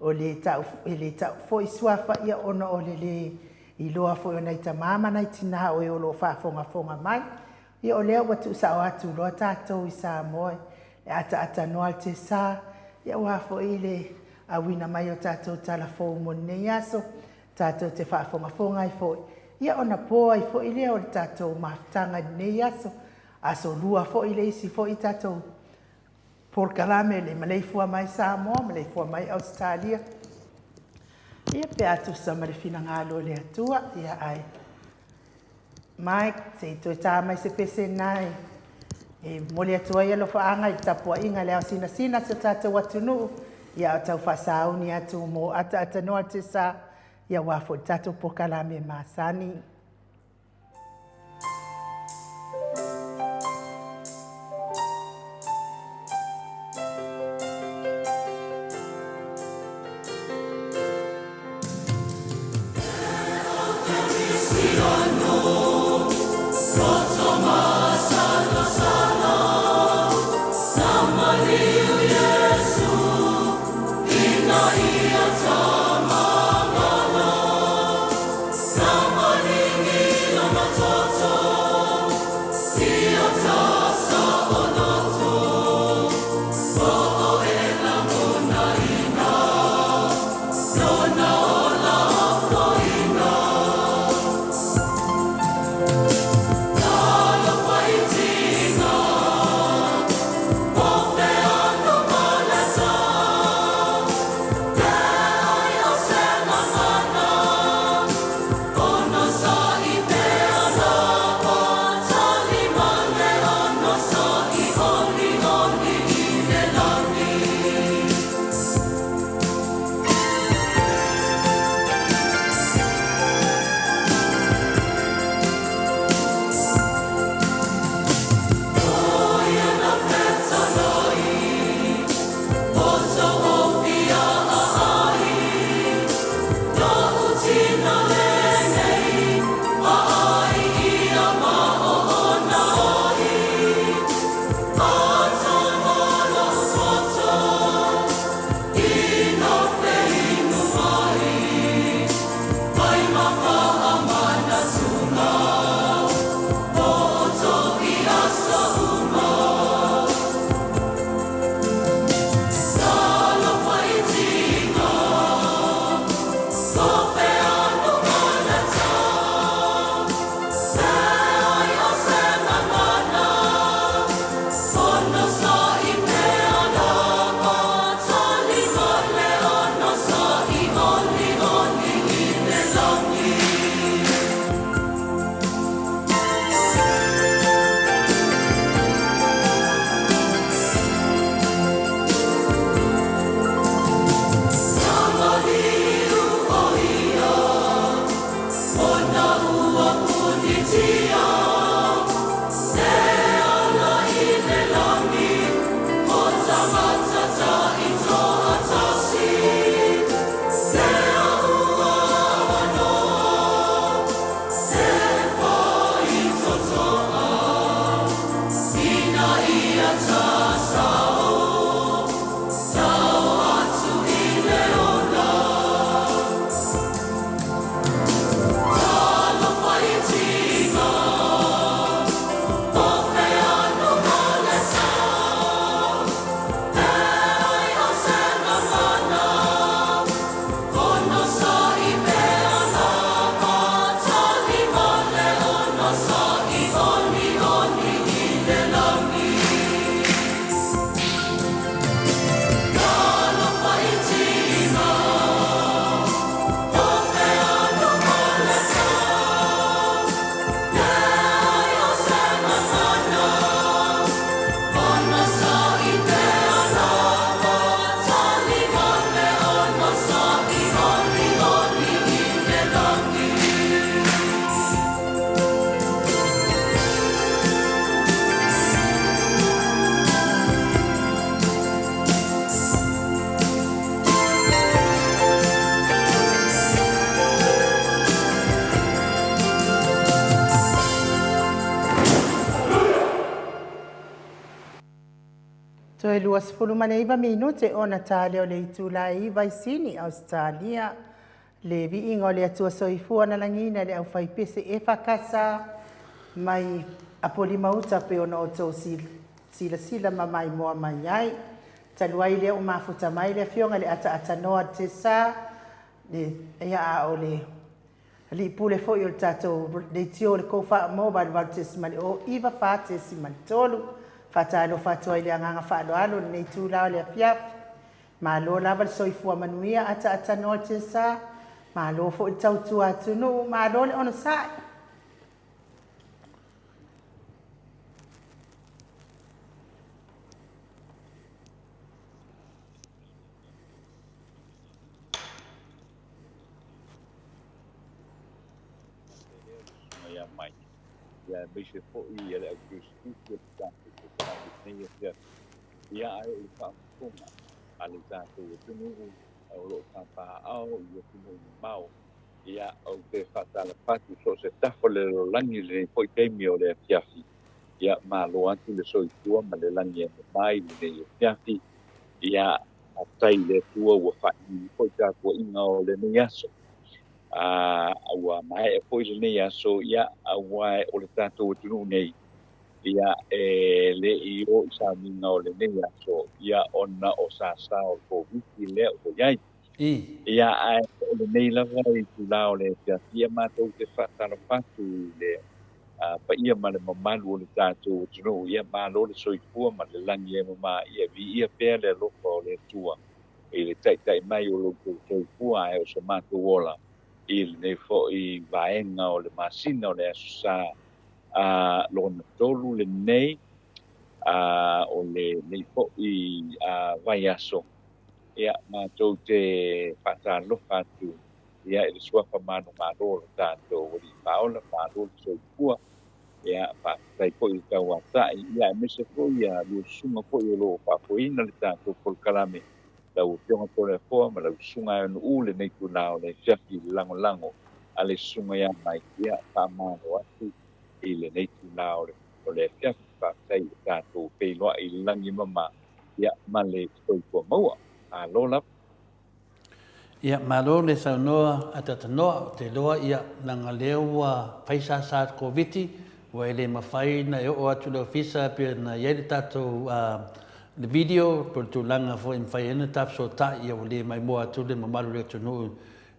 o le tau, e le tau foi suafa ia ona o le lē iloa foi o nai tama ma nai tinā o e o lo o faafogafoga mai. Ia, o lea ua tuusao atu loa tatou i Samoa e ataatānoa le tesa, ia aua foi le auina mai o tatou tala fou mo lenei aso, tatou te faafogafoga ai foi, ia ona po ai foi lea o le tatou mafutaga i lenei aso. Aso Lua foi le isi foi tatou polokalame le maleifua mai Samoa, maleifua mai Ausetalia. Ia pe a tusa ma le finagalo o le Atua, ia ae Mike, se i toe tā mai se pese lena e e momoli atu ai alofaaga i le tapuaiga i le ao sinasina si o tatou atunuu, ia a o tau faasauni atu mo ataatanoa le tesa, ia aua foi le tatou polokalame masani. Toe 29 minute ona ta lea o le itula e 9 i Sini, Ausetalia. Le viiga o le Atua Soifua na lagiina e le aufaipese EFKS mai Apolima-uta pei ona outou silasila ma maimoa mai ai. Talu ai lea ua mafuta mai le Afioga i le Ataatanoa Tesa, le, ia, a o le Alii Pule foi o le tatou leitio o le Koufaamo 88.094.3. Faatalofa atu ai i le agaga faaaloalo i lenei itula o le afiafi. Malo lava le soifua manuia Ataatanoa Tesa, malo foi le tautua atunuu, malo le onosai. Ia mai, ia aemaise foi ia le autusitusi o le tatou polokalame i lenei afiafi. Ia ae o le faafofoga a le tatou atunuu o lo o papaaao i atunuu mamao, ia ou te faatalofa atu i so o se tafa o le lalolagi i lenei foi taimi o le afiafi. Ia malo atu le soifua ma le lagi e mama i lenei afiafi. Ia faafetai i le Atua ua faaiuiu foi tapuaiga o lenei aso. A ua maea foi lenei aso, ia aua o le tatou atunuu nei, ia e le i o i sauniga o lenei aso, ia ona o sasa o le Koviti lea ua i ai. Ia ae o lenei lava itula o le afiafi, ia matou te faatalofa atu i le paia ma le mamalu o le tatou atunuu. Ia malo le soifua ma le lagi e mama, ia viia pea le alofa o le Atua i le taitai mai o lo outou soifua ae o so matou ola i lenei foi vaega o le masina o le Aso Sa a lona tolu lenei a o lenei foi vaiaso. Ia matou te faatalofa atu ia i le suafa manumalo o lo tatou Alii Faaola, malo le soifua. Ia faafetai foi i le tauatai, ia aemaise foi ia lua susuga foi o lo o faafoeina le tatou polokalame, lau Afioga Toleafoa ma lau Susuga Aeonuu lenei itula o le afiafi i le lagolago a le Susuga ia Mike. Ia faamalo atu i lenei itula o le afiafi. Faafetai i le tatou feiloai i le lagi mama, ia ma le soifua maua. Malo lava. Ia, malo le saunoa a Tatanoa, ou te iloa ia, leaga lea ua fai sasa le Koviti, ua e le mafai ona e oo atu i le ofisa pei ona i ai le tatou le video po o le tulaga foi e mafai ai ona ta fesootai, ia ua le maimoa atu le mamalu o le atunuu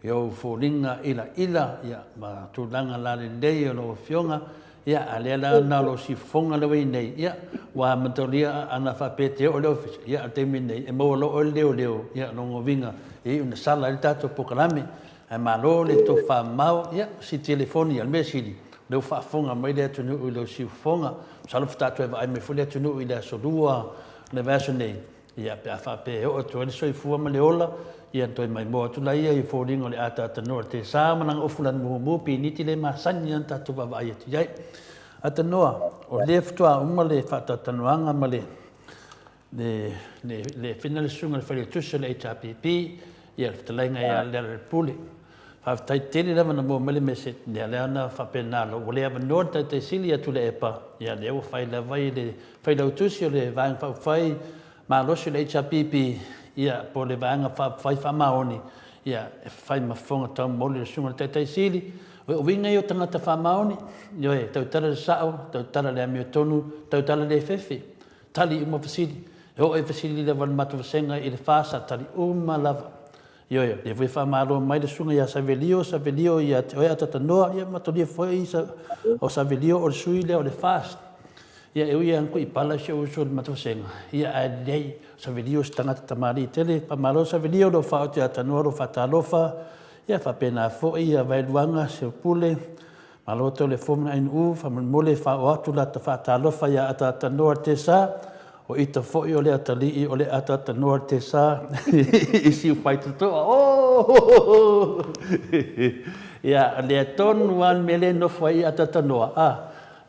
i ou foliga ilaila, ia, ma tulaga lalelei o lau Afioga. Ia, a lea la na o lou siufofoga lea ua i ai nei, ia, ua amatalia ana faapea e te oo i le ofisa, ia, a o le taimi nei, e maua loa oe le leoleo, ia, o lona uiga, e iu ina sala ai le tatou polokalame. Ae malo le tofamamao, ia, si telefoni, ia, o le mea sili, o lea ua faafofoga mai le atunuu i lou siufofoga. Masalo faatoa toe vaai mai foi le atunuu i le aso Lua o le vaiaso nei, Ia, pe a faapea e oo atu ai le soifua ma le ola, ia ona toe maimoa atu laia i foliga o le ataatanoa o le tesa ma lana ofu lani mumu piniti le masani ona tatou vaavaai atu i ai. Atanoa, o lea faatoa uma le faataatanoaga ma le le le le fina le susuga i le Failautusi o le HRPP, ia le fetalaiga ia Lealailepule. Faafetai tele lava na maua mai le message, ia lea na faapena loa, ua le avanoa le Taitai Sili ia Tuilaepa, ia lea ua fai lava i le Failautusi o le Vaega Faaupufai Malosi o le HRPP, ia po o le Vaega Faaupufai Faamaoni, ia e fai ma fofoga taumoli o le Susuga i le Taitai Sili. O uiga ia o tagata faamaoni, ioe, tautala le sao, tautala le amiotonu, tautala le fefe, tali uma fesili. E oo i fesili lava a le matou vasega i le FAST, sa tali uma lava. Ioe, lea foi e faamalo mai le susuga ia Savelio, Savelio ia te oe Atatanoa, ia matolia foi o Savelio o le sui lea o le FAST. Ia e ui lava ina kuipala si ou uso i le matou vasega, ia ae lelei, o Savelio o se tagata tamalii tele. Faamalo Savelio, lou faaoto ia Atanoa, lou faatalofa, ia faapena foi ia Vaeluaga, Seopule, Malo atu le fo ma Ainu faamolemole faaoo atu lata faatalofa ia Ataatanoa le Tesa, o ita foi o le atalii o le Ataatanoa le Tesa i Siufaitotoa. Oh! Ia, lea tonu lava le mea lea e nofo ai Ataatanoa, a,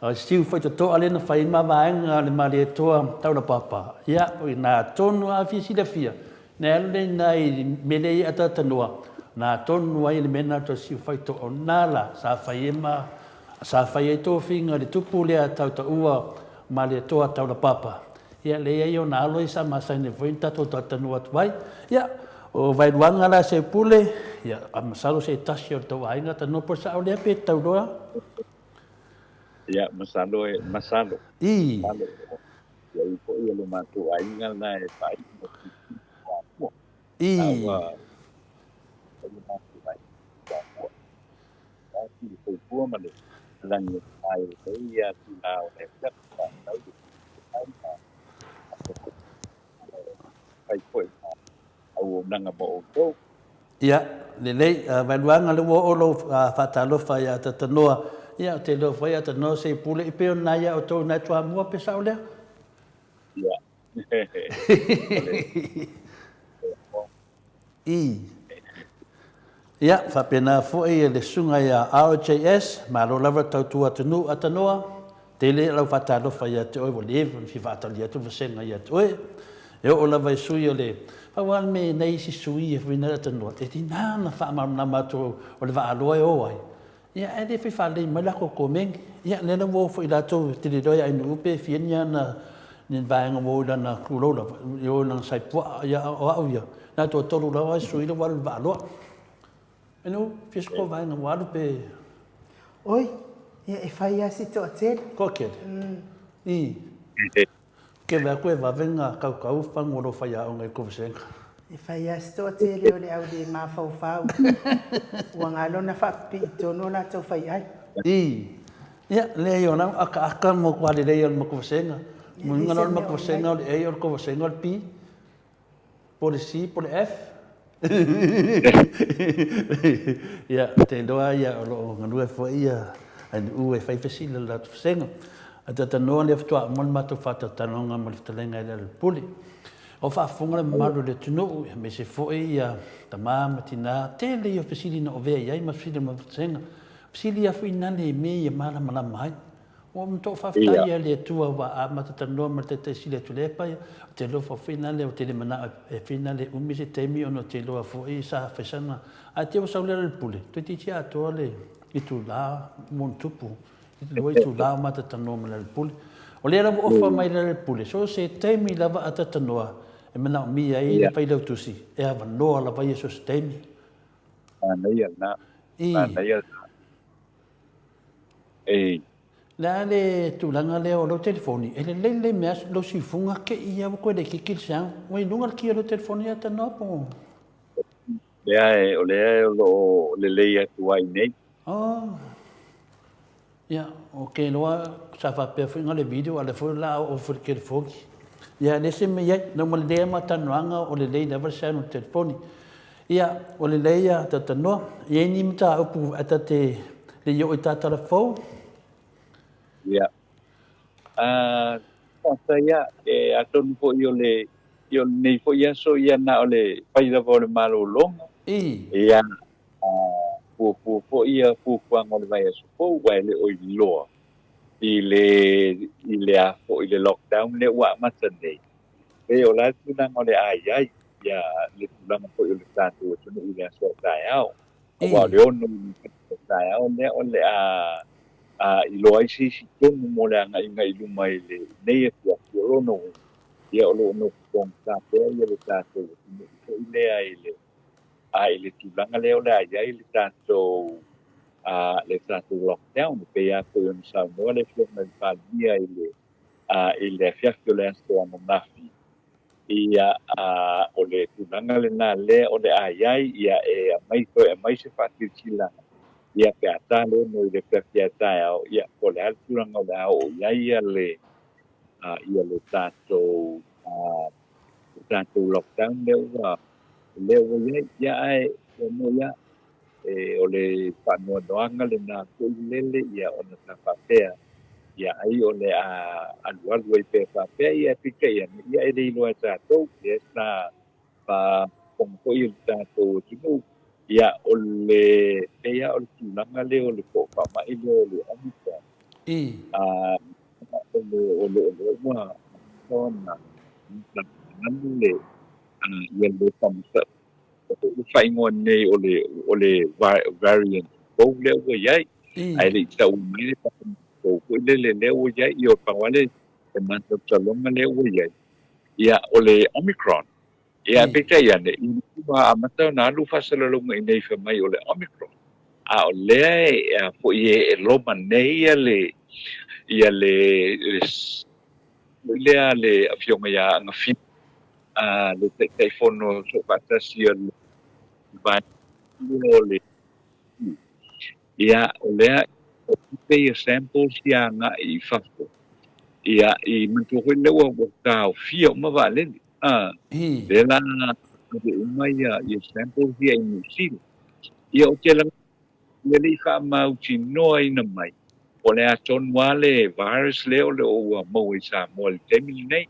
o Siufaitotoa lea na fai ai ma vaega o le Malietoa Taulapapa. Ia, o i ina tonu lava fia silafia, Na alu lea i ina i mea lea i Atatanoa, na tonu ai le mea na o Siufaitoa, o na la sa fai ai ma sa fai ai tofiga i le tupu lea Tautaua Malietoa Taulapapa. Ia, leai ona alo ia sa masani ai foi ona tatou talatalanoa atu ai. Ia, o Vaeluaga la se pule, ia, a masalo se tasi o le tou aiga tanoa po o le sao lea pe tatau loa. Ia, masalo e, masalo. I. Masalo. Ia i foi o le matou aiga lena e faaiu ma Samoa. I. A ua o le matou aiga Samoa. Soifua ma le lagi e mai nei ia tula o le afiafi faatau le ai ma fai foi ma auaunaga mo outou. Ia, lelei, Vaeluaga, lea ua oo lou faatalofa ia Atatanoa. Ia, ou te iloa foi Atatanoa se i pule i pei o lena ia outou i nai Toamua pe sao lea? Ia. I. Ia, faapena foi le susuga ia RJS, malo lava le tautua atunuu Atanoa, tele lau faatalofa ia te oe ua leva ona fia faatali atu le vasega ia te oe. E oo lava i sui o le, pau lava le mea i nai isi sui foi nei Atanoa, e tiga ona faamalamalama atu o le vaaloa e o ai, Ia, ae le fai faalelei mai latou komeni. Ia, lea la ua o foi latou, e te le iloa ia Ainuu pe fia ni ana ni vaega ua o i lana tulou lava, i o i lana sai puaa. Ia, o au ia, na toatolu lava ai sui la ua alu i le vaaloa. Ainuu, fia se kou vaega ua alu pe... Oi, ia e fai lava si toatele. Toatele? I. Ke mea koe vave nga kaukau fagu o lou faiaoga i kou vasega. E fai lava si toatele o le au le mafaufau, ua galo ona faapipii tonu o latou faiai. I. Ia, leai o la akaaka mo kua lelei o le matou vasega. E Muliga leai la se o le mea matou o i ai. vasega o le A o le tou vasega o le B. Po o le C po o le F. Ia, ou te iloa ia o lo o galue foi ia Ainuu e fai fesili i le latou vasega. Ae talanoa lea faatoa uma le matou faatalatalanoaga ma le fetalaiga i Lealailepule. O faafofoga le mamalu o le atunuu, aemaise foi ia tama ma tina, tele ia o fesili na ovea i ai ma fesili ma vasega. Fesili lava foi na le mea ia malamalama ai. Ua matua faafetai ia le Atua ua amata talanoa ma le Taitai Sili a Tuilaepa, ou te iloa foi na lea ou te le manao e fai na le umi se taimi ona ou te iloa foi sa fai sana ae te ua sau Lealailepule toeitiiti atoa le itula ma ona tupu lua itula o mata talanoa ma Lealailepule. O lea la ua ofa mai Lealailepule so o se taimi lava a talanoa e manaomia ai le Failautusi e avanoa lava ia so o se taimi. Manaia lena. I. Manaia lena. Ei. Le a le tulaga lea o lou telefoni, e lelei lelei mea lou siufuga ke ia ua koe le kiki le sound. Ua i luga le ki o lou telefoni ia tanoa po. Lea e, o lea o lo o lelei atu ai nei. Oh. Ia, o ke loa sa faapea foi nga le video a le foi la o foi le telefoni. Ia, le se mea i ai, na uma lelei lava ma talanoaga o lelei lava le sound o le telefoni. Ia, ua lelei ia talatalanoa. E i ai ni mataupu ae ta te le i oo i ta tala fou? Ia. Faafetai ia, e atonu foi o le o lenei foi aso ia na o le fai lava o le malologa. I. Ia, fuafua foi ia fuafuaga o le vaiaso fou aua e le o iloa i le i le a foi le lockdown lea ua amata nei. Pe o le a le tulaga o le a i ai ia le tulaga foi o le tatou atunuu i le aso a taeao. Aua o le 6 i le taeao lea o le a iloa ai se isi tonu mo le agaiga i luma i lenei afiafi. O lona uiga, ia o lo o nofo togata pea ia le tatou atunuu foi lea i le a i le tulaga lea o le a i ai le tatou le tatou lockdown. E pei lava foi ona saunoa le Afioga i le Palemia i le i le afiafi o le aso ananafi, ia, o le tulaga lena lea o le a i ai, ia, e aumai, toe aumai se faasilasilaga, ia, pe a ta le 6 i le afiafi a taeao, ia, po o le a le tulaga o le a oo i ai ia le, ia le tatou, le tatou lockdown lea ua, lea ua i ai. Ia, ae, ua moi lava, E, o le faanoanoaga lena foi lele, ia, ona sa faapea, ia, ai o le a alualu ai pea faapea, ia, peitai ane, ia, e le iloa e tatou, lea sa faafofoga foi le tatou atunuu, ia, o le, pei lava o le tulaga lea o le poofamai lea o le Omicron, I. a, o le, o le, o lea ua ona le, ia le Ua faaigoa nei o le o le variant fou lea ua i ai, ae le i tau mai le faaigoa fou foi lele lea ua i ai. Ia pau lava le Le masalosaloga lea ua i ai, ia, o le Omicron. Ia, peitai ane, ina ua amata ona alu faasalalauga i inei fai mai o le Omicron, a o lea e, a foi e, e loma nei ia le, ia le, le lea le Afioga ia Agafia, a le Taitaifono Soofaatasi o le Vaega o le Ia, o lea e tupe ia samples ia agai i fafo. Ia, i manatua foi lea ua taofia uma vaalele. A, lea la ave uma ia, ia samples ia i Niu Sila. Ia, ou te lagona, ia le i faamautinoaina mai, o le a tonu lava le virus lea o lo o ua maua i Samoa i le taimi lenei.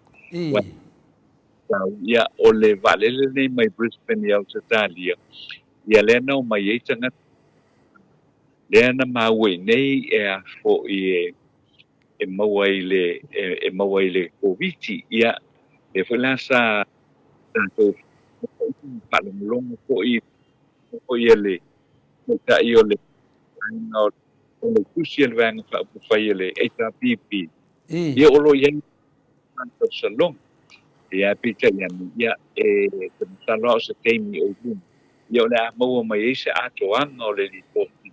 Ia, o le vaalele lenei mai Brisbane i Ausetalia, ia lea na omai ai tagata, lea na maua i inei e a foi e e maua i le e maua i le Koviti. Ia, lea foi la sa tatou faalogologo foi foi e le Taitai o le Vaega o le Tusi a le Vaega Faaupufai a le HRPP, ia o lo o i ai masalosaloga. Ia, peitai ane, ia, e te masalo lava o se taimi o i luma, ia o le a maua mai ai se atoaga o le lipoti,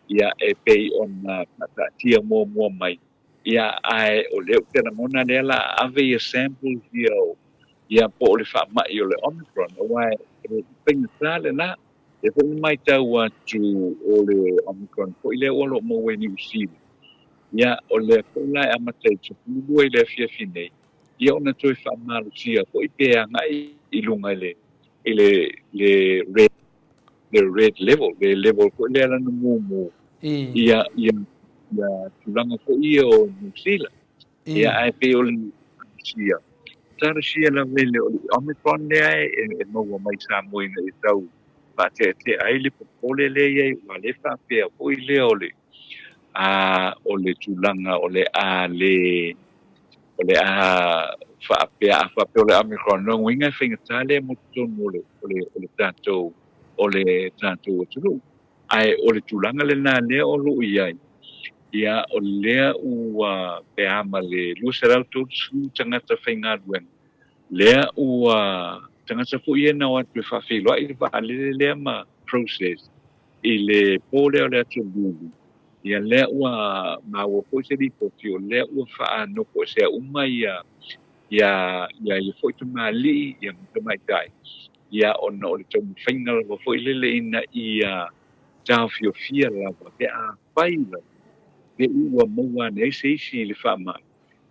ia, e pei ona faataatia muamua mai, ia, ae o lea ou te lagona lea la a ave ia samples ia o, ia, po o le faamai o le Omicron, aua e faigata lena. Lea foi na matau atu o le Omicron foi lea ua lo o maua i Niu Sila, Ia, o lea foi la e amata i le 12 i le afiafi nei, ia ona toe faamalosia foi pe agai i luga i le, i le, le red, le red level, le level foi lea lana mumu, ia, ia, ia tulaga foi ia o Niu Sila. Ia, ae pei o le Rusia, sa Rusia lava i le, o le Omicron lea e, e maua mai Samoa ina ia tau faateatea ai le popole lea i ai, aua lea e faapea foi lea o le, a o le tulaga o le a le o le a faapea a faapea o le Omicron, lona uiga e faigata lea mo totonu o le o le o le tatou o le tatou atunuu. Ae o le tulaga lena lea o lo o i ai, ia o lea ua pe a ma le 230 tagata faigaluega, lea ua tagata foi ia na o atu e faafeiloai le vaalele lea ma process i le po lea o le aso Lulu, ia lea ua maua foi se lipoti o lea ua faanofoesea uma ia ia ia ia foi tamalii ia ma tamaitai, ia ona o le taumafaiga lava foi lele ina ia taofiofia lava pe afai lava pe i ua maua ane ai se isi i le faamai,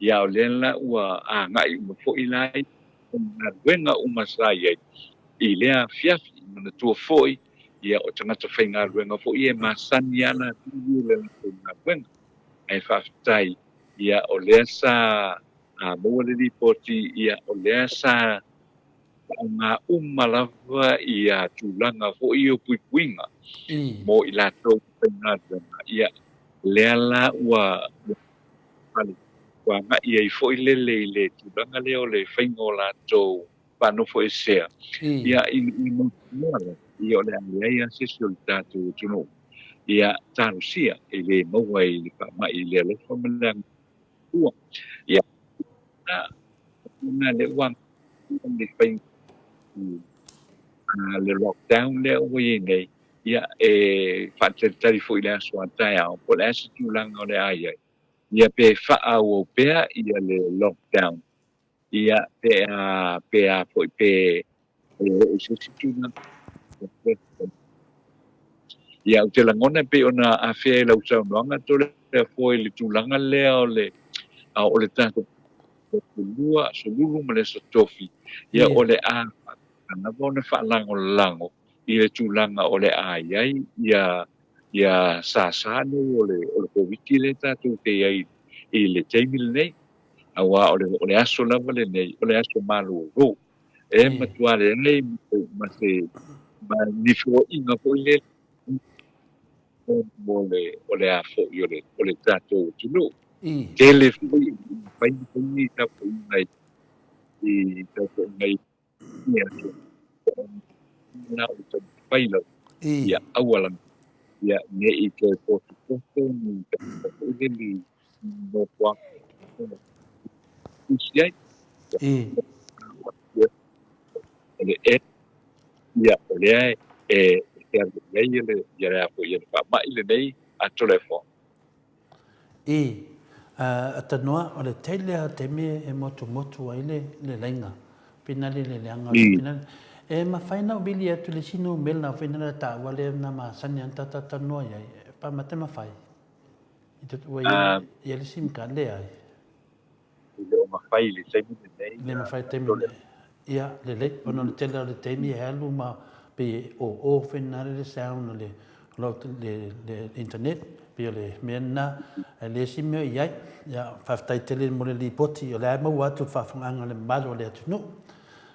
ia o lea la ua agai uma foi la i galuega uma sa i ai i lea afiafi. Manatua foi ia o tagata faigaluega foi e masani lava latou i le latou galuega, ae faafetai ia o lea sa maua le lipoti, ia o lea sa faaaoga uma lava ia tulaga foi o puipuiga mo i latou faigaluega, ia lea la ua ua agai ai foi lele i le tulaga lea o le faiga o latou faanofoesea, ia ina ia mautinoa lava, ia o le a leai lava se isi o le tatou atunuu ia talosia e le maua i le faamai i le alofa ma le agamatua. Ia, na lea ua le faiga le lockdown lea ua i ai nei, ia e faatalitali foi i le aso a taeao po o le a se tulaga o le a i ai, ia pe faaauau pea ia le lockdown, ia pe a pe a foi pe e oo i se isi tulaga. Ia ou te lagona e pei ona afea i lau saunoaga Toleafoa i le tulaga lea o le o le tatou aso Lua, aso Lulu ma le aso Tofi, ia o le a faapena lava ona faalagolago i le tulaga o le a i ai ia ia sasa nei o le o le Koviti lea tatou te i ai i le taimi lenei, aua o le o le aso lava lenei o le aso malolo e matua leai ma se ma ni feoaiga foi lea mo le o le a foi o le o le tatou atunuu. Tele foi fai fai tapuaiga i tapuaiga i atu na o le taumafai lava ia aua lava ia ne i toe potopoto ni tagata foi lele i nofoaga. tusi ai. O le e, ia, o lea e fealuai ai le, ia le a foi, ia le faamai lenei a Toleafoa. I, a tanoa, o le tele lava o taimi e motumotu ai le laiga, finale le leaga o le finale. E mafai ona ou vili atu i le isi numera foi lea taua lea na masani ona tatou talanoa i ai, pe mate mafai. Ua i ai le sim card, leai. E le o mafai i le taimi lenei. E le mafai i le taimi lenei. Ia, lelei, ona o le tele o le taimi e alu ma pei e o o finale le sound o le le internet, pei o le mea lena. Ae le isi mea i ai, ia, faafetai tele mo le lipoti, o lea e maua atu le faafofogaaga a le mamalu o le atunuu.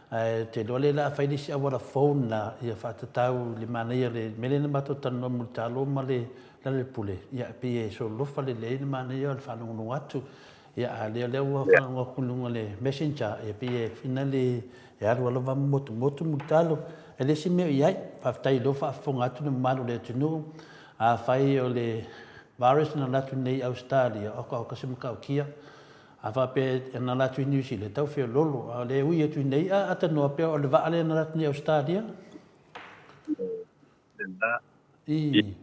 Ae ou te iloa lea o le a fai le isi auala fou lena, ia faatatau i le manaia o le mea lea na matou talanoa mulitalo ma le Lealailepule, ia, e pei e sololofa lelei ai le manaia o le faalogologo atu. Ia, a lea, lea ua faalogo atu i luga o le messenger, ia pei e fina le, e alu lava ma motumotu mulitalo. E le isi mea o i ai, faafetai o lea ua faafofoga atu le mamalu o le atunuu, afai o le virus na alu atu nei i Ausetalia, oka oka se matautia. A faapea na alu atu i Niu Sila, e tau feololo, a o lea e ui atu nei, a atanoa pea o le vaa lea na alu atu nei i Ausetalia. Lena. I.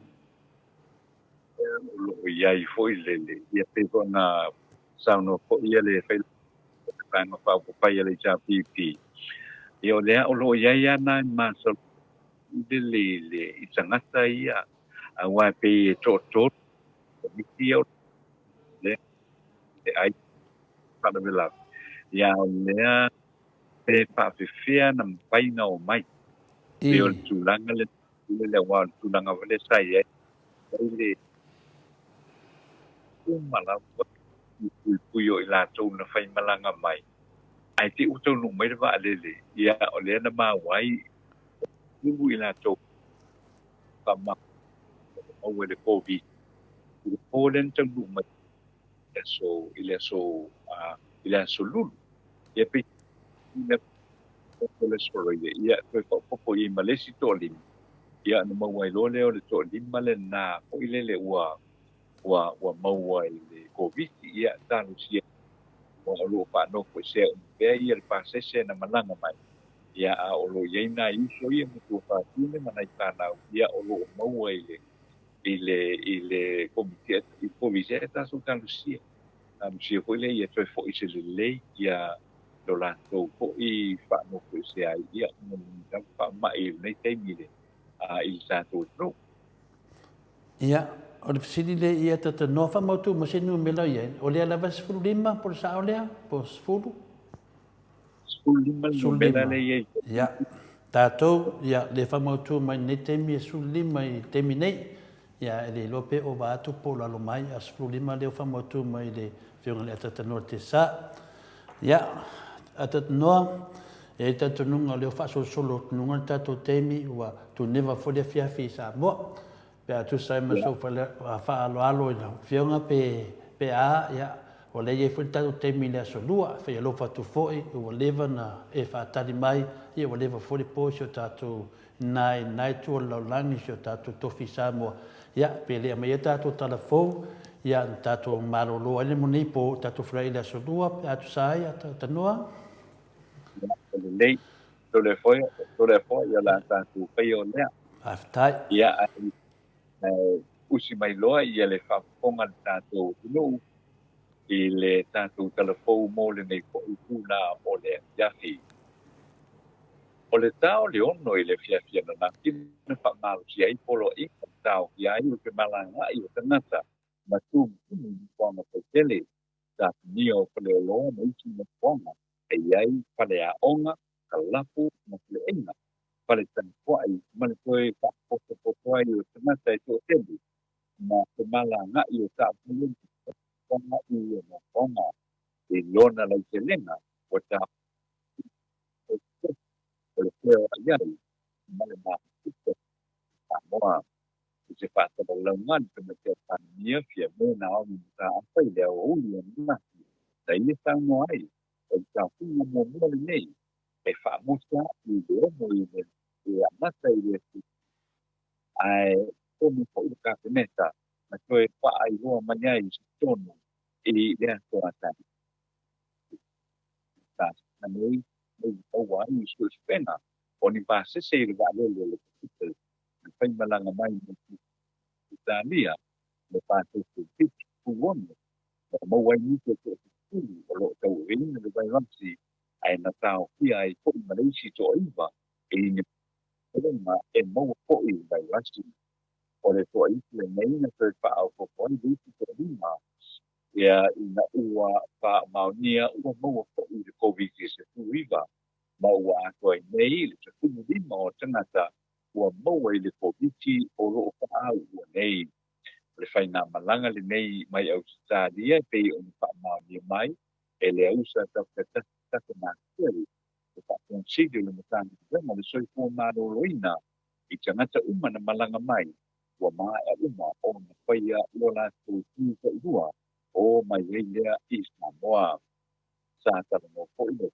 O lo o i ai foi le, le, ia pei foi ona saunoa foi ia le Failautusi o le Vaega Faaopoopo a le HRPP. Ia o lea o lo o i ai lava nai masalo le, le, le, i tagata ia, aua e pei e toatolu komiti ia o lea e ai faalavelave. Ia o lea pe faapefea na mafai ona omai. Pei o le tulaga lea, lea aua o le tulaga foi lea sa i ai, ai le uma lava i puipui o i latou na faimalaga mai, ae te i ua taunuu mai le vaalele, ia o lea na maua ai ulu i latou faamaua i le Covid. I le po lea na taunuu mai i le aso, i le aso, i le aso Lulu. Ia pei ia toe faaopoopo i ai ma le isi toalima, ia ona maua ai loa lea o le toalima lena foi lele ua ua ua maua i le Koviti, ia talosia aua o lo o faanofoesea uma pea ia le pasese na malaga mai, ia a o lo o i ai nai uso ia ma tuafafine ma nai fanau, ia o lo o maua i le i le i le Komiti i le Koviti, ae tatou talosia. Talosia foi lea ia toe foi se lelei ia lo latou foi faanofoesea ai, ia ona o le faamai i lenei taimi i le i le tatou atunuu. Ia, o le fesili lea ia talanoa faamautu ma se numera o i ai, o lea lava e 15 po o le sao lea, po o 10? 15 le numera lea e i ai. Ia, tatou, ia, lea e faamautu mai lenei taimi e 15 i le taimi nei. Ia, e le iloa pe ova atu po o lalo mai, a 15 lea ua faamautu mai i le Afioga i le Atatanoa i le Tesa. Ia, Atatanoa, e i ai le talitonuga o lea ua faasolosolo atu i luga le tatou taimi, ua tuneva foi le afiafi i Samoa. Pe a tusa ai ma sou faaaloalo i lau Afioga pe a, ia, o lea e i ai foi le tatou taimi i le aso Lua, e fai alofa atu foi, ua leva ona e faatali mai, ia ua leva foi le po i si o tatou Ina i lena itu o le lalolagi si o tatou tofi i Samoa, ia, pe le aumaia tatou tala fou, ia, na tatou malolo ai le mo nei po, tatou feiloai i le aso Lua, pe a tusa ai, Tanoa? Ia, ua lelei. Tole foi, tole foi o le a tatou faia o lea. Faafetai. Ia, ae, ae usi mai loa ia le faafofoga a le tatou atunuu i le tatou tala fou mo lenei foi itula o le afiafi. O le ta o le 6 i le afiafi ananafi na faamalosia ai poloaiga e taofia ai le femalagaai o tagata ma tumutumu i nofoaga faitele, tapunia o faleoloa ma isi nofoaga e i ai faleaoga, kalapu ma faleaiga, fale tapuai ma le toe faapotopoto ai o tagata e toatele ma femalagaai o taavale ma nofoaga i ia nofoaga. I lona lautelega ua taofia o le feoai ai ma le mafuta o Samoa. I se faasalalauga a le Tamaitai Palemia Fiame Naomi Mataafa i le aoauli ananafi, na ia saunoa ai, o le taofiga muamua lenei e faamuta i le 6 i le e amata i le ae tonu foi le Kapeneta na toe faailoa mai ai i se tonu i le aso a taeao. Tasi nei nei maua ai i suesuega o ni pasese i le vaalele o le Pacific na faimalaga mai mai Italia le pasese 76 na maua ai nisi o toasefulu o lo o tauaveina le vairasi ae na taofia ai foi ma le isi toaiva e i ni popolega e maua foi i le vairasi. O le toaitu lenei na toe faaopoopo ai le isi toalima ia ina ua faamaonia ua maua foi le Koviti-19 ma ua atoa ai nei le 15 o tagata ua maua i le Koviti o lo o faaauua nei. O le faigamalaga lenei mai Ausetalia e pei ona faamaonia mai e le ausa Dr. Takamasieli, le Faafonosili o le Matagaluega o le Soifua Maloloina i tagata uma na malaga mai, ua maea uma ona faia lo latou itu tailua o mai ai lea i Samoa. Sa talanoa foi le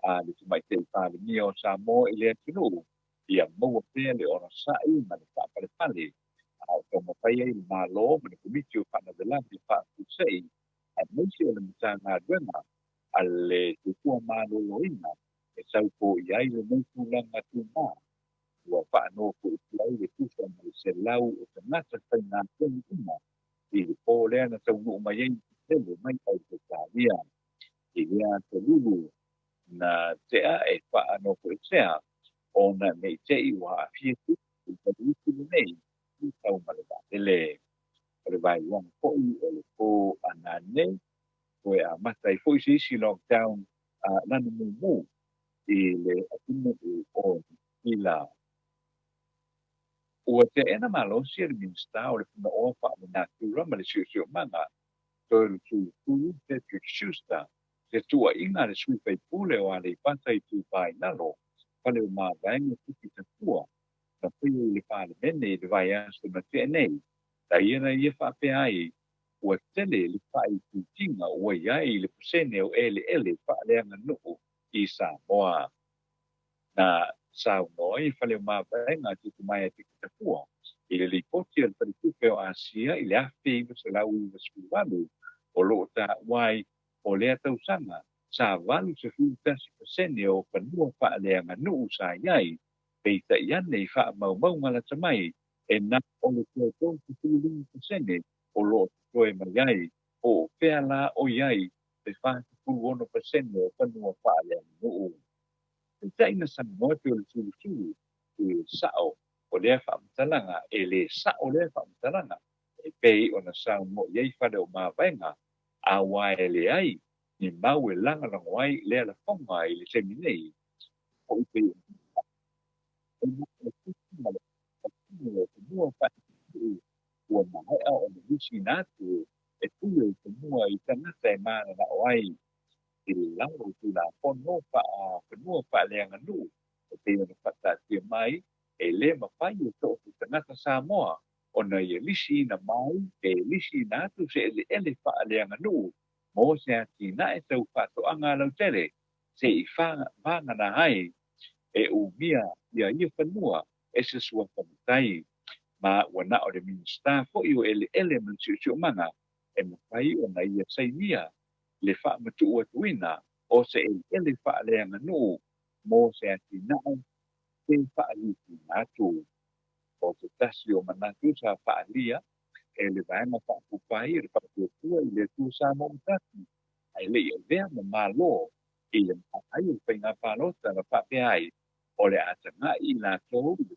a le Tamaitai Palemia o Samoa i le atunuu ia maua pea le onosai ma le faapalepale a o taumafai ai le Malo ma le Komiti o Faalavelave Faafuasei aemaise o le Matagaluega a le Soifua Maloloina e taufoia ai lenei tulaga tumā ua faanofoitia ai le tusa ma le 100 o tagata faigaluega uma i le po lea na taunuu mai ai le tele mai Ausetalia. I lea aso Lulu na tea e faanofoesea ona nei te i ua aafia i le vairasi lenei i tau ma le vaalele. O le vaeluaga foi o le po ananei toe amata ai foi se isi lockdown lana mumu i le atunuu o Niu Sila. Ua teena malosi e le Minisita o le Punaoa Faalenatura ma le Siosiomaga Toeolesulusulu Patrick Schuster se tuuaiga a le sui faipule o Aleipata Itupa i Lalo, Faleomavaega Titi Tafua na faia i le Palemene i le vaiaso na tea nei. Na ia na ia faapea ai ua tele le faaitiitiga ua i ai le pasene o eleele faaleaganuu i Samoa. Na saunoa i Faleomavaega Titimaea Titi Tafua i le lipoti a le Faletupe o Asia i le 1998 o lo o taua ai o lea tausaga sa 81% o fanua faaleaganuu sa i ai, peitai ane i faamaumauga lata mai e na o le toe 35% o lo o totoe mai ai, po o fea la o i ai le 46% o fanua faaleaganuu. Peitai na saunoa Toeolesulusulu i le sao o lea faamatalaga, e lē sao lea faamatalaga e pei ona saunoa i ai Faleomavaega, aua e leai ni mau e lagolago ai lea lafoga i le taimi nei. Foi pei ona ma le fanua faaleaganuu ua maea ona lisiina atu e pule i fanua i tagata e mananao ai i lalo o Tulafono Faafanua Faaleaganuu e pei ona faataatia mai, e lē mafai e so o se tagata Samoa ona ia lisiina mai pe lisiina atu se eleele faaleaganuu mo se atinae tau faatoaga lautele se'i vagana ai e umia ia ia fanua e se suafa matai, ma ua na o le Minisita foi o Eleele ma le Siosiomaga e mafai ona ia sainia le faamatuu atuina o se eleele faaleaganuu mo se atinae pe faalisiina atu. O se tasi o manatu sa faaalia e le Vaega Faaupufai o le Faatuatua i le Atua Samoa ua Tasi ae le i avea ma Malo i le maea o le faiga palota na faapea ai o le a tagai i latou i le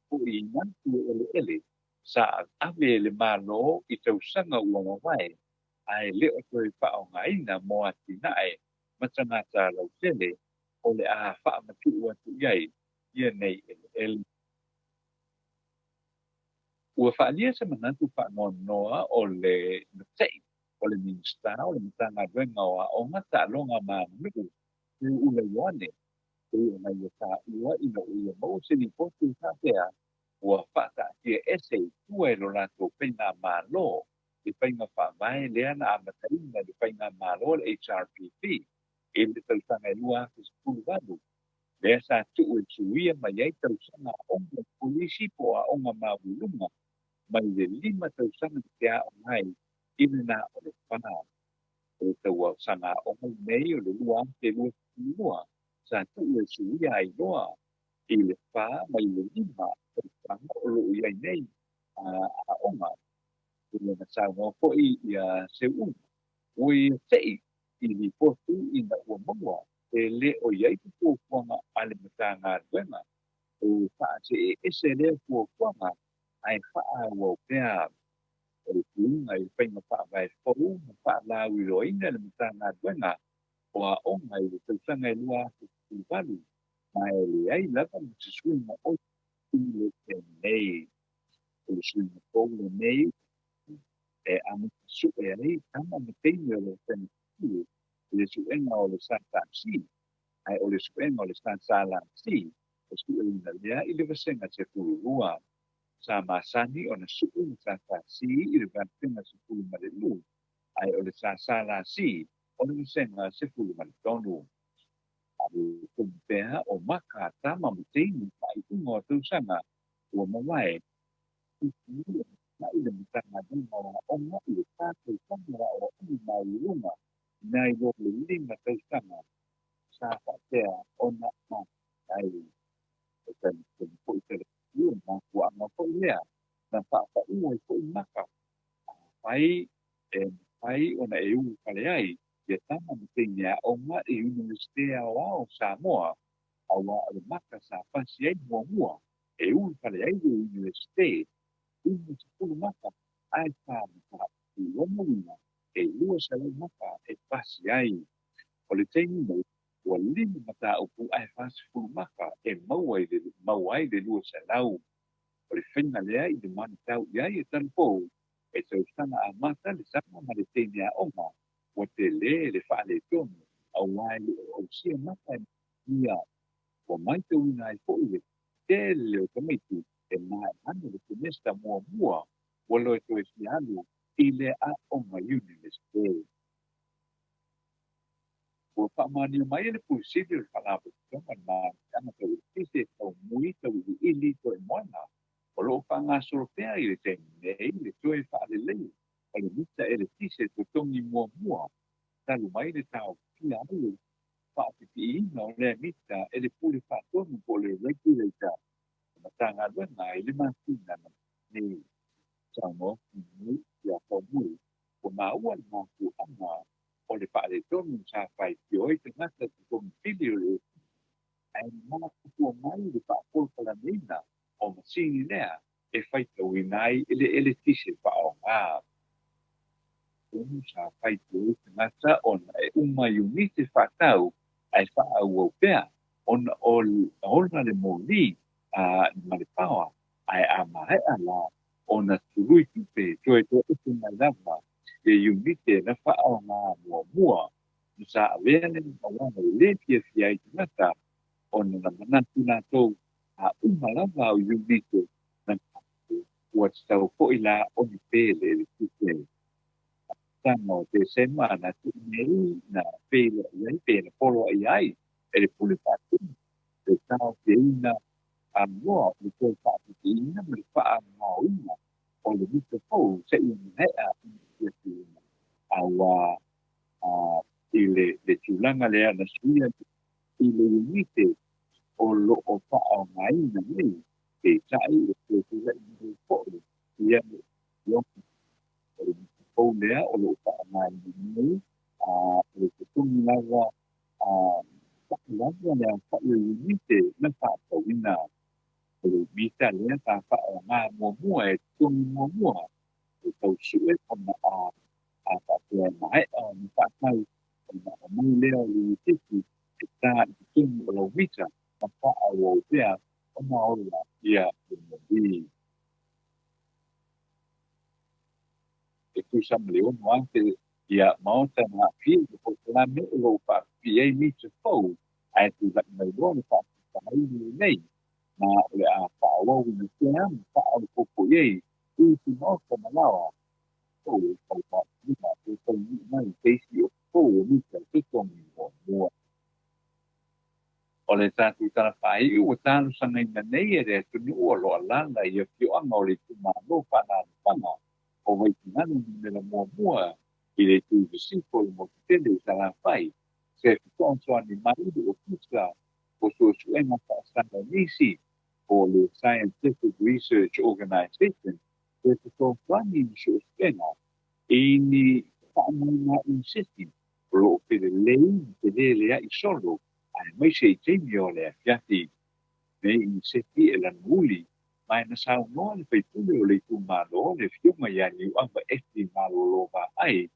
foiina atu o eleele sa ave e le Malo i tausaga ua mavae ae le o toe faaaogaina mo atinae ma tagata lautele, o le a faamatuu atu i ai ia nei eleele. Ua faaalia se manatu faanoanoa o le mate'i o le Minisita o le Matagaluega o Aoga, Taaloga ma Aganuu Seuula Ioane pei ona ia taua ina ua ia maua se lipoti e faapea ua faataatia ese i tua e lo latou faigamalo le faiga faavae lea na amataina le faigamalo le HRPP i le tausaga e 2018, lea sa tuu e suia mai ai tausaga aoga kolisi po o aoga maualuga mai le 5 tausaga te aoga ai i le na o le 4. O le tausaga aoga lenei o le 2022 sa tuu e suia ai loa i le 4 mai le 5 tausaga o lo o i ai nei aoga. Ia na saunoa foi ia Seuula ua ia se'i i lipoti ina ua maua e le o i ai se fuafuaga a le Matagaluega e faase'e ese lea fuafuaga ae faaauau pea. O le tuuga i le faiga faavae fou ma faalauiloaina e le Matagaluega o Aoga i le tausaga e 2018, ma e leai lava ma se suiga o i le taimi nei. O le suiga fou lenei e amata sue ai tama ma teine o le FNQ i le suega o le SSC, ae o le suega o le SSLC e sueina lea i le vasega 12. Sa masani ona sue le SSC i le vasega 12, ae o le SSLC o le vasega 13. A o tonu pea o maka a tama ma teine faaiuga o tausaga ua mavae, i le Matagaluega o Aoga i le 4 tausaga o aoaoga maualuluga nai lo le 5 tausaga sa faapea ona ai. E talitonu foi tele mafuaaga foi lea na faapau ai foi maka afai e mafai ona e ulufale ai ia tama ma teine aoga i Iunivesite Aoao o Samoa, auā o le maka sa pasi ai muamua e ulufale ai le Iunivesite 50 maka, ae 4 lona uiga e 200 maka e pasi ai. O le taimi nei ua 5 mataupu ae 40 maka e maua ai le 200. O le faiga lea i le manatau i ai e talafou e tausaga amata le tama ma le teine aoga ua tele le faaletonu auā e le o ausia maka e ia. Ua matauina ai foi le tele o tamaiti e maea le semester muamua ua loe toe fia alu i le aoga Iunivesite. Ua faamaonia mai e le Pule Sili o le Faalapotopotoga o le Malosiaga Tau Eletise Taumui Tauiliili Toemoana o lo o faagasolo pea i le taimi nei le toe faalelei o le mita eletise totogi muamua talu mai le taofia ai le faapipiiina o lea mita e le Pule Faatonu po o le Regulator o Matagaluega i le masina nei. Saunoa nei ia Taumui ua maua le mafuaaga o le faaletonu sa faitio ai tagata totogi pili o le ae mafua mai le faapolokalameina o masini lea e faitauina ai i le eletise faaaoga. Tonu sa faitio ai tagata ona e uma iunite faatau ae faaauau pea ona ola le moli ma le paoa, ae a maea la ona tului tupe toe toe ese mai lava e iunite na faaaoga muamua. Sa avea le auala e lē fiafia ai tagata ona na manatu latou a uma lava o iunite na ua tatau foi la ona pele le tupe. Tama o Tesema na tuu nei na feiloai ai pe na poloai ai e le Pule Faatonu le taofiaina aloa o le toe faapipiina ma le faaaogaina o le mita fou seia maea ona fiafiaina, auā i le tulaga lea na suia i le iunite o lo o faaaogaina nei, peitai e toe tulai mai foi ia o le mita fou lea o lo o faaaogaina nei o le totogi lava lava le aofai o iunite na faatauina. O le mita lea sa faaaoga muamua e totogi muamua e tau sue ona a faapea e maea ona faatau ona aumai lea o le iutiti e tā i totonu o lau mita ma faaauau pea ona ola ia le moli. E tusa ma le 6,000 ia maota na aafia i le polokalame o lo o faapipii ai mita fou, ae tulai mai loa le faafitauli lenei ma o le a faaauauina pea ma faaopoopo i ai isi maota ma laoa fou e taumailima e taunuu mai teisi o fou o mita totogi muamua. O le tatou tala faaiu ua talosagaina nei e le atunuu o lo o alaala i afioaga o le itumalo faaalaalafaga o Vaisigano numera 1 i le itu i sisifo o le motu tele i Salafai, se fesoasoani mai le Ofisa o Suesuega Faasaienisi po o le Scientific Research Organization se fesoasoani i suesuega i ni faamauga iniseti o lo o felelei ma felelea'i solo aemaise i taimi o le afiafi. Nei iniseti e lanuli ma e na saunoa le faipule o le itumalo le Afioga ia Niuava Efi Malolo Vaai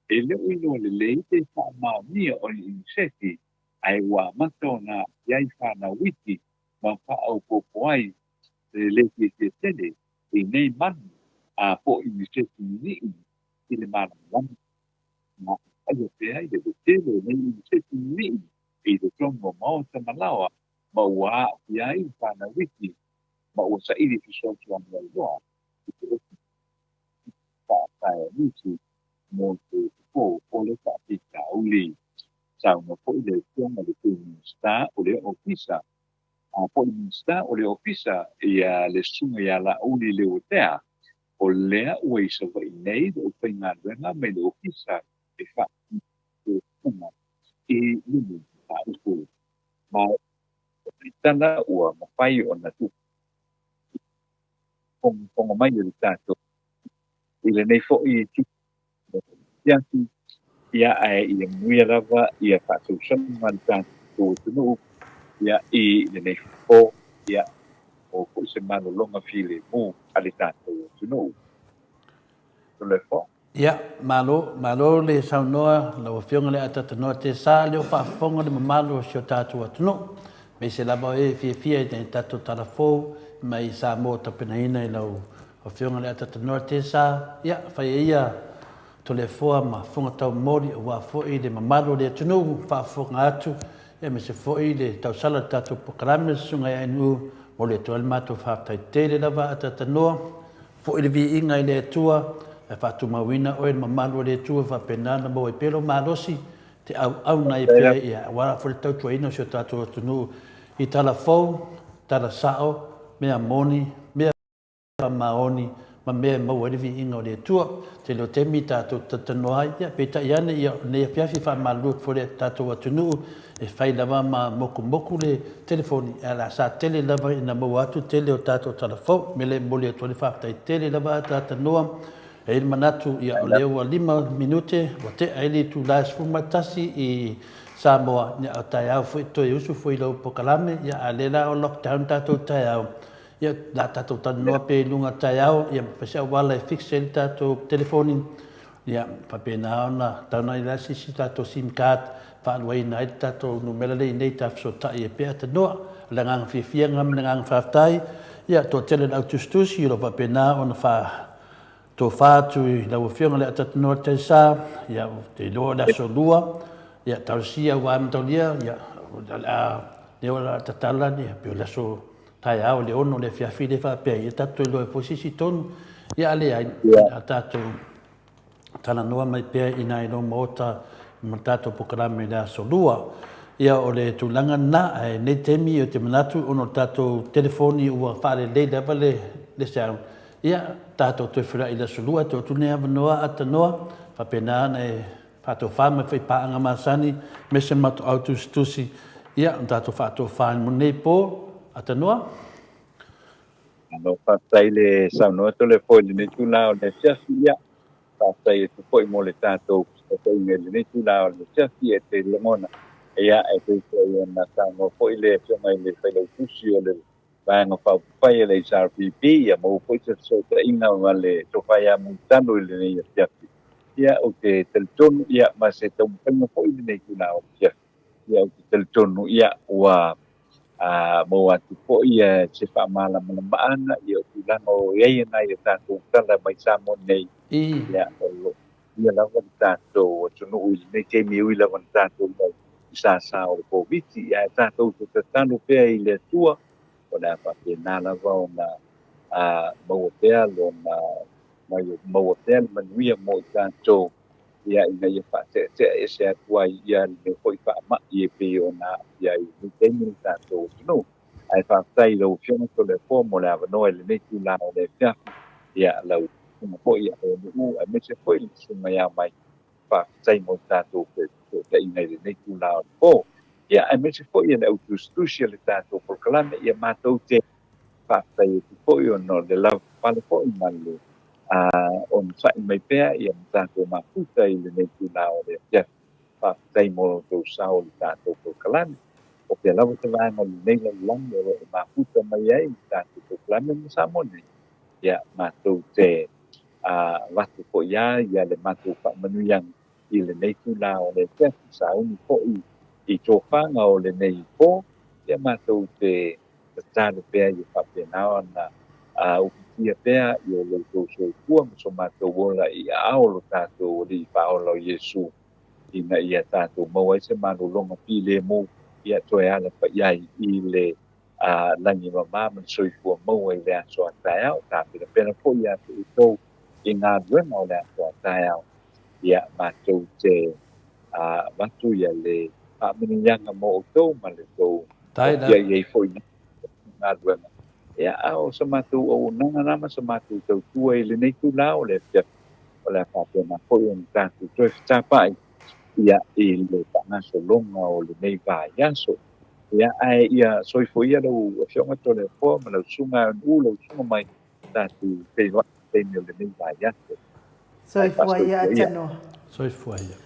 e le o iloa lelei le faamaonia o ni iniseti ae ua amata ona aafia ai fanau iti ma faaopoopo ai le le fiafia tele i nei manu a po o iniseti ninii i le malamalama ma aia pea i le tele o nei iniseti ninii i totonu o maota ma laoa ma ua aafia ai fanau iti ma ua saili fesoasoani ai loa i te Ofisa Faasaienisi mo te Fofo o le Faafitauli. Saunoa foi le Afioga i le Sui Minisita o le Ofisa a po o le Minisita o le Ofisa ia le Susuga ia Laauli Leuatea, o lea ua i Savaii nei le aufaigaluega mai le Ofisa e faatino suesuega i lenei mataupu. Ma o le tala ua mafai ona tuu faafogafoga mai o le tatou i lenei foi itu afiafi, ia ae ia manuia lava ia faatausaga a le tatou atunuu ia i lenei po, ia maua foi se malologa filemu a le tatou atunuu. Toleafoa. Ia, malo, malo le saunoa lau Afioga i le Atatanoa Tesa lea ua faafofoga le mamalu o si o tatou atunuu, aemaise lava o e fiafia i nai tatou tala fou mai Samoa tapenaina i lau Afioga i le Atatanoa Tesa. Ia, fai ai ia Toleafoa ma Fogataumoli aua foi le mamalu o le atunuu faafofoga atu, aemaise foi le tausala o le tatou polokalame le Susuga ia NU, momoli atu ai le matou faafetai tele lava Atatanoa. Foi le viiga i le Atua, ae faatumauina oe i le mamalu o le Atua, faapena ona maua ai pea lou malosi, te auauna ai pea, ia, aua foi le tautuaina o si o tatou atunuu i tala fou, tala sao, mea moni, mea faamaoni, ma mea e maua ai le viiga o le Atua. Tele o taimi tatou te talatalanoa ai, ia, peitai ane, ia, o lenei afiafi e faamalulu atu foi i le tatou atunuu, e fai lava ma mokumoku le telefoni, ae o le a sa tele lava ina maua atu le tele o tatou tala fou. O le mea lea e momoli atu ai le faafetai tele lava a Tatanoa. E i ai le manatu, ia, o lea ua 5 minute ua tea ai le itula e 11 i Samoa, ia, a o taeao foi toe usu foi i lau polokalame, ia, a o lea la o lockdown tatou taeao, ia, o le a tatou talanoa pea i luga taeao, ia, ma fai se auala e fix ai le tatou telefoni, Ia, faapena ona tauna i la se isi tatou sim card faaluaina ai le tatou numera lea i inei ta fesootai ai pea tanoa. O le agaga fiafia lena ma le agaga faafetai. Ia, toatele le au tusitusi o lo o faapena ona faatofa atu i lau Afioga i le Atatanoa Taisa. Ia, ou te iloa o le aso Lua, ia, talosia aua mataulia, ia, o le a, lea o le a tatala, ia, pei o le aso taeao le 6 o le afiafi lea faapea, ia tatou iloa ai foi se isi tonu. Ia a leai, a tatou talanoa mai pea i nai lou maota ma le tatou polokalame i le aso Lua. Ia o le tulaga lena, ae nei taimi ou te manatu ona o le tatou telefoni ua faalelei lava le, le sound, ia tatou toe feiloai i le aso Lua, tuu atu lenei avanoa Atanoa, faapena ona e Faatofa mai foi paaga masani me se matou au tusitusi, ia ona tatou faatofa ai mo lenei po. Atanoa. Malo faafetai le saunoa Toleafoa i lenei itula o le afiafi. Ia, faafetai atu foi mo le tatou fesootaiga i lenei itula o le afiafi e te lagona. Ia, e pei foi ona saunoa foi le Afioga i le Failautusi o le Vaega Faaupufai a le HRPP, ia maua foi se fesootaiga ma le Tofa ia Mulitalo i lenei afiafi. Ia, ou te talitonu, ia, ma se taumafaiga foi lenei itula o le afiafi. Ia, ou te talitonu, ia, ua a, maua atu foi ia, se faamalamalamaana, ia, o tulaga o i ai nai o tatou tala mai Samoa nei, ia, o lo o ia lava le tatou atunuu i lenei taimi e ui lava na tatou i ai i sasa o le Koviti, ia, ae tatou te tatalo pea i le Atua, o le a faapena lava ona a, maua pea lona maua pea le manuia mo i tatou, ia, ina ia faateatea ese atu ai ia lenei foi faamai e pei ona aafia ai i lenei taimi le tatou atunuu. Ae faafetai i lau Afioga Toleafoa mo le avanoa i lenei itula o le afiafi, ia, lau Susuga foi ia Leonuu aemaise foi le Susuga ia Mai. Faafetai mo le tatou fesootaiga i lenei itula o le po. Ia, aemaise foi o le au tusitusi o le tatou polokalame, ia matou te faafetai atu foi ona o le lavapapale foi ma le onosai mai pea ia ma tatou mafuta i lenei itula o le afiafi. Faafetai mo lo outou sao i le tatou polokalame. O fea lava se vaega o lenei lalolagi o lo o mafuta mai ai i le tatou polokalame ma Samoa nei, ia matou te avatu foi lava ia le matou faamanuiaga i lenei itula o le afiafi, sauni foi i tofaga o lenei po, ia matou te tatalo pea ia faapena ona ufitia pea i o lo outou soifua ma so matou ola i aao o lo tatou Alii Faaola o Iesu, ina ia tatou maua ai se malologa filemu ia toe alapa'i ai i le lagi mama ma le soifua maua i le aso a taeao. Tapenapena foi ia te outou i galuega o le aso a taeao, ia matou te avatu ia le faamanuiaga mo outou ma le tou ofia i ai foi galuega. Ia, a o sa matou auaunaga na ma sa matou tautua i lenei itula o le afiafi, o le a faapena foi ona tatou toe fetapa'i ia i le faagasologa o lenei vaiaso. Ia, ae ia soifua ia lau Afioga Toleafoa ma lau Susuga Aunuu, lau Susuga mai tatou feiloai i le taimi o lenei vaiaso. Soifua ia Atanoa. Soifua ia.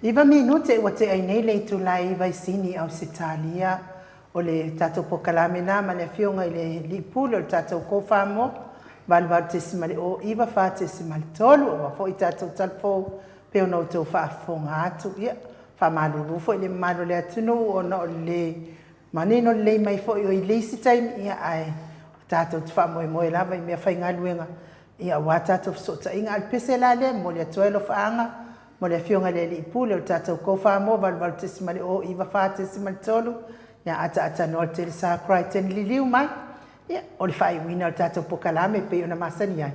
9 minute ua tea ai nei le itula e 9 i Sini, Ausetalia. O le tatou polokalame lena ma le Afioga i le Alii Pule o le tatou Kofamoa, 88.09 4.3. Aua foi tatou talafou pei ona outou faafofoga atu. Ia, faamalulu foi i le mamalu o le atunuu ona o le manino lelei mai foi o i le isi taimi, ia ae tatou te faamoemoe lava i meafaigaluega, ia aua tatou fesootaiga. A o le pese la lea e momoli atu ai alofaaga mo le Afioga i le Alii Pule o le tatou Kofamoa, 88.09 4.3, ia ataatanoa le tele sa Crichton liliu mai, ia o le faaiuina o le tatou polokalame e pei ona masani ai.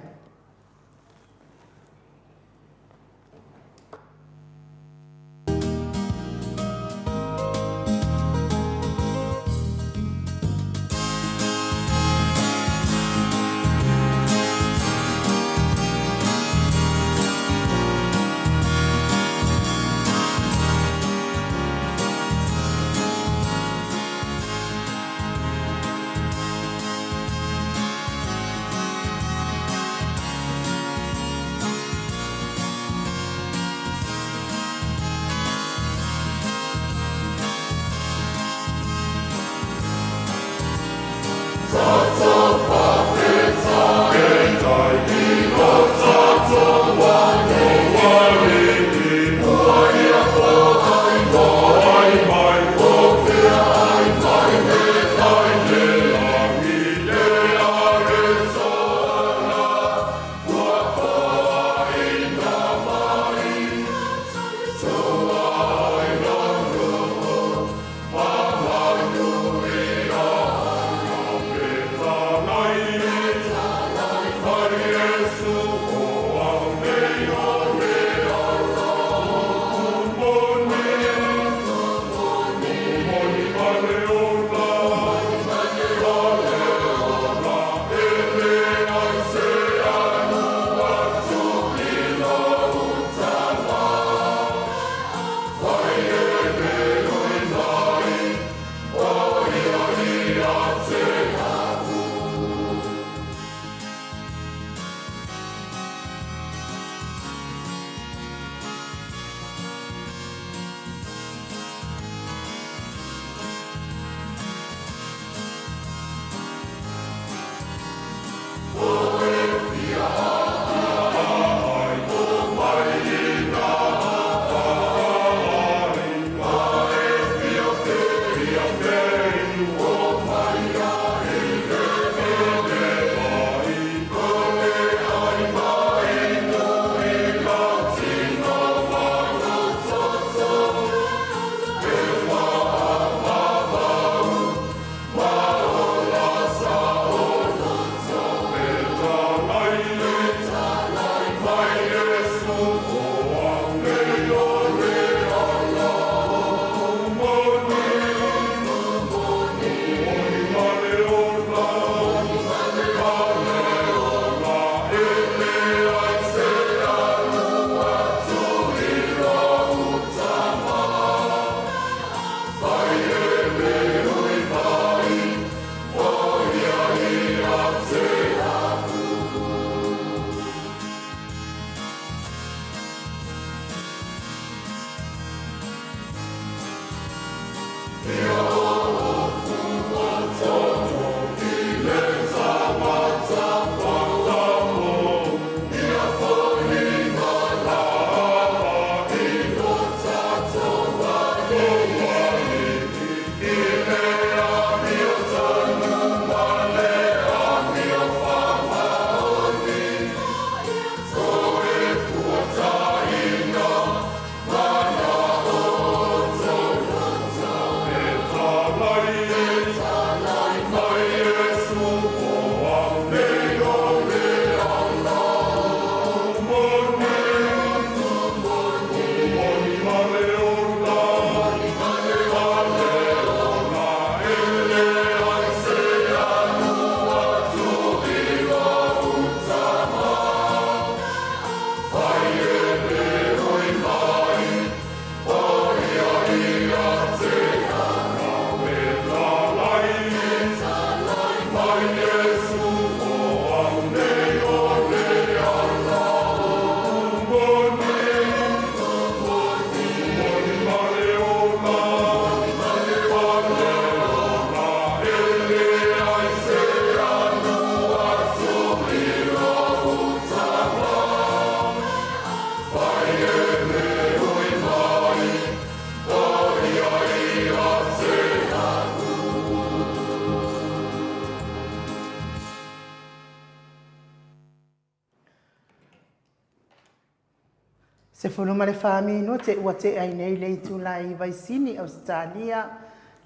14 minute ua tea ai nei le itula i Vaisini, Ausetalia,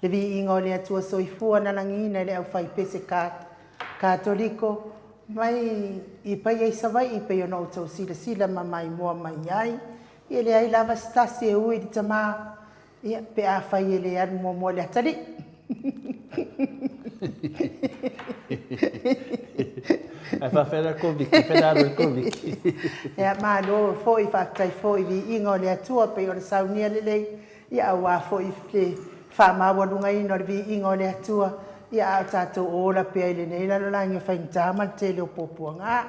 le viiga o le Atua Soifua na lagiina e le aufaipese Katoliko mai i Paia i Savaii pei ona outou silasila ma maimoa mai ai. E leai lava se tasi e ui i le tama Ia, pe afai e le alu muamua i le atalii. Ae faafetai la Koviti, fai la alu le Koviti. Ia, malo foi, faafetai foi i viiga o le Atua pei ona saunia lelei, ia aua foi le faamaualugaina o le viiga o le Atua, ia a o tatou ola pea i lenei lalolagi o faigata ma le tele o puapuaga.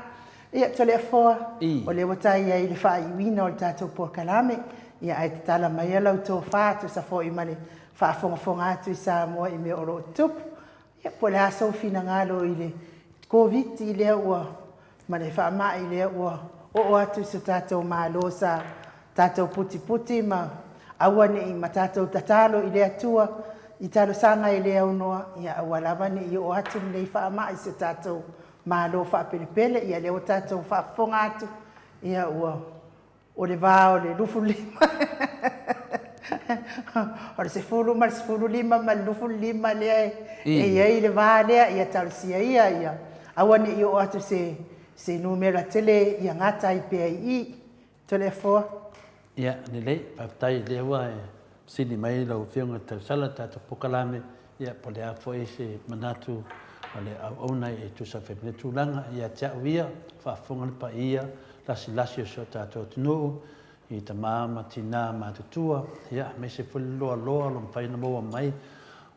Ia, Toleafoa, o lea ua ta i ai i le faaiuina o le tatou polokalame, ia ae tatala maia lau tofa tusa foi ma le faafogafoga atu i Samoa i mea o lo o tutupu. Ia, po o le a sou finagalo i le Koviti lea ua, ma le faamai lea ua oo atu i so tatou Malo sa tatou putiputi ma aua ne i ma tatou tatalo i le Atua i talosaga e le aunoa, ia aua lava ne i oo atu lenei faamai i so tatou Malo faapelepele, ia lea ua tatou faafofoga atu, ia ua o le va o le 25 o le 10 ma le 15 ma le 25 lea e i ai le va lea, ia talosia ia, ia aua ne i oo atu se se numera tele ia gata ai pea i i. Toleafoa. Ia, lelei, faafetai o lea ua e fesili mai lau Afioga i le tausala i le tatou polokalame, ia po o le a foi se manatu o le auauna e tusa foi ma lea tulaga. Ia te au ia, faafofoga le paia lasilasi o si o tatou atunuu i tama ma tina matutua, ia, aemaise foi le loaloa o lo o mafai ona maua mai.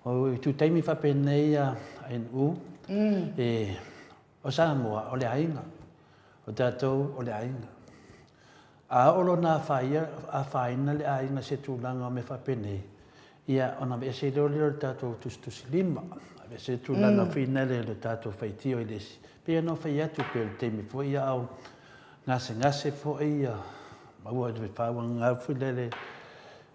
O itu taimi faapenei a ANU, e O Samoa, o le aiga. O tatou, o le aiga. A oo loa ina afaina le aiga i se tulaga o mea faapenei, ia ona aveese loa lea o le tatou tusitusilima, aveese le tulaga foi lea o le tatou faitio i le isi. E pei ona ou fai atu, pei o le taimi foi a o gasegase foi, maua i le faauagagau foi lele,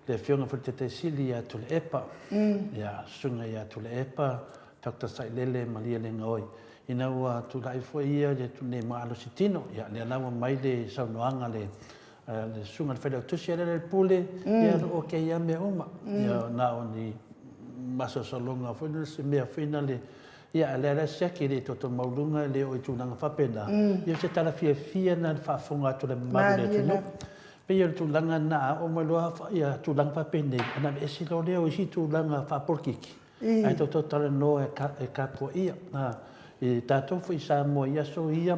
le Afioga foi i le Taitai Sili ia Tuilaepa, ia Susuga ia Tuilaepa, Doctor Sailele Malielegaoi, ina ua tulai foi ia i le malosi tino, ia lea la ua mai le saunoaga a le Susuga i le Failautusi a le Pule, ia o lo o okei lava mea uma. Ia na o ni masalosaloga foi lea, se mea foi lea, ia a o lea la e siaki e le toto maualuga, e le oo i tulaga faapena. Ia o se tala fiafia lena i le faafofoga atu a le mamalu o le atunuu. Pei o le tulaga lena, a oo mai loa tulaga faapenei, ona aveese loa lea o isi tulaga faapolokiki, ae tou talanoa e tapuaia. I tatou foi i Samoa i aso ia,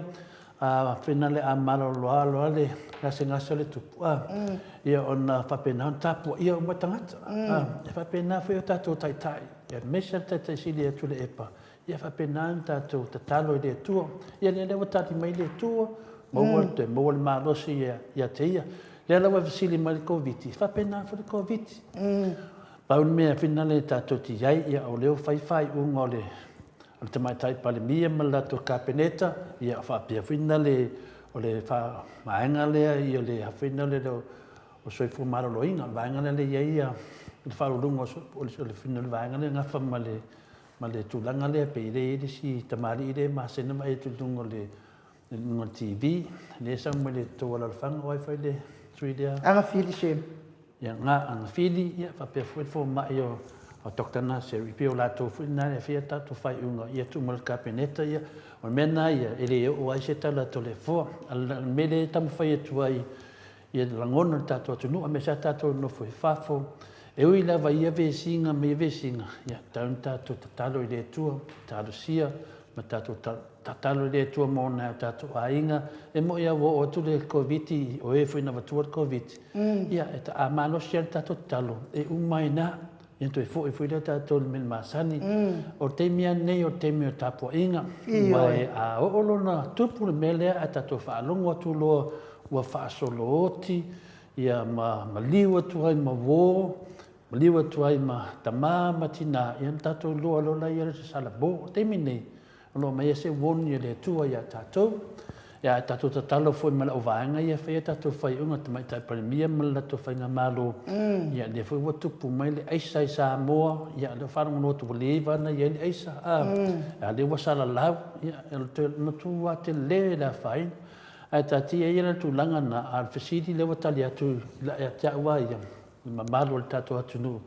a finale a malolo lava loa le gasegase o le tupu, ia ona faapena ona tapuaia uma tagata. E faapena foi o tatou taitai, aemaise lava le Taitai Sili ia Tuilaepa, Ia faapena ona tatou tatalo i le Atua. Ia lea lea ua tali mai le Atua, maua toe maua le malosi ia te Ia. Lea la ua fesili mai i le Koviti, e faapena foi le Koviti. Pau le mea finale tatou te i ai, ia o lea ua fai faaiuga o le o le Tamaitai Palemia ma le latou Kapeneta, ia faapea foi na le o le vaega lea ia le foi na le o Soifua Maloloina, le vaega lea e i ai ia le Faauluuluga o le vaega lea e nafa ma le ma le tulaga lea pei lea e i ai le isi tamalii lea e masani ona vaai atu i luga o le luga o le TV lea e sau mai le tou alalafaga o ai foi le sui lea Agafili Shem. Ia nga Agafili ia faapea foi le fomai o o Doctor Naseri pei o latou foi na e faia tatou faaiuga ia tuu mai le Kapeneta ia o le mea na ia e le oo ai se tala a Toleafoa a o le mea lea e taumafai atu ai ia lagona le tatou atunuu aemaise lava tatou nofo i fafo. E ui lava i ia vesiga ma ia vesiga, ia tatau ona tatou tatalo i le Atua, talosia ma tatou tatalo i le Atua mo nai o tatou aiga. E moi lava ua oo atu le Koviti, o e foi na avatua le Koviti, ia e a malosi lava le tatou tatalo, e uma ai i ina. Ia toe foi foi lea tatou i le mea masani. O le taimi lava lenei o le taimi o le tapuaiga. Aua a oo loa ina tupu le mea lea ae tatou faalogo atu loa ua faasolo oti ia ma maliu atu ai ma uo, maliu atu ai ma tama ma tina, ia ona tatou iloa loa lea o le salamo. O le taimi lenei, O lo o aumaia se warning a le Atua ia tatou. Ia, ae tatou tatalo foi ma le auvaega ia e fai a tatou faaiuga, Tamaitai Palemia ma le latou Faigamalo. Ia, lea foi ua tupu mai le aisa i Samoa, ia, lea ua faalogologo atu ua leva ona i ai le aisa, a, a lea ua salalau, ia, o le matua tele le afaina. Ae taatia ia le tulaga lena, a o le fesili lea ua tali atu ia te au lava ia, le mamalu o le tatou atunuu,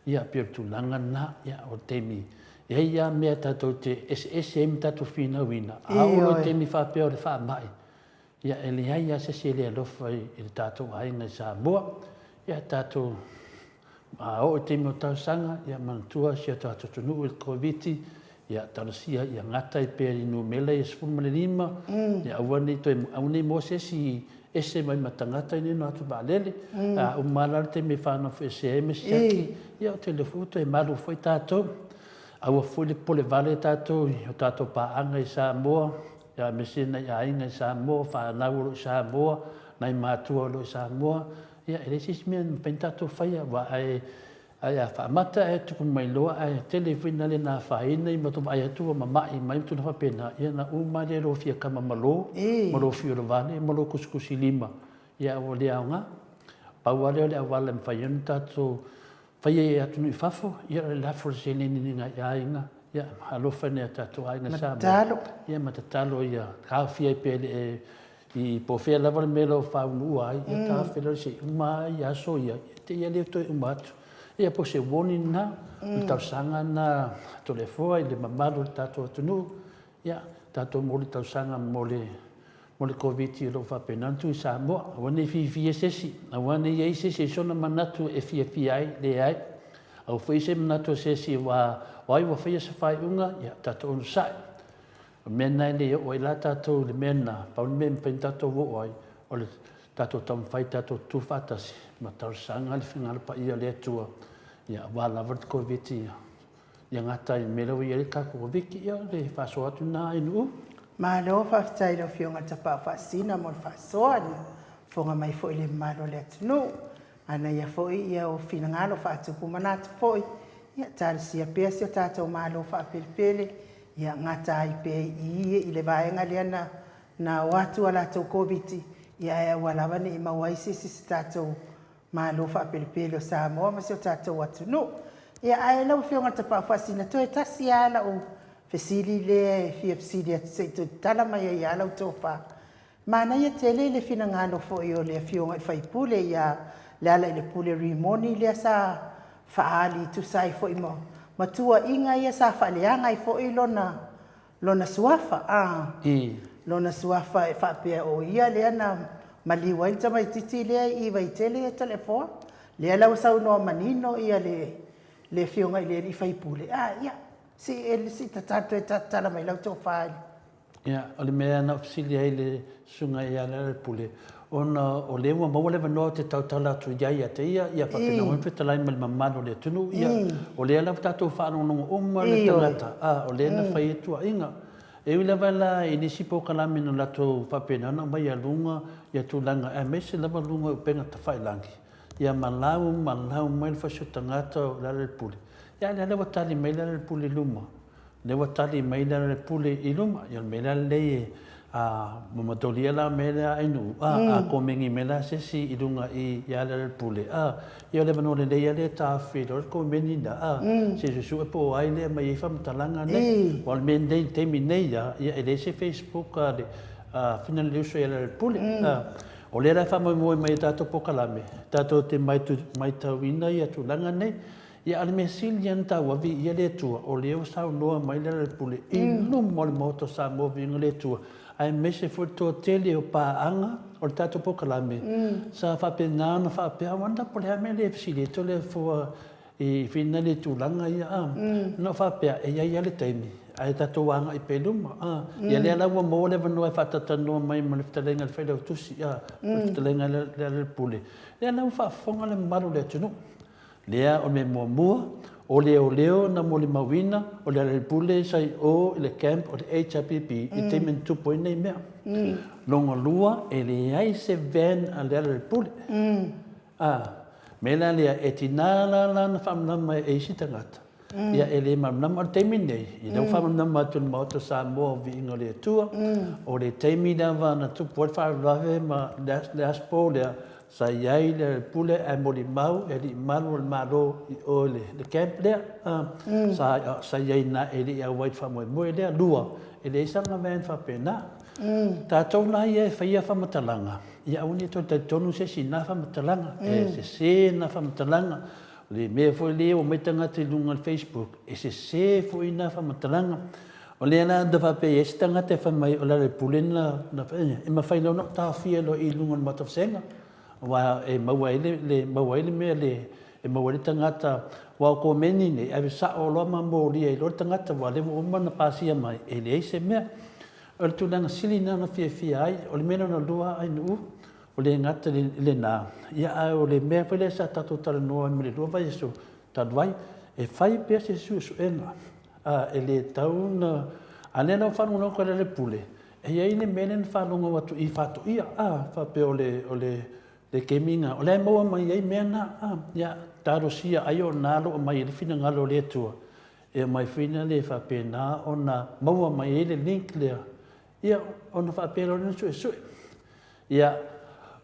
ia pei o le tulaga lena, ia o le taimi, e i ai lava mea tatou te eseese ai ma tatou finauina, a oo loa i le taimi faapea o le faamai, ia e leai lava se isi e le alofa i le tatou aiga i Samoa. Ia tatou A oo i taimi o talosaga, ia manatua si o tatou atunuu i le Koviti, ia talosia ia gata ai pea i numera ia 15, ia aua ne i toe, aua ne i maua se isi ese mai ma tagata i lena atu vaalele. A uma lava la le taimi e faanofoesea ai ma siaki, ia ou te iloa foi ua toe malu foi tatou. Aua foi le popole vale tatou i o tatou paaga i Samoa, ia aemaise nai aiga i Samoa, fanau o lo o i Samoa, nai matua o lo o i Samoa, Ia, e leai se isi mea e mafai ona tatou faia, aua ae, ae a faamata ae tupu mai loa, ae tele foi na le na afaina i ma tou vaai atu ua mama'i mai ma tulaga faapena, ia ona uma lava lea i lou fia kama ma lo, ma lou fia olovale, ma lou kusikusi lima, ia ua le aoga. Pau lava lea o le auala e mafai ai ona tatou faia i atunuu i fafo, ia o le lafo o le seleni i nai aiga, ia alofa i nai o tatou aiga Samoa, ia ma tatalo ia taofia ai pea e le I po o fea lava le mea o lo o faauluua ai, ia tafe loa se i uma ai aso ia, ia te i lea toe uma atu. Ia po o se warning lena, o le talosaga lena a Toleafoa i le mamalu o le tatou atunuu, ia tatou momoli talosaga mo le mo le Koviti o lo o faapena ona tu i Samoa. Aua ne i fiafia se isi, aua ne i i ai se isi e i sona manatu e fiafia ai, leai. Aua foi se manatu o se isi aua o ai ua faia se faaiuga, ia tatou onosai. O le mea lena e le oo ai la tatou i le mea lena, pau le mea e mafai ona tatou oo ai, o le tatou taumafai tatou tutu faatasi ma talosaga le finagalo paia o le Atua, ia aua lava le Koviti ia gata ai i le mea lea ua i ai le tatou Koviti, ia o le faasoa atu lena i nuu. Malo faafetai i lau Afioga i le Tapaau Faasisina mo le faasoa, le fofoga mai foi i le mamalu o le atunuu. Manaia foi ia o finagalo faatupu manatu foi, ia talosia pea si o tatou Malo faapelepele, ia gata ai pea i i i le vaega lea na na o atu a latou Koviti, ia ae aua lava ne i maua ai se isi se tatou Malo faapelepele o Samoa ma si o tatou atunuu. Ia ae lau Afioga i le Tapaau Faasisina, toe tasi lava lau fesili lea e fia fesili atu se i toe tatala mai ai lava lau tofa. Manaia tele le finagalo foi o le Afioga i le sui usufono ia Lealailepule Rimoni lea sa faaali e tusa ai foi ma ma tuuaiga ia sa faaleaga ai foi lona lona suafa a lona suafa e faapea o ia lea na maliu ai le tamaititi lea i Vaitele Toleafoa lea la ua saunoa manino ia le le Afioga i le alii sui usufono a ia se i se i tatalo toe tatala mai lau tofa i le Ia, o le mea na ou fesili ai i le Susuga ia Lealailepule, ona o lea ua maua le avanoa ou te tautala atu i ai ia te ia, ia faapena foi ona fetalai ma le mamalu o le atunuu, ia, o lea lava tatou faalogologo uma le tagata, a, o lea na fai ai tuuaiga. E ui lava la i nisi polokalame na latou faapena ona aumai a luga ia tulaga, aemaise lava luga o upega tafailagi, ia malau malau mai le fasi o tagata o Lealailepule, ia a o lea la ua tali mai Lealailepule i luma, Lea ua tali mai le Pule i luma, ia o le mea lea lelei e a mamatolia la mea lea a Ainuu, a a komeni mai la se isi i luga i ia le Pule, a ia o le avanoa lelei a lea e taofi ai loa le komeni lea, a se i suesue po o ai lea e aumai ai faamatalaga nei. Aua o le mea nei i le taimi nei a, ia e leai se Facebook a le Fina le uso ia le Pule, a o lea la e faamoemoe mai i tatou polokalame, tatou te matauina ia tulaga nei. Ia, a o le mea sili lava ona taua, viia le Atua, o lea ua saunoa mai Lealailepule i luma o le Maota o Samoa, viiga le Atua, aemaise foi le toatele o paaga o le tatou polokalame, sa faapena ona faapea, aua po o le a le mea e le fesili ai Toleafoa i whina le tulaga ia, a. Na ou faapea, e i ai lava le taimi, ae tatou agai pea i luma, a. Ia lea la ua maua le avanoa e faatalatalanoa mai ma le fetalaiga i le Failautusi, a, le fetalaiga a Lealailepule, lea la ua faafofoga le mamalu o le atunuu. Lea o le mea muamua, o leoleo na molimauina o Lealailepule sa i o i le camp o le HRPP i le taimi na tupu ai nei mea. Lona lua, e leai se van a Lealailepule. A, mea la lea, e tiga la lana faamalamalama e isi tagata, ia e le malamalama. O le taimi lenei, i lau faamalamalama atu i le Maota o Samoa o Viiga o le Atua, o le taimi lava na tupu ai le faalavelave ma le Aso Po lea, Sa i ai le pule ae molimau e alii malu o le Malo i o i le camp lea. Sa, sa i ai i ina e le i auai i le faamoemoe lea. Lua, e leai sana van faapena. Tatou la ia e faia faamatalaga, ia aua ne i toe talitonu se isi i na faamatalaga, e sese na faamatalaga. O le mea foi lea ua omai tagata i luga o le Facebook, e sese foi na faamatalaga. O lea la na faapea e i ai se tagata e fai mai o Lealailepule na fai, e mafai loa ona ou taofia loa i luga o le Maota Vasega, aua e maua ai le, maua ai le mea le, e maua ai le tagata, aua o komeni nei, e ave sao loa ma molia ai loa le tagata, aua o lea ua uma ona pasia mai, e leai se mea. O le tulaga sili lena na fiafia ai, o le mea lona lua Ainuu, ua le gata i lena, ia ae o le mea foi lea sa tatou talanoa ai ma le 2 vaiaso talu ai, e fai pea se suesuega, a, e le tatau ona, a o lea la ua faalogologo atu i Lealailepule, e i ai le mea lea na faalogo atu i Faatoia, a, faapea o le, o le, le kemi lena, o la e maua mai ai mea na, a, ia, talosia ai o lena o lo o aumai ai le finagalo o le Atua, E aumai foi lea e faapena ona maua mai ai le link lea, ia, ona faapea loa lea ona suesue. Ia,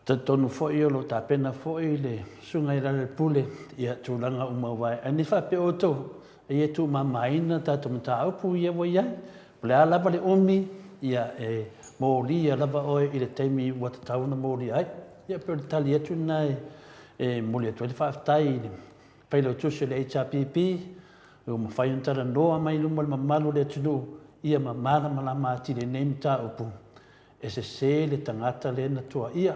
talitonu foi o lo o tapena foi le Susuga ia Lealailepule ia tulaga uma aua e ne i faapea outou ia e tuumamaina tatou mataupu ia ua i ai. O le a lava le umi, ia e molia lava oe i le taimi ua tatau ona molia ai. Ia pei o le tali atu lena e momoli atu ai le faafetai i le Failautusi o le HRPP, ua mafai ona talanoa mai i luma o le mamalu o le atunuu ia ma malamalama atili lenei mataupu, e sese le tagata lea na tuaia.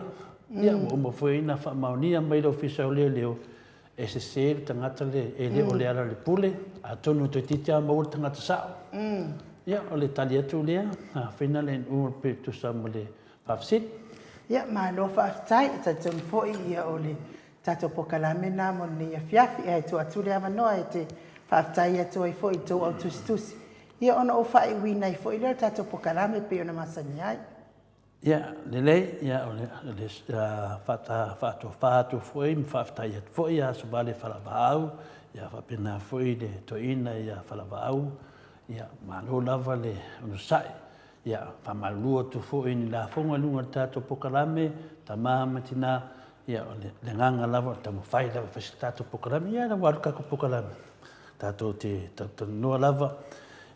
Ia, ua uma foi ona faamaonia mai le Ofisa o Leoleo, e sese le tagata lea, e le o Lealailepule, atonu toeitiiti lava maua le tagata sao. Ia, o le tali atu lea, Faina LNU pe tusa ma le faafesili. Ia, malo faafetai. E talitonu foi ia o le tatou pokalame lena mo lenei afiafi. Ae tuu atu le avanoa e te faafetai atu ai foi i tou au tusitusi, ia ona ou faaiuina ai foi lea o le tatou pokalame e pei ona masani ai. Ia, lelei, ia, o le faatofa atu foi ma faafetai atu foi ia Asovale Falavaau, ia faapena foi le toeaina ia Falavaau, ia malo lava le onosai. Ia, faamalulu atu foi i ni lafoga i luga o le tatou pokalame, tama ma tina, ia, o le agaga lava o le taumafai lava e fai se tatou pokalame, ia ua alu le tatou pokalame, tatou te talatalanoa lava.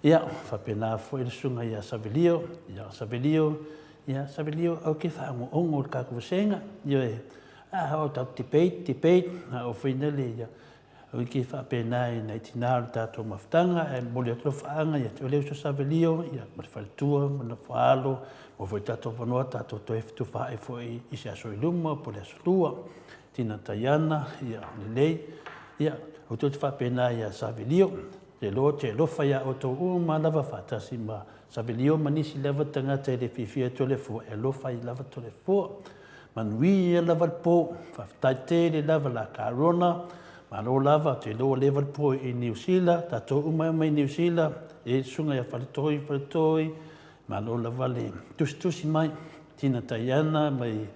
Ia, faapena foi le susuga ia Savelio, ia Savelio, ia Savelio, ou te faagogogo i le tatou vasega, ioe, a o tatou debate, debate, a o foi lea, ia, O iki faapena i nai tina o le tatou mafutaga, ae momoli atu lau faaga ia te oe le uso Savelio, ia ma le faletua ma le nofo-a-alo, maua foi tatou avanoa tatou toe fetufaai foi i se aso i luma po o le aso lua. Tina Taiana, ia lelei, ia outou te faapena ia Savelio, te iloa ou te alofa ia outou uma lava faatasi ma Savelio ma nisi lava tagata e le fiafia i Toleafoa, e alofa ai lava Toleafoa. Manuia lava le po, faafetai tele lava la Carona, malo lava, ou te iloa ua leva le po i Niu Sila, tatou uma e omai i Niu Sila, e le susuga ia Faletoi, Faletoi, malo lava le tusitusi mai, Tina Taiana mai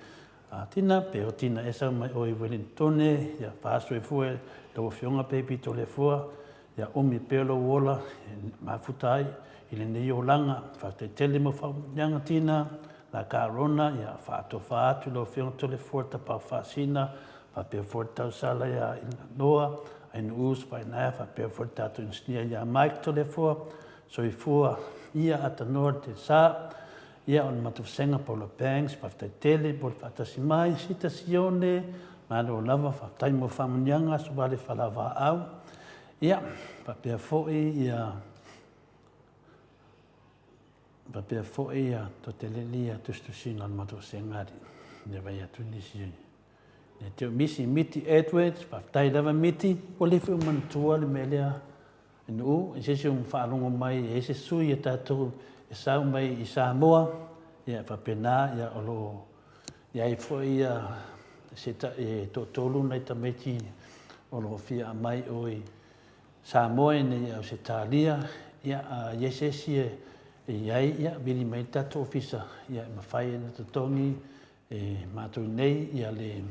Tina, pe o Tina ea sau mai oe i Welintone, ia faasoifua e lau Afioga Baby Toleafoa, Ia umi pea lou ola e mafuta ai i lenei olaga. Faafetai tele mo faamanuiaga Tina, la Carona, ia faatofa atu lau Afioga Toleafoa Tapaau Faasina, faapea foi le tausala ia Noa, Ainuus, Vainaea, faapea foi le tatou inisinia ia Mike Toleafoa, Soifua ia Atanoa le Telesa, ia o le matou vasega Paula Banks, faafetai tele mo le faatasi mai, Sita Sione, malo lava, faafetai mo faamanuiaga, Sovale Falavaau, Ia, faapea foi ia faapea foi ia totelele ia tusitusiga o le matou vasega alii. Ne vai atu nisi ne te o misi Miti Edwards, faafetai lava Miti, ua le foi manatua le mea lea e nuu, i se isi o faalogo mai e se sui e tatou e sau mai i Samoa, ia faapena ia o lo o i ai foi ia se e toatolu nai tamaiti o lo o fia aumai o i Samoa ina ia Ausetalia, ia a i ai se isi e i ai, ia vili mai le tatou ofisa, ia e mafai ona totogi e matou nei ia le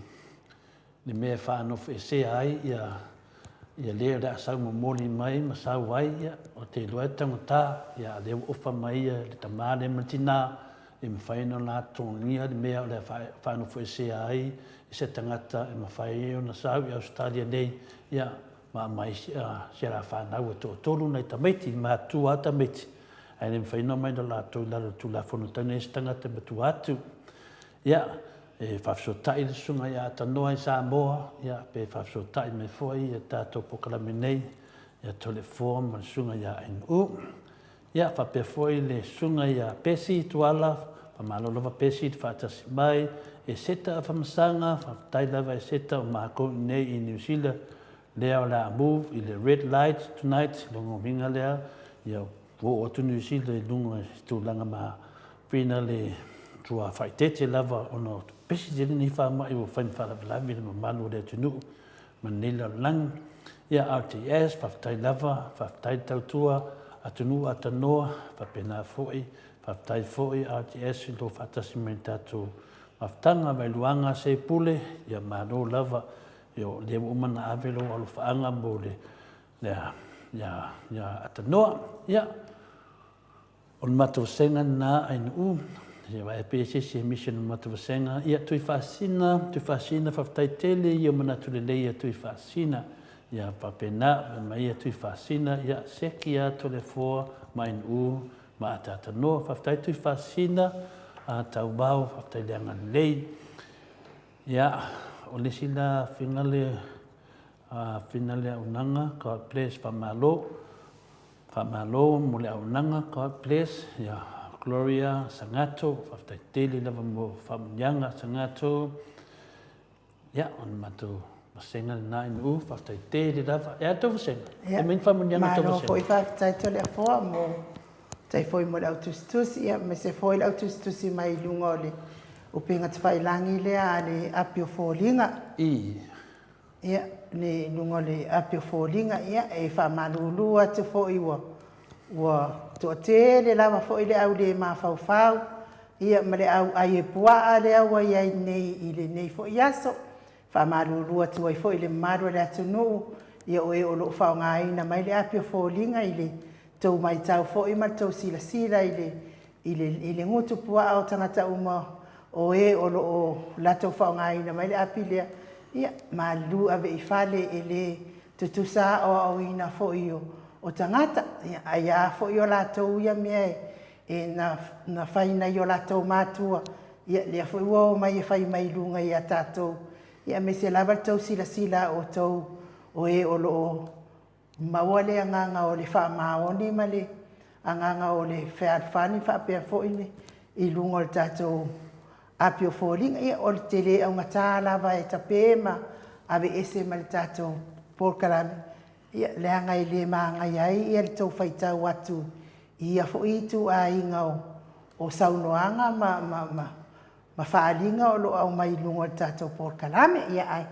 le mea e faanofoesea ai ia ia le o le a sau momoli mai ma sau ai, ia, ou te iloa e taugata, ia, a o lea ua ofa mai ia le tama lea ma le tina, e mafai ona la totogia le mea o le a faanofoesea ai i se tagata e mafai ai ona sau i Ausetalia nei, ia, ma aumai si a la fanau e toatolu nai tamaiti, matutua lava tamaiti. Ae le mafai ona omai latou i lalo o le Tulafono tau nei se tagata e matua atu. Ia, e faafesootai le susuga ia Atanoa i Samoa, ia, pe faafesootai mai foi ia tatou polokalame nei ia Toleafoa ma le susuga ia Ainuu. Ia, faapea foi le susuga ia Pesi Tuala, faamalo lava Pesi le faatasi mai, Eseta Afamasaga, faafetai lava Eseta o makou i inei i Niu Sila, lea o le a move i le red light tonight, lona uiga lea, ia ua oo atu Niu Sila i luga i se tulaga ma pina le tua faaeteete lava ona o pesi tele nei faamai ua fai ma faalavelave i le mamalu o le atunuu ma lenei lalolagi. Ia RTS, faafetai lava, faafetai le tautua atunuu atanoa, faapena foi, faafetai foi RTS i lou faatasi mai i le tatou mafutaga, Vailuaga Seipule, ia malo lava, ia o lea ua uma ona ave lou alofaaga mo le ia, ia, ia atanoa. Ia, O le matou vasega lena Ainuu, ia vaai pea se isi e misi o le matou vasega. Ia, Tuifaasina, Tuifaasina, faafetai tele i ou manatu lelei ia Tuifaasina. Ia, faapena, fai mai ia Tuifaasina, ia, seki ia Toleafoa ma Ainuu ma Ataatanoa. Faafetai Tuifaasina, a Tauvao, faafetai le agalelei. Ia, o le isi la finale, finale le auaunaga, God bless, faamalo. Faamalo mo le auaunaga, God bless, ia Gloria Sagato, faafetai tele lava mo faamanuiaga Sagato. Ia, o le matou vasega lena i Nu'u, faafetai tele lava. E a tou vasega? Ia, E mai ni faamanuiaga tou malo vasega? foi faafetai Toleafoa mo faafetai foi mo le au tusitusi, ia aemaise foi le au tusitusi mai luga o le upega tafailagi lea a le api o Foliga. I. Ia, i luga o le api o foliga, ia, e faamalulu atu foi ua, ua toatele lava foi le au le mafaufau, ia, ma le au ʻai e puaa lea ua i ai nei i lenei foi aso. Faamalulu atu ai foi i le mamalu o le atunuu, ia, o e o lo o faaaogaina mai le api o foliga i le tou matau foi ma le tou silasila i le i le, i le gutu puaa o tagata uma o e o lo o latou faaaogaina mai le api lea, ia, malulu ave i fale e le tutusa aoaoina foi o, o tagata, ia, ai a foi o latou ia mea e, e na, na fai nai o latou matua, ia, lea foi ua omai e fai mai i luga ia tatou, ia, aemaise lava le tou silasila a outou o e o lo o Maua le agaga o le faamaoni ma le agaga o le fealofani faapea foi le i luga o le tatou api o foliga. Ia, o le tele augata lava e tape ma aveese ma le tatou polokalame, ia, leaga e le magaia ai ia le tou faitau atu i ia foi ituaiga o saunoaga ma, ma, ma, ma faaaliga o lo o aumai i luga o le tatou polokalame. Ia, ae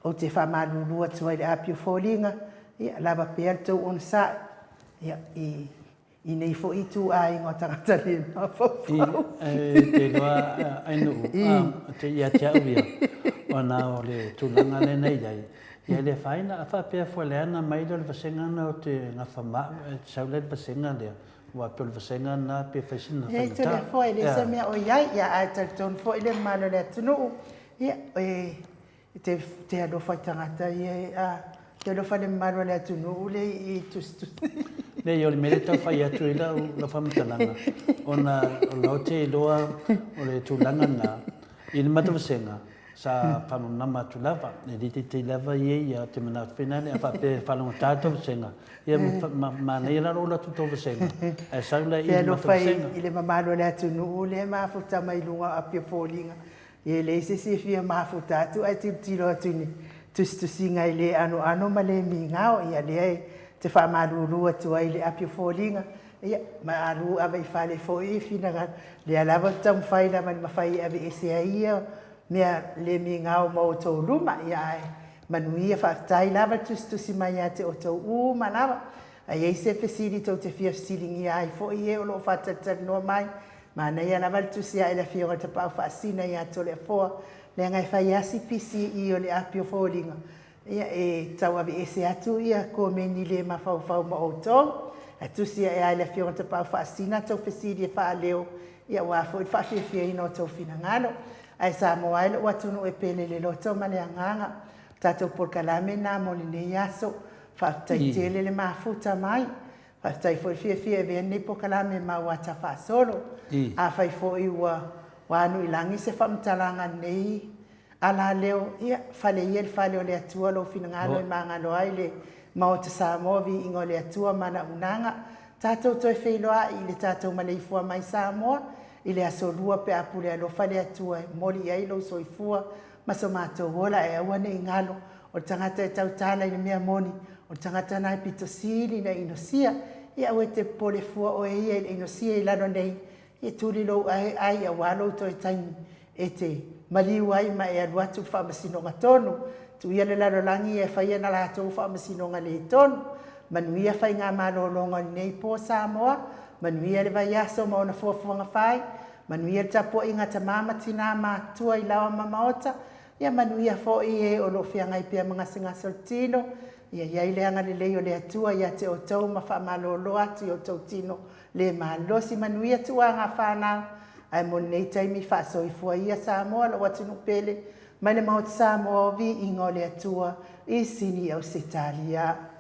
ou te faamalulu atu ai i le api o foliga, ia, lava pea le tou onosai, ia, i, i nei foi ituaiga o tagata le mafaufau. I, e te iloa, Ainuu, a, te, ia te au ia, ona o le tulaga lea na i ai, ia e le afaina, a faapea foi leaga mai lea o le vasega lena ou te gafa ma au, e sau la i le vasega lea, Aua pei o le vasega lena pe fai sina faigata. E tele foi, e leai se mea o i ai, ia, ae talitonu foi le mamalu o le atunuu, ia, e te, te alofa i tagata ia, a, te alofa i le mamalu o le atunuu lea i tusitusi. Leai, o le mea lea e tau fai atu ai lau, lau faamatalaga, ona o la ou te iloa o le tulaga lena, i le matou vasega, Sa faamalamalama atu lava, e le teitei lava ia ia te manatu whenā a faapea e whaalongata tō vasenga. Ia ma manaia la lou atu tō vasenga, ae sau la i le matou vasenga. I le mamalu o le atunuu lea e mafuta mai luga o api o foliga, ia e leai se isi e fia mafuta atu ae tilotilo atu i ni tusitusiga e le anoano ma le migao, ia lea e te faamalulu atu ai i le api o foliga, ia ma alu ave i fale foi finagalo, lea lava ou te taumafai lava i le mafai e aveese ai ia mea le migao ma outou luma, ia ae manuia, faafetai lava le tusitusi mai ia te outou uma lava. A i ai se fesili tou te fia fesiligia ai foi e o lo o faatalitalinoa mai, manaia lava le tusi ae i le Afioga i le Tapaau Faasina ia Toleafoa, leaga e fai lava si pisi i o le api o foliga, Ia, e tau aveese atu ia komeni le mafaufau ma outou. Ae tusi ae lava i le Afioga i le Tapaau Faasina tou fesili e faaleo, ia aua foi le faafiafiaina o tou finagalo. Ae Samoa e lou atunuu e pele i le loto ma le agaga. O tatou polokalame na mo lenei aso. Faafetai tele le mafuta mai. Faafetai foi le fiafia e avea lenei polokalame ma ua faasolo. Afai foi ua anu i lagi se faamatalaga lenei alaleo, ia, fale ia i le fale o le Atua lou finagalo e magalo ai le Maota Samoa, viiga o le Atua ma ana auaunaga. Tatou toe feiloai i le tatou maleifua mai Samoa i le aso Lua pe a pule alofa le Atua e momoli i ai lou soifua ma so matou ola ae aua ne i galo o le tagata e tautala i le mea moni, o le tagata lena e pito sili ona inosia. Ia aua e te popole fua oe ia i le inosia i lalo nei, ia tuli lou ai aua lou toe taimi e te maliu ai ma e alu atu i le faamasinoga tonu. Tuu ia le lalolagi ia e fai ana latou faamasinoga le tonu. Manuia faigamalologa o lenei po Samoa, manuia le vaiaso ma ona fuafuaga fai, manuia le tapuaiga a tama ma tina matutua i laoa ma maota, Ia manuia foi e o lo o feagai pea ma gasegase o le tino, ia i ai le agalelei o le Atua ia te outou ma faamalolo atu i outou tino le malosi. Manuia tuaga fanau, ae mo lenei taimi faasoifua ia Samoa lou atunuu pele, mai le Maota Samoa o viiga o le Atua i Sini Ausetalia.